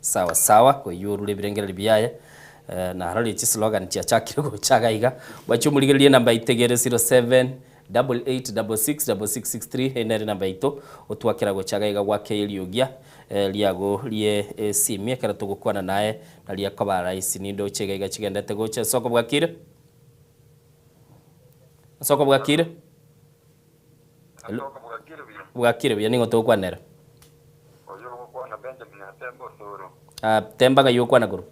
Sawa sawa, oyio orure ebirengererio biaye eh, narorire chislogan chiachakire gocha iga iga. Bwache omorigererie enamba yaito egere 0788666663 eye nere enamba yaito otwakera gocha iga iga gwake eriogia eh, riago rie esimi ekero togokwana naye naria ekoba rahisi nindoche iga iga chigendete gocha ensoko bwakire? Ensoko bwakire? Hello? Bwakire buya ning'o togokwanera? Oyio ogokwana Benjamin atembe osoro. Ah, temba ng'ai okwana korwa?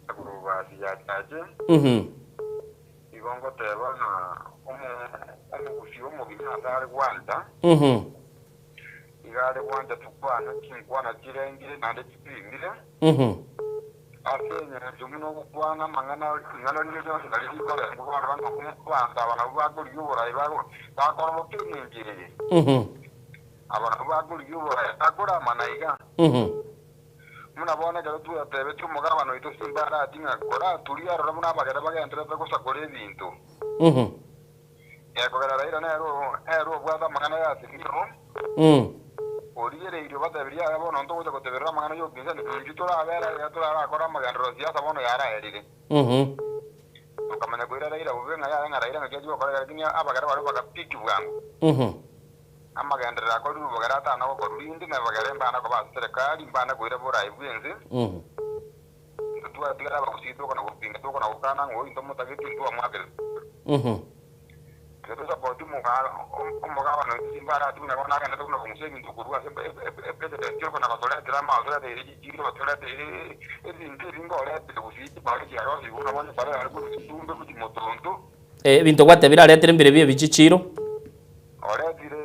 Korwa basi ya chache. Mhm. Igo ngoteba ng'a omogusi omogima ase are gwancha. Mhm. Igo are gwancha tokwane chinkwana chirengire naende chipimire. Mhm. Ase engencho buna ogokwana amang'ana ring'ana rire rionsi nari rikorengwa barora ng'a abanto aba nabwo bakorigia oborai bakoroboka engencho eye. Aba nabwo bakorigia oborai bakoramana iga. Buna bono ekero twatebetie omogabana oito Simbarati ng'a koraturie aroro buna abagere bagendererete gosakora ebinto. Gekogera Raila nere ere obwate amang'ana y'Azimio, origereirie obatebirie yaya bono ntogocha goteberera amang'ana y'obinzani intwe torabere aiga torarakore amagenderero siasa bono yaraerire. Tokamanya koira Raila bobe ng'a yaya ng'a Raila ng'aki achia gokora iga lakini abagere baria bagapick bwango. Amagenderero akorirwe bogere atana gokorwa rinde na bagere mbana koba ase serikali mbana koira boraai bw'ense. Intwe twatigara abagusii tokona gopinga tokona gokana ng'a oyo ntomotageti ntwamwakerete. Tiga tosapoti omogabana oito Simba arati buna bono agendete buna kong'usa ebinto korwa ase epresident okona gotoretera ama otoreteire chichiro otoreteire ebinto ebinge oretire gusii chibare chiarosirwe buna bono ebare yare korwa chitumbe gochia motonto. Ebinto gwatebire aretire mbirobio ebi chichiro. Oretire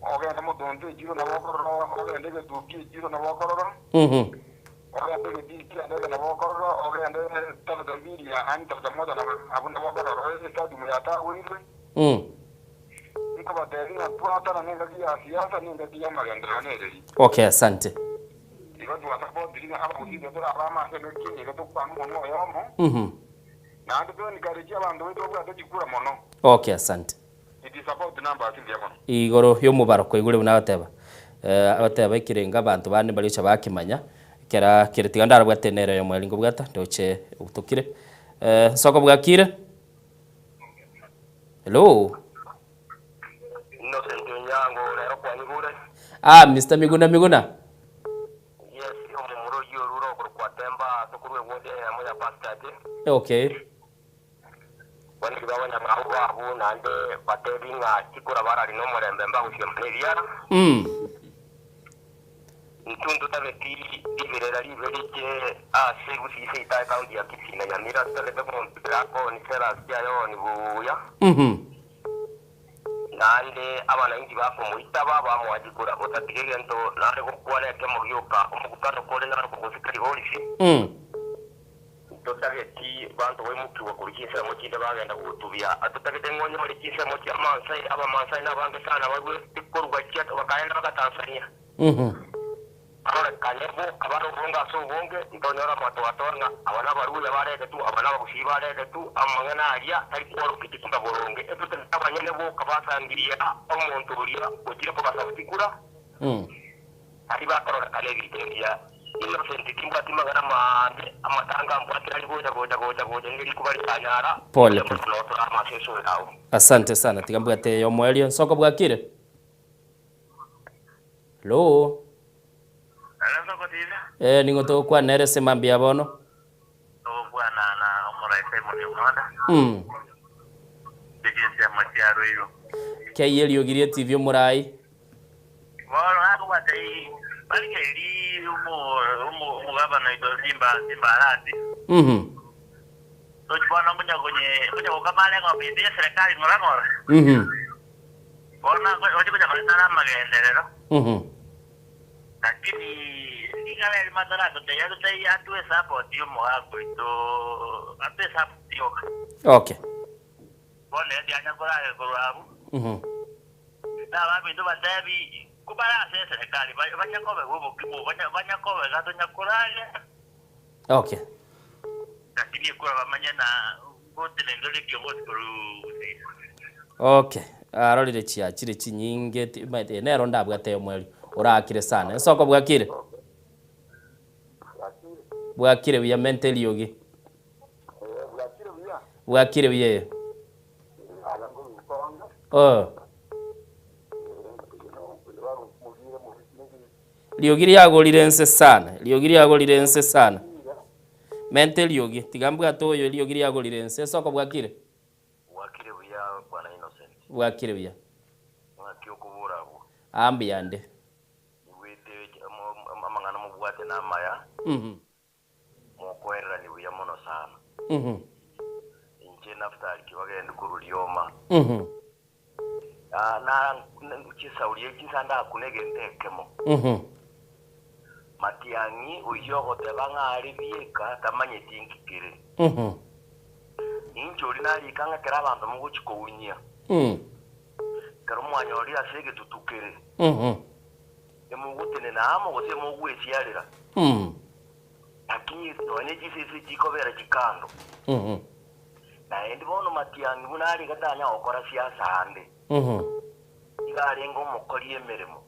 ogende motonto echiro nabo okorora ogende egetuki echiro nabo okorora. Ogende egetii ki'endege nabo okorora, ogende tabita mbili ya ani tabita moja nabo abwo nabo okorora, estadium yatagoirwe. Nkobatebia ng'a twatana nengaki ya siasa na engaki y'amagenderero nereri. Okay, asante. Igo twasapotiri ng'a abagusii intwe tore abamo ase engaki eye iga tokwana omonwa oyomo, naende to encourage abanto baito babwate chikura mono. Okay, asante. It is about numbers mbuya mono. Igoro y'omobaro kwaigure buna agoteba, agoteba ekerengo abanto bande mbariocha bakemanya, kera kere tiga ndarabwate nere oyomo eri nkobwata ndoche obutokire. Nsoko bwakire? Hello? Innocent Onyango rero kwanyigure? Ah, Mister Miguna Miguna. Yes, omomura oyio orure okorokwa Temba tokorwa eward eyemo ya Pastor J. Okay. Bono tiga abanyamao babo naende batebi ng'a chikura barari nomorembe mbagosiemana ebiara. Intwe ntotageti riberera ribe riche ase gusii seito ekaunti ya Kisii na Nyamira, totagete kompyuta akoni sellers chiaye oni buya. Naende abananchi bakomoitaba bamoa chikura, gotatiga egento nare gokwana ekemo gioka, omokutano kore naro kogosika rigorisi. Ntotageti banto baimokigwa korwa chinsemo chinde bagenda gotubia. Totagete ng'a onyore chinsemo chia Maasai, Abamaasai nabange sana barwete korwa chia bakaenda baka Tanzania. Barorekane boka bare obonge ase obonge, ntonyore amatoatoa ng'a aba nabaruya baretetwe, aba nabagusii baretetwe, amang'ana aria tari kworokia chikura boronge. Etotagete abanyene boka basangirie omonto oria ochire kobasaba chikura. Aria bakororekana ebinto ebiya. Innocent timbwati mang'ana maange, amatanga mbwate aria gocha gocha gocha gocha nigo rikuba ritanyara, Pole mbuya pole. mono torame ase esore yao. Asante sana tiga mbwate eyomoerio nsoko bwakire? Hello? Hello Nsoko TV. Eh ning'o togokwana nere ase mambia bono? Togokwana na omorai Simon Omwanda. Ase chinsemo chia Ruiru. Kei eriogi rie TV omorai. Bono akobwata barigererie omogabana oito Simba Simba Arati. Tochi bono omonyagonye gokama are eng'ombe ende ya serikali ng'ora ng'ora. Bono ochi konya koreta are amagenderero. Lakini ring'ana eri mataratotebia totebie atwe esupport y'omogaka oito atwe esupport yoka. Okay. Bono ere tianya korage korwa abwo. Na abaminto batebi, Kobare ase eserekari, banya kobegwa obokima obo, banya kobega tonya koraria. Okay. Lakini ekura bamanye na gotenenera ekiongozi korwa Gusii. Okay. Arorire chiachire chinyinge ti- maete nero ndabwate omweri orakire sana. Ensoko bwakire? Bwakire buya mente eriogi. Bwakire buya eh. Oh. Riogi riagorire nse sana, riogi riagorire nse sana. Menta eriogi, tiga mbwate oyo eriogi riagorire nse. Esoko bwakire? Bwakire buya bwana Innocent. Bwakire buya. Ng'aki okobora abwo? Aa mbuya nde. Nigwete amang'ana mobwate namaya, mokoererania buya mono sana. Inche Naftali Kibagendi korwa Rioma. Na chisauri echi inse ndakune egento ekemo. Matiang'i oyio ogoteba ng'a are bieka tamanyeti inki kere. Ninche oria narika ng'a ekero abanto mogochia kounyia, ekero mwanyorire ase egetutu kere, emogotenena amo gose emogwesiarera. Lakini nonya ne chisese chikobera chikando. Naende bono matiang'i buna arenge tanya gokora siasa ande, iga arenge omokori emeremo.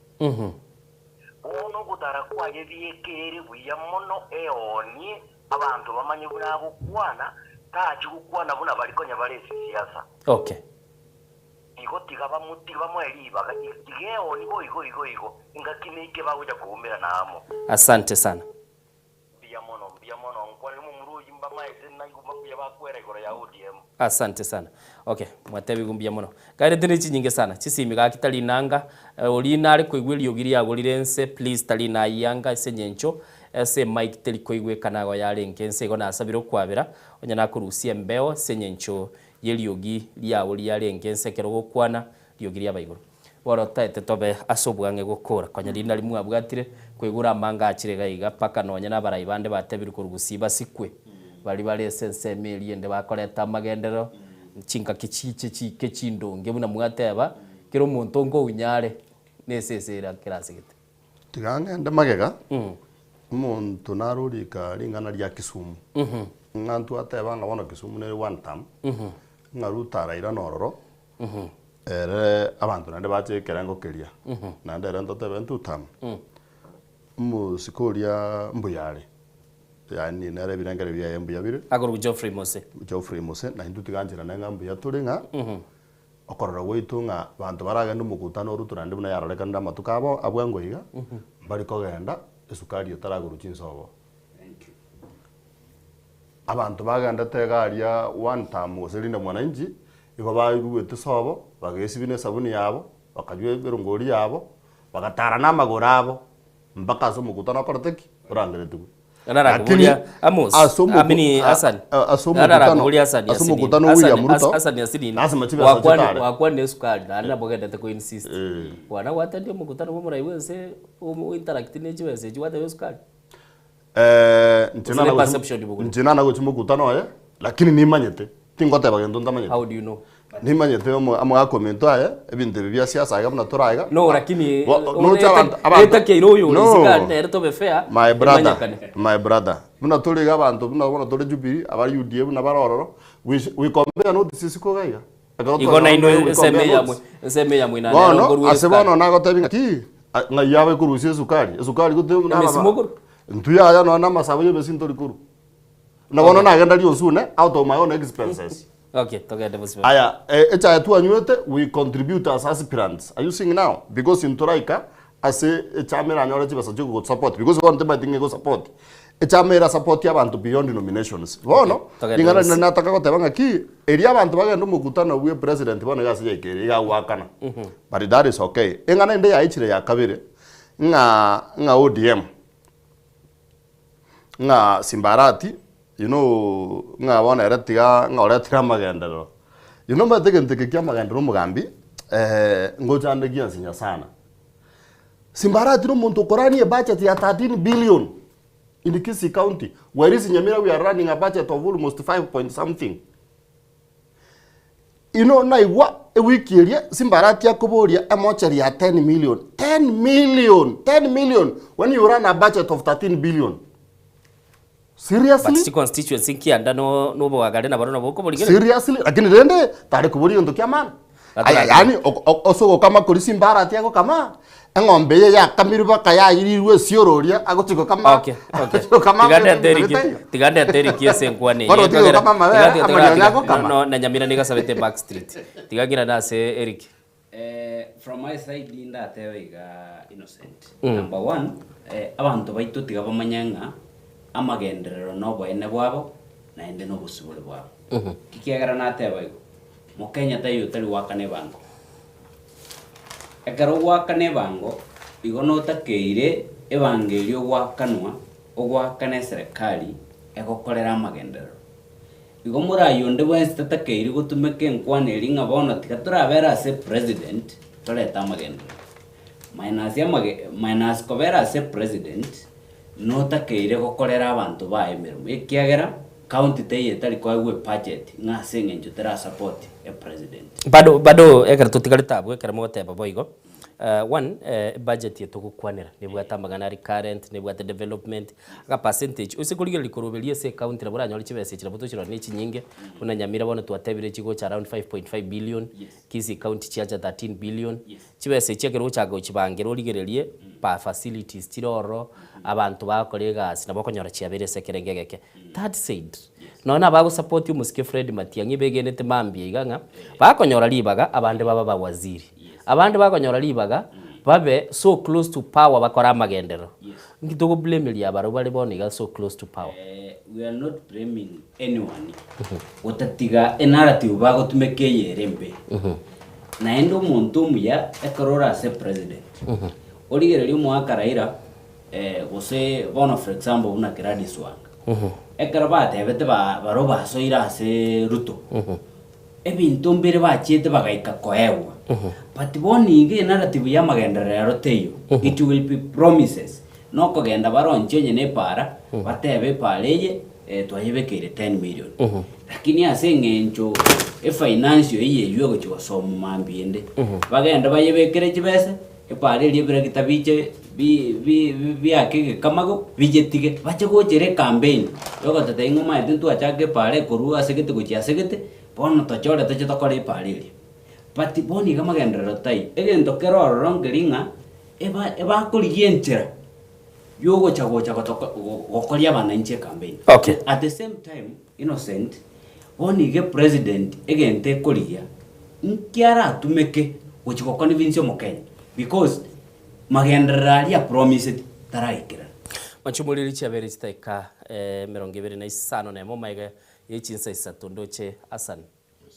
Bono ogotara kwaye bieka ere buya mono eoonie abanto bamanye buna agokwana, tachi gokwana buna bari konya bare ase siasa. Okay. Igo tiga bamotige bamoe ribaga, tiga eoni boigo igo igo, engaki neike bagocha koumerana amo. Asante sana. Mbuya mono, mbuya mono, nkwanere momura oyio mbamaete naigwe mbuya bakwera igoro ya ODM. Asante sana. Okay, mwatebigwe mbuya mono. Gaerete ne chinyinge sana, chisimi gaki tari nanga, oria nare koigwa eriogi riago rire nse, please tari nayianga ase engencho ase emic teri koigwekana igo yarenge nse igo nasabire okwabera, onye nakorusia embeo ase engencho y'eriogi riao riarenge ense ekero ogokwana, riogi riaba igoro. Bono otaete tobe ase obwang'e gokora, konya riria nari mwabwatire koigura amanga achire iga iga, mpaka nonya nabarai bande batebirwe korwa gusii basikwe, baria bare ase ensemo eria ende bakoreta amagenderero, chingaki chiche chiike chindonge buna mwateba, kera omonto nkounya are nesese ere kerasegete. Tiga ng'ende magega, omonto nare orika ring'ana ria Kisumu, ng'a ntwateba ng'a bono Kisumu nere one term, ng'a Ruto arairane ororo, ere abanto naende bache ekerengo keria, naende ere ntotebe two term, omosike oria mbuya are, yaani nere ebirengererio biaye mbuya bire. Akorokwa Geoffrey Mose. Geoffrey Mose, naintwe tiga ncherane ng'a mbuya tore ng'a. Okorora gwaito ng'a abanto baragende omokutano o Ruto naende buna yarorekanire amatuko abo a bwango iga, mbari kogenda esukari etaragorwa chinsobo. Abanto bagendete iga aria one term gose Linda Mwananchi, igo baruete sobo, bagesibia na esabuni yabo, bakanywa erongori yabo, bagatara na amagoro abo mpaka ase omokutano okorete ki? Orangeretigwe. Lakini ase omoku- a- ase omokutano ase omokutano William Ruto lasima chibesa chitare. Wakwanire esukari naende nabo ogendete ko insist bwana gwatendire omokutano bwa omorai bwa ense o interact ne chibesa echi gwateba esukari Eh, inche Gose ne nana gochi- perception bogori. inche nana gochi mokutano oye lakini nimanyete tingoteba gento ntamanyete How do you know? Nimanyete omo- omogaka ominto aye ebinto ebi bia siasa iga buna tore aiga. No, lakini Bo- noche abanto abanto etakeire oyo ore No. isiko aria nere tobe fair My brother, emanyekane. my brother. Buna tore iga abanto buna bono tore Jubilee, abare UDA buna bare ororo, we sh- we compare notes isiko iga iga. Ekero Igo twanyora nainwe we ensemo compare eyamwe notes. ensemo eyamwe ina nero Bono, nkorwa ase esukari. bono nagotebi ng'aki, a- ng'ai abekorusia esukari, esukari gote buna Emesimo ababa- okorwa? Intwe yaya nonya na amasabo ya emesi ntori korwa. Na bono nagenda rionsune out of my own expenses. Okay, togende bosio. Aya, eh, echaye twanywete we contribute as aspirants. Are you seeing now? Because intoraika ase echama eranyore chibesa chiogogosupport because bono timanyeti ng'a egosupport. Echama era support abanto beyond nominations. Bono, togende ring'ana bosio. rinde nataka goteba ng'aki, erio abanto bagende omokutano bwe president bono iga ase yaikeire iga agoakana. But that is okay. Eng'ana ende yaichire ya kabere, ng'a ng'a ODM. Ng'a Simbarati, you know ng'a bono ere tiga ng'a oretire amagenderero. You know omanyete egento eke kia amagenderero omogambi, ngochande giansinya sana. Simbarati na omonto okorania ebudget ya 13 billion in Kisii county, whereas Nyamira we are running a budget of almost 5 point something. Inwe naigwa ewiki eria Simbarati akoboria emochari ya 10 million. 10 million! 10 million! When you run a budget of 13 billion. Seriously? But chiconstituency nkianda no nobogagare nabaro nabo okoborigereria. Seriously? Lakini rende tare koboria egento kia maana. Aya yaani ase ogokama koria Simbarati agokama, eng'ombe eye yakamirwe mpaka yairirwe esioro oria agochia gokama Okay, okay. agochia gokama Tiga ndete ebinto Eric, bitaiyo. tiga ndete Eric ase enkwana eye. Bono otige Ekogera- gokama amabere, tiga- tiga- amarionya tiga- agokama. No, na Nyamira nigo asabete back street. Tiga ng'irane ase Eric. Eh, from my side ndatebe iga Innocent. Mm. Number one, eh, abanto baito tiga bamanye ng'a amagenderero na oboene bwabo naende na obosibore bwabo. Ekiagera nateba igo, Mokenya taiyo otari goakana ebango. Ekero ogoakana ebango, igo notakeire ebango eria ogoakanwa, ogoakana eserekari egokorera amagenderero. Igo morayi onde bwensi tatakeiri gotumeka enkwana eria ng'a bono tiga torabere ase president torete amagenderero. Minus amage minus kobera ase president, notakeire gokorera abanto baye emeremo ekiagera county teiyo etari koegwa ebudget ng'a ase eng'encho terasupport epresident. Bado bado ekero totigarete abwo ekero mogoteba boigo, one ebudget eye togokwanera nebwate amang'ana are current, nebwate development, aka percentage ose korigereria koroberia ase ecounty nabo oranyore chibesa echi nabo tochirora na echinyinge, buna Nyamira bono twatebire chigocha around 5.5 billion, Kisii county chiacha 13 billion, Chibesa echi ekero ogochaka gochibangera origererie pa facilities chire ororo, abanto bagokora egasi nabo okonyora chiabeire ase ekerengo egeke. That said, nonya na abagosupport omosike Fred Matiang'i begenete mambia iga ng'a bakonyora ribaga abande babe abawaziri, abande bakonyora ribaga babe so close to power bakore amagenderero. Nki togoblameria abarabwo bare bono iga so close to power? We are not blaming anyone gotatiga enarrative bagotumeka eye ere embe. Naende omonto omuya ekero ore ase president, origererie omoaka Raila gose bono for example buna Gladys Wanga, ekero batebete ba barobwo basoire ase Ruto, ebinto mbire bachiete bagaika koegwa, but bono iga enarrative ya amagenderero ero teiyo, it will be promises, nokogenda baronche onye na epaara, batebe epaara eye twayebekeire 10 million. Lakini ase eng'encho efinancial eye eywo egochia gosomwa mambia ende, bagende bayebekere chibese, epaara eria ebiregita biche bi- bi- bi- biake egekamago, biyetige, bache gochera ecampaign, yogototebia ng'a omanyete ntwachaka epaara ekorwa ase gete gochia ase gete, bono tochore toche tokore epaara eria. But bono iga magenderero taiyo, egento kere ororo nkeri ng'a, eba ebakorigia enchera. yogocha gocha gotoko gokoria abananchi ecampaign. Okay. At the same time Innocent, bono iga epresident egento ekorigia nki aratumeke gochi goconvince omokenya because magenderero aria apromiseti taraikerana. Manchumoriri chiabere chidakika emerongo ebere na isano na emo magega ye chinsa isato ndoche Hassan.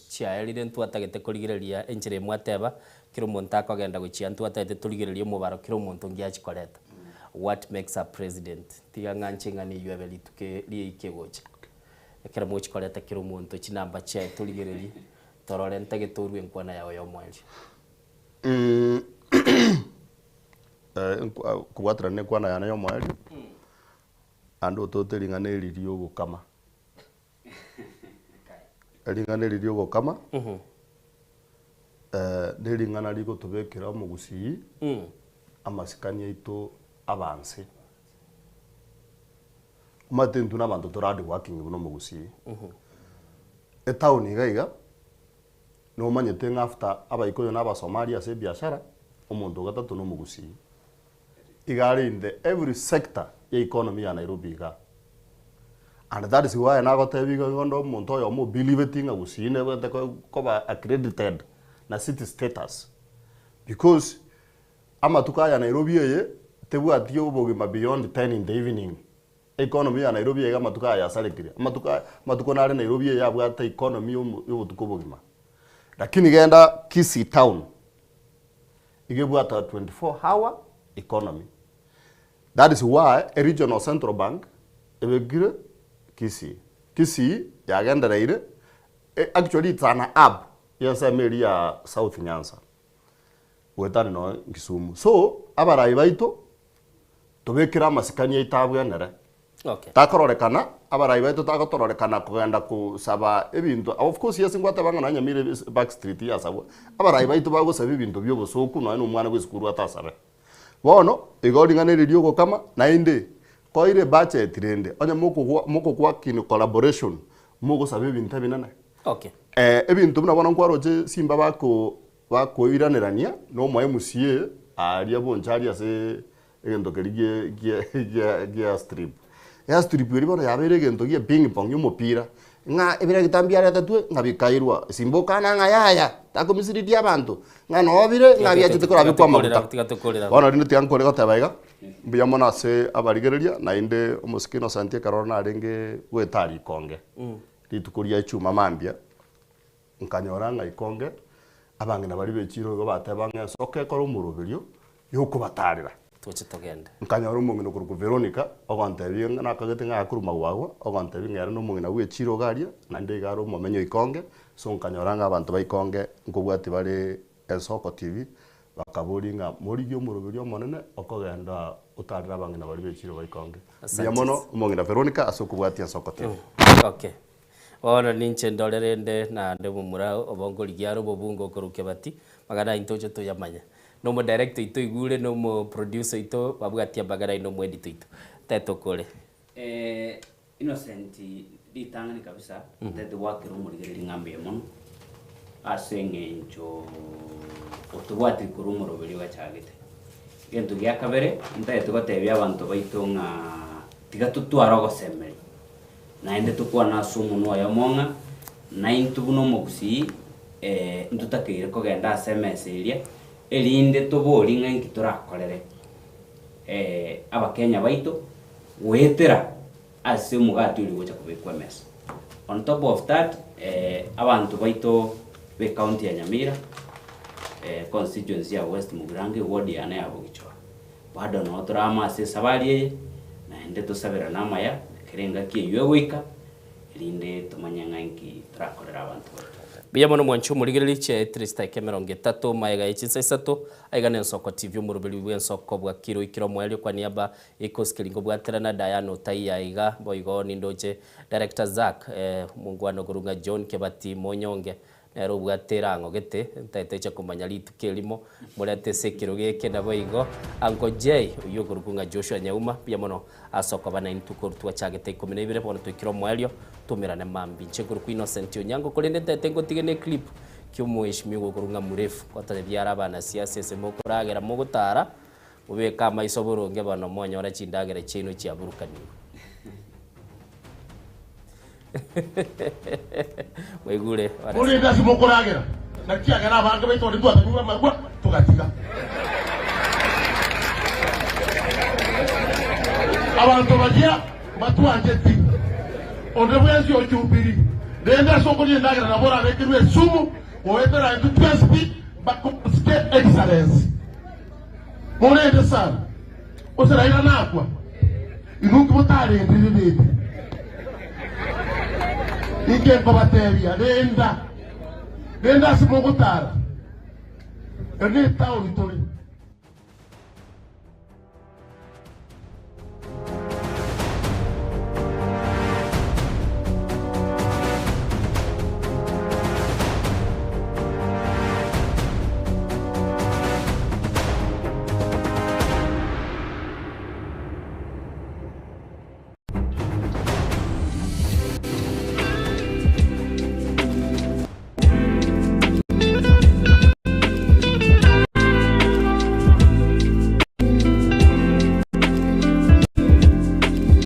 Chiaerire ntwatagete korigereria enchera eye mwateba, kera omonto akogenda gochia ntwatagete torigererie omobaro kera omonto ngiachi koreta. What makes a president? Tiga ng'anche ng'a neywo ebe rituko riaike gocha. Ekero mogochi koreta kera omonto chinamba chiaye torigererie, torore ntagete orue enkwana yao ya omoerio. Kobwaterana na enkwana yane ya omoerio, ande otote ring'ana eri ria ogokama. Ring'ana eri ri'ogokama, nering'ana rigotobekera omogusii amasikani aito abanse. Omanyete intwe na abanto tore hard working buna omogusii. Etown iga iga, nomanyete ng'a after abaikoyo na abasomali ase ebiashara, omonto ogatato na omogusii. Iga are in the every sector ya economy ya Nairobi igaa. And that is why nagotebia iga igo onde omonto oyomo obelieveti ng'a Gusii nebwenerete koba accredited na city status because amatuko aya Nairobi eye tebwati obogima beyond ten in the evening. Economy ya Nairobi iga amatuko aya yasarekire. Amatuko aya amatuko nare Nairobi eye yabwate economy yomo yobotuko obogima. Lakini genda Kisii town iga ebwate a 24 hour economy. That is why a regional central bank ebekire Kisii. Kisii yagendereire, actually it's an hub y'ensemo eria ya South Nyanza goetania nonye Kisumu. So, abarai baito tobekere amasikani aito abwenere. Okay. Takororekana, abarai baito tagotororekana kogenda kosaba ebinto, of course yes ngwateba ng'a nonya Nyamira back street yasabwa, abarai baito bagosaba ebinto bia obosoku nonya na omwana bwa esukuru atasabe. Bono, igo ring'ana eri ria ogokama, naende koire ebudget rende, onye mokogwa mokogwork in collaboration, mogosaba ebinto ebinene. Okay. Ebinto buna bono nkwaroche simba bako bakoiranerania na omo MCA aria bonchari ase egento keria gie gie gie gia strip. Airstrip eria bono yabeire egento gie ping pong ya omopira, ng'a ebiregita mbiaretetwe ng'a bikairwa, simba okana ng'a yaya, takomislead abanto, ng'a noo bire ng'a biachete korabekwa amaguta. Bono rende tiga nkore goteba iga, mbuya mono ase abarigereria, naende omosike Innocent ekero narenge goeta rikonge, rituko ria echuma mambia, Nkanyora ng'a ikonge abang'ina baria b'echiiro igo bateba ng'a ensoka ekore omoroberio y'okobatarera. Toche togende. Nkanyora omong'ina okorokwa Veronica, ogontebia ng'a nakagete ng'a akorwa magwagwa, ogontebia ng'a ere nomong'ina bw'echiiro iga aria, naende iga are omomenyi o ikonge, so nkanyora ng'a abanto ba ikonge nkobwatia bare Ensoko TV, bakaboria ng'a morigie omoroberio omonene okogenda otarere abang'ina baria b'echiiro ba ikonge. Mbuya mono omong'ina Veronica ase okobwatia Ensoko TV. Okay. Bono ninche ndore rende naende momura obo nkorigia are obobunge okorukia bati, magana aye ntoche toyamanya. Na omo director oito oigure na omo producer oito babwatie amagena aye na omo editor oito. Tete okore. Eh, Innocent ritang'ani kabisa ntete gwakera omorigereria ng'a mbuya mono ase eng'encho otobwatiri korwa omoroberi ogachagete. Egento gia kabere ntagete gotebia abanto baito ng'a tiga totware ogosemeria. Naende tokwane ase omonwa oyomo ng'a naintwe buna omogusii ntotakeire kogenda ase emesa eria, erinde toborie ng'a inki torakorere Abakenya baito goetera ase omogati oria ogocha kobekwa emesa. On top of that, abanto baito b'ecounty ya Nyamira, constituency ya West Mugirango, eward yane ya Bogichora, Bado noo torame ase esabari eye, naende tosaberane amaya ekero engaki eyio egoika, erinde tomanye ng'a inki torakorere abanto baito. Mbuya mono mwanche omorigereria chiaetire chidakika emerongo etato magega ye chinsa isato, aiga nensoko TV omoroberi bw'ensoko bwa kiro oikire omoerio kwa niaba y'ekegosi keria nkobwaterana Diana Otai aiga boigo nindoche Director Zack omongwana okorwa ng'a John Kebati Monyonge Nere obwate erang'o gete, ntaeteche komanya rituko erimo, morete ase ekerogo eke naboigo Uncle Jay, oyio okorokwa ng'a Joshua Nyauma, mbuya mono ase okoba naintwe korwa twachagete ikomi na ibere, bono twaikire omoerio, toumerane mambia. Inche nkorokwa Innocent Onyango, korende ntaete ngotige ne clip ki'omoheshimiwa okorokwa ng'a Murefu, gotebia are abanasiasa ase mokoragera mogotara, mobeke amaiso boronge bono monyore chindagera chiaino chiaburukanigwe. Mwaigure Korende ase mokoragera, naki agere abange baito baria twatanyure amarwa, togatiga. Abanto baria mbatwancheti, onde bwensi o Jubilee, rende ase okoria endagera nabo orabekerwe esumu goetera intwe twensi pi mpaka omosike Excellency. Morende sana, gose Raila nakwa. Inwe nki motarendire rende? Inche nkobatebia, renda, renda ase mogotara. Ero netaoni tore.